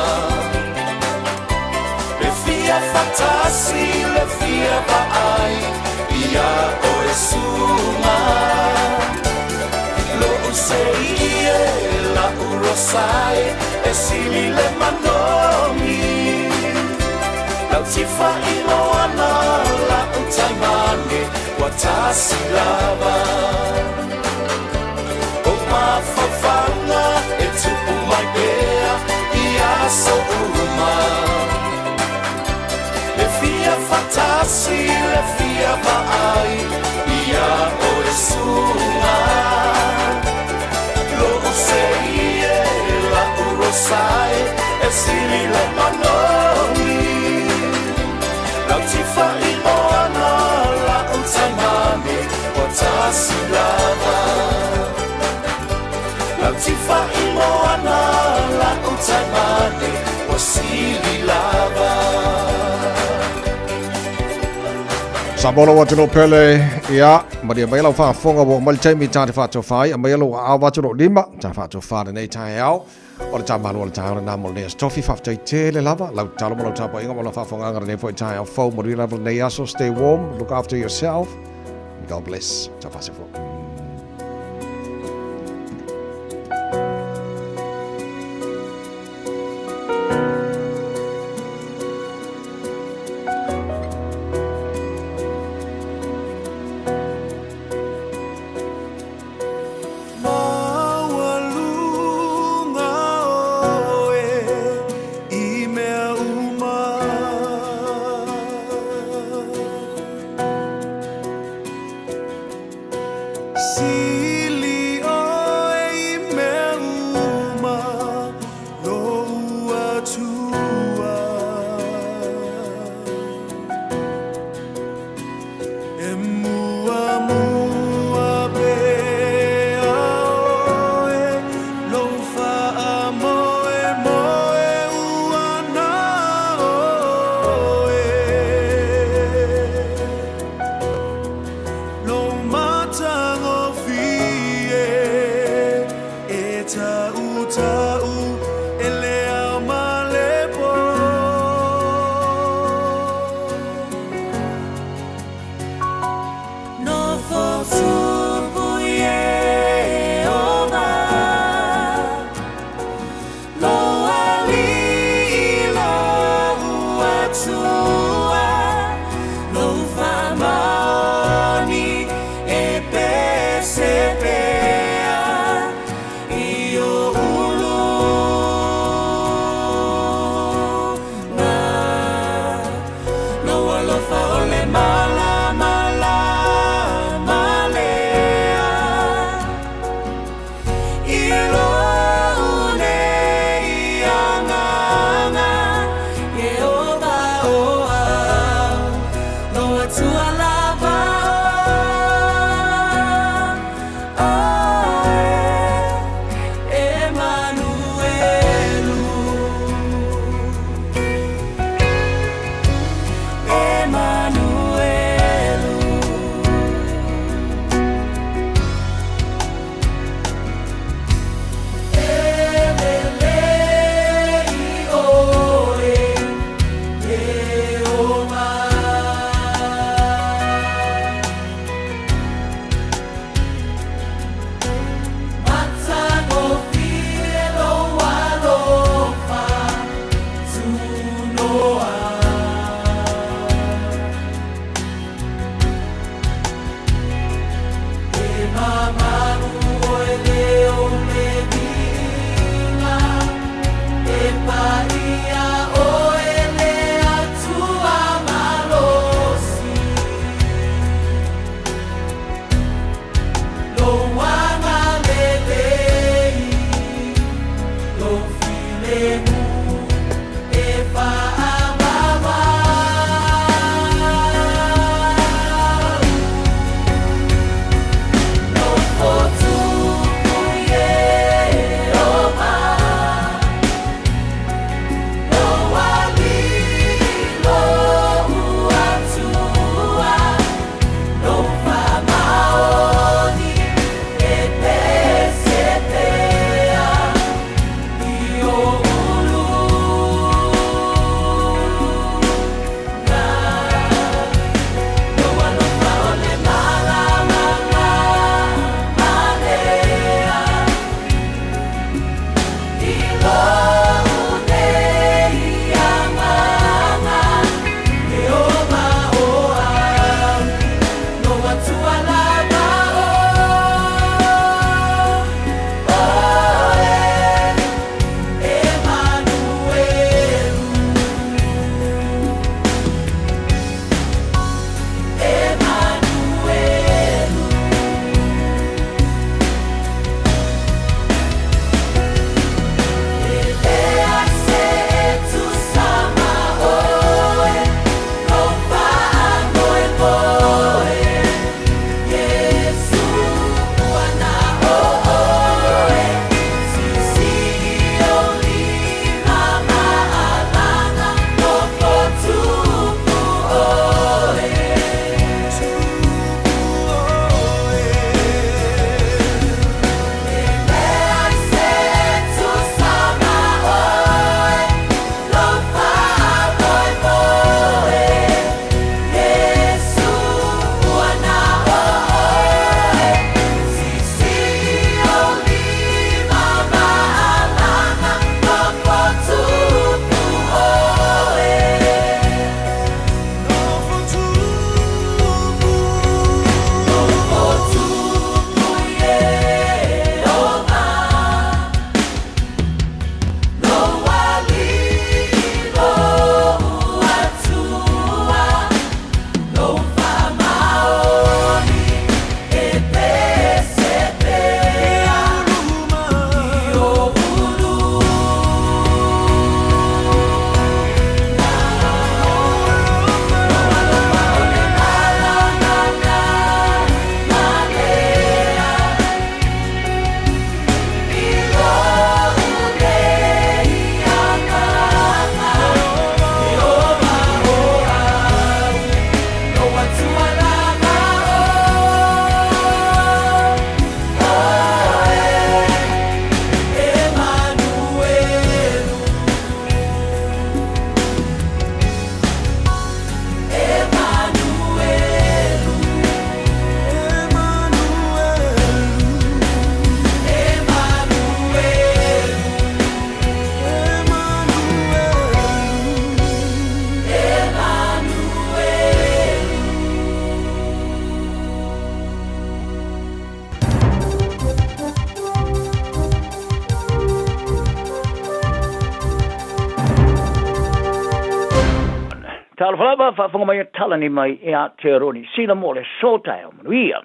Le fia faatasi, le fia vaai ia oe suga. Lo'u sei e, la'u rosai, e sili le manogi. Lau tifa i moana, la'u taimane, ua tasi lava. O mafaufauga e tupu mai pea i aso uma. Le fia faatasi, le fia vaai ia oe suga. Lo'u sei e, la'u rosai, e sili le manogi. Lau tifa i moana, la'u taimane, ua tasi lava. Lau tifa i moana, la'u taimane, ua sili lava. Samoa lou atunuu pele, ia, malie mai lau faafofoga ua oo mai le taimi ta te faatofa ai, aumai lou aao atu lou lima, ta faatofa lenei taeao. O le tamalua o le taeao lena mo lenei Aso Tofi, faafetai tele lava, lau tatalo ma lau tapuaiga ma lau faafofogaaga lenei foi taeao fou, manuia lava lenei aso, stay warm, look after yourself, and God bless. Tau faasefua. Sili oe i mea uma lou Atua. E muamua pea oe lou faamoemoe ua na oe. Lou matagofie. Talofa lava, faafofoga mai e talani mai e Aotearoa Niu Sila mo le aso taeao manuia.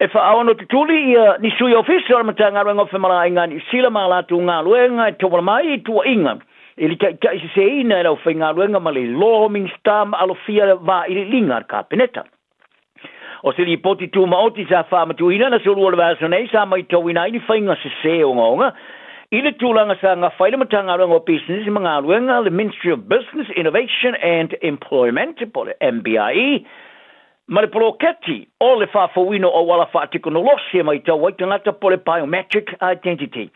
E faaono tutuli ia ni sui ofisa o le Matagaluega o Femalagaaiga a Niu Sila ma a latou galuega e tauala mai i tuuaiga i le taitaiseseina e le aufaigaluega ma le iloa o Minisita ma alofia le vailiiliga a le Kapeneta. O se lipoti tumaoti sa faamatuuina i le aso Lua o le vaiaso nei sa maitauina ai ni faiga sese ogaoga i le tulaga sa gafa ai le Matagaluega o Pisinisi ma Galuega, le Ministry of Business, Innovation and Employment po o le MBIE, ma le poloketi o le faafouina o auala faatekonolosi e maitau ai tagata po o le Biometric Identity.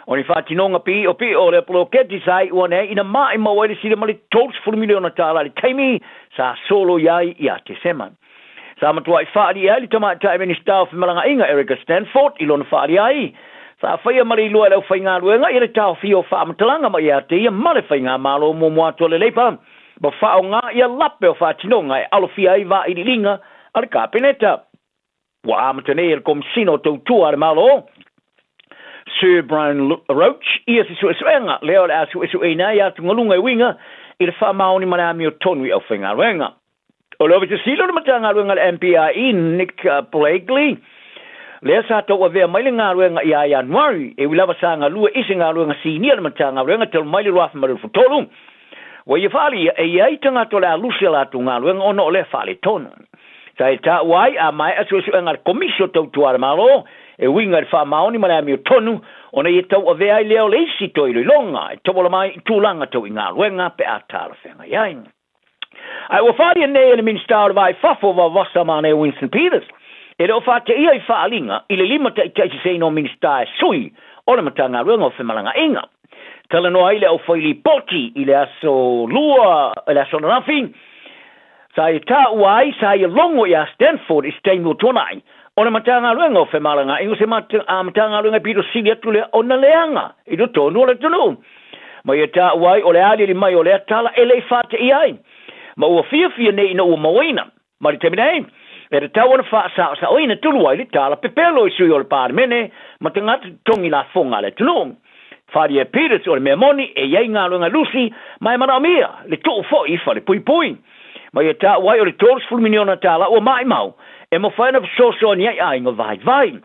O ni faatinoga piʻiʻo o lea poloketi sa iu ane ai ina maʻimau ai le sili ma le $30 miliona tālā i le taimi sa solo i ai ia Tesema. Sa matuai faaliʻi ai le Tamaitai Minisita o Femalagaaiga Erica Stanford i lona faali ai, sa faia ma le iloa e le aufaigaluega ia le taofia o faamatalaga mai ia te ia ma le Faigamalo muamua atu a le Labour ma faaaoga ia lape o faatinoga e alofia ai vailiiliga a le Kapeneta. Ua amata nei e le Komesina o Tautua a le Malo, Sir Brian Roche, ia se suesuega lea o le a suesueina ai atugaluga e uiga i le faamaoni ma le amiotonu i aufaigaluega. O le Ofisa Sili o le Matagaluega a le MPIE, Nick Blakely, lea sa tauavea mai le galuega ia Ianuari, e ui lava sa galue i se galuega sinia a le Matagaluega talu mai le 2023, Ua ia faaalia e i ai tagata o le a lusi a latou galuega ona o lea faaletonu. Sa e taua ai a maea suesuega a le Komisi o Tautua a le Malo e uiga i le faamaoni ma le amiotonu ona ia tauavea ai lea o le isi toe iloiloga e tauala mai i tulaga tau i galuega pe a talafeagai ai. Ae ua faaalia nei e le Minisita o le Va i Fafo Vavasa Manaia Winston Peters e le o faateia i faaaliga i le limataitaiseseina o Minisita e sui o le Matagaluega o Femalagaaiga. Talanoa ai le aufailipoti i le aso Lua, i le aso ananafi, sa ia taua ai, sa ia logo iā Stanford i se taimi ua tuanai, o le Matagaluega o Femalagaaiga o se Matagaluega e pito sili atu lea ona leaga i totonu o le atunuu. Ma ia taua ai o le aliali mai o lea tala e le i faateia ai, ma ua fiafia nei ina ua mauaina. Ma le taimi nei, e tatau ona faasaosaoina tonu ai le tala pepelo i sui o le Palemene ma tagata totogi lafoga a le atunuu. Wharia Peters o le mea moni e i ai galuega lusi ma e manaomia le tuu foi i falepuipui. Ma ia taua ai o le $30 miliona tala ua maimau e mafai ona fesoasoani ai aiga vaivai.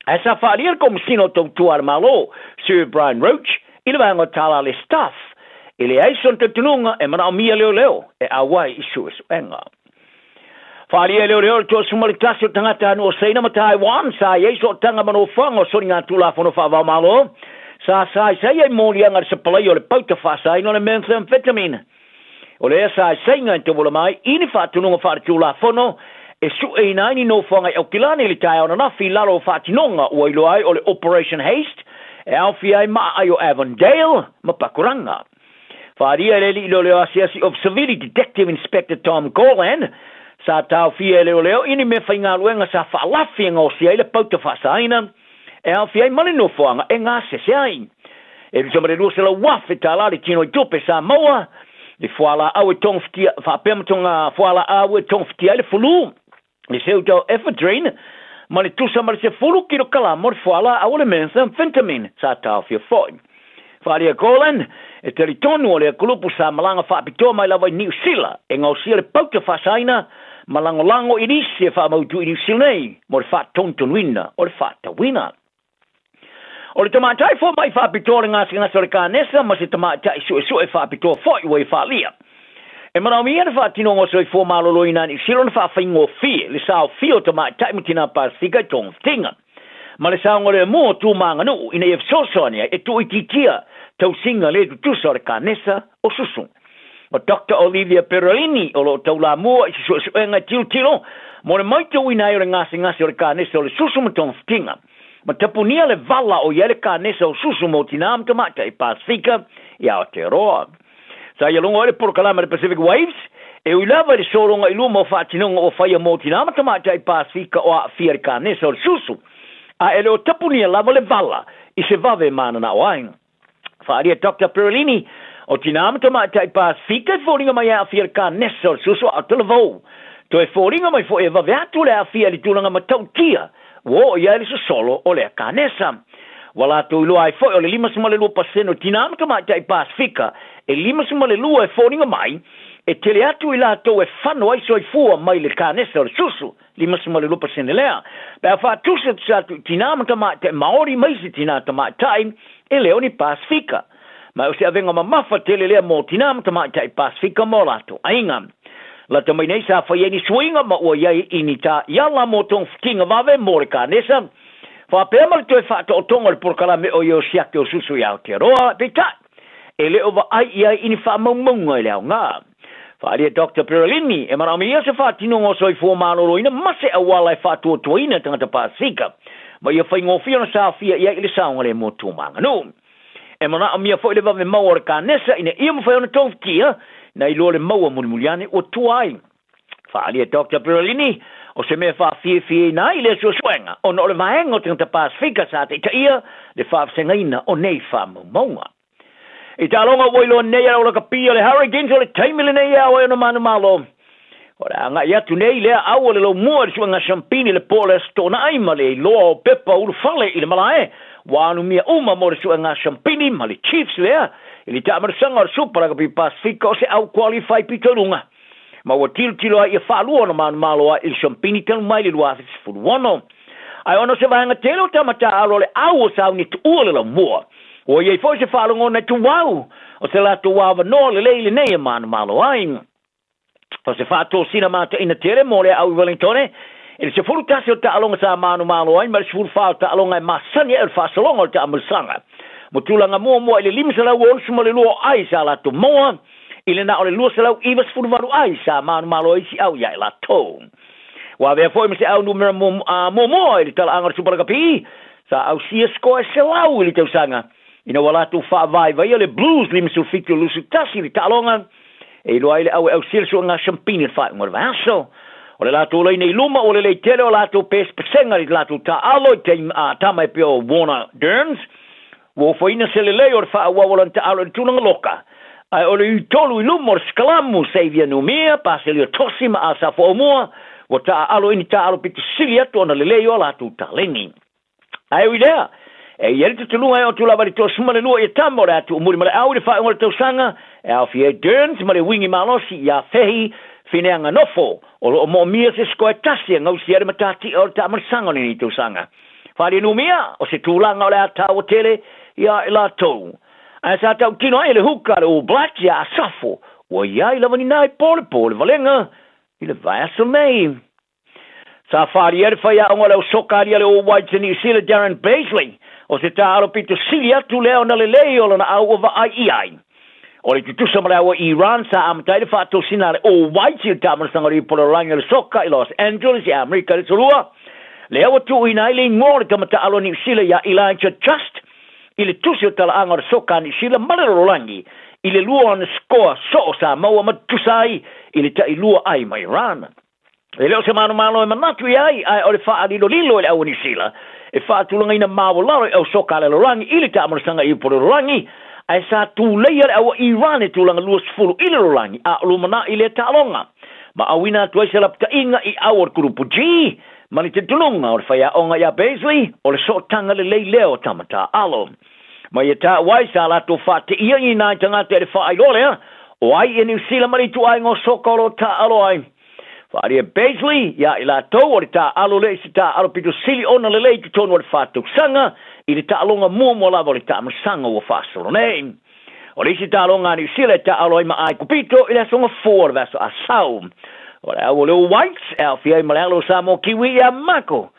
Ae sa faaalia le Komesina o Tautua a le Malo, Sir Brian Roche, i le vaega o tala a le Staff, e leai sona talitonuga e manaomia leoleo e auai i suesuega. Faaalia e leoleo le 31 o tagatanuu o Saina ma Taiwan sa i ai sootaga ma nofoaga o soligatulafono faava-o-Malo sa saisai ai moliaga a le sapalaia o le pauta faasaina o le methamphetamine. O lea saisaiga e tauala mai i ni faatonuga faaletulafono e sueina ai ni nofoaga i Aukilani i le taeao ananafi i lalo o faatinoga ua iloa ai o le Operation Haste e aofia ai maaai o Avondale ma Pakuranga. Faaalia e le alii leoleo asiasi of Savili Detective Inspector Tom Gorland sa taofia e leoleo i ni meafaigaluega sa faalafi e gaosia ai le pauta faasaina e aofia ai ma le nofoaga e gasese ai. E tusa ma le $200,000 le tino i tupe sa maua i fualaau e togafitia, faapea ma toga fualaau e togafitia ai le fulu, le pseudoephedrine, ma le tusa ma le 10 kilokalama o le fualaau o le methamphetamine sa taofia foi. Faaalia Golan, e talitonu o lea kulupu sa malaga faapitoa mai lava i Niu Sila e gaosia le pauta faasaina ma lagolago i nisi e faamautu i Niu Sila nei mo le faatonutonuina o le faatauina. O le tamaitai fomai faapitoa o le gasegase o le kanesa ma se tamaitai suesue faapitoa foi ua ia faaalia. E manaomia le faatinoga o soifua maloloina a Niu Sila ona faafaigofie le saofia o tamaitai ma tina Pasifika i togafitiga. ma le saogalemu o tu ma aganuu ina ia fesoasoani ai e tuuitiitia tausiga le tutusa o le kanesa o susu. O Doctor Olivia Perolini o lo o taulamua i se suesuega e tilotilo mo le maitauina ai o le gasegase o le kanesa o le susu ma togafitiga, ma tapunia le vala o i ai le kanesa o susu mo tinā ma tamaitai Pasifika i Aotearoa. Sa ia logo ai le polokalame a le Pacific Waves, e ui lava i le sologa i luma o faatinoga ua faia mo tinā ma tamaitai Pasifika o aafia i le kanesa o le susu, a e le o tapunia lava le vala i se vave mananao ai. Faaalia Doctor Perelini, o tinā ma tamaitai Pasifika e foliga mai e aafia i le kanesa o le susu a o talavou. Toe foliga mai foi e vave atu le aafia i le tulaga matautia ua oo i ai le sosolo o lea kanesa. Ua latou iloa ai foi o le 52 pasene o tinā ma tamaitai Pasifika e 52 e foliga mai E tele atu i latou e fano ai soifua mai le kanesa o le susu, 52 pasene lea. Pe a faatusatusa atu i tinā ma tamaitai Maori ma isi tinā tamaitai e le o ni Pasifika. Ma o se avega mamafa tele lea mo tinā ma tamaitai Pasifika ma o latou aiga. Lata mai nei sa fai ai ni suiga ma ua i ai i ni taiala mo togafitiga vave mo le kanesa, faapea ma le toe faataotoga o le polokalame o ia o siaki o susu i Aotearoa. Peitai, e le o vaai i ai i ni faamaumauga i le aoga. Faaalia Doctor Perelini, e manaomia se faatinoga o soifua maloloina ma se auala e faatuatuaina tagata Pasifika ma ia faigofie ona saofia i ai i le saogalemu o tu ma aganuu. E manaomia foi le vave maua o le kanesa ina ia mafai ona togafitia nai loa le maua mulimuli ane ua tua ai. Faaalia Doctor Perelini, o se mea faafiafiaina ai lea suesuega ona o le vaega o tagata Pasifika sa taitaia le faavasegaina o nei faamaumauga. I taaloga ua iloa nei e le aulakapi a le Hurricanes o le taimi lenei e ao ai ona manumalo. O le agai atu nei lea au o le lomua i le suega siampini i le po o le Aso Toonai ma le iloa o pepa ulufale i le malae ua anumia uma mo le suega siampini ma le Chiefs lea i le taamanasaga o le Supa Lakapi Pasifika o se au qualify pito i luga ma ua tilotilo ai ia faalua ona manumalo ai i le siampini talu mai le 2016. Ae ona o se vaega tele o tama taaalo o le au o sauni tuua le laumua, ua i ai foi se faalogona e tuau o se latou avanoa lelei lenei e manumalo ai. O se faatosina mataina tele mo le au i Wellingtone, i le 11 o taaloga sa manumalo ai ma le 14 o taaloga e masani ai o le faasologa o le taamaisaga. Mo tulaga muamua i le 562 o ai sa latou maua, i le na o le 298 ai sa manumalo ai isi au ia i latou. Ua avea foi ma se au numera muamua i le talaaga o le Super Lakapi, sa ausia sikoa e 100 i le tausaga, ina ua latou faavaivaia le Blues 57-21 i le taaloga, e iloa ai le au e ausia le suega siampini i le faaiuga o le vaiaso. O le latou laina i luma ua lelei tele o latou pesepesega i le latou taaalo i taimi a tama e pei o Warner Derns, Ua ofoina se lelei o le faaauau o lana taaalo i le tulaga loka, ae o le uitolu i luma o le sikalamu, Xavier Numia, Basilio Tosi ma Asafo Aumua, ua taaalo i ni taaalo pito sili atu ona lelei o a latou taleni. Ae ui lea, e i ai le tutunuga e oo atu lava i le 32 ia tama o le a tuumuli ma le au i le faaiuga o le tausaga, e aofia ai Derns ma le uigi malosi ia Fehi Fineanganofo, o lo o moomia se sikoa e tasi e gausia ai le matatia o le taamalasaga o lenei tausaga. Faalianumia, o se tulaga o le a taua tele ia i latou. Ae sa tautino ai e le huka a le All Blacks ia Asafo, ua i ai lava ni nai polepole valega i le vaiaso nei. Sa faali ai le faiaoga o le au soka ali a le All Whites i Niu Sila Darren Bazeley, o se taaalo pito sili atu lea ona lelei o lana au ua vaai i ai. O le tutusa ma le au a Iran sa amata ai le faatosina a le All Whites i le taamalasaga o le Ipololagi o le Soka i Los Angeles i Amerika le Aso Lua, lea ua tuuina ai le igoa o le tama taaalo a Niu Sila ia Elijah Just i le tusi o talaaga o le soka a Niu Sila ma le lalolagi i le lua o ana sikoa soo sa maua ma tutusa ai i le tailua ai ma Iran. E le o se manumalo e manatu i ai, ae o le faalilolilo e le au a Niu Sila e faatulagaina maualalo i au soka a le lalolagi i le taamalasaga i upu o le lalolagi, ae sa tuleia le au a Iran e tulaga 20 i le lalolagi a o lumanai lea taaloga ma auina atu ai se lapataiga i au o le Kulupu G ma le talitonuga o le faiaoga ia Bazley o le sootaga lelei lea o tama taaalo. Ma ia taua ai sa latou faateia i nai tagata i le faailoa lea o ai ia Niu Sila ma le ituaiga o soka o lo o taaalo ai. Faaalia Bazley ia i latou o le taaalo lea i se taaalo pito sili ona lelei i totonu o le faatausaga i le taaloga muamua lava o le taamasaga ua faasolo nei. O le isi taaloga a Niu Sila e taaalo ai ma Aikupito i le aso Gafua o le vaiaso Asau. O le au o le All Whites e aofia ai ma le alo o Samoa Kiwi ia Marko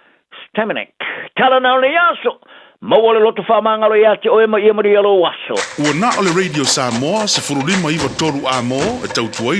Stamenic. Tala na o lenei aso! Maua le loto faamagalo ia te oe ma ia manuia lou aso. Ua na o le Radio Samoa 15 9 3 A mo e tautuaina.